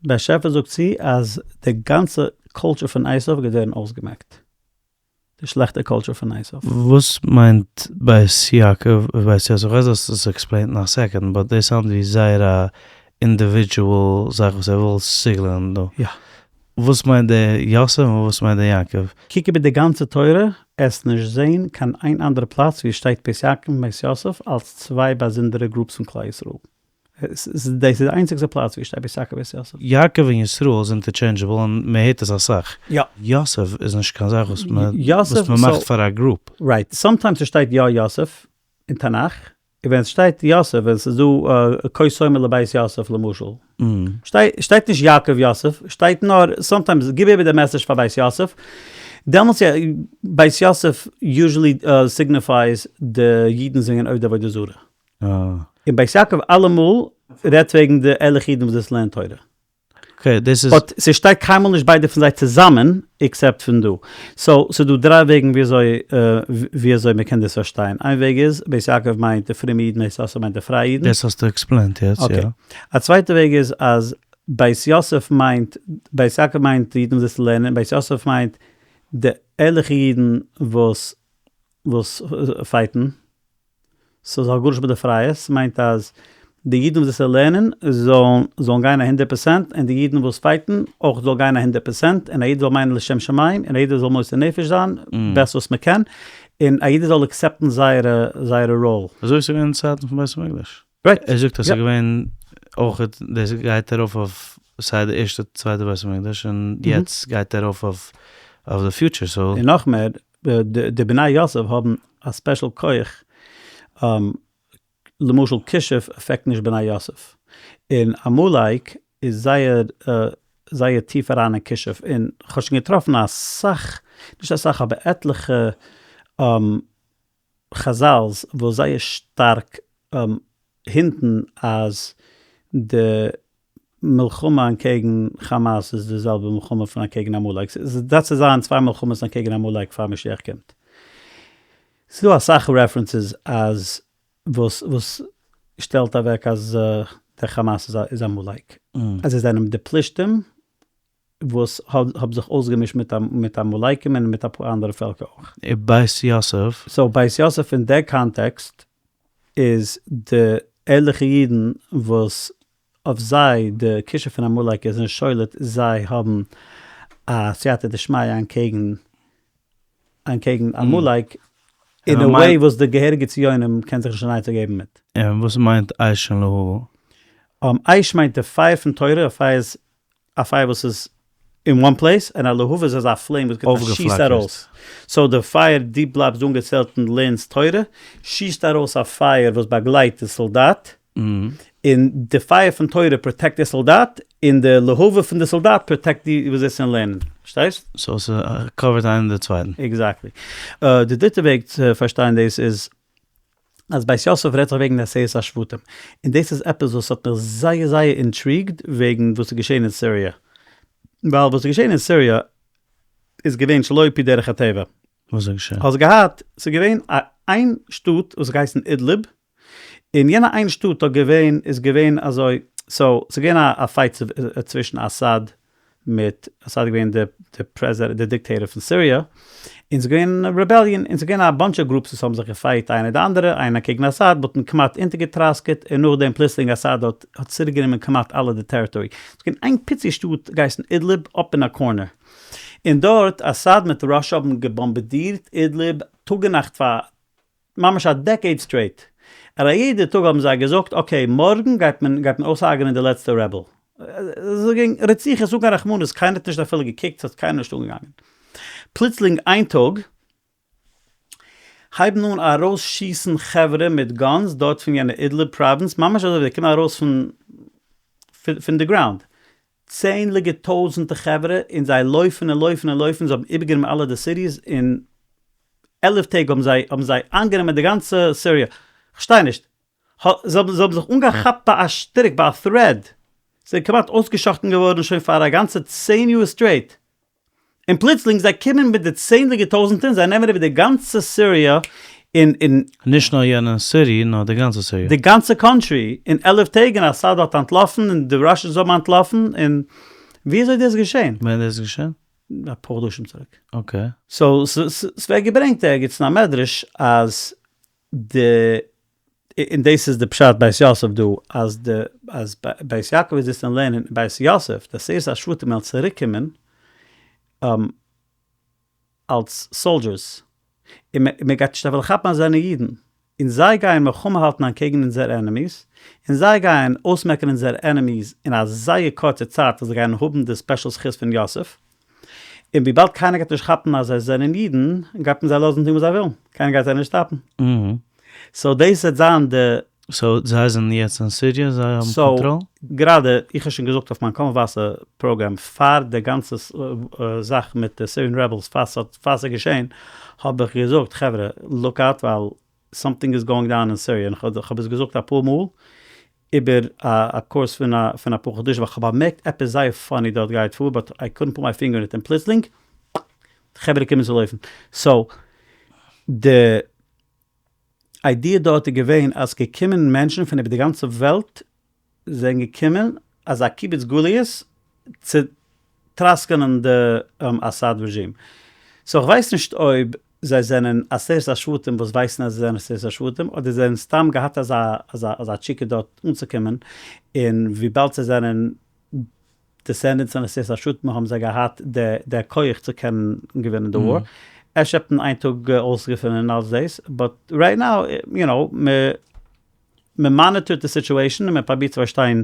באשעפער זאגט צו אז די גאנצע culture פון עשיו גייט ווערן אויסגעמעקט. די שלעכטע culture פון עשיו. וואס מיינט בית יעקב ובית יוסף? כ'ווייס דו האסט עס explained אין א second but דאס sound ווי זייער א individual זאך וואס ער וויל סיגלען דא. יא. וואס מיינט די יוסף און וואס מיינט די יעקב? קוק איבער די גאנצע תורה, עסט נישט זעהן קיין איין אנדערע פלאץ ווי עס שטייט בית יעקב און בית יוסף אלס צוויי באזונדערע groups פון כלל ישראל. דאס איז די איינציגסטע פלאץ ווי עס שטייט בית יעקב בית יוסף. יעקב און ישראל זענען interchangeable און מען הערט עס אסאך. יא. יוסף איז נישט קיין זאך וואס מען מאכט פאר א group. Right. Sometimes עס שטייט יא יוסף אין תנך. ווען ס'שטייט יוסף, ווען ס'איז דא כה תאמר לבית יוסף למשל, שטייט נישט יעקב יוסף, שטייט נאר sometimes גיב איבער די message פאר בית יוסף, דעמאלטס יא, בית יוסף usually signifies די אידן זענען עובדי עבודה זרה. און בית יעקב אלעמאל רעדט וועגן די ערליכע אידן וואס זיצן לערנען תורה. okay, דאס איז. but ס'שטייט קיינמאל נישט ביידע פון זיי צוזאמען, except פון דא. so, ס'איז דא דריי וועגן ווי אזוי ווי אזוי מ'קען דאס פארשטיין. איין וועג איז, בית יעקב מיינט די פרומע אידן, בית יוסף מיינט די פרייע אידן. דאס האסטו explained יעצט, יא. okay. א צווייטע וועג איז אז בית יוסף מיינט, בית יעקב מיינט די אידן וואס זיצן לערנען, בית יוסף מיינט די ערליכע אידן וואס וואס fight ן. so ס'האט גארנישט מיט די פרייע, ס'מיינט אז די אידן וואס זיצן לערנען זאלן זאלן גיין א הונדערט פערסענט, און די אידן וואס fight ן אויך זאל גיין א הונדערט פערסענט, און א איד זאל מיינען לשם שמים, און א איד זאל מוסר נפש זיין best וואס מ'קען, און א איד זאל accept ן זייערע זייערע ראל. אזוי איז געווען אין צייטן פון בית המקדש. right. ער זאגט אז ס'איז געווען אויך, דאס גייט ארויף אויף סיי די ערשטע צווייטע בית המקדש, און יעצט גייט ארויף אויף אויף די future, so. און נאך מער, די בני יוסף האבן א special כח, למשל כישוף affect נישט בני יוסף, און עמלק איז זייער זייער טיף אריין אין כישוף, און כ'האב שוין געטראפן אסאך, נישט אסאך אבער עטליכע חזל'ס וואס זייער שטארק hint ן אז די מלחמה אנטקעגן כאמאס איז די זעלבע מלחמה פון אנטקעגן עמלק, ס'דארף צו זיין צוויי מלחמות אנטקעגן עמלק פאר משיח קומט. ס'איז דא אסאך references אז וואס וואס שטעלט אוועק אז דער כאמאס איז עמלק, אז זיי זענען די פלישתים וואס האב זיך אויסגעמישט מיט מיט עמלקים און מיט אפאר אנדערע פעלקער אויך. בית יוסף. so בית יוסף אין דער קאנטעקסט איז די ערליכע אידן וואס אויף זיי די כישוף פון עמלק איז נישט שולט, זיי האבן א סייעתא דשמיא אנטקעגן אנטקעגן עמלק אין א way וואס די געהעריגע ציונים קען זיך נישט אן עצה געבן מיט. און וואס מיינט אש און להבה? אש מיינט די פייער פון תורה, א פייער איז א פייער וואס איז אין one place, און א להבה איז אזא flame וואס גיבט א שיס ארויס, so די פייער דו בלייבסט אנגעצעלט און לערנסט תורה, שיסט ארויס א פייער וואס באגלייט די סאלדאט, און די פייער פון תורה protect די סאלדאט, און די להבה פון די סאלדאט protect די וואס זיצן און לערנען. פארשטייסט? so ס' cover ט איינער די צווייטן. exactly. די דריטע וועג צו פארשטיין דאס איז, אז בית יוסף רעדט זיך וועגן די עשרת השבטים, און דאס איז עפעס וואס האט מיך זייער זייער intrigued וועגן וואס איז געשען אין סיריע, ווייל וואס איז געשען אין סיריע איז געווען שלא על פי דרך הטבע. וואס איז געשען? האסט געהאט, ס'איז געווען א איין שטאט וואס האט געהייסן אידליב, און יענע איין שטאט האט געווען, איז געווען אזוי, so ס'איז געווען א fight צווישן אסאד מיט, אסאד איז געווען די פרעזידענט, די דיקטעיטאר פון סיריע, און ס'איז געווען rebellion, און ס'איז געווען א bunch of groups וואס האבן זיך גע fight איינער די אנדערע, איינער אקעגן אסאד, מ'האט אים כמעט אונטערגעטראסקעט, און נאכדעם פלוצלינג אסאד האט האט צוריקגענומען כמעט אלע די territory. ס'איז געווען איין פיצי שטאט געהייסן אידליב up אין א corner, און דארט אסאד מיט Russia האבן געבאמבעדירט אידליב טאג און נאכט פאר ממש א decade straight, און א יעדע טאג האבן זיי געזאגט okay מארגן גייט מען גייט מען אויסהארגענען די לעצטע rebel, ס'איז געווען רציחות אן קיין רחמנות, קיינער האט נישט אפילו געקוקט, ס'האט קיינער נישט אנגעגאנגען. פלוצלינג איין טאג הייבן אן ארויס שיסן חברה מיט guns דארט פון יענע אידליב פראווינץ, ממש אזוי ווי זיי קומען ארויס פון פון די ground, צענדליגע טויזענטע חברה און זיי לויפן און לויפן און לויפן, זיי האבן איבערגענומען אלע די cities, אין 11 טעג האבן זיי האבן זיי איינגענומען די גאנצע סיריע, כ'פארשטיי נישט, זיי האבן זיי האבן זיך אנגעכאפט ביי א שטריק ביי א thread, זיי זענען כמעט אויסגעשאכטן געווארן שוין פאר א גאנצע צען יאר straight, און פלוצלינג זיי קומען מיט די צענדליגע טויזענטער און זיי נעמען איבער די גאנצע סיריע און און. נישט נאר יענע city נאר די גאנצע סיריע. די גאנצע country אין 11 טעג און אסאד האט אנטלאפן און די Russians האבן אנטלאפן און ווי אזוי דאס געשען? ווען איז דאס געשען? אפאר חדשים צוריק. okay. so ס'ווערט געברענגט ערגעץ אין א מדרש אז די און דאס איז די פשט בית יוסף דא אז די אז בית יעקב איז זיצן און לערנען און בית יוסף די עשרת השבטים וועלן צוריק קומען אלס soldiers און מען גייט נישט אפילו כאפן אז זיי זענען אידן און זיי גייען מלחמה האלטן אנטקעגן אונזער enemies און זיי גייען אויסמעקן אונזער enemies אין א זייער קורצע צייט וואס זיי גייען האבן די special זכות פון יוסף. און וויבאלד קיינער גייט נישט כאפן אז זיי זענען אידן, גייט מען זיי לאזן טון וואס זיי ווילן, קיינער גייט זיי נישט stop ן. So דאס וועט זיין די. So זיי זענען יעצט אין סיריע? זיי האבן קאנטראל? גראדע, איך האב שוין געזאגט אויף מיין קול מבשר פראגראם פאר די גאנצע זאך מיט די Syrian rebels פאר ס'איז געשען, האב איך געזאגט חברה look out ווייל something is going down אין סיריע, און כ'האב עס געזאגט אפאר מאל איבער א course פון אפאר חדשים ווייל כ'האב באמערקט עפעס זייער funny דארט גייט פאר but I couldn't put my finger on it און פלוצלינג חברה קומען צו לויפן so די idea דארט איז געווען אז געקומען מענטשן פון איבער די גאנצע וועלט זענען געקומען אזא קיבוץ גליות צו טראסקענען די אסאד רעזשים. So כ'ווייס נישט אויב זיי זענען עשרת השבטים וואס ווייסן אז זיי זענען עשרת השבטים אדער זיי זענען סתם געהאט אזא אזא תשוקה דארט אנצוקומען און וויבאלד זיי זענען descendants פון עשרת השבטים האבן זיי געהאט די כח צו קענען געווינען די war. אפשר האט מען איין טאג אויסגעפונען אלס דאס but right now you know מען מאניטערט די situation און מען פראבירט צו פארשטיין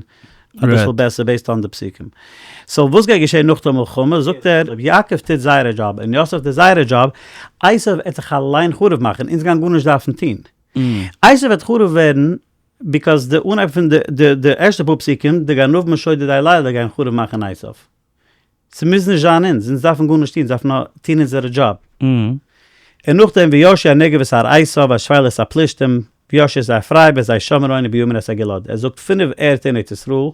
אביסל בעסער based on די פסוקים. So וואס גייט געשען נאך די מלחמה? זאגט ער, אויב יעקב טוט זייערע דזשאב און יוסף טוט זייערע דזשאב, עשו וועט זיך אליין חרוב מאכן, אונז גייען גארנישט דארפן טון. עשו וועט חרוב ווערן because די אנהייב פון די ערשטע פאר פסוקים, די גנבים שודדי לילה גייען חרוב מאכן עשו. ס'מוז נישט זיין אונז, אונז דארפן גארנישט טון, אונז דארפן נאר טון אונזערע דזשאב. און נאכדעם וירשו הנגב את הר עשו והשפלה את הפלשתים, וירשו את הר אפרים ואת השומרון ובימין את הגלעד. ער זאגט פינף ערטער אין ארץ ישראל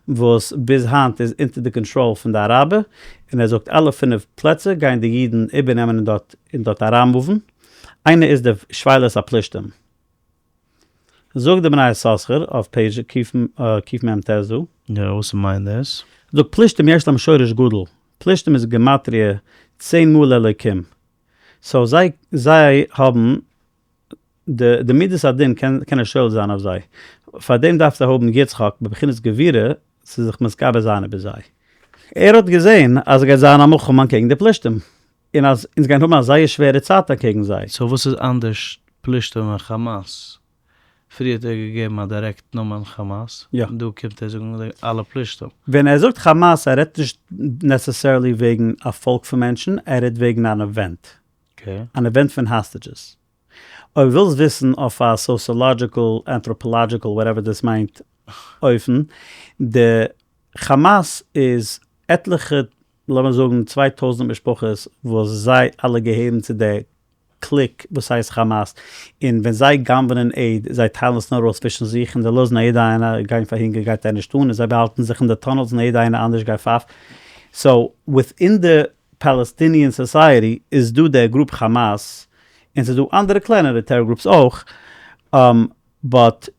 וואס ביז היינט איז אונטער די קאנטראל פון די אראבער, און ער זאגט אלע פינף פלעצער גייען די אידן איבערנעמען און דארט און דארט אריינמופן. איינער איז די שפלת הפלשתים. זאגט די בני יששכר אויף page קמ ט דא. יא, וואס מיינט דאס? זאגט פלשתים יש להם שורש גדול, פלשתים איז גימטריא צען מאל אלוקים, so זיי זיי האבן די די מידת הדין קען קען נישט שולט זיין אויף זיי, פאר דעם דארף זיי האבן יצחק בבחינת גבורה צו זיך מתגבר זיין איבער זיי. ער האט געזען אז עס גייט זיין א מלחמה אנטקעגן די פלשתים, און אז אונז גייען האבן א זייער שווערע צייט אקעגן זיי. So וואס איז אנדערש פלשתים און כאמאס? פריער האט ער געגעבן א direct נאמען כאמאס, און דא קומט ער זאגן אלע פלשתים. ווען ער זאגט כאמאס ער רעדט נישט necessarily וועגן א פאלק פון מענטשן, ער רעדט וועגן אן event. אן event פון hostages. אויב ווילסט וויסן אויף א sociological, anthropological, whatever דאס מיינט, אופן, די כאמאס איז עטליכע לאמיר זאגן 2000 משפחות וואס זיי אלע געהערן צו די clique וואס הייסט כאמאס, און ווען זיי גנב'נען aid, זיי טיילן עס נאר אויס צווישן זיך און זיי לאזן א יעדע איינער גיין פאר הונגער גייט זיי נישט אן, און זיי באהאלטן זיך אין די tunnels און יעדע איינער אנדערש גייט פייף. So within די Palestinian society איז דא די group כאמאס, און ס'איז דא אנדערע קלענערע terror groups אויך, but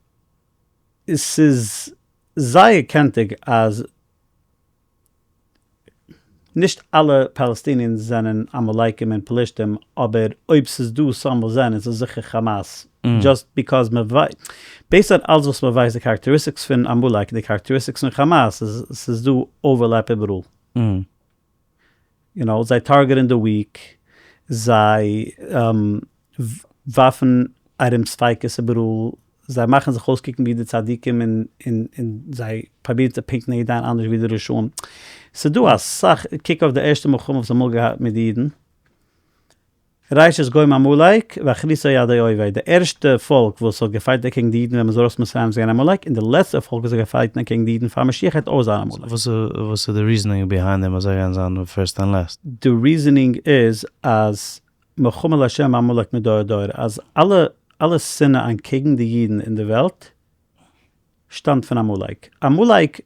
ס'איז זייער קענטיג אז נישט אלע Palestinians זענען עמלקים און פלישתים, אבער אויב ס'איז דא some וואס זענען, ס'איז זיכער כאמאס. just because מ'ווייסט, based on אלס וואס מ'ווייסט די characteristics פון עמלק און די characteristics פון כאמאס, איז ס'איז דא overlap איבעראל. you know, זיי טארגעטען די weak, זיי ווארפן ארום ספיקות איבעראל, זיי מאכן זיך אויסקוקן ווי די צדיקים און זיי פראבירן צו פינקן יעדע איינער אנדערש ווי די רשעים. ס'דא אסאך, קוק אויף די ערשטע מלחמה וואס אמאל געהאט מיט די אידן, ראשית גוים עמלק ואחריתו עדי אויבי, די ערשטע פאלק וואס האט געפייט אקעגן די אידן ווען מ'איז ארויס מצרים איז געווען עמלק, און די לעצטע פאלק וואס האט געפייט אקעגן די אידן פאר משיח העט אויך זיין עמלק. וואס איז די reasoning behind דעם אז זיי גייען זיין first and last? די reasoning איז אז מלחמה לה' בעמלק מדור דור, אז אלע אלע שנאה אנטקעגן די אידן אין די וועלט שטאמט פון עמלק. עמלק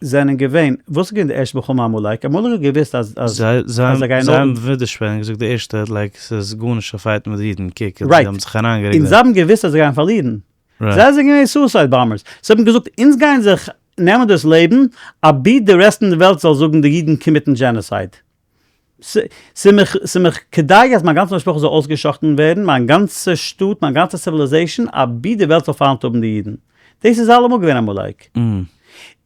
זענען געווען, וואס איז געווען די ערשטע מלחמה עמלק? עמלק האט געוואוסט אז אז זיי זיי גייען זיי האבן ווידערשפעניג געזאגט די ערשטע like ס'איז גארנישט צו פייטן מיט די אידן קוק זיי האבן זיך אריינגעריקט און זיי האבן געוואוסט אז זיי גייען פארלירן. זיי זענען געווען suicide bombers. זיי האבן געזאגט אונז גייען זיך נעמען דאס לעבן אבי די רעסט אין די וועלט זאל זאגן די אידן קאמיטן genocide. ס'מיך כדאי אז מיין גאנצע משפחה זאל אויסגע'שחט'ן ווערן, מיין גאנצע שטאט, מיין גאנצע civilization, אבי די וועלט זאל פיינט האבן די אידן. דאס איז אלעמאל געווען עמלק. און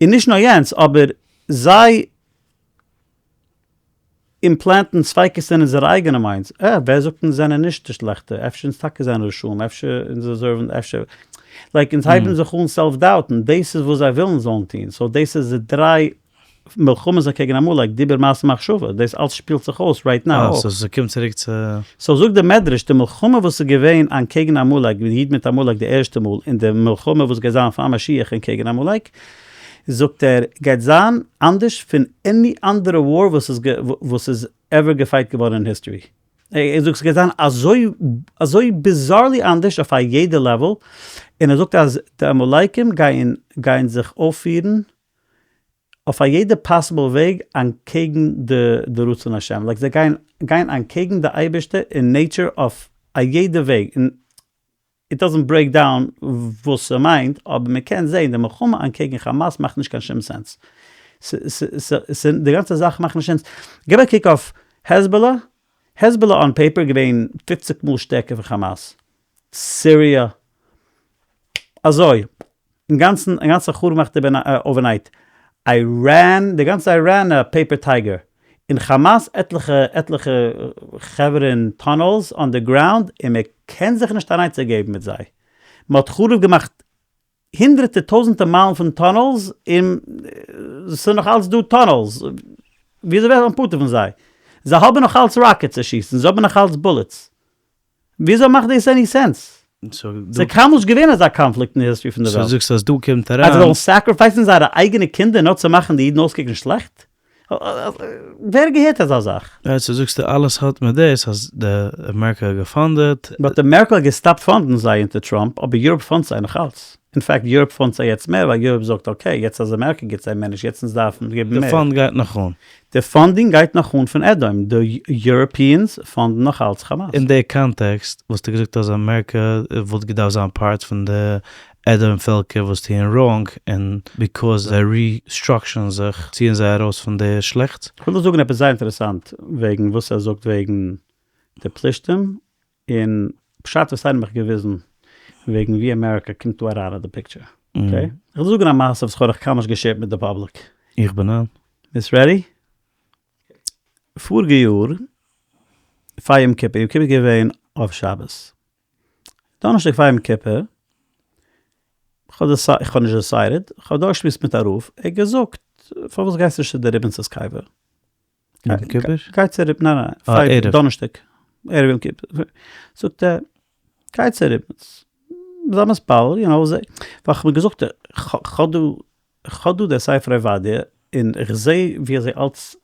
נישט נאר יענץ, אבער זיי אימפלענטן ספיקות אין אונזערע אייגענע minds. אה, ווער זאגט אונז זענען נישט די שלעכטע? אפשר אונז טאקע זענען רשעים, אפשר אונז דעזערוון, אפשר. like אונז הייבן זיך אן self דאוטן, דאס איז וואס זיי ווילן זאלן טון. so דאס איז די דריי. מלחמות אקעגן עמלק, דיבור מעשה מחשבה, דאס אלץ שפילט זיך אויס right now אויך. אה, so ס'קומט צוריק צו. so זאגט די מדרש, די מלחמה וואס איז געווען אנטקעגן עמלק, די איד מיט עמלק די ערשטע מאל, און די מלחמה וואס גייט זיין פאר משיח אנטקעגן עמלק, זאגט ער, גייט זיין אנדערש פון any אנדערע war וואס איז וואס איז ever גע fight געווארן אין history. ער זאגט ס'גייט זיין אזוי אזוי bizarrely אנדערש אויף א יעדע level, און ער זאגט אז די עמלקים גייען גייען זיך אויפפירן אויף א יעדע possible וועג אנטקעגן די רצון השם, like זיי גייען גיין אנטקעגן די אייבערשטער אין nature אויף א יעדע וועג, און it doesn't break down וואס ס'מיינט, אבער מ'קען זעהן די מלחמה אנטקעגן חאמאס מאכט נישט קיין שום sense, די גאנצע זאך מאכט נישט sense, געב א קוק אויף העזבאלא, העזבאלא on paper געווען 50 מאל שטערקער פון חאמאס, סיריע אזוי, אינגאנצן אינגאנצן חרוב געמאכט overnight, איראן, די גאנצע איראן א paper tiger, און חאמאס עטליכע עטליכע חברה אין tunnels underground און מען קען זיך נישט אן עצה געבן מיט זיי, מען האט חרוב געמאכט הונדרעטע טויזענטע מיילן פון tunnels און ס'איז נאך אלץ דא tunnels, וויאזוי ווערט מען פטור פון זיי? זיי האבן נאך אלץ rockets צו שיסן, זיי האבן נאך אלץ bullets, וויאזוי מאכט דאס any sense? ס'איז קיינמאל נישט געווען אזא קאנפליקט אין די history פון די וועלט. so זאגסט אז דא קומט אריין. אז זיי זאלן sacrifice ן זייערע אייגענע קינדער נאר צו מאכן די אידן אויסקוקן שלעכט? ווער האט געהערט אזא זאך? so זאגסטו אלעס האט מיט דאס אז די אמעריקא האט גע fund עט. but אמעריקא האט געסטאפט fund ן זיי אונטער טראמפ, אבער יוראפ fund ט זיי נאך אלץ. אין fact יוראפ fund ט זיי יעצט מער ווייל יוראפ זאגט okay יעצט אז אמעריקא גיבט זיי מער נישט יעצט אונז דארפן געבן מער. די fund גייט נאך אן. די funding גייט נאך אן פון אדום, די Europeans fund ן נאך אלץ כאמאס. אין די קאנטעקסט וואלסטו געזאגט אז אמעריקא וואלט געדארפט זיין part פון די אדום פעלקער וואס טוען wrong און because זיי restructure ן זיך ציען זיי ארויס פון די שלעכטס? כ'וויל דא זאגן עפעס זייער אינטערעסאנט וועגן וואס ער זאגט וועגן די פלישתים און פשט וואס איינער האט מיך געוויזן וועגן ווי אמעריקא קומט דא אריין אין די picture. Okay? איך וויל זאגן א מעשה וואס כ'האב נאך קיינמאל נישט גע share ט מיט די public. איך בין אן. ביסט ready? פאריגע יאר פאר יום כיפור, יום כיפור איז געווען אויף שבת. דאנערשטאג פאר יום כיפור, כ'האב נישט decided, כ'האב דורכגעשמועסט מיט א רב, ער האט געזאגט פארוואס גייסטו נישט צו די ריבניצער'ס קבר? יום כיפור? גיי צו ריב, ניין ניין, ערב. דאנערשטאג, ערב יום כיפור, זאגט ער, גיי צו ריבניץ, זיי מתפלל, you know, ווייל כ'האב געזאגט, כ'האב דא, כ'האב דא דער ספר עובדיה, און איך זע ווי אזוי אלץ,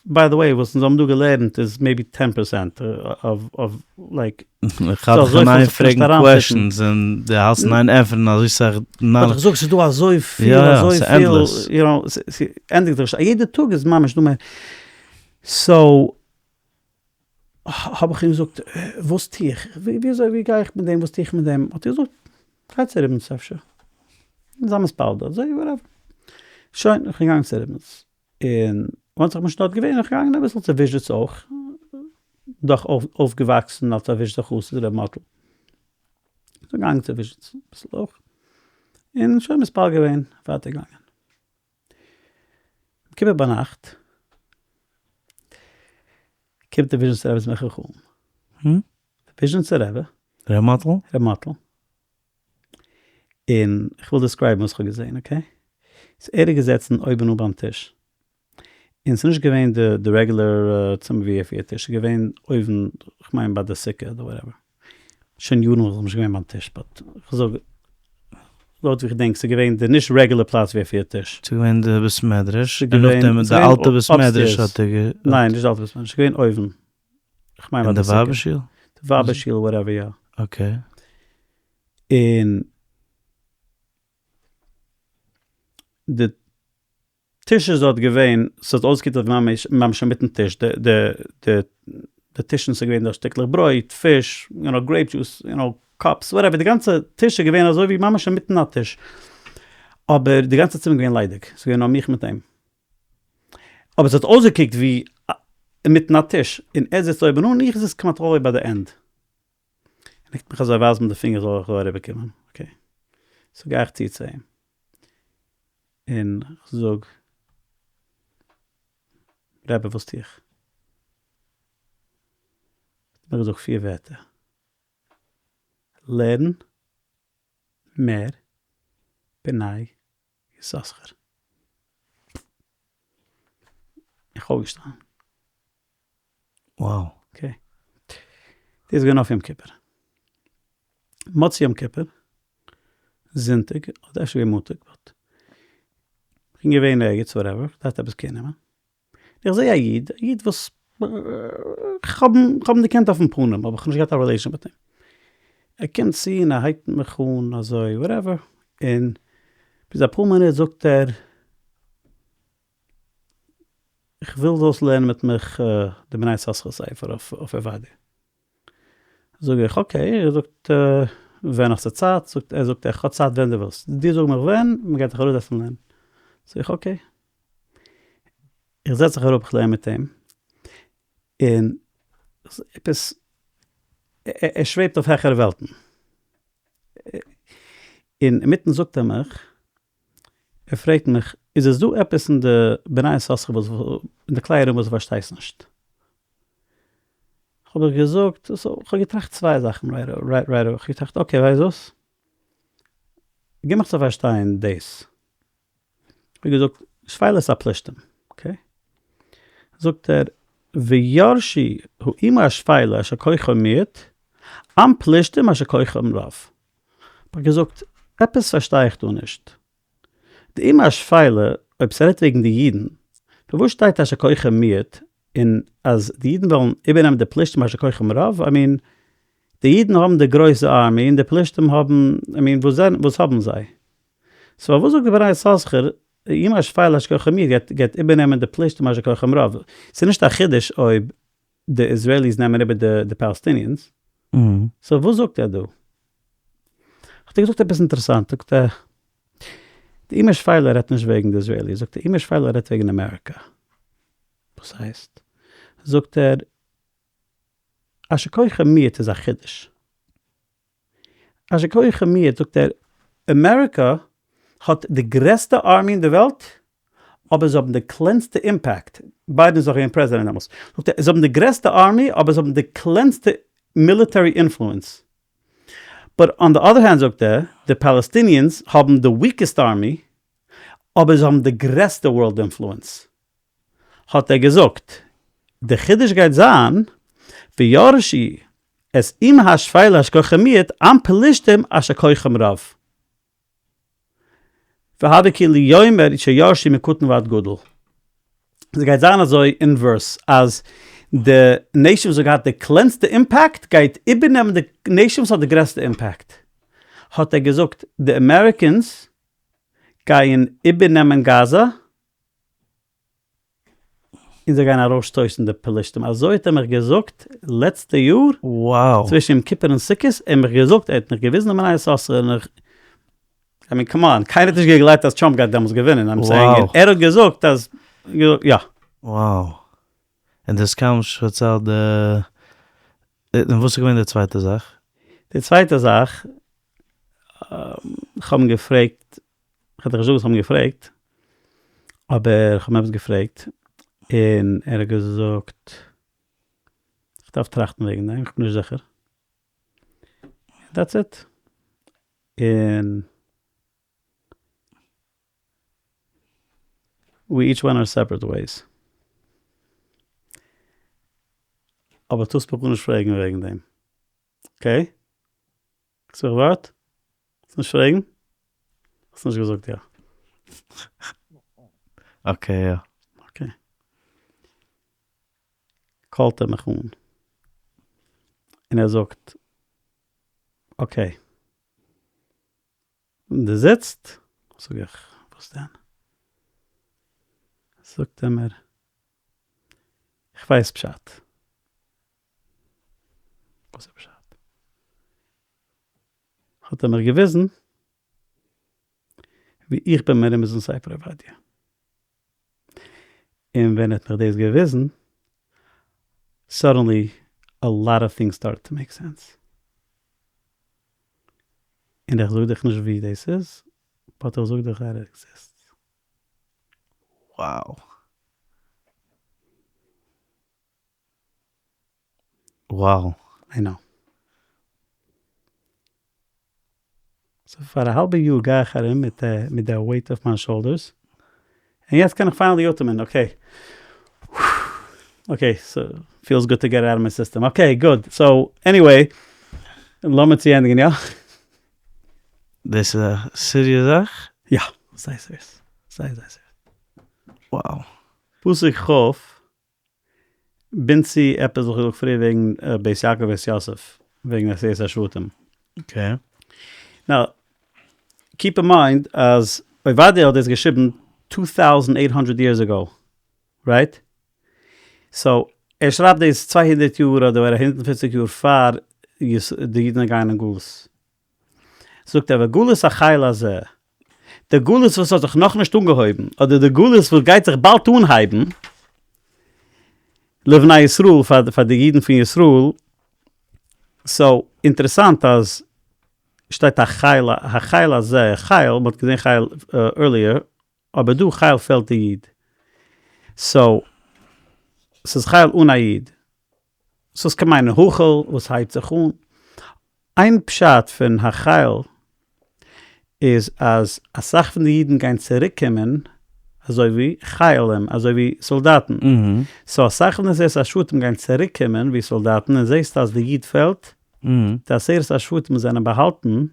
by the way, וואס אונז האבן דא געלערנט איז maybe ten percent of like, איך האלט דיך אין איין פרעגן questions און דו האלסט אין איין ענטפערן אזוי סאך knowledge. איך זאג ס'איז דא אזויפיל אזויפיל, you know, ס'ענדיגט זיך נישט, א יעדע טאג איז ממש דא מער, so האב איך אים געזאגט וואס טו איך, וויאזוי ווי גיי איך מיט דעם, וואס טו איך מיט דעם, האט ער געזאגט גיי צו ריבניץ אפשר, זיי מתפלל דארט, זיי whatever, שוין איך בין געגאנגען צו ריבניץ, און once איך בין שוין דארט געווען בין איך געגאנגען אביסל צו וויזשניץ אויך, דאך אויפגעוואקסן אלס א וויזשניצער חסיד ר' מאטל, כ'בין געגאנגען צו וויזשניץ אביסל אויך, און שוין מתפלל געווען, ווייטער געגאנגען. יום כיפור ביינאכט קומט די וויזשניצער רבי צו מיך אין חלום. די וויזשניצער רבי. ר' מאטל? ר' מאטל. און איך וויל describe ן וואס איך האב געזען okay? so ער איז געזעצן אויבן אן ביים טיש, און ס'איז נישט געווען די די regular צימער ווי ער פירט טיש, ס'איז געווען אויבן, כ'מיין ביי די סוכה אדער whatever. שוין יארן וואס איך בין נישט געווען ביים טיש but כ'זאג לויט ווי כ'דענק ס'איז געווען די נישט regular פלאץ ווי ער פירט טיש. ס'איז געווען די בית מדרש, און נאכדעם די אלטע בית מדרש האט ער גע. ניין נישט די אלטע בית מדרש, ס'איז געווען אויבן, כ'מיין ביי די סוכה. אין די ווייבער שול? די ווייבער שול whatever יא. okay. און די טיש איז דארט געווען, ס'האט אויסגעקוקט אויף ממש ממש אינמיטן טיש, די די די די טישן ס'איז געווען דארט שטיקלעך ברויט, פיש, you know grape juice, you know cups, whatever, די גאנצע טיש איז געווען אזוי ווי ממש אינמיטן א טיש, אבער די גאנצע צימער איז געווען ליידיג, ס'איז געווען נאר מיך מיט אים, אבער ס'האט אויסגעקוקט ווי אינמיטן א טיש, און ער זיצט אויבן אן, איך זיץ כמעט all the way ביי די end. ער קוקט מיך אזוי ווייזט מיט די פינגער זאל איך דא אריבער קומען, okay, so גיי איך צו צו אים, און כ'זאג, רבי וואס טו איך? האט ער מיר געזאגט פיר ווערטער, לערן מער בני יששכר. איך אויפגעשטאנען. Wow. Okay. דאס איז געווען אויף יום כיפור. מוצאי יום כיפור, זונטאג, אדער אפשר געווען מאנטאג, but כ'בין געווען ערגעץ whatever, כ'דארף עפעס קעיר נעמען. איך זעה א איד, א איד וואס כ'האב אים געקענט אויפן פנים אבער כ'האב נישט געהאט א relation מיט אים. ער קומט צו און ער הייבט מיך אן אזוי whatever, און ביז אפאר מינוט זאגט ער, איך וויל זאלסט לערנען מיט מיך די בני יששכר ספר אויף עובדיה. זאג איך okay, ער זאגט ווען האסטו צייט, זאגט ער זאגט איך האב צייט ווען דו ווילסט, דו זאג מיך ווען, מען גייט זיך אראפזעצן לערנען. זאג איך okay. איך זעץ זיך אראפ איך לערן מיט אים, און עפעס ער שוועבט אויף העכערע וועלטן, און אינמיטן זאגט ער מיך, ער פרעגט מיך, איז עס דא עפעס אין די בני יששכר וואס אין די כלי הראיה וואס דו פארשטייסט נישט? האב איך געזאגט, כ'האב געטראכט צוויי זאכן right right away, כ'האב געטראכט okay ווייסט וואס? גיב מיך צו פארשטיין דאס. כ'האב געזאגט, שפלת הפלישתים, okay? זאגט ער, וירשו האומה השפלה אשר כוחם מועט, עם פלישתים אשר כוחם רב. האב איך געזאגט, עפעס פארשטיי איך דא נישט. די אומה השפלה, אויב ס'רעדט וועגן די אידן, פארוואס שטייט אשר כוחם מועט, און אז די אידן וועלן איבערנעמען די פלישתים אשר כוחם רב, I mean, די אידן האבן די גרויסע army און די פלישתים האבן, I mean, וואס האבן זיי? so פארוואס זאגט די בני יששכר, די אומה השפלה אשר כוחם מועט גייט גייט איבערנעמען די פלישתים אשר כוחם רב? ס'איז נישט א חידוש אויב די Israelis נעמען איבער די די Palestinians. so וואס זאגט ער דא? האט ער געזאגט עפעס אינטערעסאנט, זאגט ער, די אומה השפלה רעדט נישט וועגן די Israelis, זאגט ער, אומה השפלה רעדט וועגן אמעריקא. וואס הייסט? זאגט ער, אשר כוחם מועט איז א חידוש. אשר כוחם מועט זאגט ער, אמעריקא האט די גרעסטע army אין די וועלט, אבער זיי האבן די קלענסטע impact, ביידען איז נאך געווען פרעזידענט דעמאלטס, זאגט ער, זיי האבן די גרעסטע army אבער זיי האבן די קלענסטע military influence, but on the other hand זאגט ער, די Palestinians האבן די weakest army, אבער זיי האבן די גרעסטע world influence. האט ער געזאגט, די חידוש גייט זיין, וירשו את אומה השפלה אשר כוחם מועט עם פלישתים אשר כוחם רב. והוה כאילו אומר שירשו מקטן ועד גדול. עס גייט זיין אזוי inverse אז די nation וואס האט געהאט די קלענסטע impact גייט איבערנעמען די nation וואס האט די גרעסטע impact. האט ער געזאגט די Americans גייען איבערנעמען גאזא און זיי גייען ארויסשטויסן די פלישתים, אזוי האט ער מיך געזאגט לעצטע יאר, Wow. צווישן יום כיפור און סוכות, ער האט מיך געזאגט, ער האט מיך געוויזן די בני יששכר, און איך, I mean come on, קיינער האט נישט געגלייבט אז טראמפ גייט דעמאלטס געווינען, I'm saying, Wow. ער האט געזאגט אז, יא. Wow. און דאס קאם פארציילט די, און וואס איז געווען די צווייטע זאך? די צווייטע זאך, איך האב אים געפרעגט, כ'וועל דיך נישט זאגן וואס כ'האב אים געפרעגט, אבער כ'האב אים עפעס געפרעגט, און ער האט געזאגט, כ'דארף טראכטן וועגן דעם, כ'בין נישט זיכער. That's it. און we each went our separate ways. אבער טארסט מיך גארנישט פרעגן וועגן דעם. Okay? האסט מיך ווארט? וועסט נישט פרעגן? האסט נישט געזאגט יא. Okay יא. Okay. call ט ער מיך אן און ער זאגט okay דו זיצט? זאג איך וואס דען? זאגט ער מיר איך ווייס פשט. וואס איז פשט? האט ער מיך געוויזן ווי איך בין מרומז אין ספר עובדיה. און ווען ער האט מיך דאס געוויזן, suddenly a lot of things start to make sense. און איך זאג דיך נישט ווי דאס איז, but איך זאג דיך אז ער exist. Wow. Wow. I know. So פאר א האלבע יאר גיי איך ארום מיט מיט די weight אויף מיין shoulders, און יעצט קען איך finally אטעמען, okay. Okay, so feels good to get out of my system. Okay, good. So, anyway, לאמיר צוענדיגן, יא? דאס איז א serious זאך? יא, זייער serious. זייער זייער serious. Wow. פסוק כ' בינדט צו עפעס וואס איך האב געזאגט פריער וועגן בית יעקב ובית יוסף, וועגן עשרת השבטים. Okay. Now, keep in mind אז עובדיה האט דאס געשריבן 2800 years ago, right? So, ער שרייבט דאס 200 יאר אדער 150 יאר פאר די אידן גייען אין גלות. זאגט ער וגלות החיל הזה, די גלות וואס האט זיך נאכנישט אנגעהויבן, אדער די גלות וואס גייט זיך באלד אנהייבן, לבני ישראל, פאר די אידן פון ישראל, so אינטערעסאנט אז שטייט החיל, החיל הזה, חיל, מען האט געזען חיל earlier, אבער דא חיל פעלט די יוד, so ס'איז חיל אן א יוד, so ס'קען מיינען החל וואס הייבט זיך אן. איין פשט פון החיל איז אז אסאך פון די אידן גייען צוריק קומען אזוי ווי חיילים, אזוי ווי סאלדאטן. So אסאך פון די עשרת השבטים גייען צוריק קומען ווי סאלדאטן און זעסט אז די יוד פעלט, די עשרת השבטים זענען באהאלטן מען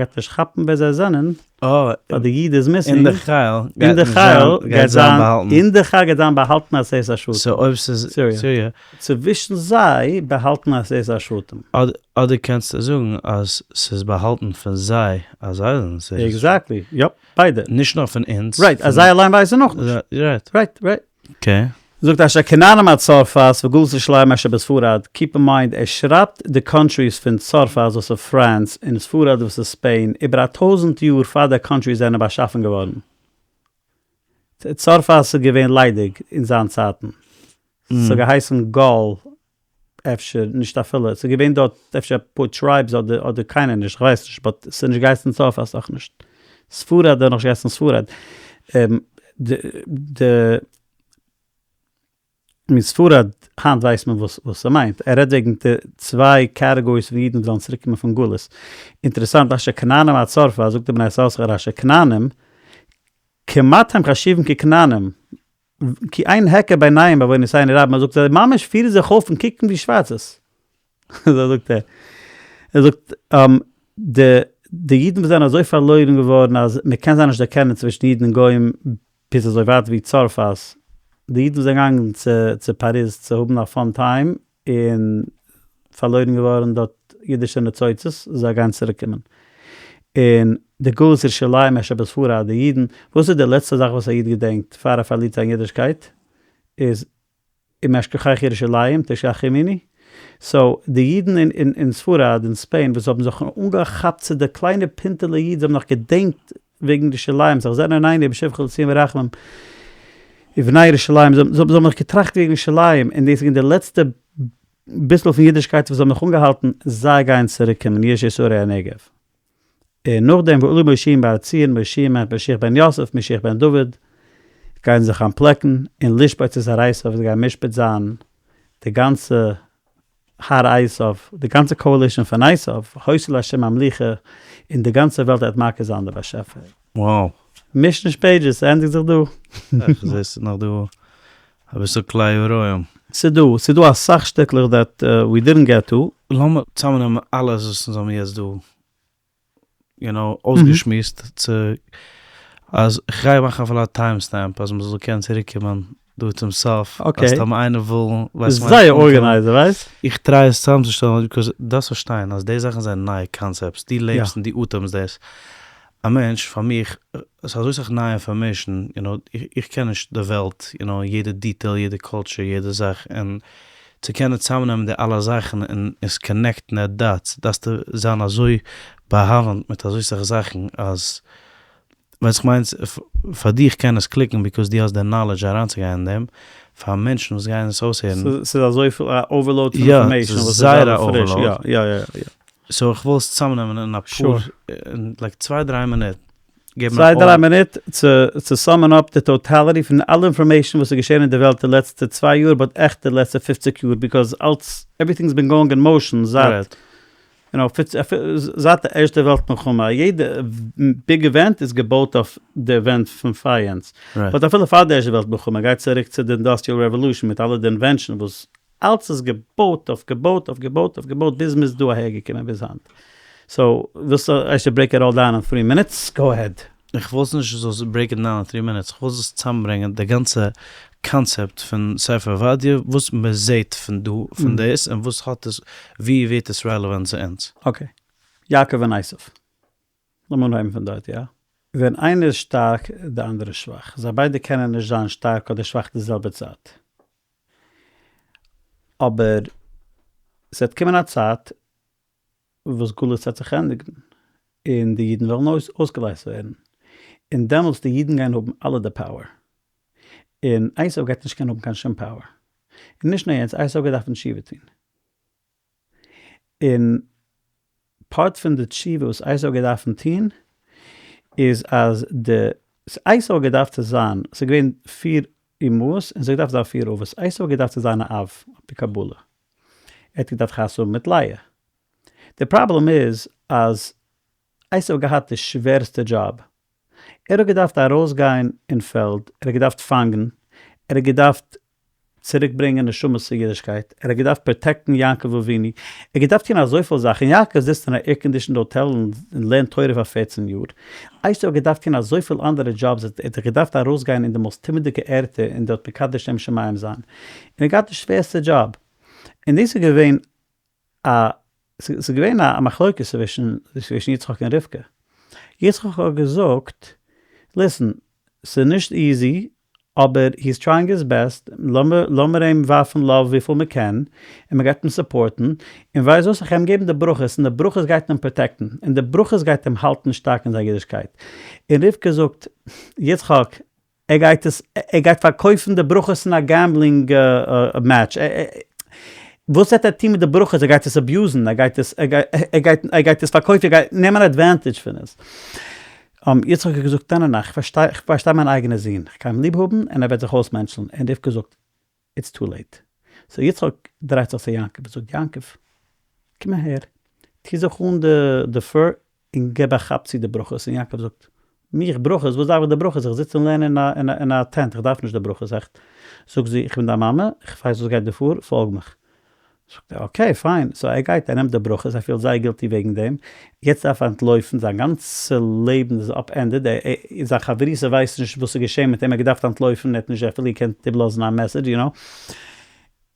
גייט נישט כאפן ווער זיי זענען, ווייל די יוד איז missing, אין די חיל אין די חיל גייט זיין באהאלטן, אין די חיל גייט זיין באהאלטן עשרת השבטים. So אויב ס'איז סיריע. צווישן זיי באהאלטן עשרת השבטים. אדער קענסטו זאגן אז ס'איז באהאלטן פון זיי אז זיי זענען עשרת השבטים. Exactly, יאפ, ביידע. נישט נאר פון אונז. Right, אז זיי אליין ווייסן נאכנישט. Right. Right, right. Okay. זאגט אשר כנענים עד צרפת וגלות ירושלים אשר בספרד, keep in mind ער שרייבט די countries פון צרפת וואס איז France און ספרד וואס איז Spain איבער א טויזענט יאר פאר די countries זענען באשאפן געווארן. צרפת איז געווען ליידיג אין זיין צייטן. ס'האט געהייסן גאל אפשר נישט אפילו, ס'איז געווען דארט אפשר אפאר tribes אדער אדער קיינער נישט, כ'ווייס נישט, but ס'איז נישט געהייסן צרפת אויך נישט. ספרד האט נאכנישט געהייסן ספרד. די די מיט ספרד היינט ווייסט מען וואס וואס ס'מיינט. ער רעדט וועגן די צוויי categories פון אידן וואס וועלן צוריק קומען פון גלות. אינטערעסאנט אשר כנענים עד צרפת זאגט די בני יששכר אשר כנענים כמעט הם חשובים ככנענים כי אין היכר ביניהם בעוונותינו הרבים, ער זאגט זיי ממש פירן זיך אויף און קוקן ווי שווארצעס. אזוי זאגט ער. ער זאגט די די אידן וואס זענען אזוי פארלוירן געווארן אז מען קען זיי נישט דערקענען צווישן אידן און גוים ביז אזוי ווייט ווי צרפת. די אידן וואס זענען געגאנגען צו צו פאריז צו האבן א fun time און פארלוירן געווארן דארט אידישע ניצוצות, זיי גייען צוריק קומען. און די גלות ירושלים אשר בספרד, די אידן, וואס איז די לעצטע זאך וואס א איד געדענקט פאר ער פארלירט זיין אידישקייט, איז אם אשכחך ירושלים תשכח ימיני, so די אידן אין ספרד און Spain וואס האבן זיך אנגעכאפט צו די קליינע פינטעלע איד, זיי האבן נאך געדענקט וועגן ירושלים, תחזינה עינינו בשובך לציון ברחמים, ובנה ירושלים, זיי האבן נאך געטראכט וועגן ירושלים, און דאס איז געווען די לעצטע ביסל פון אידישקייט וואס זיי האבן נאך אנגעהאלטן, זיי גייען צוריק קומען, ישעו שערי הנגב. און נאכדעם ועלו מושיעים בהר ציון, מושיעים מיינט משיח בן יוסף, משיח בן דוד, גייען זיך אנטפלעקן, און לשפוט את הר עשיו, זיי גייען משפט זיין די גאנצע הר עשיו, די גאנצע coalition פון עשיו, היתה לה' המלוכה, און די גאנצע וועלט וועט מכיר זיין די באשעפער. Wow. מיש נישט pages, ס'ענדיגט זיך דא. איך זעה ס'איז נאך דא אביסל כלאי הרועים. ס'דא, ס'דא אסאך שטיקלעך that we didn't get to. לאמיר צאמנעמען אלעס וואס אונז האבן יעצט דא you know אויסגעשמועסט צו אז כ'גיי מאכן אפילו א time stamp אז מ'זאל קענען צוריק קומען דא צום סוף אז טאמער איינער וויל ווייסט זייער organized ווייסט. איך try עס צוזאמצושטעלן because דארפסט פארשטיין אז די זאכן זענען נייע concepts דו לעבסט און דו אטעמסט דאס א מענטש פאר מיך ס'איז אזוי סאך נייע information you know איך קען נישט די וועלט you know יעדע detail יעדע culture יעדע זאך און צו קענען צוזאמנעמען די אלע זאכן און עס connect ן די dots דארפסטו זיין אזוי באהאווענט מיט אזוי סאך זאכן אז ווייסט איך מיין פאר דיך קען עס click ן because דו האסט די knowledge אריינצוגיין אין דעם, פאר מענטשן וואס גייען עס אויסהערן. ס'איז אזויפיל א overload פון information וואס איז זייער א overload. יא יא יא. So איך וויל עס צוזאמנעמען אין אפאר, אין like צוויי דריי מינוט. צוויי דריי מינוט צו sum ען up די totality פון אלע information וואס איז געשען אין די וועלט די לעצטע צוויי יאר but עכט די לעצטע פופציג יאר because אלץ everything's been going in motion זייט. יו נאו, זייט די ערשטע וועלט מלחמה, יעדע big event איז געבויט אויף די event פון פאר יענץ. But אפילו פאר די ערשטע וועלט מלחמה, גייט צוריק צו די industrial revolution מיט אלע די invention וואס אלץ איז געבויט אויף געבויט אויף געבויט אויף געבויט ביז מ'איז דא אהער געקומען ביז היינט. So, ווילסטו I should break it all down in three minutes? Go ahead. איך וויל נישט זאלסט break it down in three minutes, איך וויל זאלסט צוזאמברענגען די גאנצע קאנצעפט פון ספר עובדיה, וואס מען זעט פון דא פון דאס, און וואס האט עס, ווי ווערט עס relevant צו אונז. Okay. יעקב און עשו. לאמיר אנהויבן פון דארט, יא? ווען איינער איז שטארק, די אנדערע איז שוואך. זיי ביידע קענען נישט זיין שטארק אדער שוואך די זעלבע צייט. אבער ס'וועט קומען א צייט וואס גלות וועט זיך ענדיגן, און די אידן וועלן אויסגעלייזט ווערן, און דעמאלטס די אידן גייען האבן אלע די power, און עשו גייט נישט קענען האבן קיין שום power, און נישט נאר יענץ, עשו גייט דארפן תשובה טון, און part פון די תשובה וואס עשו גייט דארפן טון, איז אז די, עשו האט געדארפט צו זיין, ס'איז געווען פיר אמהות, און ס'האט געדארפט זיין פיר אבות, עשו האט געדארפט צו זיין א אב, על פי קבלה. ער האט געדארפט חתונה האבן מיט לאה. די פראבלעם איז אז עשו האט געהאט די שווערסטע דזשאב. ער האט געדארפט ארויסגיין אין פעלד, ער האט געדארפט פאנגן, ער האט געדארפט צוריק ברענגען נשמות צו אידישקייט, ער האט געדארפט protect ן יעקב אבינו, ער האט געדארפט טון אזויפיל זאכן, יעקב זיצט אין א air-conditioned האטעל און לערנט תורה פאר פערצן יאר, עשו האט געדארפט טון אזויפיל אנדערע דזשאבס, ער האט זיך געדארפט ארויסגיין אין די most טומא'דיגע ערטער און דארט מקדש שם שמים זיין, און ער האט געהאט די שווערסטע דזשאב. און דאס איז געווען א, ס'איז געווען א מחלוקת צווישן צווישן יצחק און רבקה. יצחק האט געזאגט, listen, ס'איז נישט easy, אבער he is trying his best, לאמיר אים ווארפן love וויפיל מ'קען, און מ'גייט אים support ן, און ווייסט וואס, איך גיי אים געבן די ברכות, און די ברכות גייט אים protect ן, און די ברכות גייט אים האלטן שטארק אין זיין אידישקייט. און רבקה זאגט, יצחק, ער גייט עס, ער גייט פארקויפן די ברכות אין א gambling match, וואס וועט ער טון מיט די ברכות, ער גייט עס abuse ן, ער גייט עס, ער גייט, ער גייט עס פארקויפן, ער גייט נעמען advantage פון עס. יצחק האט געזאגט, ניין ניין ניין, כ'פארשטיי, כ'פארשטיי מיין אייגענע זון, כ'גיי אים ליב האבן און ער וועט זיך אויסמענטשלן, און רבקה זאגט, it's too late. So יצחק דרייט זיך צו יעקב און זאגט, יעקב, קום אהער, טו זיך אן די fur און געב א כאפ צו די ברכות, און יעקב זאגט, מיך ברכות? וואס דארף איך די ברכות? איך זיץ און לערן אין א tent, איך דארף נישט די ברכות עכט. זאגט זי, איך בין דיין מאמע, איך ווייס וואס גייט דא פאר, פאלג מיך. זאגט ער, okay fine, so ער גייט ער נעמט די ברכות, ער פילט זייער guilty וועגן דעם, יעצט דארף ער אנטלויפן, זיין גאנצע לעבן איז upended, זיין חברותא ווייסט נישט וואס איז געשען מיט אים, ער האט געדארפט אנטלויפן, ער האט נישט אפילו געקענט איבערלאזן א message, יו נאו,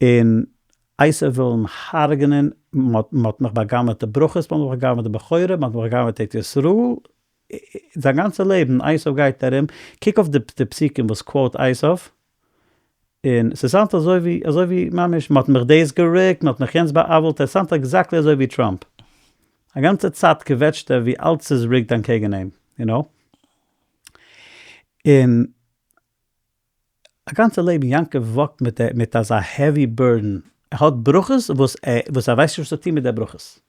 און עשו וויל אים הרג'נען, מען האט מיך בא'גנב'עט די ברכות, מען האט מיך בא'גנב'עט די בכורה, מען האט מיך בא'גנב'עט ארץ ישראל, זיין גאנצע לעבן עשו גייט ארום, קוק אויף די פסוקים וואס quote עשו, און ס'סאונדט אזוי ווי אזוי ווי ממש מען האט מיך דאס געריקט, מען האט מיך יענץ בא'עוול'ט, עס sound ט exactly אזוי ווי טראמפ, א גאנצע צייט קוועטשט ער ווי אלץ איז rigged אנטקעגן אים, יו נאו, און א גאנצע לעבן יעקב walk ט מיט מיט אזא heavy burden, ער האט ברכות וואס ער וואס ער ווייסט נישט וואס צו טון מיט די ברכות.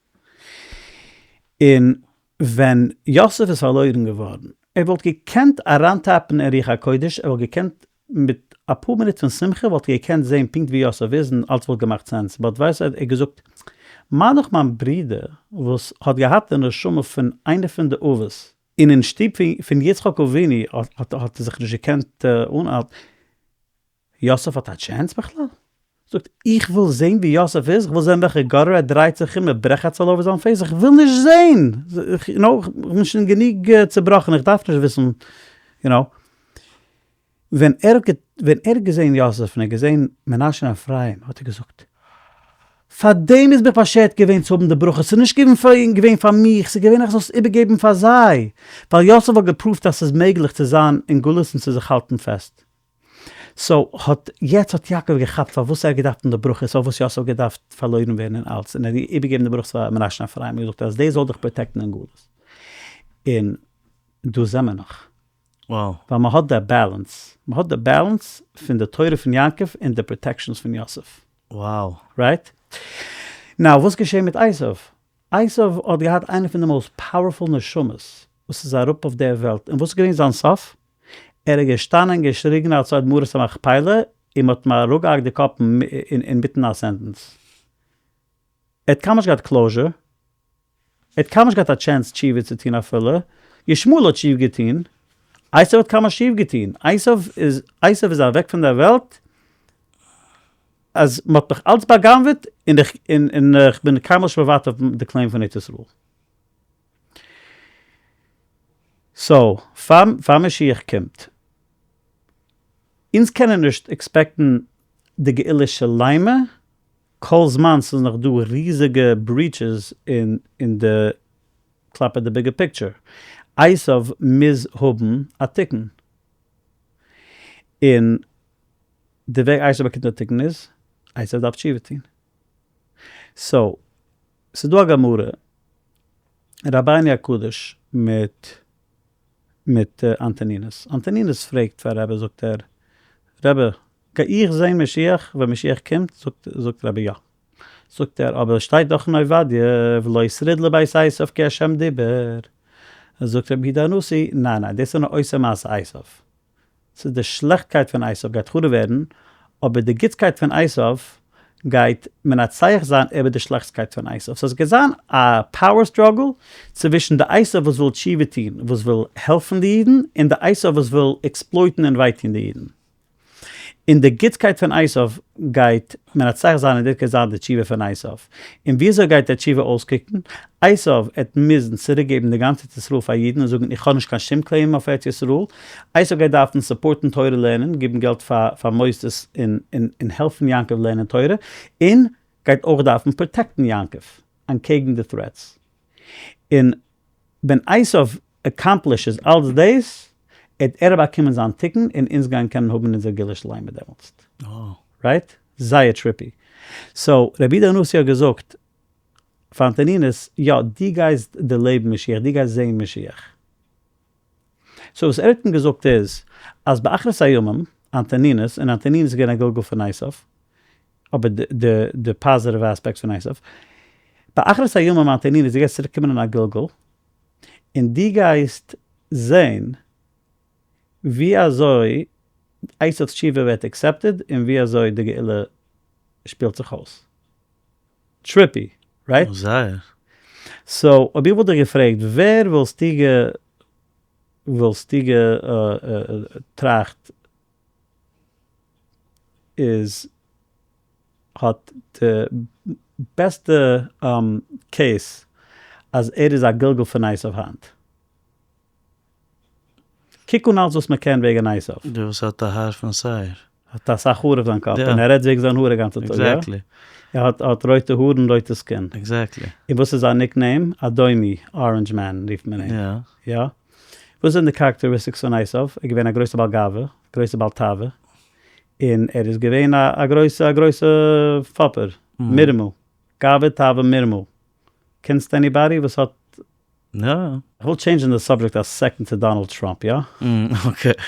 און ווען יוסף איז פארלוירן געווארן, ער וואלט געקענט אריינטאפן אין רוח הקודש, ער וואלט געקענט מיט אפאר מינוט פון שמחה וואלט ער געקענט זען פונקט ווי יוסף איז און אלץ וואלט געמאכט sense, but ווייסט ער האט געזאגט, מה דאך מיין ברודער וואס האט געהאט די נשמה פון איינע פון די אבות, און אין שטוב פון יצחק אבינו האט ער זיך נישט געקענט אנהאלטן, יוסף האט א chance בכלל? זאגט, איך וויל זען ווי יוסף איז, איך וויל זען וועלכע gutter ער דרייט זיך אין, מען ברעכט all over זיין face, איך וויל נישט זען! יו נאו, איך בין שוין גענוג צובראכן, איך דארף נישט וויסן, יו נאו. ווען ער האט ווען ער האט געזען יוסף און ער האט געזען מנשה און אפרים האט ער געזאגט, פאר דעם איז מיך באשערט געווען צו האבן די ברכה, ס'איז נישט געווען געווען פאר מיך, ס'איז געווען איך זאל עס איבערגעבן פאר זיי, ווייל יוסף האט געפרואווט אז ס'איז מעגליך צו זיין אין גלות און צו זיך האלטן פעסט. So האט יעצט האט יעקב געכאפט פארוואס ער האט געדארפט האבן די ברכות, פארוואס יוסף האט געדארפט פארלוירן ווערן און אלץ, און ער האט איבערגעגעבן די ברכות פאר מנשה און אפרים און געזאגט אז דאס זאל דיך protect ן אין גלות. און דא זעמער נאך. ווייל מען האט די balance, מען האט די balance פון די תורה פון יעקב און די protections פון יוסף. Right? Now וואס געשעהן מיט עשו? עשו האט געהאט איינע פון די most powerful נשמות וואס איז אראפ אויף דער וועלט, און וואס איז געווען זיין סוף? ער איז געשטאנען און געשריגן על צד מערת המכפילה און מען האט אים אראפגעהאקט די קאפ אינמיטן א sentence. ער האט קיינמאל נישט געהאט closure. האט קיינמאל נישט געהאט א chance תשובה צו טון אפילו, ישמעאל האט תשובה געטון, עשו האט קיינמאל תשובה געטון, עשו איז עשו איז אוועק פון דער וועלט אז מען האט מיך אלץ בא'גנב'עט און איך און איך בין קיינמאל נישט מוותר אויף די claim פון ארץ ישראל. so פאר פאר משיח קומט, אונז קענען נישט expect ן די גאולה שלימה כל זמן ס'איז נאך דא ריזיגע breaches אין אין די כלפי די bigger picture. עשיו מוז האבן א תיקון. און די וועג עשיו באקומט א תיקון איז, עשיו דארף תשובה טון. so, ס'איז דא א גמרא, רבינו הקדוש מיט מיט אנטונינוס. אנטונינוס פרעגט פאר רבי זאגט ער, רבי, גיי איך זעהן משיח ווען משיח קומט? זאגט זאגט רבי יא. זאגט ער, אבער עס שטייט דאך אין עובדיה ולא שריד לבית עשיו כי השם דיבר. זאגט רבי יהודה הנשיא, ניין ניין, דאס איז נאר עושה מעשה עשיו. ס'איז די שלעכטקייט פון עשיו גייט חרוב ווערן, אבער די גוטסקייט פון עשיו גייט מנצח זיין איבער די שלעכטסקייט פון עשיו. so עס גייט זיין א power struggle צווישן די עשיו וואס וויל תשובה טון, וואס וויל העלפן די אידן, און די עשיו וואס וויל exploit ן און וויי טון די אידן. און די גוטסקייט פון עשיו גייט מנצח זיין און דאס גייט זיין די תשובה פון עשיו. און וויאזוי גייט די תשובה אויסקוקן? עשיו עט מוזן צוריקגעבן די גאנצע ארץ ישראל פאר אידן און זאגן איך האב נישט קיין שום claim אויף ארץ ישראל. עשיו גייט דארפן support ן תורה לערנען, גיבן געלט פאר מוסדות און און העלפן יעקב לערנען תורה, און גייט אויך דארפן protect ן יעקב אנטקעגן די threats. און ווען עשיו accomplishes אלץ דאס, עט ער באקומען זיין תיקון און אונז גייען קענען האבן אונזער גאולה שלימה דעמאלטסט. right? זייער trippy. so רבי יהודה הנשיא האט געזאגט פאר אנטונינוס, יא, דו גייסט דערלעבן משיח, דו גייסט זען משיח. so וואס ער האט אים געזאגט איז, אז באחרית הימים, אנטונינוס, און אנטונינוס איז געווען א גלגול פון עשיו, אבער די די positive aspects פון עשיו, באחרית הימים אנטונינוס, דו גייסט צוריק קומען אין א גלגול, און דו גייסט זען ווי אזוי עשיו'ס תשובה ווערט accepted און ווי אזוי די גאולה שפילט זיך אויס. trippy, right? זייער. so אויב איך וואלט דיך געפרעגט ווער וואלסטו וואלסטו געטראכט איז האט די בעסטע case אז ער איז א גלגול פון עשיו היינט. קוק אן אלס וואס מען קען וועגן עשיו. דער וואס האט א האר פון שעיר. האט אסאך האר אויף זיין קאפ און ער רעדט וועגן זיין האר א גאנצע טאג, יא? exactly. ער האט האט רויטע האר און רויטע skin. exactly. און וואס איז זיין nickname? אדומי, orange man רופט מען אים. יא. יא? וואס זענען די characteristics פון עשיו? ער איז געווען א גרויסע בעל גאווה, גרויסע בעל תאווה, און ער איז געווען א גרויסע א גרויסע פאפער, מרמה, גאווה תאווה מרמה. קענסט anybody וואס האט יא. איך וויל change ן די subject א second צו דאנעלד טראמפ, יא? okay.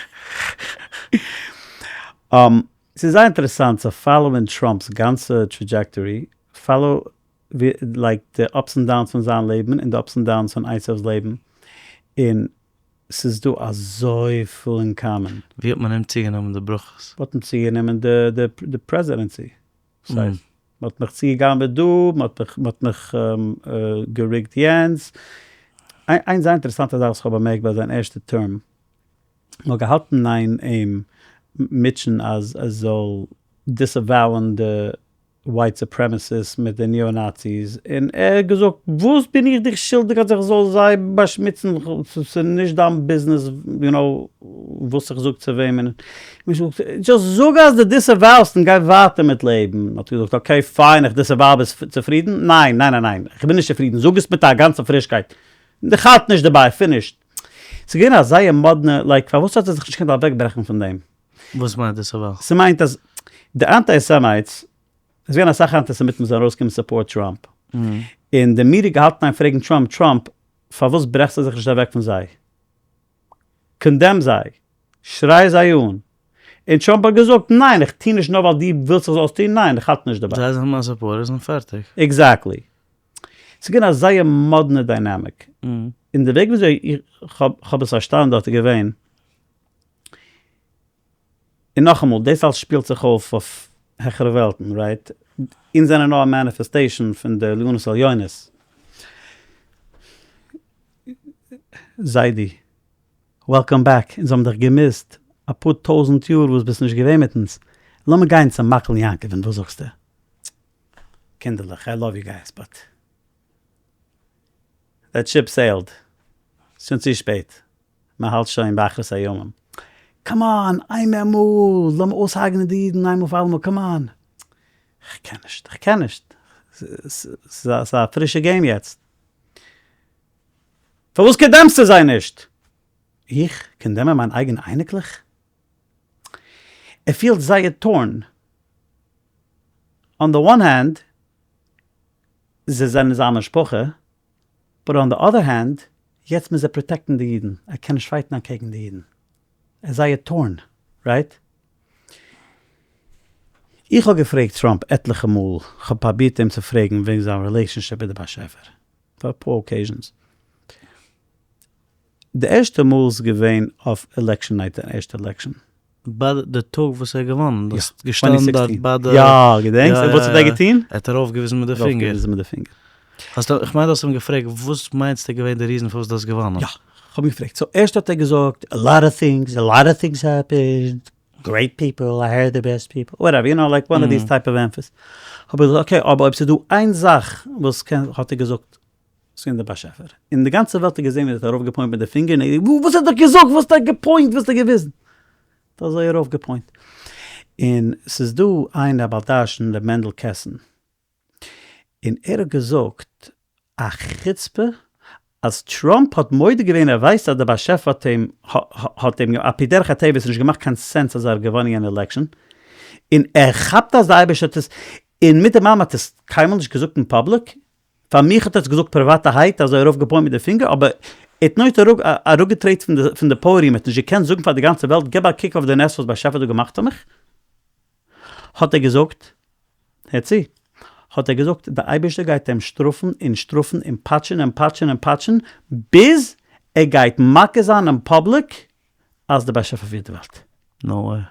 ס'איז זייער אינטערעסאנט צו follow ען טראמפ'ס גאנצע trajectory, follow like די ups און downs פון זיין לעבן און די ups און downs פון עשיו'ס לעבן, און ס'איז דא אזויפיל אין common. ווי האט מען אים צוגענומען די ברכות? מ'האט אים צוגענומען די presidency. ס'הייסט, מ'האט מיך צוגעגנב'עט דא, מ'האט מיך מ'האט מיך גע rig ט יענץ. איין זייער אינטערעסאנטע זאך וואס כ'האב באמערקט ביי זיין ערשטע term, מ'האט געהאלטן אין אים מוטשען אז ער זאל disavow ען די white supremacists מיט די neo-Nazis, און ער האט געזאגט וואס בין איך דיך שולדיג אז איך זאל זיי באשמוצן, ס'איז נישט דיין ביזנעס יו נאו וואס איך זאג צו וועמען, just זאג אז דו disavow סט און גיי ווייטער מיט לעבן, האט ער געזאגט okay fine איך disavow ביסט צופרידן? ניין ניין ניין ניין איך בין נישט צופרידן זאג עס מיט א גאנצע פרישקייט, איך האלט נישט דערביי finished. ס'איז געווען א זייער מאדנע like פארוואס האט ער זיך נישט געקענט אוועקברעכן פון דעם? וואס מיינט disavow? ס'מיינט אז די antisemites, עס איז געווען אסאך אנטיסעמיטן וואס זענען ארויסגעקומען support טראמפ, און די מידיע געהאלטן איין פרעגן טראמפ, טראמפ פארוואס ברעכסטו זיך נישט אוועק פון זיי? condemn זיי! שריי זיי אן! און טראמפ האט געזאגט, ניין איך טו נישט נאר ווייל דו ווילסט איך זאל עס טון, ניין איך האלט נישט דערביי. זיי זענען מיין supporters און פערטיג. exactly. ס'איז געווען א זייער מאדנע dynamic. און די וועג וויאזוי איך האב עס פארשטאנען דארט איז געווען, און נאכאמאל, דאס אלס שפילט זיך אויף אויף העכערע וועלטן, right? אונז זענען נאר א manifestation פון די עליונות עליונות. זיידי, welcome back, אונז האבן דיך געמיסט אפאר טויזענט יאר וואס ביסט נישט געווען מיט אונז, לאמיר גיין צום מקל יעקב'ן, וואס זאגסטו? קינדערלעך, I love you guys but that ship sailed, ס'שוין צו שפעט, מ'האלט שוין באחרית הימים, come on, איין מאל, לאמיר אויסהרג'נען די אידן איינמאל פאר אלעמאל, come on, כ'קען נישט, כ'קען נישט, ס'איז א פרישע game יעצט. פארוואס condemn סטו זיי נישט? איך condemn ען מיין אייגענע אייניקלעך? ער פילט זייער torn. On the one hand זיי זענען זיין משפחה, but on the other hand יעצט מוז ער protect ן די אידן, ער קען נישט fight ן אקעגן די אידן. ער איז זייער torn, right? איך האב געפרעגט טראמפ עטליכע מאל, כ'האב פראבירט אים צו פרעגן וועגן זיין relationship מיט די באשעפער, פאר אפאר occasions. די ערשטע מאל איז געווען אויף election night, זיין ערשטע election. ביי די טאג וואס ער האט געוואנען, דו האסט יא, געשטאנען דארט ביי די. יא, געדענקסט? און וואס האט ער געטון? ער האט ארויפגעוויזן מיט די פינגער. ארויפגעוויזן מיט די פינגער. האסט, איך מיין דו האסט אים געפרעגט וואס מיינסטו געווען די reason פארוואס דו האסט געוואנען? יא, כ'האב אים געפרעגט. so ערשט האט ער געזאגט, a lot of things, a lot of things happened, great people, I hired the best people, whatever, you know, like one of these type of answers. האב איך געזאגט, okay, אבער אויב ס'איז דא איין זאך וואס קען, האט ער געזאגט, ס'איז געווען דער באשעפער. און די גאנצע וועלט האט געזען ווי ער האט ארויפגע point מיט די פינגער, און ער, וואס האט ער געזאגט? וואס האט ער גע point? וואס האט ער געוויזן? האט אזוי ארויפגע point. און ס'איז דא איינער א בעל דרשן, ר' מענדל קעסן, און ער האט געזאגט א חוצפה אז טראמפ האט מודה געווען ער ווייסט אז דער באשעפער האט אים האט אים על פי דרך הטבע עס איז נישט געמאכט קיין sense אז ער האט געוואנען יענע election און ער כאפט אז די אייבערשטער האט עס און מיט דעם אלעם האט עס קיינמאל נישט געזאגט אין public פאר מיך האט ער עס געזאגט פריוואטערהייט אזוי ארויף גע point מיט די פינגער אבער ער האט נאר אראפגעטרעט פון די podium ער האט נישט געקענט זאגן פאר די גאנצע וועלט געב א קוק אויף די נס וואס באשעפער האט דא געמאכט פאר מיך האט ער געזאגט, הער צו, האט ער געזאגט, דער אייבערשטער גייט אים שטראפן און שטראפן און פאטשן און פאטשן און פאטשן, ביז ער גייט מכיר זיין אין public אז דער באשעפער פירט די וועלט. No way.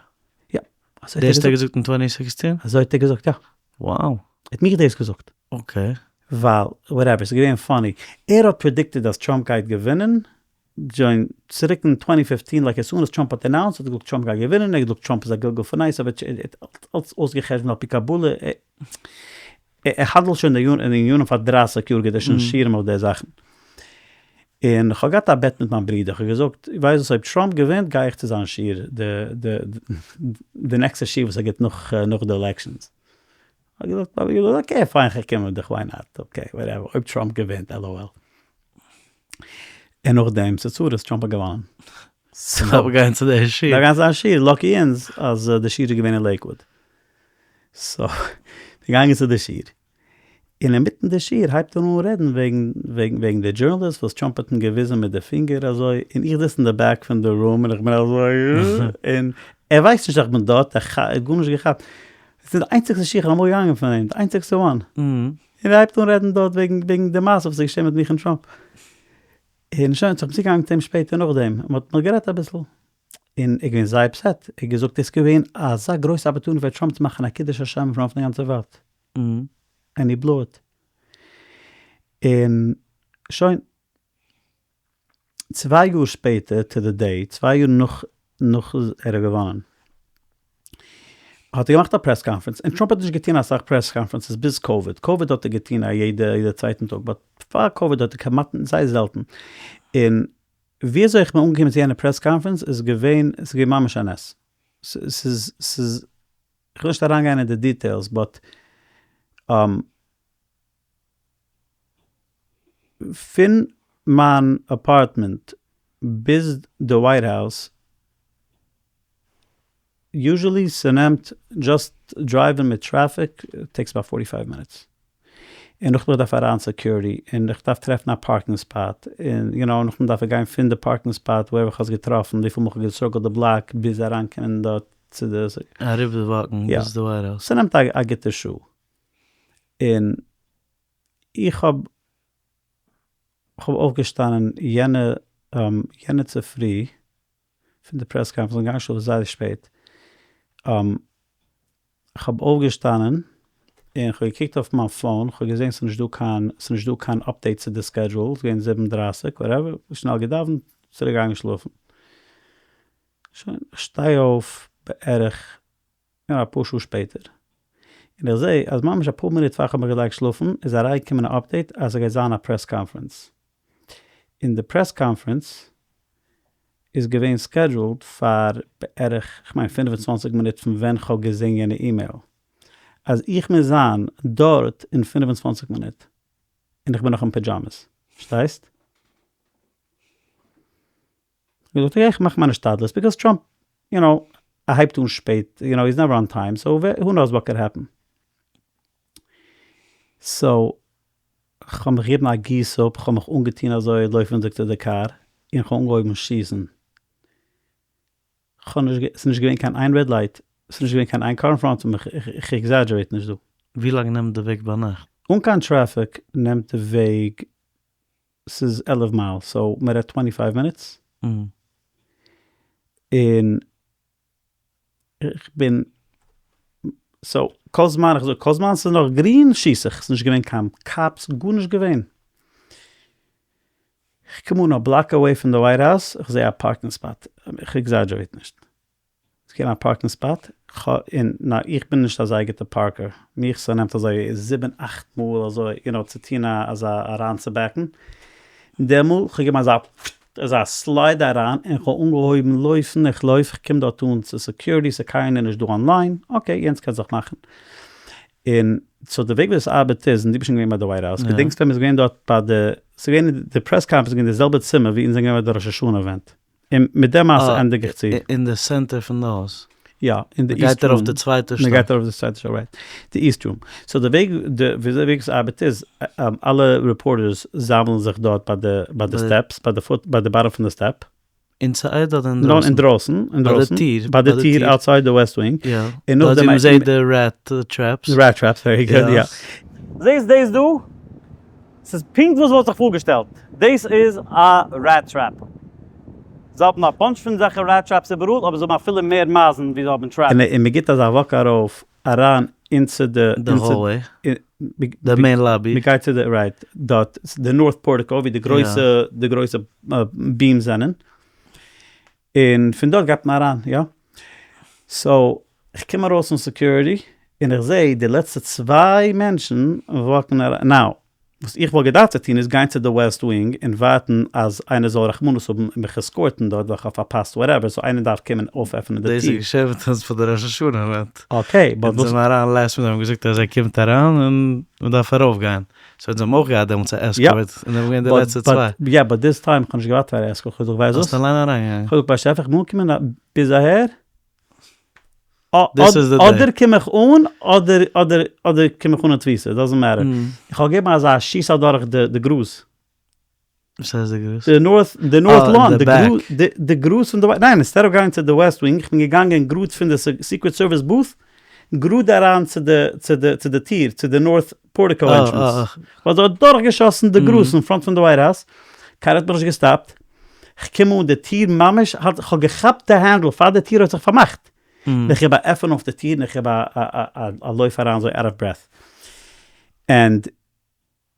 יא. אזוי האט ער דאס האט ער געזאגט. געזאגט אין twenty sixteen? אזוי האט ער געזאגט, יא. Wow. ער האט מיך דאס געזאגט. Okay. ווייל, whatever, ס'איז געווען funny. ער האט predicted אז טראמפ גייט געווינען, שוין צוריק אין twenty fifteen like as soon as טראמפ האט announced האט ער געזאגט טראמפ גייט געווינען, ער האט געזאגט טראמפ איז א גלגול פון עשו, ער האט אלץ אויסגע'חשבונ'ט על פי קבלה, ער האנדלט שוין אין די ענינים פאר דרייסיג יאר גיבט ער שוין שיעורים אויף די זאכן. און כ'האב געהאט א bet מיט מיין ברודער, כ'האב געזאגט ווייסט וואס אויב טראמפ געווינט גיי איך צו זיין שיעור די נעקסטע שיעור וואס ער גיבט נאך די elections. האט געזאגט האב איך געזאגט okay פיין כ'קום מיט דיך why not okay whatever אויב טראמפ געווינט LOL. און נאכדעם ס'איז צרות טראמפ האט געוואנען. סאו דארף גיין צו די שיעור. דארף גיין צו זיין שיעור lucky אונז אז די שיעור איז געווען אין לעיקוואוד. so געגאנגען צו די שיעור. און אינמיטן די שיעור הייבט ער אן רעדן וועגן וועגן וועגן די journalist וואס טראמפ האט אים געוויזן מיט די פינגער אזוי און איך זיץ אין די back פון די room און איך בין אזוי און ער ווייסט נישט אז איך בין דארט ער האט גארנישט געכאפט. עס איז די איינציגסטע שיעור איך בין אמאל געגאנגען פון אים, די איינציגסטע one. און ער הייבט אן רעדן דארט וועגן וועגן די מעשה וואס איז געשען מיט מיך און טראמפ. און שוין, so איך בין צוגעגאנגען צו אים שפעטער נאכדעם, און מ'האט גערעדט אביסל. און ער איז געווען זייער upset, ער האט געזאגט דאס איז געווען אזא גרויסע opportunity פאר טראמפ צו מאכן א קידוש השם פון אויף די גאנצע וועלט. And he blew it. און שוין. צוויי יאר שפעטער to the day, צוויי יאר נאך נאך ער האט געוואנען, האט ער געמאכט א press conference, און טראמפ האט נישט געטון אסאך press conferences ביז קאוויד, קאוויד האט ער געטון א יעדע יעדע צווייטן טאג, but פאר קאוויד האט ער כמעט זייער זעלטן, און ווי אזוי איך בין אנגעקומען צו יענע press conference איז געווען, ס'איז געווען ממש א נס, ס'איז ס'איז, כ'וויל נישט אריינגיין אין די details but. פון מיין אפארטמענט ביז די ווייט האוז, usually ס'נעמט just דרייווען מיט טרעפיק takes about forty five minutes, און נאכדעם איך דארף אריין security, און איך דארף טרעפן א parking spot, און you know נאכדעם דארף איך גיין פון די parking spot where איך האב עס געטראפן, וויפיל מאל איך האב גע circle ט די בלאק ביז אריינקומען דארט צו די. אריבער walk ן ביז די ווייט האוז. ס'נעמט א גוטע שעה. און איך האב כ'האב אויפגעשטאנען יענע יענע צופרי פון די press conference, כ'בין געגאנגען שלאפן זייער שפעט, כ'האב אויפגעשטאנען און כ'האב געקוקט אויף מיין phone, כ'האב געזען ס'איז נישט דא קיין, ס'איז נישט דא קיין update צו די schedule, ס'איז געווען זיבן דרייסיג whatever, שנעל געדאווענט, צוריק געגאנגען שלאפן. שוין, כ'שטיי אויף בערך אפאר שעה שפעטער, און איך זעה אז ממש אפאר מינוט פאר כ'האב מיך געלייגט שלאפן איז אריינגעקומען א update אז ס'גייט זיין א press conference, און די press conference איז געווען scheduled פאר בערך כ'מיין 25 מינוט פון ווען כ'האב געזען יענע אימעיל, אז איך מוז זיין דארט אין 25 מינוט, און איך בין נאך אין pyjamas, פארשטייסט? געזאגט okay איך מאך מיין השתדלות because טראמפ you know ער הייבט אן שפעט you know he's never on time so who knows what could happen. So כ'האב מיך געגעבן א גיס אפ כ'האב מיך אנגעטון אזוי לויפענדיג צו די קאר און כ'האב אנגעהויבן שיסן כ'האב נישט ס'איז נישט געווען קיין איין red light ס'איז נישט געווען קיין איין קאר אין front פון מיך איך exaggerate נישט דא. ווי לאנג נעמט די וועג ביינאכט? אן קיין טרעפיק נעמט די וועג ס'איז 11 מייל so מען רעדט twenty five minutes, און איך בין so כל זמן איך זאג כל זמן ס'איז נאך גרין שיס איך, ס'איז נישט געווען קיין cops גארנישט געווען, כ'קום אן א block away פון די White House איך זעה א parking spot, איך exaggerate נישט. ס'געווען א parking spot, און נא איך בין נישט אזא גוטע parker, מיך ס'נעמט אזוי זיבן אכט מאל אזוי you know צו טון א אזא אריינצובעקן, דעמאלט כ'האב געגעבן אזא אזא slide אריין און כ'האב אנגעהויבן לויפן, איך לויף איך קום דארט אן צו security ס'קיינער נישט דא אנליין, okay יענץ קען זיך מאכן, און so די וועג ווי עס ארבעט איז, און דו ביסט שוין געווען ביי די White House, געדענקסט ווען מ'איז געווען דארט ביי די, ס'איז געווען די press conference איז געווען די זעלבע צימער ווי אונז זענען געווען ביי די ראש השנה event. און מיט די מעשה ענדיג איך צו. אין די center פון די הויז. יא, אין די east room. מ'גייט ארויף די צווייטע שטאק. מ'גייט ארויף די צווייטע שטאק, right. די east room. So די וועג, די וויאזוי וועג עס ארבעט איז, אלע reporters זאמלן זיך דארט ביי די, ביי די steps, ביי די foot, ביי די bottom פון די step. Inside אדער אינדרויסן? אינדרויסן, אינדרויסן. ביי די טיר. ביי די טיר outside די west wing. יא. און נאכדעם מ'זעט די rat traps. Rat traps, very good, יא. זעסט דאס דא? ס'איז פונקט וואס וואלט זיך פארגעשטעלט, דאס איז א rat trap. זיי האבן א bunch פון זעלכע rat traps איבעראל, אבער זיי האבן אפילו מער מייזן ווי זיי האבן traps. און מ'גיבט אזא walk ארויף אריין into די. די hallway. די main lobby. מ'גייט צו די right דארט, די north portico ווי די גרויסע די גרויסע beams זענען. און פון דארט גייט מען אריין, יא. So איך קום ארויס פון security און איך זעה די לעצטע צוויי מענטשן וואקן אריין, now וואס איך וואלט געדארפט צו טון איז גיין צו די west wing און ווארטן אז איינער זאל רחמנות האבן און מיך עסקארטן דארט ווייל כ'האב פארפאסט whatever, so איינער דארף קומען אויפעפענען די דאס טיר. איז געשען מיט אונז פאר די ראש השנה event. Okay, but אונז וואס. זענען אריין last minute האבן געזאגט אז ער קומט אריין און מ'דארף ארויפגיין. So אונז האבן אויך געהאט דעמאלטס א escort און זענען געווען די לעצטע צוויי. יא but this time כ'האב נישט געווארט פאר א escort, כ'האב געזאגט ווייסט וואס? האסט אליין אריינגעגאנגען? כ'האב געזאגט באשעפער כ'בין אנגעקומען ביז אהער, אדער קום איך אן אדער אדער אדער קום איך אן אין תפיסה, doesn't matter. איך האב געגעבן אזא שיס אדורך די גראז. וואס הייסט די גראז? די north די north lawn, די גראז פון די ווייט, ניין instead of going צו די west wing, איך בין געגאנגען גראד פון די Secret Service booth גראד אריין צו די צו די צו די טיר צו די north portico entrance, כ'האב דארט דורכגעשאסן די גראז אין front פון די White House, קיינער האט מיך נישט געסטאפט, כ'קום אן די טיר ממש האט כ'האב געכאפט די handle פאר די טיר האט זיך פארמאכט, און איך געב א עפען אויף די טיר און איך געב א א לויף אריין אזוי out of breath, and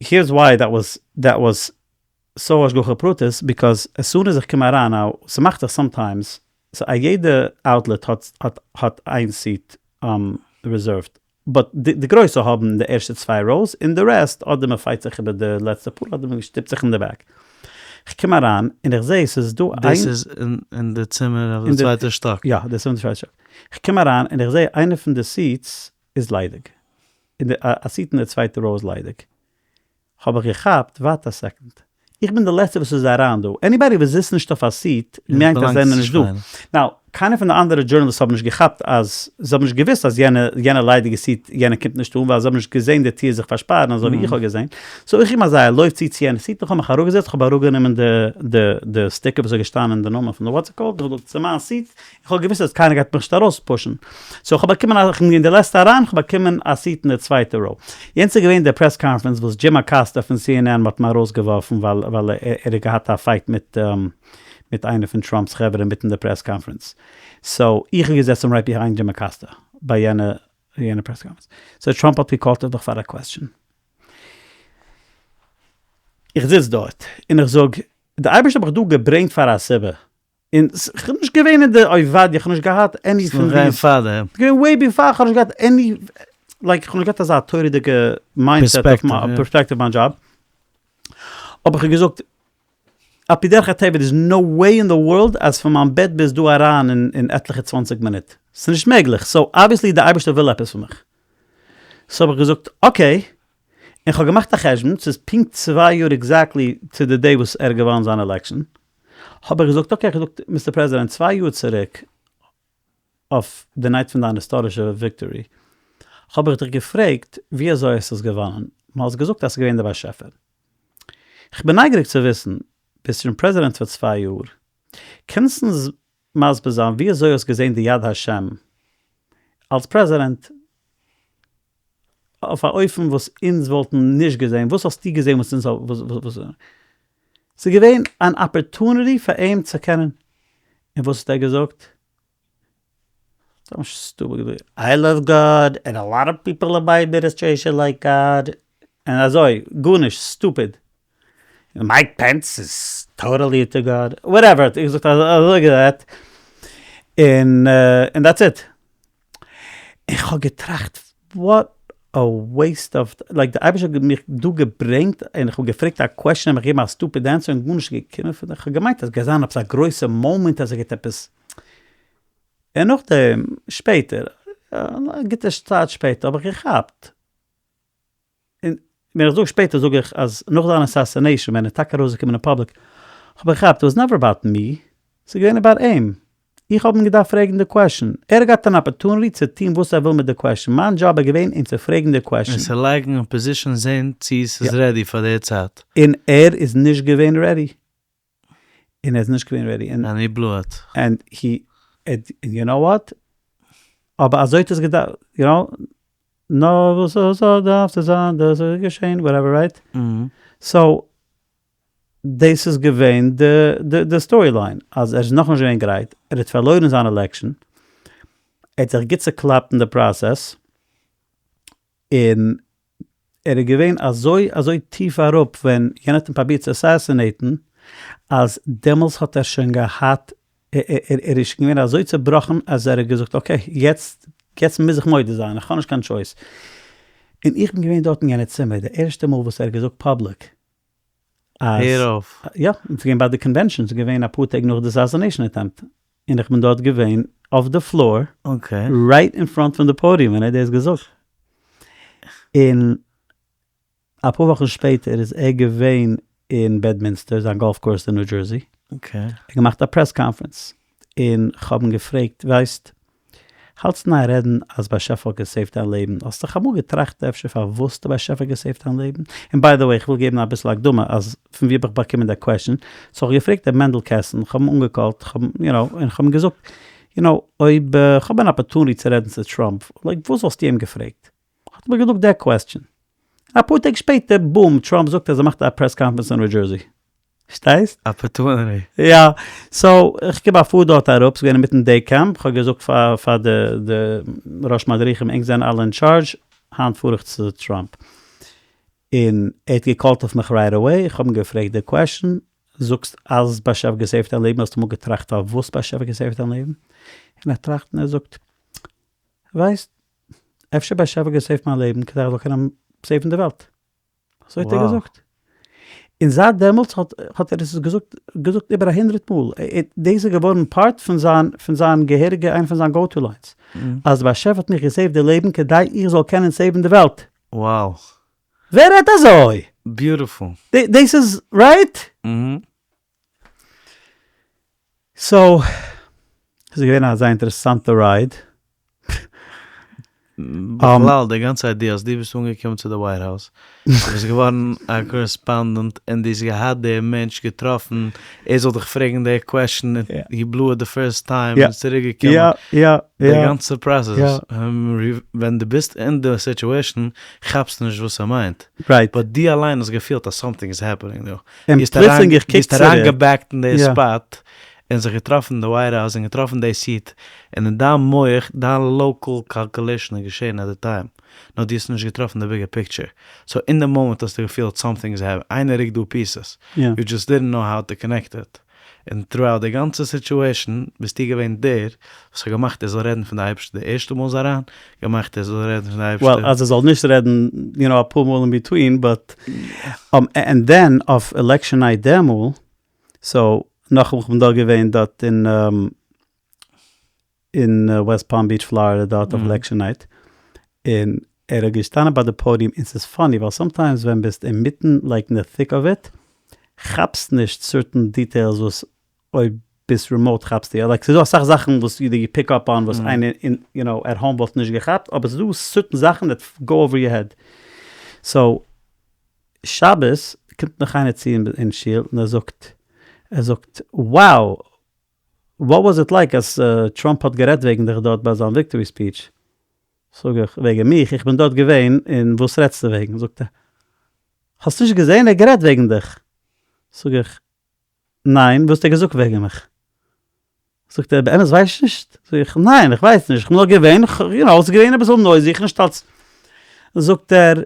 here's why that was that was so השגחה פרטית, because as soon as איך קום אריין now, ס'מאכט זיך sometimes, so א יעדע outlet האט האט האט איין seat reserved, but די גרויסע האבן די ערשטע צוויי rows און די rest אדער מ'פייט זיך איבער די לעצטע פאר אדער מ'שטופט זיך אין די back. כ'קום אריין און איך זעה ס'איז דא איין. דאס איז אין די צימער אויף די צווייטע שטאק? יא, דאס איז אין די צווייטע שטאק. כ'קום אריין און איך זעה איינע פון די seats איז ליידיג. און די א seat אין די צווייטע row איז ליידיג. האב איך געכאפט, ווארט א second. איך בין די לעצטע וואס איז אריין דא. Anybody וואס זיצט נישט אויף א seat מיינט אז זיי זענען נישט דא. Now, קיינער פון די אנדערע journalists האבן נישט געכאפט אז, זיי האבן נישט געוואוסט אז יענע, יענע ליידיגע seat, יענער קומט נישט אן, ווייל זיי האבן נישט געזען די טיר זיך פארשפארן אזוי ווי איך האב געזען. So איך גיב אזא לויף צו צו יענע seat, איך האב מיך אראפגעזעצט, איך האב אראפגענומען די, די, די sticker וואס איז געשטאנען די נאמען פון די what's it called, איך האב געזאגט ס'איז מיין seat, איך האב געוואוסט אז קיינער גייט מיך נישט ארויספושן, so איך האב באקומען א, איך בין געווען די לעצטע אריין, איך האב באקומען א seat אין די צווייטע row. יענץ איז געווען די press conference וואס דזשים אקאסטא פון CNN האט אים ארויסגעווארפן ווייל ווייל ער האט געהאט א fight מיט מיט איינער פון טראמפ'ס חברה אינמיטן די press conference. So איך האב געזעצן right behind דזשים אקאסטא ביי יענע. יענע press conference. So טראמפ האט געקאלט אויף דיך פאר א question. איך זיץ דארט און איך זאג, די אייבערשטער האט מיך דא געברענגט פאר א סיבה. און כ'בין נישט געווען אין די עובדיה, כ'האב נישט געהאט any פון די. געווען way before, כ'האב נישט געהאט any, like כ'האב נישט געהאט אזא תורה'דיגע mindset אויף מיין perspective מיין דזשאב. אבער כ'האב געזאגט, על פי דרך הטבע there is no way in the world אז פון מיין בעט ביז דא אריין אין עטליכע צוואנציג מינוט. ס'איז נישט מעגליך. So obviously די אייבערשטער וויל עפעס פון מיך. So האב איך געזאגט okay, און כ'האב געמאכט א חשבון, ס'איז פונקט צוויי יאר exactly to the day וואס ער האט געוואונען זיין election, האב איך געזאגט okay, איך האב געזאגט Mister President צוויי יאר צוריק אויף די night פון דיין היסטארישע victory האב איך דיך געפרעגט ווי אזוי האסט עס געוואנען, און האסט געזאגט אז ס'איז געווען די באשעפער. כ'בין נייגעריג צו וויסן, ביסט שוין פרעזידענט פאר צוויי יאר, קענסט אונז מסביר זיין ווי אזוי האסט געזען די יד השם אלס פרעזידענט אויף א אופן וואס אונז וואלטן נישט געזען, וואס האסטו געזען וואס אונז וואס ס'איז געווען אן opportunity פאר אים צו קענען, און וואס האט ער געזאגט? I love God and a lot of people in my administration like God, און אזוי, גארנישט, stupid. מייק פענס איז totally into God, whatever, האט ער געזאגט אזוי גערעדט, און און that's it. איך האב געטראכט what a waste of, like די אייבערשטער האט מיך דא געברענגט און איך האב געפרעגט א question און מיך געגעבן א stupid answer און גארנישט איז געקומען פון דעם, איך האב געמיינט אז גייט זיין עפעס א גרויסע moment אז ער גייט עפעס, און נאכדעם שפעטער, א גוטע צייט שפעטער האב איך געכאפט און ווען איך זאג שפעטער זאג איך אז נאך זיין assassination ווען ער איז טאקע ארויסגעקומען אין public האב איך געכאפט it was never about me, ס'איז געווען about אים, איך האב אים געדארפט פרעגן די question, ער האט געהאט אן opportunity צו טון וואס ער וויל מיט די question, מיין דזשאב איז געווען אים צו פרעגן די question. און צו לייגן אין position זען צו ס'איז ready פאר די צייט. און ער איז נישט געווען ready. און ער איז נישט געווען ready. And he blew it. And he, and you know what? אבער אזוי האט עס געדארפט, you know, נאר וואס אזוי דארף צו זיין, דאס איז געשען, whatever right? So, דאס איז געווען די די story line, אז ער איז נאכנישט געווען גרייט, ער האט פארלוירן זיין election, ער האט זיך גוט צוקלאפט אין די process, און ער איז געווען אזוי אזוי טיף אראפ ווען יענער האט אים פראבירט צו assassinate ן, אז דעמאלס האט ער שוין געהאט, ער איז שוין געווען אזוי צובראכן אז ער האט געזאגט okay יעצט יעצט מוז איך מודה זיין, איך האב נישט קיין choice. און איך בין געווען דארט אין יענע צימער די ערשטע מאל וואס ער האט געזאגט public אז, הער אויף. יא, ס'איז געווען ביי די convention, ס'איז געווען אפאר טעג נאך די assassination attempt, און איך בין דארט געווען אויף די floor, right in front פון די podium ווען ער האט דאס געזאגט, און אפאר וואכן שפעטער איז ער געווען אין בעדמינסטער, זיין golf course אין ניו דזשערסי, ער האט געמאכט א press conference, און כ'האב אים געפרעגט, ווייסט, האלטסט אין איין רעדן אז באשעפער האט געסעיווט דיין לעבן, האסט זיך אמאל געטראכט אפשר פארוואס די באשעפער האט געסעיווט דיין לעבן? און by the way איך וויל געבן אביסל הקדמה אז פון ווי האב איך באקומען די question, so איך האב געפרעגט ר' מענדל קעסן, איך האב אים אנגעקאלט, איך האב אים you know, און איך האב אים געזאגט, you know, אויב איך האב אן opportunity צו רעדן צו טראמפ, like וואס וואלסטו אים געפרעגט? האט ער מיר געזאגט די question. אפאר טעג שפעטער, boom, טראמפ זאגט אז ער מאכט א press conference אין ניו דזשערסי. פארשטייסט? Opportunity. יא, so איך גיב א פאר דארט אראפ, ס'איז געווען אינמיטן day camp, כ'האב געזאגט פאר פאר די די ראש מדריכים ענק זענען אלע אין טשארדזש, היינט פאר איך צו טראמפ. און ער האט געקאלט אויף מיך right away, איך האב אים געפרעגט די question, זאגסט אז באשעפער געסעיווט דיין לעבן, האסט אמאל געטראכט פארוואס באשעפער געסעיווט דיין לעבן? און ער טראכט און ער זאגט, ווייסט, אפשר באשעפער געסעיווט מיין לעבן כדי איך זאל קענען סעיוון די וועלט. אזוי האט ער געזאגט. און זייט דעמאלטס האט האט ער עס געזאגט געזאגט איבער א הונדרעט מאל. דאס איז געווארן part פון זיין פון זיין געהעריגע איינע פון זיין go to lines. אז די באשעפער האט מיך געסעיווט די לעבן כדי איך זאל קענען סעיוון די וועלט. Wow. ווער רעדט אזוי? Beautiful. דאס איז right? So, ס'איז געווען א זייער אינטערעסאנטע ride. בכלל די גאנצע idea אז דו ביסט אנגעקומען צו די White House, דו ביסט געווארן א correspondent און דו האסט געהאט די מענטש געטראפן ער זאל דיך פרעגן די question און he blew it the first time און איז צוריק געקומען, די גאנצע process, ווען דו ביסט אין די situation כאפסטו נישט וואס ס'מיינט, but דו אליין האסט געפילט אז something איז happening דא. און פלוצלינג איך קוק צוריק. ביסט אריינגעבעקט אין די spot. און זיך געטראפן אין די ווייט האוז און געטראפן די seat, און אין דיין מח, דיין local calculation איז געשען at the time, נאר דו האסט נישט געטראפן די bigger picture, so אין די מאמענט האסטו געפילט something is happening, איינער רוקט דא pieces, you just didn't know how to connect it, און throughout די גאנצע situation ביסטו געווען דער וואס האט געמאכט ער זאל רעדן פון די אייבערשטער די ערשטע מאל איז אריין, געמאכט ער זאל רעדן פון די אייבערשטער. Well, אז ער זאל נישט רעדן you know אפאר מאל in between, but and then אויף election night דעמאל, so נאכאמאל כ'בין דארט געווען דארט אין אין וועסט פאלם ביטש פלארידע דארט אויף election night, און ער האט געשטאנען ביי די podium און ס'איז funny ווייל sometimes ווען ביסט אינמיטן like אין די thick of it כאפסט נישט certain details וואס אויב ביסט remote כאפסטו יא, like ס'איז דא אסאך זאכן וואס you pick up on וואס איינער אין you know at home וואלט נישט געכאפט אבער ס'איז דא certain זאכן that go over your head so שבת קומט נאך איינער צו אין שול און ער זאגט ער זאגט wow what was it like אז טראמפ האט גערעדט וועגן דיך דארט ביי זיין victory speech? זאג איך, וועגן מיך? איך בין דארט געווען און וואס רעדסטו וועגן? זאגט ער, האסט נישט געזען ער האט גערעדט וועגן דיך? זאג איך, ניין, וואס האט ער געזאגט וועגן מיך? זאגט ער, באמת ווייסט נישט? זאג איך, ניין איך ווייס נישט, איך בין נאר געווען, you know, ס'איז געווען אביסל noisy, איך נישט אלס, זאגט ער,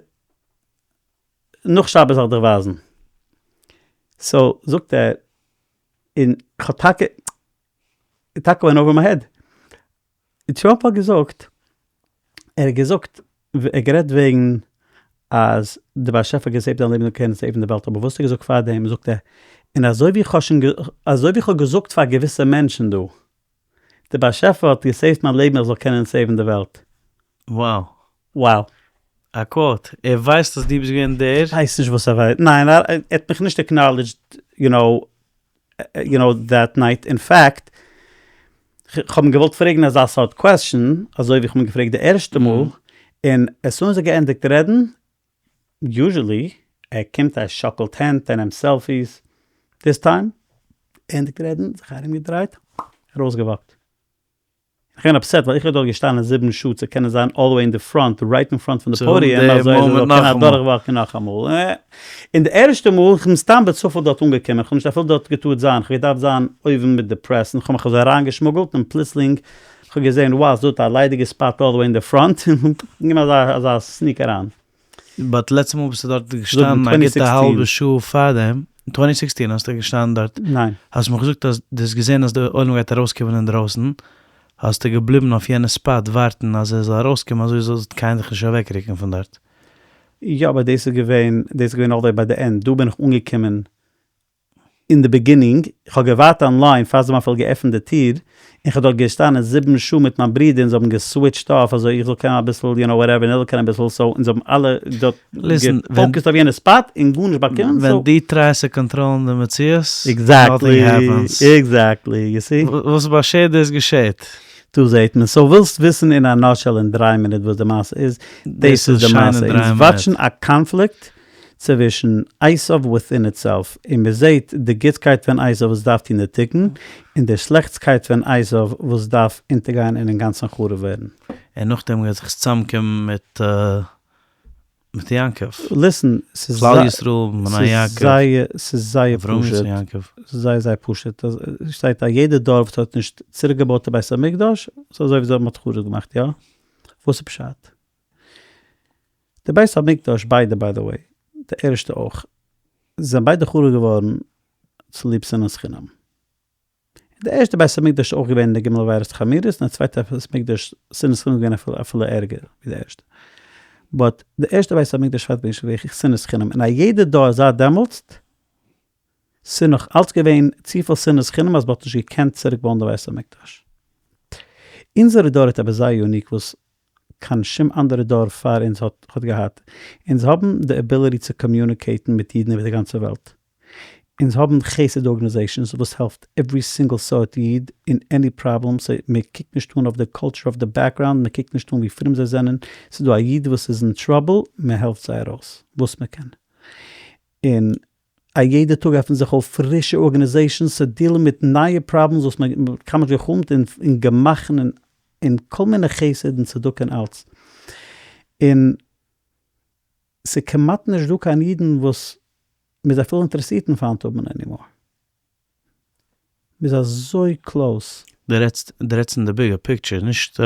נאך שבת זאל איך דיך ווייזן. So זאגט ער, און כ'האב טאקע, טאקע went over my head. טראמפ האט געזאגט, ער האט געזאגט, ער האט גערעדט וועגן אז די באשעפער האט געסעיווט זיין לעבן זאל קענען סעיוון די וועלט, אבער וואס האט ער געזאגט פארדעם, זאגט ער, און אזוי ווי כ'האב שוין, אזוי ווי כ'האב געזאגט פאר געוויסע מענטשן דא, די באשעפער האט געסעיווט מיין לעבן איך זאל קענען סעיוון די וועלט. Wow. Wow. א quote, ער ווייסט אז דו ביסט געווען דער? כ'ווייס נישט וואס ער ווייסט, ניין ער האט מיך נישט acknowledged you know you know that night, אין fact כ'האב אים געוואלט פרעגן אזא סארט question אזוי ווי כ'האב אים געפרעגט די ערשטע מאל, און as soon as ער געענדיגט רעדן, usually ער קומט ער שאקלט הענט ער נעמט selfies, this time ענדיגט רעדן זיך ארומגעדרייט ארויסגעוואקט. איך בין upset ווייל איך האב דארט געשטאנען זיבן שעה צו קענען זיין all the way אין די front, right אין front פון די podium, אזוי אז איך זאל קענען אדורכוואקן נאכאמאל. און די ערשטע מאל, איך בין סתם בצופאל דארט אנגעקומען, איך האב נישט אפילו דארט געטארט זיין, איך האב געדארפט זיין אויבן מיט די פרעס, און איך האב מיך אזוי אריינגעשמוגלט, און פלוצלינג איך האב געזען wow ס'דא דארט א ליידיגע spot all the way אין די front, און געגעבן אזא sneak אריין. But לעצטע מאל ביסטו דארט געשטאנען א גוטע האלבע שעה פארדעם, אין twenty sixteen האסטו געשטאנען דארט, ניין. האסט מיך געזאגט אז דו האסט געזען אז די עולם גייט ארויסקומען אינדרויסן, האסטו געבליבן אויף יענע spot ווארטן אז ער זאל ארויסקומען אזוי זאל קיינער דיך נישט אוועקרוקן פון דארט. יא אבער דאס איז געווען, דאס איז געווען all the way ביי די end, דא בין איך אנגעקומען אין די beginning, איך האב געווארט אין line פאר זיי האבן אפילו געעפנט די טיר, און כ'האב דארט געשטאנען זיבן שעה מיט מיין ברודער און זיי האבן געסוויטשט off אזוי איך זאל קענען אביסל you know whatever און ער זאל קענען אביסל so אונז האבן אלע דארט געפאוקעסט אויף יענע spot און גארנישט באקומען so. ווען דו טרייסט צו קאנטראלן די מציאות, nothing happens. Exactly, you see. וואס באשערט דאס געשעט. דא זעהט מען. So ווילסט וויסן אין א nutshell אין דריי מינוט וואס די מעשה איז, דאס איז די מעשה, אונז וואטשן א קאנפליקט צווישן עשיו within itself, און מען זעהט די גוטסקייט פון עשיו וואס דארף טון די תיקון, און די שלעכטסקייט פון עשיו וואס דארף אונטערגיין און אינגאנצן חרוב ווערן. און נאכדעם גייט זיך עס צוזאמקומען מיט מיט יעקב. Listen, ס'איז כלל ישראל בני יעקב. ס'איז זייער אברהם פשוט. יצחק יעקב. ס'איז זייער זייער פשוט. שטייט אז יעדע דור וואס האט נישט צוריקגעבויט די בית המקדש, ס'איז אזוי ווי זיי האבן חרוב געמאכט, יא? וואס איז פשט? די בית המקדש ביידע by the way, די ערשטע אויך, זענען ביידע חרוב געווארן צוליב שנאת חינם. די ערשטע בית המקדש איז אויך געווען אין די ג' עבירות חמורות, און די צווייטע בית המקדש שנאת חינם איז געווען אפילו אפילו ערגער ווי די ערשטע. But די ערשטע בית המקדש פארט נישט געווען שנאת חינם, און א יעדע דור זייט דעמאלטסט ס'איז נאך אלץ געווען צופיל שנאת חינם אז מ'האט נישט געקענט צוריק בויען די בית המקדש. אונזערע דור איז עפעס זייער unique וואס קיין שום אנדערע דור פאר אונז האט האט געהאט. אונז האבן די ability צו קאמיוניקעיטן מיט אידן איבער די גאנצע וועלט. אונז האבן חסד organizations וואס העלפט every single סארט איד אין any problem, so מען קוקט נישט אן אויף די culture אויף די background, מען קוקט נישט אן ווי פרום זיי זענען, ס'איז דא א איד וואס איז אין trouble, מען העלפט זיי ארויס וואס מען קען. און א יעדע טאג עפענט זיך אויף פרישע organizations צו דילן מיט נייע problems וואס מען האט קיינמאל נישט געחלומט און און געמאכן און און כל מיני חסד און צדקה און אלץ. און ס'איז כמעט נישט דא קיין אידן וואס מ'איז אפילו אינטערעסירט אין פיינט האבן anymore. מ'איז אזוי close. דו רעדסט דו רעדסט אין די bigger picture, נישט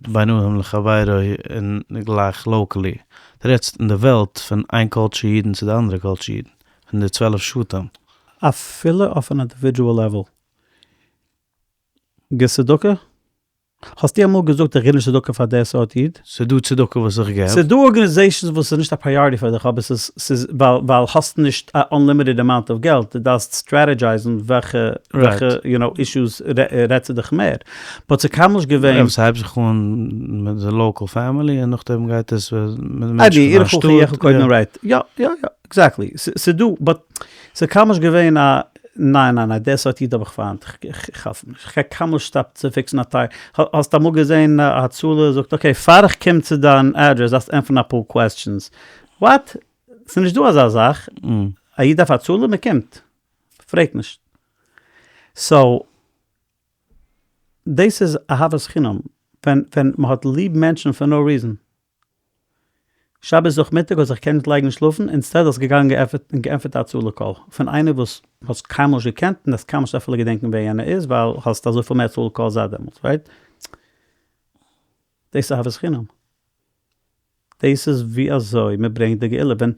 בין אדם לחבירו און גלייך locally. דו רעדסט אין די וועלט פון איין culture אידן צו די אנדערע culture אידן, פון די 12 שבטים. אפילו אויף אן individual level. גיבסט צדקה? האסטו אמאל געזאגט איך גיב נישט צדקה פאר די סארט איד? ס'דא צדקה וואס איך געב. ס'דא organizations וואס איז נישט א priority פאר דיך אבער ס'איז ס'איז ווייל ווייל האסט נישט א unlimited amount of געלט דו דארפסט strategize ן וועלכע וועלכע you know issues רעדט צו דיך מער but ס'איז קיינמאל נישט געווען. ס'הייבט זיך אן מיט די local family און נאכדעם גייט עס מיט מענטשן פון דיין שטאט. right יא יא יא exactly ס'דא but ס'איז קיינמאל נישט געווען א ניין ניין ניין די סארט איד האב איך פיינט, איך העלף אים נישט, איך גיי קיינמאל נישט stop ן צו fix ן א tire, האסט אמאל געזען א הצלה זאגט okay פאר איך קום צו דיין אדרעס דארפסטו ענטפערן אפאר questions, what? ס'איז נישט דא אזא זאך, א איד דארף הצלה מען קומט, פרעגט נישט, so דאס איז אהבת חינם, ווען ווען מען האט ליב מענטשן for no reason. שבת נאכמיטאג האסט זיך געקענט לייגן שלאפן, instead האסט געגאנגען און געענטפערט א הצלה call פון איינער וואס האסט קיינמאל נישט געקענט און וועסט קיינמאל נישט אפילו געדענקן ווער יענער איז ווייל האסט אזויפיל מער הצלה calls זייט דעמאלטס, right? דאס איז אהבת חינם. דאס איז ווי אזוי מען ברענגט די גאולה, ווען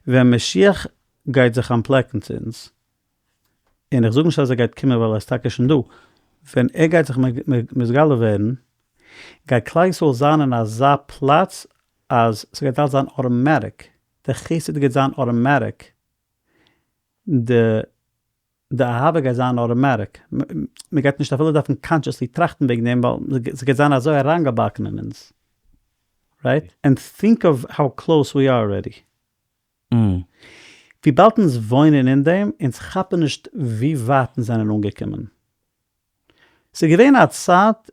ווען משיח גייט זיך אנטפלעקן צו אונז, און איך זאג נישט אז ער גייט קומען ווייל ער איז טאקע שוין דא, ווען ער גייט זיך מתגלה ווערן, גייט כלל ישראל זיין אין אזא פלאץ אז ס'גייט אלץ זיין automatic, די חסד גייט זיין automatic, די די אהבה גייט זיין automatic, מ'גייט נישט אפילו דארפן consciously טראכטן וועגן דעם ווייל ס'גייט זיין אזוי אריינגעבאקן אין אונז, right? And think of how close we are already. וויבאלד אונז וואוינען אין דעם, אונז כאפן נישט ווי ווייט אונז זענען אנגעקומען. ס'איז געווען א צייט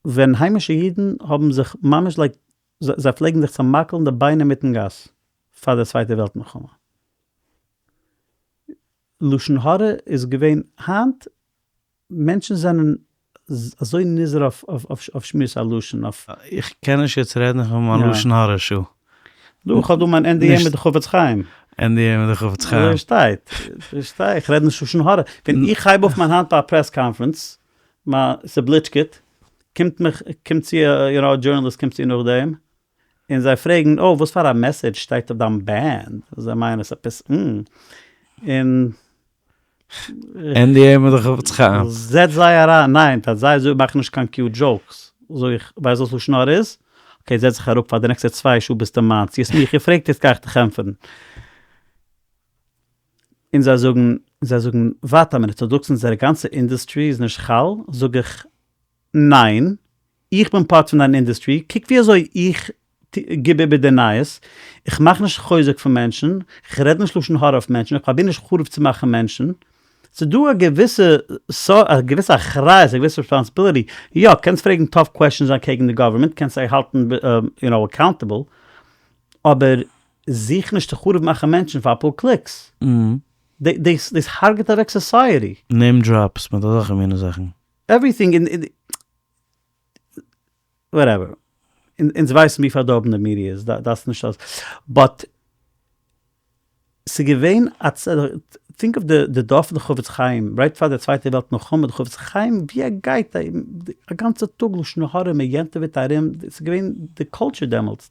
ווען היימישע אידן האבן זיך ממש like זיי פלעגן זיך צעמאקלן די ביינער מיטן גאס פאר די צווייטע וועלט מלחמה. לשון הרע איז געווען היינט מענטשן זענען אזוי נזהר אויף שמירת הלשון אויף. איך קען נישט יעצט רעדן פון מיין לשון הרע שעה. דא, איך האב דא מיין NDA מיט די חפץ חיים. NDA מיט די חפץ חיים. אזוי שטייט. אזוי שטייט. איך רעד נישט לשון הרע. ווען איך הייב אויף מיין האנט ביי א press conference, מיין ס'בליטשקעט, קומט מיך, קומט צו א, you know, א journalist קומט צו נאכדעם, און זיי פרעגן, oh, וואס פאר א message שטייט אויף דיין band? זיי מיינען עס עפעס, און. NDA מיט די חפץ חיים. זעץ זיי אריין, ניין, פאר זיי זאג מאך נישט קיין cute jokes, זאג איך, ווייסט וואס לשון הרע איז? okay זעץ זיך אראפ פאר די נעקסטע צוויי שעה ביסטו מיינס, דו האסט מיך געפרעגט יעצט גיי איך דיך ענטפערן. און זיי זאגן, זיי זאגן, ווארט א מינוט, דו זאגסט אונזערע גאנצע אינדוסטרי איז נישט חל? זאג איך, ניין, איך בין part פון דיין אינדוסטרי, קוק ווי אזוי איך גיב איבער די נייעס, איך מאך נישט חוזק פון מענטשן, איך רעד נישט לשון הרע אויף מענטשן, איך פראביר נישט חרוב צו מאכן מענטשן, ס'איז דא א געוויסע א געוויסע אחריות, א געוויסע responsibility, יא, קענסט פרעגן tough questions אקעגן די גאווערמענט, קענסט זיי האלטן you know accountable, אבער זוך נישט צו חרוב מאכן מענטשן פאר אפאר clicks, דאס הרג'ט אוועק society. name drops מיט אזעלכע מינע זאכן. Everything און whatever. אונז ווייסן ווי פארדארבן די מידיע איז, דארפסט נישט אז, but ס'געווען א think of די דור פון די חפץ חיים, right פאר די צווייטע וועלט מלחמה, די חפץ חיים ווי ער גייט א גאנצע טאג לשון הרע מען יענטעוועט ארום, ס'געווען די culture דעמאלטס.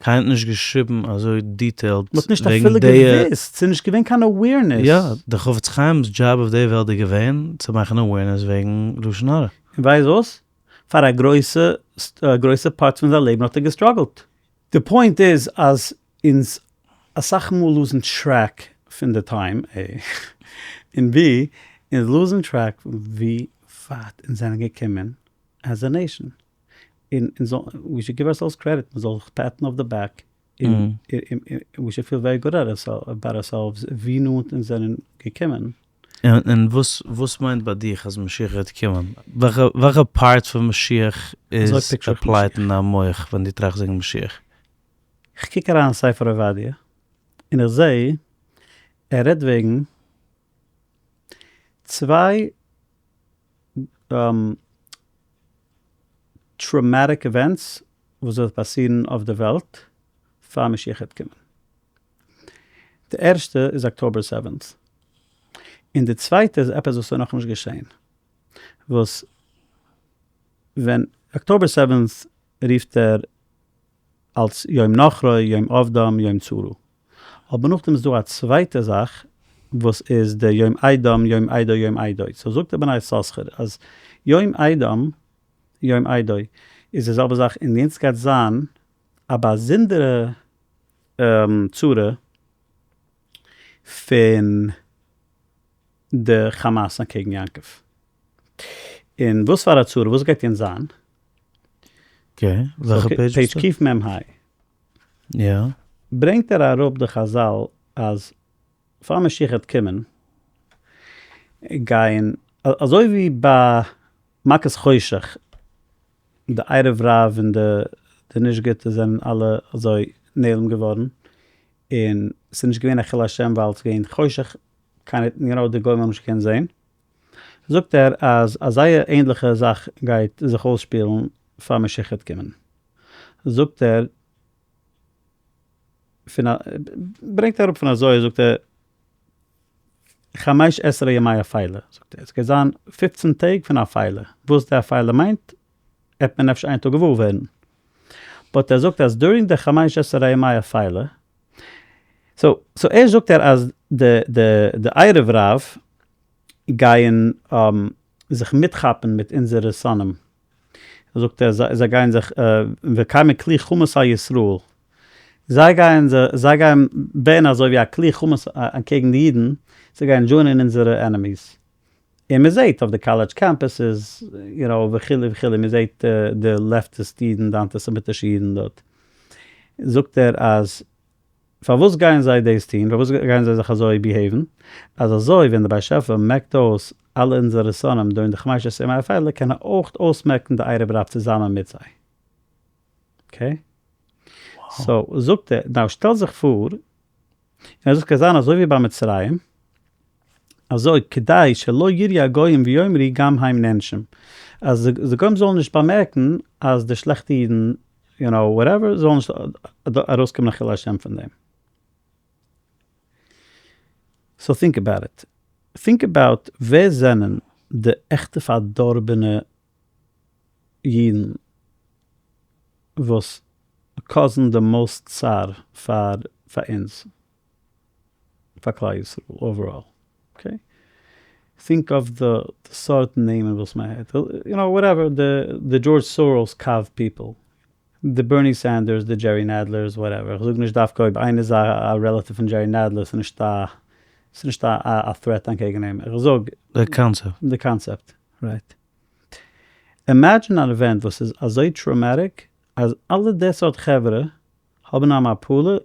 קיינער האט נישט געשריבן אזוי detailed מ'האט נישט אפילו געוואוסט, ס'איז נישט געווען קיין awareness. יא, די חפץ חיים'ס דזשאב אויף די וועלט איז געווען צו מאכן awareness וועגן לשון הרע. און ווייסט וואס? פאר א גרויסע גרויסע part פון זיין לעבן האט ער גע struggle ט. די point איז אז אונז אסאך מאל lose ן track פון די time, A, און B, אונז lose ן track ווי ווייט אונז זענען געקומען as a nation. און אונז זאל, we should give ourselves credit, מען זאל זיך pat ן אויף די back, און we should feel very good about ourselves ווי נאנט אונז זענען געקומען. און וואס וואס מיינט ביי דיך אז משיח וועט קומען? וועלכע וועלכע part פון משיח איז applied אין דיין מח ווען דו טראכסט וועגן משיח? איך קוק אריין אין ספר עובדיה און איך זעה ער רעדט וועגן צוויי traumatic events וואס וועט פאסירן אויף די וועלט פאר משיח וועט קומען. די ערשטע איז October seventh. און די צווייטע איז עפעס וואס איז נאכנישט געשען, וואס ווען October seventh רופט ער אלס יום נכרו, יום אבדם, יום צרה. אבער נאכדעם איז דא א צווייטע זאך וואס איז די יום אידם, יום אידו, יום אידו. so זאגט דער בני יששכר אז יום אידם, יום אידו איז די זעלבע זאך און יענץ גייט זיין א באזונדערע צרה פון די כאמאס אנטקעגן יעקב. און וואס פאר א צרה? וואס גייט יענץ זיין? okay, וועלכע page ביסטו? page קמ"ה. יא. ברענגט ער אראפ די חזל אז פאר משיח וועט קומען גייען אזוי ווי ביי מכת חושך די ערב רב און די נישט גוטע זענען אלע אזוי נעלם געווארן און ס'איז נישט געווען א חילול השם ווייל ס'איז געווען חושך קיינער יו נאו די גוים האבן נישט געקענט זעהן זאגט ער אז א זייער ענדליכע זאך גייט זיך אויסשפילן פאר משיח וועט קומען זאגט ער פון א ברענגט ער אראפ פון א זוהר זאגט ער חמש עשרה ימי אפילה זאגט ער עס גייט זיין פופצן טעג פון אפילה וואס די אפילה מיינט עט מען אפשר איין טאג געוואר ווערן but ער זאגט אז during די חמש עשרה ימי אפילה so so ערשט זאגט ער אז די די די ערב רב גייען זיך מיטכאפן מיט אונזערע שונאים זאגט ער זיי גייען זיך וקיימי כלי חמס על ישראל, זיי גייען זיי גייען ווערן אזוי ווי א כלי חמס אנטקעגן די אידן, זיי גייען join ען אונזערע enemies, און מען זעט אויף די college campuses יו נאו וכו' וכו', מען זעט די leftist אידן, די אנטיסעמיטישע אידן דארט, זאגט ער אז פארוואס גייען זיי דאס טון? פארוואס גייען זיי זיך אזוי behave ן? אז אזוי ווען דער באשעפער מעקט אויס אלע אונזערע שונאים during די חמשה עשר ימי אפילה קען ער אויך אויסמעקן די ערב רב צוזאמען מיט זיי. okay? so זאגט ער, now שטעל זיך פאר, און ער זאגט ס'קען זיין אזוי ווי ביי מצרים, אזוי כדי שלא יראו הגוים ויאמרו גם הם נענשים, אז די גוים זאלן נישט באמערקן אז די שלעכטע אידן יו נאו whatever זאל נישט ארויסקומען א חילול השם פון דעם. so think about it. think about ווער זענען די עכטע פארדארבענע אידן וואס cause ן די most צער פאר פאר אונז. פאר כלל ישראל overall. okay? think of די סארט נעמען וואס מען הערט, יו נאו whatever, די דזשארדזש סאראס קאוו people, די בערני סענדערס, די דזשערי נעדלערס, whatever, איך זאג נישט דווקא אויב איינער איז א relative פון דזשערי נעדלער, ס'איז נישט א, ס'איז נישט א threat אנטקעגן אים, איך זאג. די קאנצעפט. די concept, right. imagine אן event וואס איז אזוי traumatic אז אלע די סארט חברה האבן א מפלה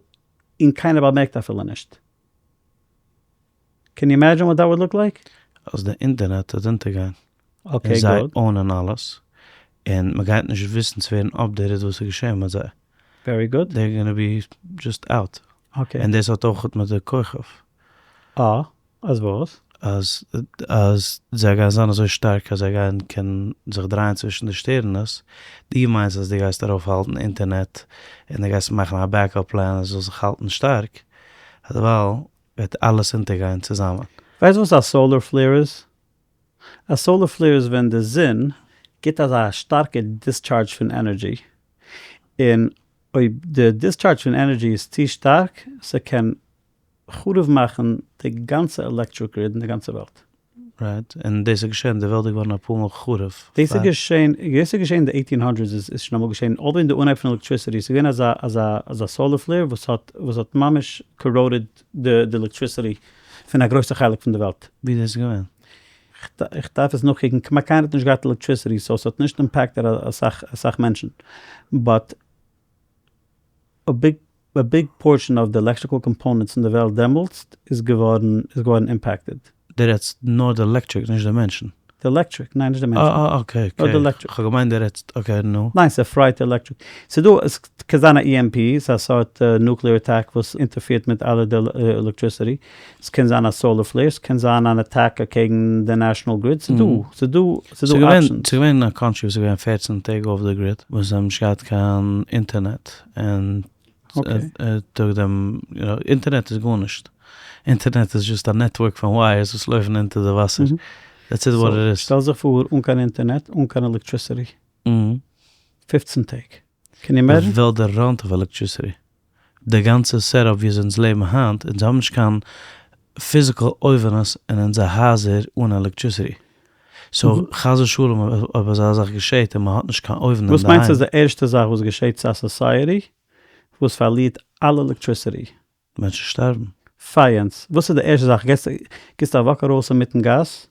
און קיינער באמערקט אפילו נישט. can you imagine what that would look like? אז די אינטערנעט וועט אונטערגיין. okay און זיי good. own ען אלעס. און מען גייט נישט וויסן צו ווערן updated וואס איז געשען מיט זיי. very good. They're gonna be just out. okay. און דאס האט אויך מיט די כוכב. אה, אז וואס? אז אז זיי גייען זיין אזוי שטארק אז זיי גייען קענען זיך דרייען צווישן די שטערנעס, דו מיינסט אז דו גייסט ארויפהאלטן אינטערנעט און דו גייסט מאכן א backup plan אז עס זאל זיך האלטן שטארק, דערווייל וועט אלעס אונטערגיין צוזאמען. ווייסט וואס א solar flare איז? א solar flare איז ווען די זון גיבט אזא שטארקע discharge פון energy, און אויב די discharge פון energy איז צו שטארק, ס'קען חרוב מאכן די גאנצע electric grid אין די גאנצע וועלט. right, און דאס איז געשען, די וועלט איז געווארן אפאר מאל חרוב. דאס איז געשען, דאס איז געשען אין די eighteen hundreds איז איז שוין אמאל געשען, אדער אין די אנהייב פון electricity, ס'איז געווען אזא אזא אזא solar flare וואס האט וואס האט ממש corroded די די electricity פון א גרויסע חלק פון די וועלט. ווי דאס איז געווען? איך דארף עס נאכקוקן, כמעט קיינער האט נישט געהאט electricity so ס'האט נישט impacted אסאך אסאך מענטשן, but א big א big portion of די electrical components אין די וועלט דעמאלטס איז געווארן איז געווארן impacted. דו רעדסט נאר די electric נישט די מענטשן? די electric, ניין נישט די מענטשן. אה אה okay נאר די electric. כ'האב געמיינט דו רעדסט okay נו. ניין ס'איז fried electric. ס'איז דא עס קען זיין א EMP ס'איז א סארט nuclear attack וואס אינטערפירט מיט אלע די electricity. ס'קען זיין א solar flare, ס'קען זיין אן attack אקעגן די national grid, ס'איז דא, ס'איז דא, ס'איז דא options. ס'איז געווען א country וואס איז געווען 14 טעג off די grid, וואס זיי האבן נישט געהאט קיין אינטערנעט, און טאג דעם, אינטערנעט איז גארנישט. אינטערנעט איז just א network פון wires וואס לויפן אונטער די וואסער. That's it what it is. שטעל זיך פאר אן קיין אינטערנעט, אן קיין electricity. 15 טעג. Can you imagine? די וועלט runt אויף electricity. די גאנצע setup ווי אזוי אונז לעבן היינט, אונז האבן נישט קיין physical אויווענעס אין אונזער הייזער אן electricity. So חס ושלום אויב אזא זאך געשעט און מען האט נישט קיין אויוון וואס מיינסטו איז די ערשטע זאך וואס געשעט צו א society וואס פארלירט אלע electricity? מענטשן שטארבן. פייענס, וואס איז די ערשטע זאך? גיבסט א walk ארויס אינמיטן גאס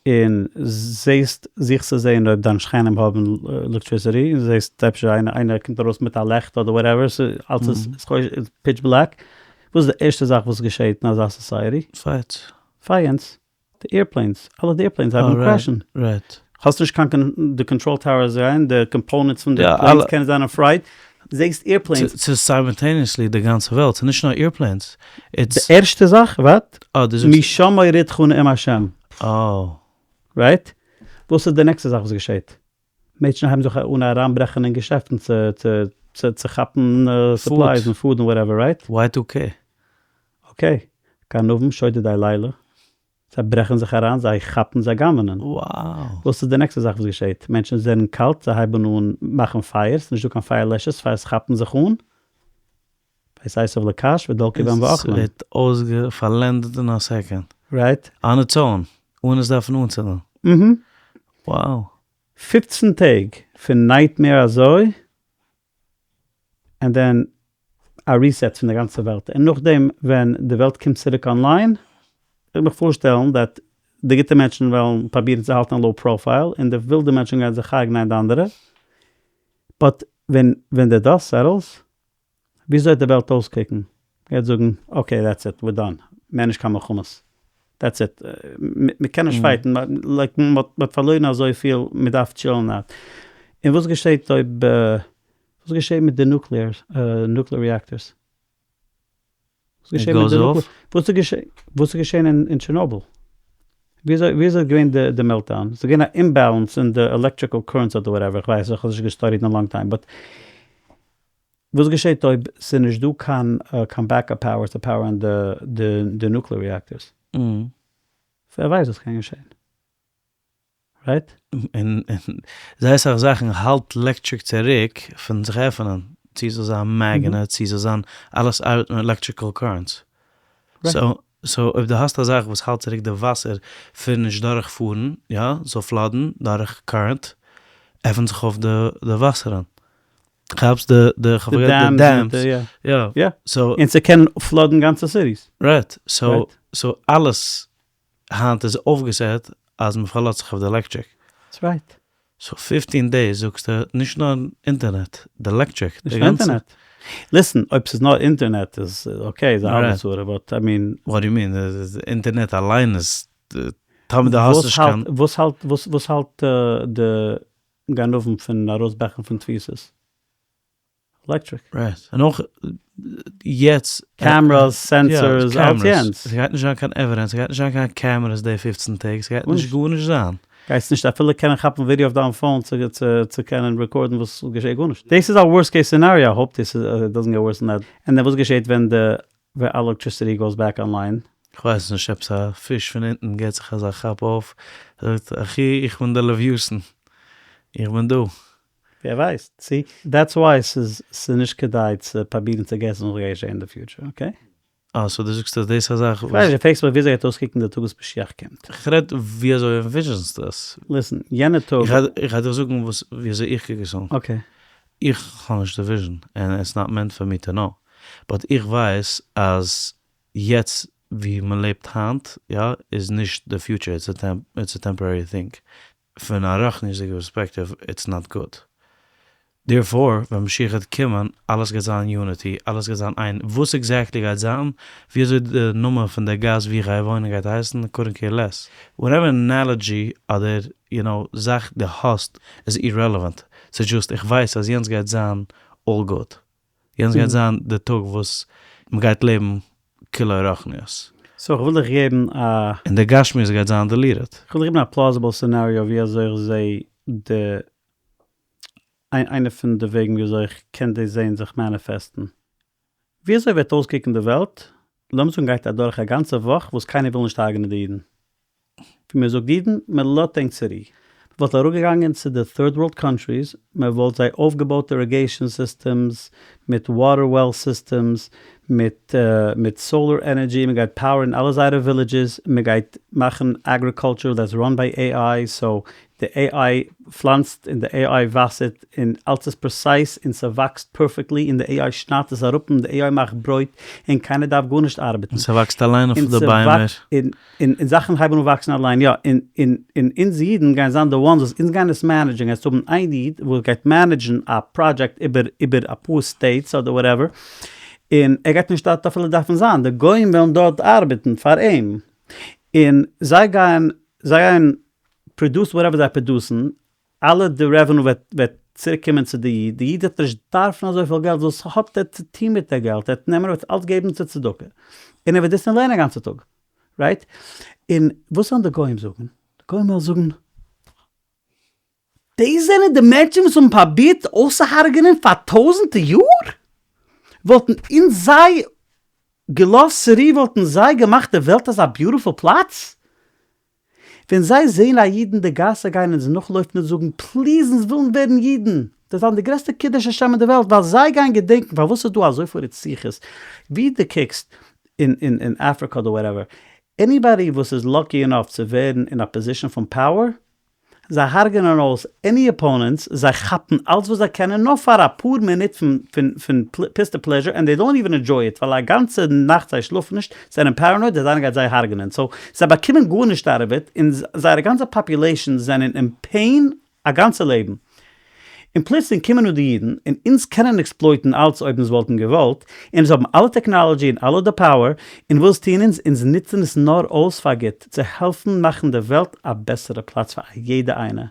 און זעסט, זוכסט צו זען אויב דיין שכנים האבן electricity, און זעסט אפשר איינער קומט ארויס מיט א לעכט אדער whatever, אלץ איז pitch black, וואס איז די ערשטע זאך וואס געשעט אין אזא society? Fights. פייענס. די airplanes, אלע די airplanes הייבן אן crash ן. האסט נישט קיין די control towers זענען, די components פון די planes קענען זיין אויף fried, זעסט airplanes. ס'איז simultaneously די גאנצע וועלט, ס'איז נישט נאר airplanes. די ערשטע זאך, וואט? משם אורידך נאום השם. Right? וואס איז די נעקסטע זאך וואס געשעט? מענטשן הייבן זיך אן אריינברעכן אין געשעפטן צו כאפן supplies און food און whatever, right? Y2K. Okay. גנבים שודדי לילה. זיי ברעכן זיך אריין, זיי כאפן, זיי גנב'נען. וואס איז די נעקסטע זאך וואס געשעט? מענטשן זענען קאלט, זיי הייבן אן מאכן פייערס, נישטא קיין פייער לעשערס, פייערס כאפן זיך אן. ויסב לקש ודלקו בם ואכלום. עס ווערט אויסגעפארלענדעט אין א סעקאנד. Right. On its own, אן עס דארפן אנצינדן. Wow. 15 טעג פון nightmare אזוי, and then א reset פון די גאנצע וועלט, און נאכדעם ווען די וועלט קומט צוריק online, איך מיך פארשטעלן that די גוטע מענטשן וועלן פראבירן צו האלטן א low profile, און די ווילדע מענטשן גייען זיך הרג'נען די אנדערע, but ווען ווען די dust settles, וויאזוי וועט די וועלט אויסקוקן? מ'גייט זאגן okay that's it we're done, מער נישט קיין מלחמות, that's it, מ'קען נישט fight ן, like מ'האט פארלוירן אזויפיל, מ'דארף chill ן out. און וואס געשעט אויב, וואס געשעט מיט די nuclear, nuclear reactors? וואס געשעט מיט די nuclear, וואס איז געשען אין טשערנאבל? וויאזוי איז געווען די meltdown? ס'איז געווען א imbalance אין די electrical currents אדער whatever, כ'ווייס נישט, כ'האב נישט גע study ט אין א long time, but וואס געשעט אויב ס'איז נישט דא קיין קיין backup power צו power ן די nuclear reactors? ווער ווייסט וואס קען געשען. Right? און זייער אסאך זאכן האלט עלעקטריק צוריק פון זיך עפענען, צו ס'זאל זיין magnet, צו ס'זאל זיין, אלעס ארבעט מיט electrical currents. So אויב דו האסט א זאך וואס האלט צוריק די וואסער פון נישט דורך פארן, יא, זאל flood ן דורך current, עפענט זיך אויף די וואסערן. כאפסט די די כ'האב פארגעסן די dams, יא. יא. So און ס'קען flood ן גאנצע cities. Right. So so אלעס היינט איז אויפגעסעט אז מ'פארלאזט זיך אויף די עלעקטריק. That's right. So 15 days זאגסטו נישט נאר אינטערנעט, די עלעקטריק, די גאנצע. אינטערנעט. Listen, אויב ס'איז נאר אינטערנעט איז okay, איז א האלבע צרה, but I mean. What do you mean? אינטערנעט אליין איז טאמער דו האסט נישט קיין. וואס האלט וואס האלט די גנבים פון ארויסברעכן פון תפיסות? עלעקטריק. Right. און אויך יעצט. Cameras, sensors, אלץ יענץ. ס'גייט נישט זיין קיין evidence, ס'גייט נישט זיין קיין cameras די 15 טעג, ס'גייט נישט גארנישט זיין. גייסט נישט אפילו קענען כאפן ווידעא אויף דיין phone צו קענען record ן וואס געשעט גארנישט. דאס איז א worst case scenario, I hope this doesn't get worse than that. און then וואס געשעט ווען די electricity goes back online? כ'ווייס נישט, עפעס א פיש פון אונטן געט זיך אזא כאפ אויף, זאגט אחי איך בין דער לוויתן, איך בין דא. ווער ווייסט, see, that's why ס'איז ס'איז נישט כדאי צו פראבירן צו guess ן וואס גייט געשען אין די future, okay? אה, so דו זאגסט אז דאס איז א זאך וואס. כ'ווייס נישט, דו פרעגסט מיך וויאזוי גייט אויסקוקן די טאג וואס משיח קומט. כ'רעד ווי אזוי envision סטו עס. Listen, יענע טאג. איך גיי דיר זאגן וואס ווי אזוי איך קוק עס אן. Okay. איך האב נישט די vision, and it's not meant for me to know. But איך ווייס אז יעצט ווי מ'לעבט היינט, יא, איז נישט די future, it's a temporary thing. פון א רוחניות'דיגע פערספעקטיוו it's not good. Therefore ווען משיח גייט קומען אלעס גייט זיין unity, אלעס גייט זיין איין, וואס exactly גייט זיין, ווי אזוי די נאמען פון די גאס ווי איך גיי וואוינען גייט הייסן, couldn't care less. Whatever analogy אדער you know זאך די האסט איז irrelevant, ס'איז just איך ווייס אז יענץ גייט זיין all good, יענץ גייט זיין די טאג וואס מ'גייט לעבן כולו רוחניות. So איך וויל דיך געבן א. און די גשמיות גייט זיין deleted. איך וויל דיך געבן א plausible scenario ווי אזוי איך זע די, איינע פון די וועגן ווי אזוי איך קען דאס זען זיך manifest ן. ווי אזוי וועט אויסקוקן די וועלט. לאמיר זאגן גייט אדורך א גאנצע וואך וואס קיינער וויל נישט הרג'נען די אידן, ווי מען זאגט אידן, מען לאט ענק צורו. מען וואלט אראפגעגאנגען צו די third world countries, מען וואלט זיי אויפגעבויט irrigation systems, מיט water well systems, מיט מיט solar energy, מען גייט power ן אלע זייערע villages, מען גייט מאכן agriculture that's run by AI, so די AI פלאנצט און די AI וואסערט און אלץ איז precise און ס'וואקסט perfectly און די AI שניידט עס אראפ און די AI מאכט ברויט און קיינער דארף גארנישט ארבעטן. און ס'וואקסט אליין אויף די ביימער. און און זאכן הייבן אן וואקסן אליין יא און און און אונז אידן גייען זיין די ones וואס אונז גייען עס manage ן גייסט האבן איין איד וואס גייט manage ן א פראדזשעקט איבער איבער אפאר states אדער whatever און ער גייט נישט דארט אפילו דארפן זיין די גוים וועלן דארט ארבעטן פאר אים און זיי גייען זיי גייען produce whatever זיי produce ן, אלע די revenue וועט וועט צוריק קומען צו די איד, די איד וועט נישט דארפן אזויפיל געלט, וואס האט ער צו טון מיט די געלט, ער וועט נעמען און וועט אלץ געבן צו צדקה, און ער וועט זיצן און לערנען א גאנצע טאג, right? און וואס וועלן די גוים זאגן? די גוים וועלן זאגן, דאס זענען די מענטשן וואס האבן פרובירט אויסצוהרג'ענען פאר טויזענטע יאר? וואלטן אונז זיי געלאזט צורו וואלטן זיי געמאכט די וועלט אזא beautiful פלאץ? ווען זיי זעהן א איד אין די גאס זיי גייען אונז נאכלויפן און זאגן please אונז ווילן ווערן אידן, דאס זיין די גרעסטע קידוש השם אין די וועלט ווייל זיי גייען געדענקן פארוואס ס'איז דא אזויפיל רציחות ווי דו קוקסט אין אין אין אפריקא אדער whatever anybody וואס איז lucky enough צו ווערן אין א position פון power זיי הרג'נען אויס any opponents, זיי כאפן אלץ וואס זיי קענען נאר פאר אפאר מינוט פון פון פון פוסטע pleasure and they don't even enjoy it ווייל א גאנצע נאכט זיי שלאפן נישט, זענען paranoid אז איינער גייט זיי הרג'נען so זיי באקומען גארנישט out of it און זייערע גאנצע population זענען אין pain א גאנצע לעבן. און פלוצלינג קומען אן די אידן און אונז קענען exploit ן אלץ אויב אונז וואלטן געוואלט, אונז האבן אלע technology און אלע די power, און וואס טוען אונז? אונז נוצן עס נאר אויס פאר גוט, צו העלפן מאכן די וועלט א בעסערע פלאץ פאר א יעדע איינע.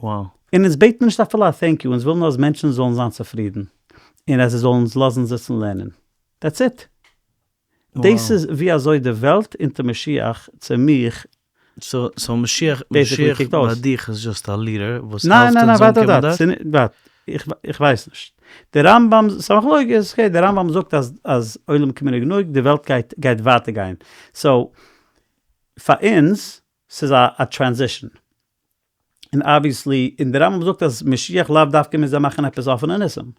Wow. און אונז בעטן נישט אפילו א thank you, אונז ווילן נאר אז מענטשן זאלן זיין צופרידן, און אז זיי זאלן אונז לאזן זיצן לערנען. That's it. דאס איז ווי אזוי די וועלט אונטער משיח צו מיך so משיח basically קוקט אויס. ביי דיך איז just א leader וואס ניין העלפט ניין ניין אונז ווארט אנקומען ווארט דארט? ווארט איך ווייס נישט. די רמב ם ס'איז א מחלוקת okay די רמב ם זאגט אז אז עולם כמנהגו נוהג די וועלט גייט גייט ווייטער גיין so פאר אונז ס'איז א א transition און obviously און די רמב ם זאגט אז משיח לאו דווקא מוז ער מאכן עפעס אפענע ניסים.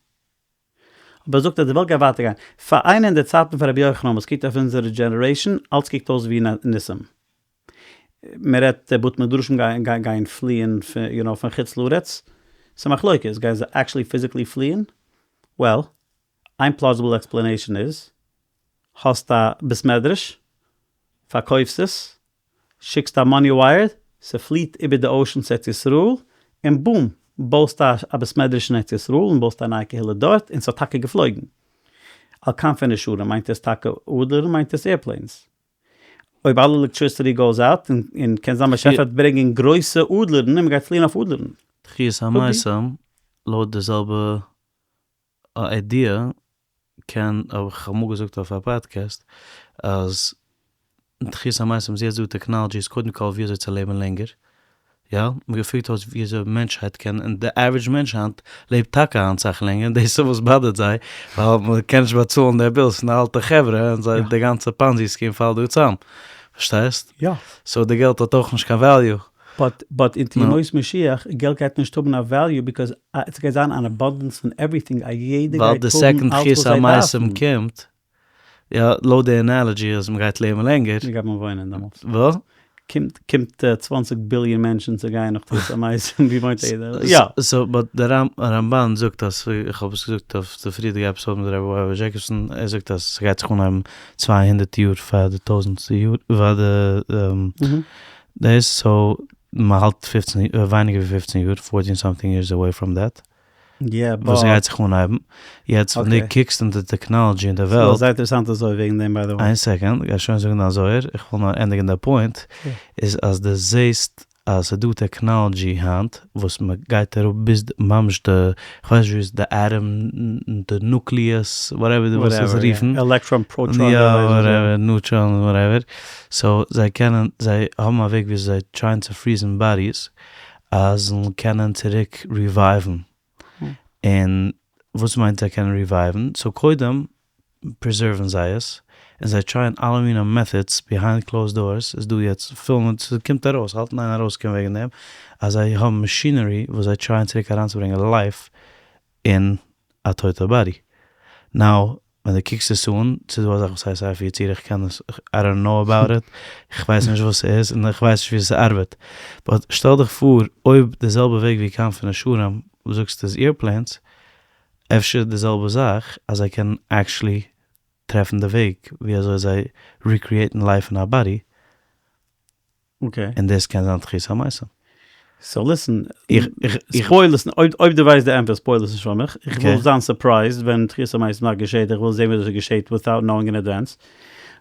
אבער ער זאגט אז די וועלט גייט ווייטער גיין. פאר איינער אין די צייטן פון רבי יוחנן וואס קוקט אויף אונזערע generation, אלץ קוקט אויס ווי ניסים. מען רעדט די בתי מדרשים גייען גייען פליען יו נאו פון חוץ לארץ. ס'איז מחלוקת, גייען זיי actually physically פליען? Well, איין plausible explanation איז, האסט א בית מדרש, פארקויפסט עס, שיקסט א money wire, ס'פליעט איבער די ocean צו ארץ ישראל, און boom! בויסט א א בית מדרש אין ארץ ישראל און בויסט א נייע קהילה דארט, און ס'האט טאקע געפלויגן. על כנפי נשרים מיינט עס טאקע אדלערן מיינט עס airplanes. אויב אלע electricity goes out, און קען זיין באשעפער וועט ברענגען גרויסע אדלערן און מ'גייט פליען אויף אדלערן. תחיית המתים, לויט די זעלבע idea קען, האב איך אמאל געזאגט אויף א פאדקעסט, אז תחיית המתים איז יעצט דא technology איז קודם כל ווי אזוי צו לעבן לענגער, יא, מען געפירט אויס ווי אזוי מענטשהייט קען, און די average מענטש היינט לעבט טאקע היינט סאך לענגער, און דאס איז וואס באדערט זיי, ווייל מען קען נישט באצאלן די bills פון די אלטע חברה, און זיי די גאנצע Ponzi scheme פאלט דא צאם, פארשטייסט? יא. So די געלט האט אויך נישט קיין value. But but אין ימות משיח געלט גייט נישט האבן א value because עס גייט זיין אן abundance פון everything א יעדער ווייל גייט די האבן second אלץ תחיית וואס זיי המתים דארפן. קומט, יא, לויט די analogy אז מ'גייט לעבן לענגער. ווי גייט מען וואוינען דעמאלטס? וואס? קומט קומט 20 ביליאן מענטשן צו גיין נאך תחיית המתים ווי וואוינט יעדער? יא. So but די רמבן זאגט אז, איך האב עס געזאגט אויף די פריערדיגע episode מיט רבי אוהב דזשעיקאבסאן, ער זאגט אז ס'גייט זיך אנהייבן 200 יאר פאר די טויזענטסטע יאר, פאר די דאס so מ'האלט 15 ווייניגער ווי 15 יאר, fourteen something years away from that. וואס גייט זיך אנהייבן. יעצט ווען דו קוקסט אין די technology אין די וועלט. ס'איז זייער אינטערעסאנט אזוי וועגן דעם by the way. איין second, גיי שוין זאגן דיין זוהר, איך וויל נאר ענדיגן די point, איז אז דו זעסט אז ס'איז דא technology היינט וואס מ'גייט אראפ ביז ממש די, כ'ווייס נישט ווי עס די atom, די nucleus, whatever דו ווילסט עס רופן. Electron proton. יא whatever, neutron whatever. So זיי קענען, זיי האבן א וועג וויאזוי זיי try ען צו freeze ן bodies אז זאלן קענען צוריק revive ן. און וואס מיינט זיי קענען revive ן? So קודם. preserve ן זיי עס, און זיי try ען אלע מיני methods behind closed doors, איז דא יעצט פילמען, ס'קומט ארויס, האלט אין איין ארויסקומען וועגן דעם, אז זיי האבן machinery וואס זיי try ען צוריק אריינצוברענגען life אין א טויטע body. Now, ווען דו קוקסט עס אן, ס'איז דא א זאך וואס הייסט ספר יצירה, איך קען עס, I don't know about it, איך ווייס נישט וואס ס'איז און איך ווייס נישט ווי ס'ארבעט, but שטעל דיך פאר אויב די זעלבע וועג ווי כנפי נשרים וואס זאגסט איז airplanes, אפשר די זעלבע זאך אז זיי קענען actually טרעפן די וועג ווי אזוי זיי recreate ן life אין א body, און דאס קען זיין תחית המתים. So listen, spoil עס, אויב דו ווייסט די ענטפער spoil עס נישט פאר מיך, איך וויל זיין surprised ווען תחית המתים געשעט, איך וויל זען ווי אזוי ס'געשעט without knowing in advance,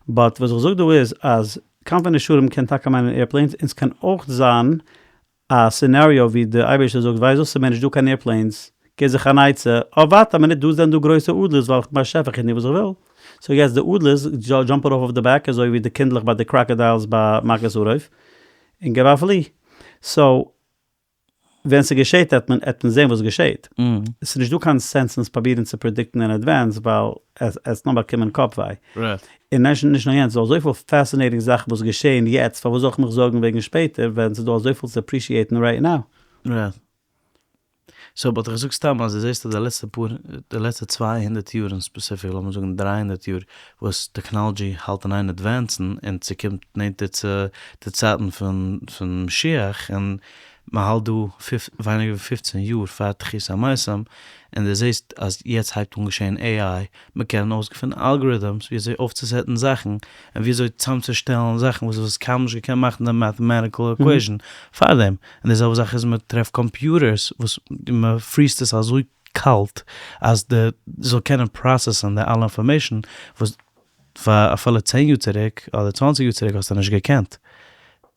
but וואס איך זאג דא איז אז כנפי נשרים קען טאקע מיינען airplanes און ס'קען אויך זיין א scenario ווי די אייבערשטער זאגט ווייסט וואס ס'איז מער נישט דא קיין airplanes, גיב זיך אן עצה, אה ווארט א מינוט דא זענען דא גרויסע אדלערס ווייל איך בין באשעפער איך טו וואס איך וויל, so יעצט די אדלערס jump ארויף אויף די back אזוי ווי די קינדלעך ביי די crocodiles ביי מכת ערוב און געב א פלי, so ווען ס'געשעט עט מען עט מען זען וואס געשעט, ס'איז נישט דא קיין sense אונז פראבירן צו predict ן אין advance ווייל עס נאר באקומען קאפ וויי. און נישט נישט נאר יענץ, ס'דא אזויפיל fascinating זאכן וואס געשעהן יעצט, פארוואס זאל איך מיך זארגן וועגן שפעטער ווען ס'דא אזויפיל צו appreciate ן right now? Right. So but איך זאג סתם אז דו זעסט אז די לעצטע פאר, די לעצטע 200 יאר אין ספעציפיק, לאמיר זאגן 300 יאר, וואס technology האלט אין איין advance ן און ס'קומט נענטער צו די צייטן פון פון משיח און מ'האלט דא ווייניגער ווי 15 יאר פאר תחית המתים און דו זעסט אז יעצט הייבט אן געשען AI, מ'קען אויסגעפינען algorithms ווי אזוי אויפצו set ן זאכן און ווי אזוי צאמצושטעלן זאכן וואס וואס קיינמאל נישט געקענט מאכן די mathematical equation פארדעם, און די זעלבע זאך איז מ'טרעפט computers וואס מ'פריזט עס אזוי קאלט אז די זאל קענען process ן די אלע information וואס פאר אפילו צען יאר צוריק אדער 20 יאר צוריק האסטו נישט געקענט.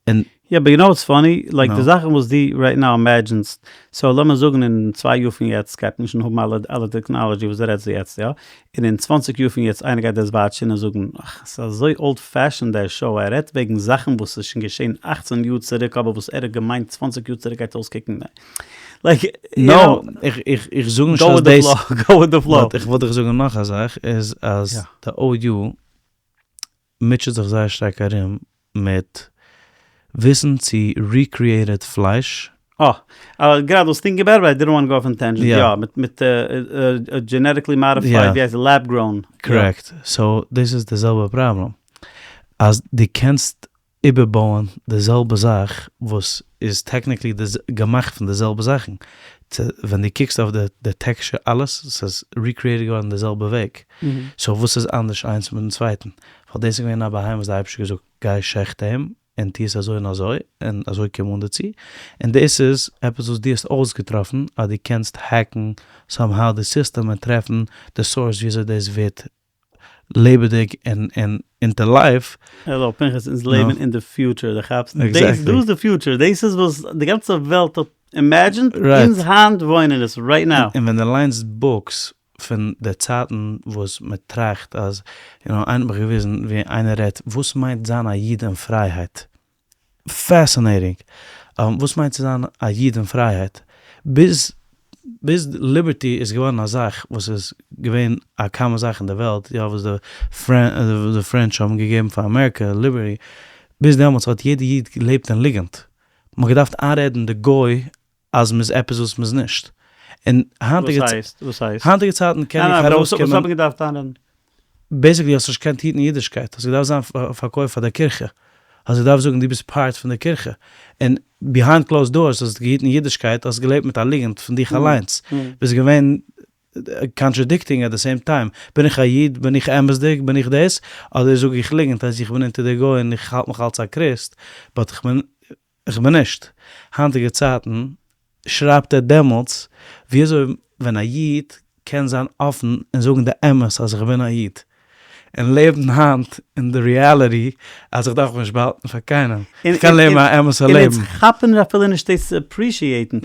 און יא but you know what's funny? Like די זאכן וואס דו right now imagine סט, so לאמיר זאגן אין צוויי יאר פון יעצט גייט מען שוין האבן אלע אלע technology וואס דו רעדסט יעצט יא, און אין 20 יאר פון יעצט איינער גייט דאס watch ן און זאגן אך ס'איז אזוי old fashion דער show ער רעדט וועגן זאכן וואס איז שוין געשען 18 יאר צוריק אבער וואס ער האט געמיינט 20 יאר צוריק גייט אויסקוקן like no איך איך זאג נישט אז דאס go with the flow איך וויל דיך זאגן נאך א זאך איז אז די OU מוטשעט זיך זייער שטארק ארום מיט וויסן צו recreated פלייש. אה, גראדע וואס thinking about it, I didn't want go off on tangent, יא, מיט מיט genetically modified, ווי הייסט עס, lab grown. Correct, so דאס איז די זעלבע פראבלעם, אז דו קענסט איבערבויען די זעלבע זאך וואס איז technically געמאכט פון די זעלבע זאכן, ווען דו קוקסט אויף די texture אלעס, ס'איז recreated געווארן די זעלבע וועג, so וואס איז אנדערש איינס מיטן צווייטן? ווייל דאס איז געווען א בהמה וואס די אייבערשטער האט געזאגט גיי שעכט אים און טו עס אזוי און אזוי און אזוי קום אן דערצו, און דאס איז עפעס וואס דו האסט אויסגעטראפן אז דו קענסט hack ן somehow די סיסטעם און טרעפן די source ווי אזוי דאס ווערט לעבעדיג און און into life. העלא פנחס אונז לעבן אין די future די כאפסט? דאס איז די future דאס איז וואס די גאנצע וועלט האט imagined אונז היינט וואוינען עס right now. און ווען די ליינסט books פון די צייטן וואס מען טראכט אז, you know, איינער האט מיך געוויזן ווי איינער רעדט וואס מיינט זיין א איד אין פרייהייט, fascinating, וואס מיינט צו זיין א איד אין פרייהייט, ביז ביז liberty איז געווארן א זאך וואס איז געווען א common זאך אין די וועלט, יא וואס די French האבן געגעבן פאר אמעריקע liberty, ביז דעמאלטס האט יעדע איד געלעבט אין ליגנט, מען האט געדארפט איינרעדן די גוי אז מ'איז עפעס וואס מ'איז נישט. און היינטיגע וואס הייסט? וואס הייסט? היינטיגע צייטן קען איך ארויסקומען. וואס האט מען געדארפט איינרעדן? Basically האסט נישט געקענט היטן אידישקייט, האסט געדארפט זיין פארקויפט פאר די קירכע, האסט געדארפט זאגן דו ביסט part פון די קירכע, און behind closed doors האסט געהיטן אידישקייט, האסט געלעבט מיט א ליגנט פון דיך אליינס, ביסט געווען contradicting at the same time, בין איך א איד, בין איך אמת'דיג, בין איך דאס, אדער זאג איך ליגנט אז איך בין אונטער די גוי און איך האלט מיך אלס א קריסט, but איך בין איך בין נישט. היינטיגע צייטן שרייבט ער דעמאלטס וויאזוי ווען א איד קען זיין אפן און זאגן די אמת אז איך בין א איד, און לעבן היינט אין די reality אז איך דארף מיך נישט באהאלטן פאר קיינעם, איך קען לעבן א אמת'ע לעבן. און אונז כאפן אפילו נישט דאס צו appreciate ן.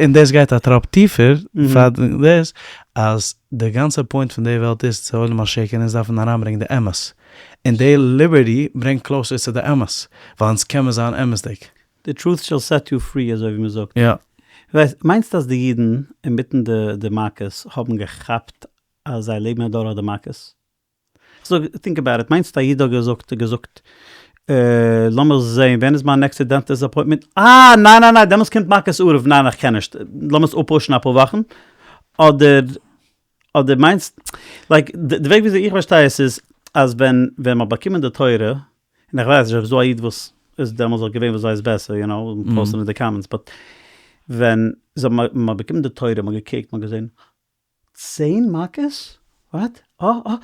און דאס גייט א טראפ טיפער פאר דאס, אז די גאנצע point פון די וועלט איז צו עולם השקר און אונז דארפן אריינברענגען די אמת. און די liberty ברענגט closer צו די אמת, ווייל אונז קען מען זיין אמת'דיג. The truth shall set you free אזוי ווי מען זאגט. יא. ווייסט, מיינסט אז די אידן אינמיטן די די מכות האבן געכאפט אז זיי לעבן אדורך די מכות? כ'זאג, think about it, מיינסט א איד האט געזאגט געזאגט לאמיר זעהן ווען איז מיין נעקסטע dentist appointment, אה ניין ניין ניין דעמאלטס קומט מכת ערב, ניין איך קען נישט, לאמיר עס אפ push ן אפאר וואכן, אדער אדער מיינסט, like די וועג וויאזוי איך פארשטיי עס איז אז ווען ווען מ'האט באקומען די תורה, און איך ווייס נישט אויב ס'איז דא א איד וואס איז דעמאלטס אויך געווען וואס ווייסט בעסער, יו נאו, post אין די comments, but ווען זיי האבן מ'האט באקומען די תורה, מ'האט געקוקט, מ'האט געזען, צען מכות? What? אה אה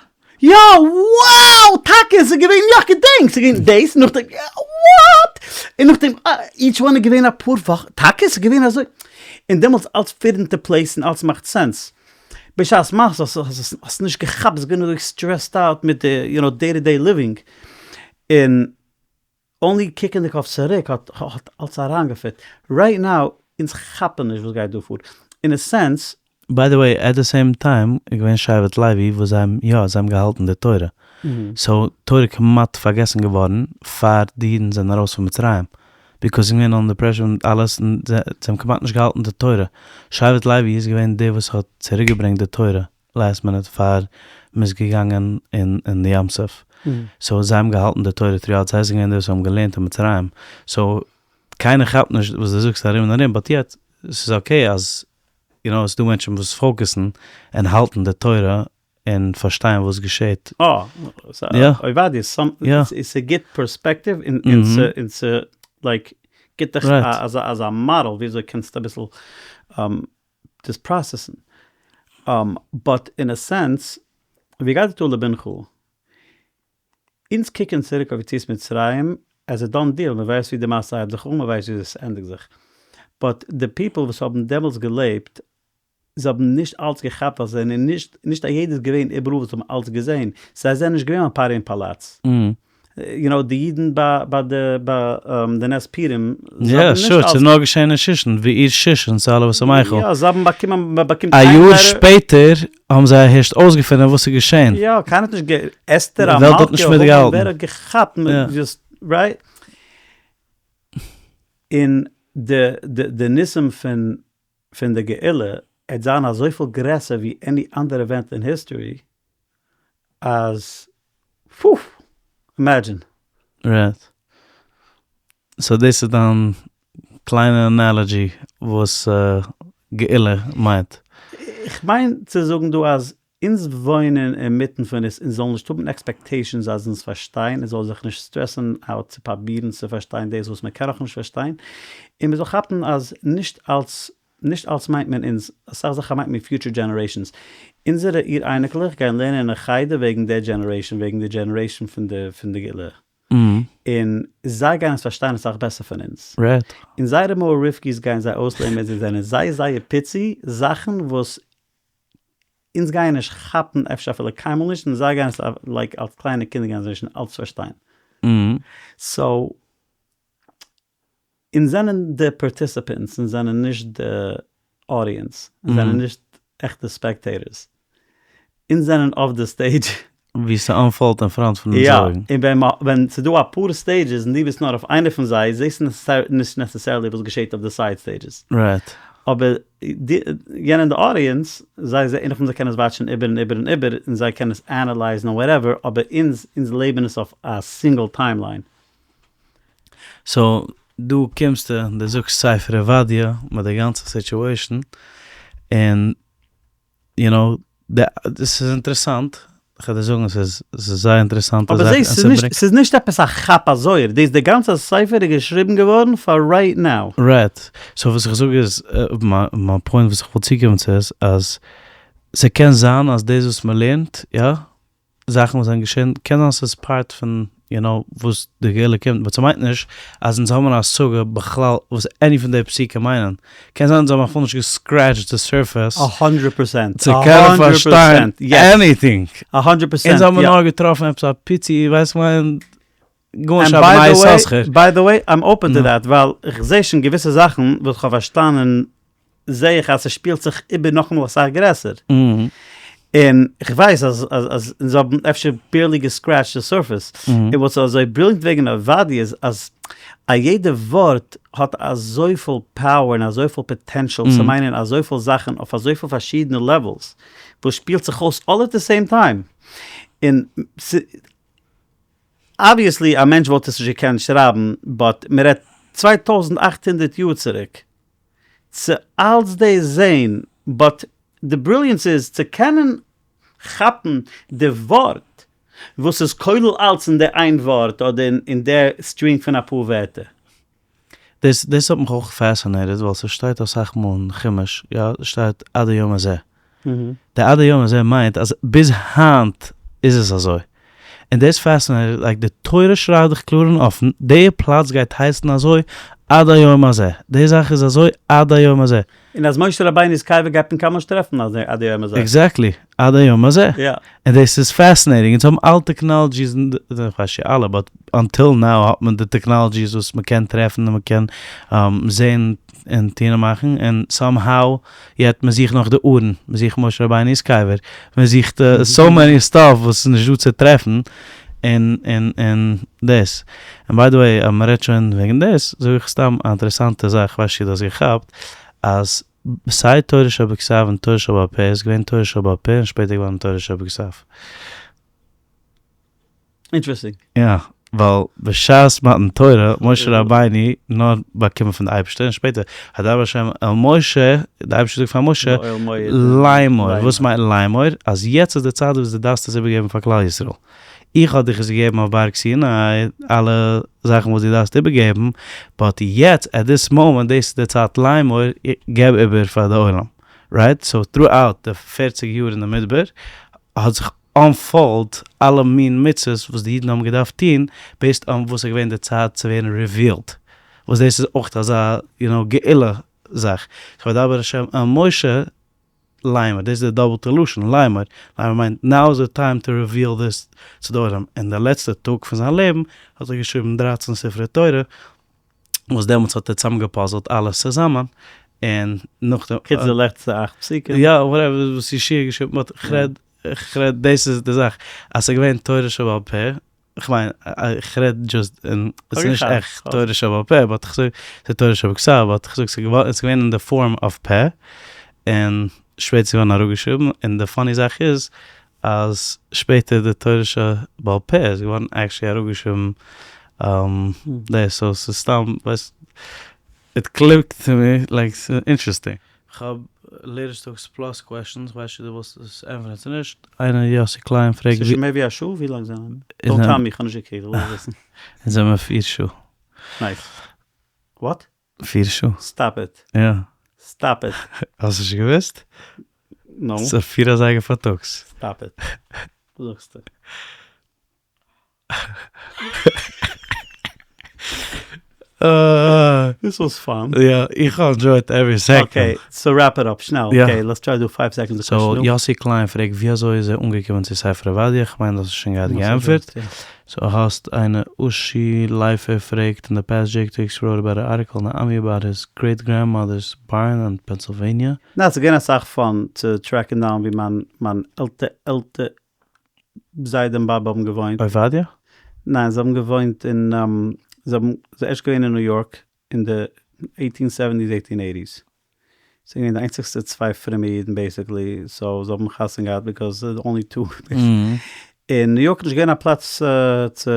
יא! Wow! טאקע! ס'איז געווען יא כ'געדענק! ס'איז געווען דאס נאכדעם what? און נאכדעם each one איז געווען אפאר וואכן טאקע? ס'איז געווען אזוי? און דעמאלטס אלץ fit into place און אלץ מאכט sense. בשעת מעשה האסט האסט נישט געכאפט ביסט געווען אזוי stressed out מיט די יו נאו day to day living און only קוקענדיג אויף צוריק האט האט אלס אריינגעפיט. Right now אונז כאפן נישט וואס גייט דא פאר. In a sense. By the way, at the same time איז געווען שבט לוי וואס זיי האבן יא זיי האבן געהאלטן די תורה. So תורה כמעט פארגעסן געווארן פאר די אידן זענען ארויס פון מצרים. Because ס'איז געווען under pressure און אלעס און זיי האבן כמעט נישט געהאלטן די תורה. שבט לוי איז געווען דער וואס האט צוריקגעברענגט די תורה. Last minute פאר מ'איז געגאנגען אין די ים סוף, so זיי האבן געהאלטן די תורה throughout, זיי זענען געווען די וואס האבן געלערנט אין מצרים, so קיינער כאפט נישט וואס דו זאגסט ארום און ארום, but יעצט ס'איז okay אז יו נאו ס'דא מענטשן וואס focus ן און האלטן די תורה און פארשטייען וואס געשעט. אה, אוודאי, ס'גיבט perspective און ס' like גיבט דיך אזא מאדעל וויאזוי קענסטו אביסל דאס process ן. But in a sense, והגדת לבנך, אונז קוקן צוריק אויף יציאת מצרים as a done deal, מען ווייסט ווי די מעשה הייבט זיך אן, מען ווייסט ווי עס ענדיגט זיך, but די people וואס האבן דעמאלטס געלעבט, זיי האבן נישט אלץ געכאפט ווייל זיי זענען נישט, נישט א יעדער איז געווען איבעראל וואס האבן אלץ געזען, זיי זענען נישט געווען ביים פרעה אין פאלאץ. יו נאו די אידן ביי ביי די ביי די נס פורים, זיי האבן נישט אלס. יא sure, ס'איז נאר געשען אין שושן, בעיר שושן סלע ושמחה. יא, זיי האבן באקומען, מען באקומט איין letter. א יאר שפעטער האבן זיי הערשט אויסגעפונען וואס איז געשען. יא, קיינער האט נישט גע, אסתר המלכה, המן, ווער האט געכאפט, just, right? און די די ניסים פון פון די גאולה עט זיין אזויפיל גרעסער ווי any אנדערע event אין history אז פוף! Imagine. Right. So דאס איז דיין קליינע analogy וואס גאולה מיינט. איך מיין צו זאגן דא אז אונז וואוינען אינמיטן פון עס, אונז זאלן נישט האבן expectations אז אונז פארשטיין, אונז זאלן זיך נישט stress ן out צו פראבירן צו פארשטיין דאס וואס מען קען נאכנישט פארשטיין, און מען זאל כאפן אז נישט אלס נישט אלס מיינט מען אונז, אסאך זאכן מיינט מען future generations, אונזערע איר אייניקלעך גייען לערנען אין חדר וועגן די generation, וועגן די generation פון די פון די גאולה, און זיי גייען עס פארשטיין אסאך בעסער פון אונז, און זייערע מוה רבקי'ס גייען זיי אויסלערנען ווען זיי זענען זייער זייער פיצי, זאכן וואס אונז גייען נישט כאפן אפשר אפילו קיינמאל נישט און זיי גייען עס like אלס קליינע קינדער גייען זיי שוין אלץ פארשטיין. So אונז זענען די participants אונז זענען נישט די audience אונז זענען נישט עכטע spectators אונז זענען אויף די stage. ווי ס' unfold ט אין front פון אונזער אויגן. יא, און ווען ס'איז דא אפאר stages און דו ביסט נאר אויף איינע פון זיי, זעסטו נישט necessarily וואס געשעט אויף די side stages. Right. אבער יענע אין די audience, זיי זעען נאכדעם זיי קענען עס watch ן איבער און איבער און איבער, און זיי קענען עס analyze ן און whatever, אבער אונז, אונז לעבן עס אויף א single timeline. So, דא קומסטו און דו זאגסט ספר עובדיה מיט די גאנצע situation, און יו נאו, דאס איז אינטערעסאנט, כ'וועל דיר זאגן ס'איז זייער אינטערעסאנט. אבער זעסט, ס'איז נישט עפעס א כאפ א זוהר, דאס די גאנצע ספר איז געשריבן געווארן פאר right now. Right, so וואס איך זאג איז, מיין point וואס איך וויל צוקומען צו איז, אז ס'קען זיין אז דאס וואס מ'לערנט, יא, זאכן וואס זענען געשען, קען זיין ס'איז part פון יו נאו וואס די גאולה קומט, but ס'מיינט נישט אז אונז האבן א השגה בכלל וואס any פון די פסוקים מיינען, קען זיין אונז האבן אפילו נישט גע scratch ט די surface א הונדרעט פראצענט! צו קענען פארשטיין anything! א הונדרעט פראצענט! אונז האבן נאר געטראפן עפעס א פיצי ווייסט כ'מיין גארנישט א בני יששכר. By the way, I'm open to that, ווייל איך זעה שוין געוויסע זאכן וואס כ'האב פארשטאנען זעה איך אז ס'שפילט זיך איבער נאכאמאל אסאך גרעסער. און כ'ווייס אז אז אונז האבן אפשר barely גע scratch ט די surface. און וואס איז אזוי brilliant וועגן עובדיה איז אז א יעדע ווארט האט אזויפיל power און אזויפיל potential צו מיינען אזויפיל זאכן אויף אזויפיל פארשידענע levels. וואס שפילט זיך אויס all at the same time, און obviously א מענטש וואלט עס נישט געקענט שרייבן, but מען רעדט 2800 יאר צוריק, צו אלץ דאס זעהן, but די brilliance איז צו קענען כאפן די ווארט וואס איז כולל אלץ אין די איין ווארט אדער אין די string פון אפאר ווערטער. דאס דאס האט מיך אויך fascinated ווייל ס'שטייט אסאך מאל אין חומש יא ס'שטייט עד היום הזה. די עד היום הזה מיינט אז ביז היינט איז עס אזוי. און דאס fascinated like די תורה שרייבט דיך קלאר און אפן די פלאץ גייט הייסן אזוי עד היום הזה. די זאך איז אזוי עד היום הזה. און אז משה רבינו'ס קבר גייט מען קיינמאל נישט טרעפן עד היום הזה. Exactly, עד היום הזה. און דאס איז fascinating, אונז האבן אלע technologies, איך ווייס נישט אלע, but until now האט מען די technologies וואס מען קען טרעפן און מען קען זען און טון און מאכן, און somehow יעצט מען זוכט נאך די ארון, מען זוכט משה רבינו'ס קבר, מען זוכט so many stuff וואס איז נישט דא צו טרעפן, און און און דאס. און by the way אז מען רעדט שוין וועגן דאס, זאג איך סתם א אינטערעסאנטע זאך, כ'ווייס נישט צו דו האסט געכאפט, אז סיי תורה שבכתב און תורה שבעל פה איז געווען תורה שבעל פה און שפעטער געווארן תורה שבכתב. Interesting. יא, ווייל בשעת מתן תורה האט משה רבינו נאר באקומען פון די אייבערשטער און שפעטער וידבר השם אל משה, די אייבערשטער זאגט פאר משה לאמור, וואס מיינט לאמור? אז יעצט איז די צייט וואס דו דארפסט עס איבערגעבן פאר כלל ישראל. איך האב דיך עס געגעבן אויף בארג סיני, אלע זאכן וואס דו דארפסט איבערגעבן, but יעצט at this moment, דאס איז די צייט לאמור, געב איבער פאר די עולם, right? So throughout די פערציג יאר אין די מדבר האט זיך unfold אלע מין מצוות וואס די אידן האבן געדארפט טון, based on וואס איז געווען די צייט צו ווערן revealed, וואס דאס איז אויך אזא יו נאו גאולה זאך, וידבר ה' אל משה לאמר, דאס איז די דאפלטע לשון, לאמר, לאמר מיינט now is the time to reveal this צו די עולם, און די לעצטע טאג פון זיין לעבן האט ער געשריבן דרייצן ספרי תורה, וואס דעמאלטס האט ער צוזאמגעפאזלט אלעס צוזאמען, און נאכדעם. חוץ די לעצטע אכט פסוקים. יא, whatever וואס יהושע האט געשריבן, but כ'רעד, כ'רעד דאס איז די זאך, אז ס'איז געווען תורה שבעל פה, כ'מיין, כ'רעד just אין, ס'איז נישט עכט תורה שבעל פה, but כ'זאג, ס'איז תורה שבכתב, but כ'זאג ס'איז געווען אין די form of פה, און שפעטער איז געווארן אראפגעשריבן, און די funny זאך איז, אז שפעטער די תורה שבעל פה איז געווארן actually אראפגעשריבן דאס, so ס'איז סתם, ווייסט, it clicked to me, like ס'איז interesting. כ'האב לערערס plus questions, כ'ווייס נישט צו דו ווילסט עס ענטפערן צו נישט. איינער יאסי קליין פרעגט ווי. ס'איז שוין מער ווי א שעה? ווי לאנג זענען מיר? Don't tell me, כ'האב נישט געקוקט, כ'וויל וויסן. אונז זעמער פיר שעה. Nice. What? פיר שעה. Stop it. יא. Stop it. האסט נישט געוואוסט? No. ס'איז פיר אזייגער פארטאגס. Stop it. וואס זאגסטו? This was fun. יא, איך האב enjoyed every second. Okay, so wrap it up שנעל. Okay, let's try do five seconds. So יאסי קליין פרעגט ווי אזוי איז ער אנגעקומען צו ספר עובדיה, כ'מיין דאס האסט שוין געהאט געענטפערט. So האסט איינער אושי לייפער פרעגט אין די past Jake Dix wrote about an article אין עמי about his great grandmother's barn אין פענסילוועניע. ניין, ס'איז געווען אסאך fun צו track ן down ווי מיין מיין עלטע עלטע זיידע און באבע האבן געוואוינט. עובדיה? ניין, זיי האבן געוואוינט אין, זיי האבן, זיי ערשט געווען אין ניו יארק אין די eighteen seventies eighteen eighties. זיי זענען געווען די איינציגסטע צוויי פרומע אידן basically, so זיי האבן חתונה געהאט because the only two. אין ניו יארק איז נישט געווען א פלאץ צו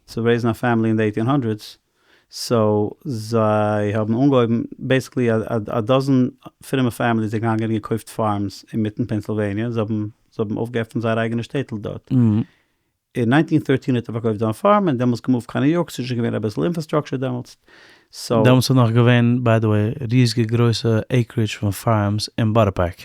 צו raise ן א family אין די eighteen hundreds, so זיי האבן אנגעהויבן basically א dozen פרומע families זענען געגאנגען און געקויפט farms אינמיטן פענסילוועניע, זיי האבן זיי האבן אויפגעעפנט זייער אייגענע שטעטל דארט. אין 1913 האט ער פארקויפט זיין farm און דעמאלטס געמופט קיין ניו יארק, ס'איז שוין געווען אביסל infrastructure דעמאלטס, so. דעמאלטס איז נאך געווען by the way ריזיגע גרויסע acreage פון farms אין בארא פארק.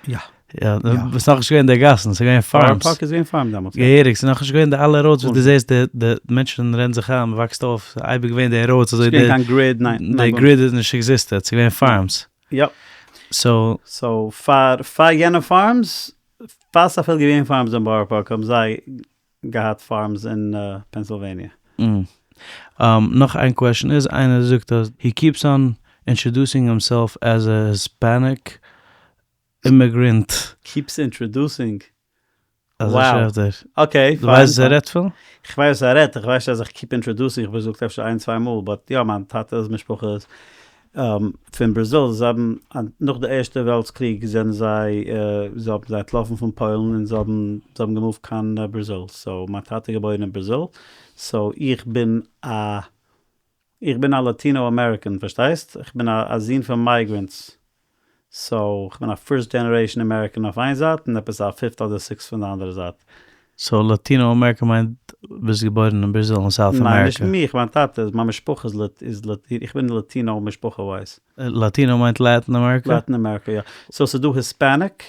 יא. יא, ס'איז נאכנישט געווען די גאסן, ס'איז געווען farms. בארא פארק איז געווען farm דעמאלטס. יא. געהעריג, ס'איז נאכנישט געווען די אלע roads וואס דו זעסט די די מענטשן רעדן זיך איין, מ'וואקסט אויף, ס'איז אייביג געווען די roads אזוי די. ס'איז געווען קיין grid, ניין. די grid איז נישט existed, ס'איז געווען farms. יא. So. So פאר פאר יענע farms, פאר ס'איז אפילו געווען farms אין בארא פארק האבן זיי געהאט farms אין פענסילוועניע. נאך איין question איז, איינער זאגט אז he keeps on introducing himself as a Hispanic immigrant. Keeps introducing. אזוי שרייבט ער. Okay, דו ווייסט וואס ער רעדט פון? איך ווייס וואס ער רעדט, איך ווייס נישט אז איך keep introducing, איך האב געזאגט אפשר איין צוויי מאל, but יא מיין טאטע'ס משפחה איז. פון בראזיל, זיי האבן נאך די ערשטע וועלטס קריג זענען זיי זיי האבן זיי אנטלאפן פון פוילן און זיי האבן זיי האבן געמופט קיין בראזיל, so מיין טאטע איז געבוירן אין בראזיל, so איך בין א איך בין א Latino American פארשטייסט? איך בין א זון פון migrants, so כ'בין א first generation American אויף איין זייט און עפעס א fifth אדער sixth פון די אנדערע זייט. so Latino American מיינט ביסט געבוירן אין בראזיל אין South America? ניין נישט מיך, מיין טאטע איז, מיין משפחה איז Latino, איך בין Latino משפחה wise. Latino מיינט Latin America? Latin America יא. so ס'איז דא Hispanic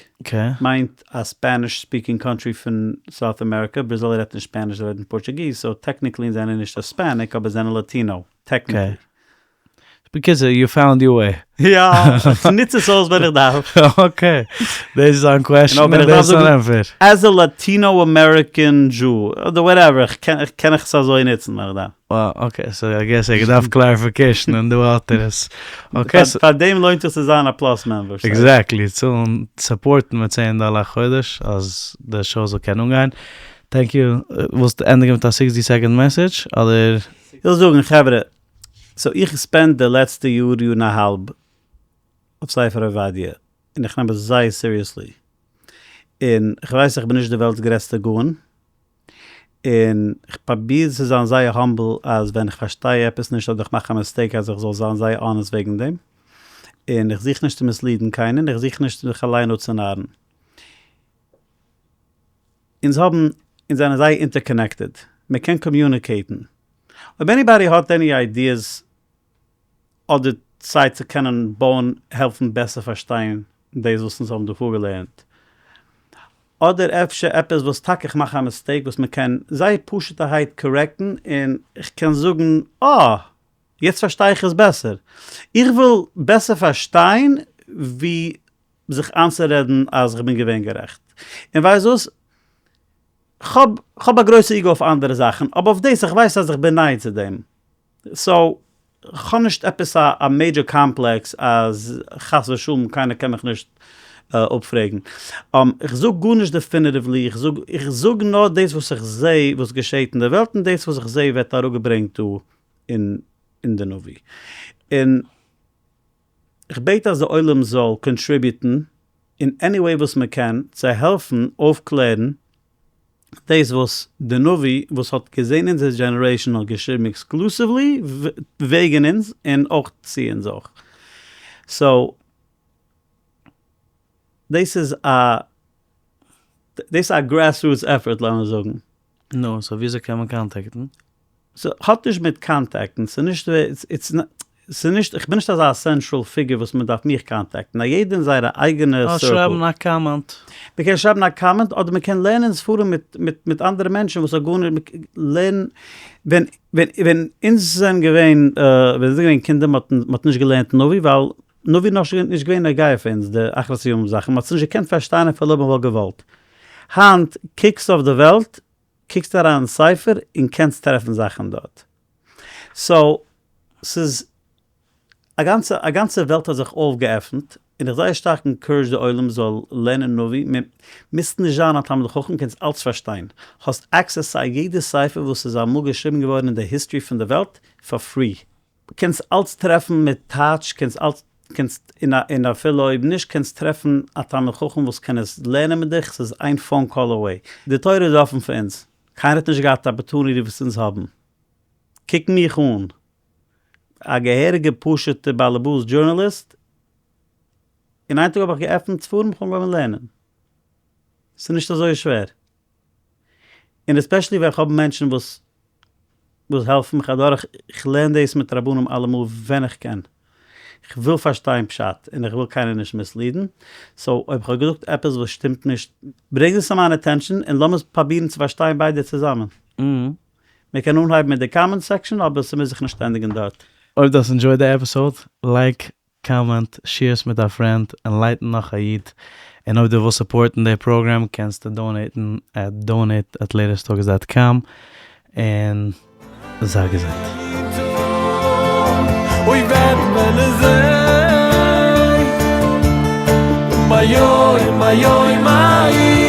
מיינט א Spanish speaking country פון South America, בראזיל רעדט נישט Spanish זיי רעדן פארטוגיז, so technically זענען נישט Hispanic אבער זענען Latino, technically. בקיצור, you found your way. יא, איך נוץ עס אויס ווען איך דארף. okay, דאס איז אן question און דאס איז אן ענטפער. as a Latino American Jew, אדער whatever, קען איך עס אזוי נוצן ווען איך דארף. וואו, okay, so I guess ער האט געדארפט clarification און דא האט ער עס. okay. פאר דעם לוינט זיך צו זיין א Plus member. Exactly, צאלן, support ן מיט צען דאלער א חודש אז די show זאל קענען אנגיין. Thank you. ווילסט ענדיגן מיט א sixty second message אדער? איך וויל זאגן חברה, so איך spend די לעצטע יאר יאר און א האלב אויף ספר עובדיה און איך נעם עס זייער seriously און איך ווייס איך בין נישט די וועלטס גרעסטע גאון און איך פראביר צו זיין זייער humble אז ווען איך פארשטיי עפעס נישט אדער איך מאך א mistake אז איך זאל זיין זייער honest וועגן דעם און איך זוך נישט צו mislead ן קיינעם איך זוך נישט זיך אליין אפצונארן. אונז האבן, אונז זענען זייער interconnected, מען קען communicate ן. אויב anybody האט any ideas אדער צייט צו קענען בויען העלפן בעסער פארשטיין דאס וואס אונז האבן דא פארגעלערנט, אדער אפשר עפעס וואס טאקע איך מאך א mistake וואס מען קען זייער פשוט'ערהייט correct ן און איך קען זאגן אה! יעצט פארשטיי איך עס בעסער. איך וויל בעסער פארשטיין ווי זיך איינצורעדן אז כ'בין געווען גערעכט. און ווייסט וואס? כ'האב כ'האב א גרויסע ego אויף אנדערע זאכן, אבער אויף דאס, איך ווייס אז איך בין ניי צו דעם. So, כ'האב נישט עפעס א א major complex אז חס ושלום קיינער קען מיך נישט אפפרעגן. איך זאג גארנישט definitively, איך זאג איך זאג נאר דאס וואס איך זע וואס געשעט אין די וועלט, און דאס וואס איך זע ווערט אראפגעברענגט דא אין אין די נביא. און. איך בעט אז די עולם זאל contribute ן אין any way וואס מען קען צו העלפן אויפקלערן דאס וואס די נביא וואס האט געזען אונזער generation האט געשריבן exclusively וועגן אונז און אויך צו אונז אויך. So דאס איז א דאס איז א grassroots effort לאמיר זאגן. נו, so וויאזוי קען מען contact ן? ס'האט נישט מיט contact ן, ס'נישט ס'נישט, איך בין נישט אזא central figure וואס מ'דארף מיך contact ן, א יעדער אין זייערע אייגענע circle. שרייבן א comment. מ'קען שרייבן א comment אדער מ'קען לערנען ספרים מיט מיט מיט אנדערע מענטשן וואס האט גארנישט לערנען ווען ווען ווען אונז זענען געווען ווען אונז זענען געווען קינדער מ'האט מ'האט נישט געלערנט נביא ווייל נביא איז נאך נישט געווען נוגע פאר אונז די אחרית הימים זאכן מ'האט עס נישט געקענט פארשטיין אפילו אויב מ'וואלט געוואלט. היינט קוקסט אויף די וועלט קוקסט אריין אין ספר און קענסט טרעפן זאכן דארט. So ס'איז א גאנצע א גאנצע וועלט האט זיך אויפגעעפנט, און איך זייער שטארק encourage די עולם זאל לערנען נביא, מוזט נישט זיין א תלמיד חכם קענסט אלץ פארשטיין, האסט access צו א יעדע ספר וואס איז אמאל געשריבן געווארן אין די history פון די וועלט פאר free. קענסט אלץ טרעפן מיט טייטש, קענסט אלץ, קענסט, און אפילו אויב נישט קענסט טרעפן א תלמיד חכם וואס קען עס לערנען מיט דיך, ס'איז איין phone call away. די תורה איז אפן פאר אונז, קיינער האט נישט געהאט די opportunity וואס אונז האבן. קוק מיך אן, א געהעריגע פשוטע באלעבאס journalist, און איין טאג האב איך געעפנט ספרים איך האב אנגעהויבן לערנען. ס'איז נישט אזוי שווער. און especially ווען כ'האב מענטשן וואס וואס העלפן מיך אדורך, איך לערן דאס מיט רבנים אלעמאל ווען איך קען, איך וויל פארשטיין פשט און איך וויל קיינער נישט mislead ן, so אויב כ'האב געזאגט עפעס וואס שטימט נישט, ברענג עס צו מיין attention און לאמיר פראבירן צו פארשטיין ביידע צוזאמען. מען קען אנהייבן מיט די comment section אבער ס'מוז זיך נישט ענדיגן דארט. אויב דו האסט enjoyed די episode, like, comment, share עס מיט א friend, enlighten נאך א איד, און אויב דו ווילסט support ן די פראגראם קענסטו donate ן at donate at latest talks dot com, און זיי געזונט. אוי וועט מען זען ביום ביום ההוא.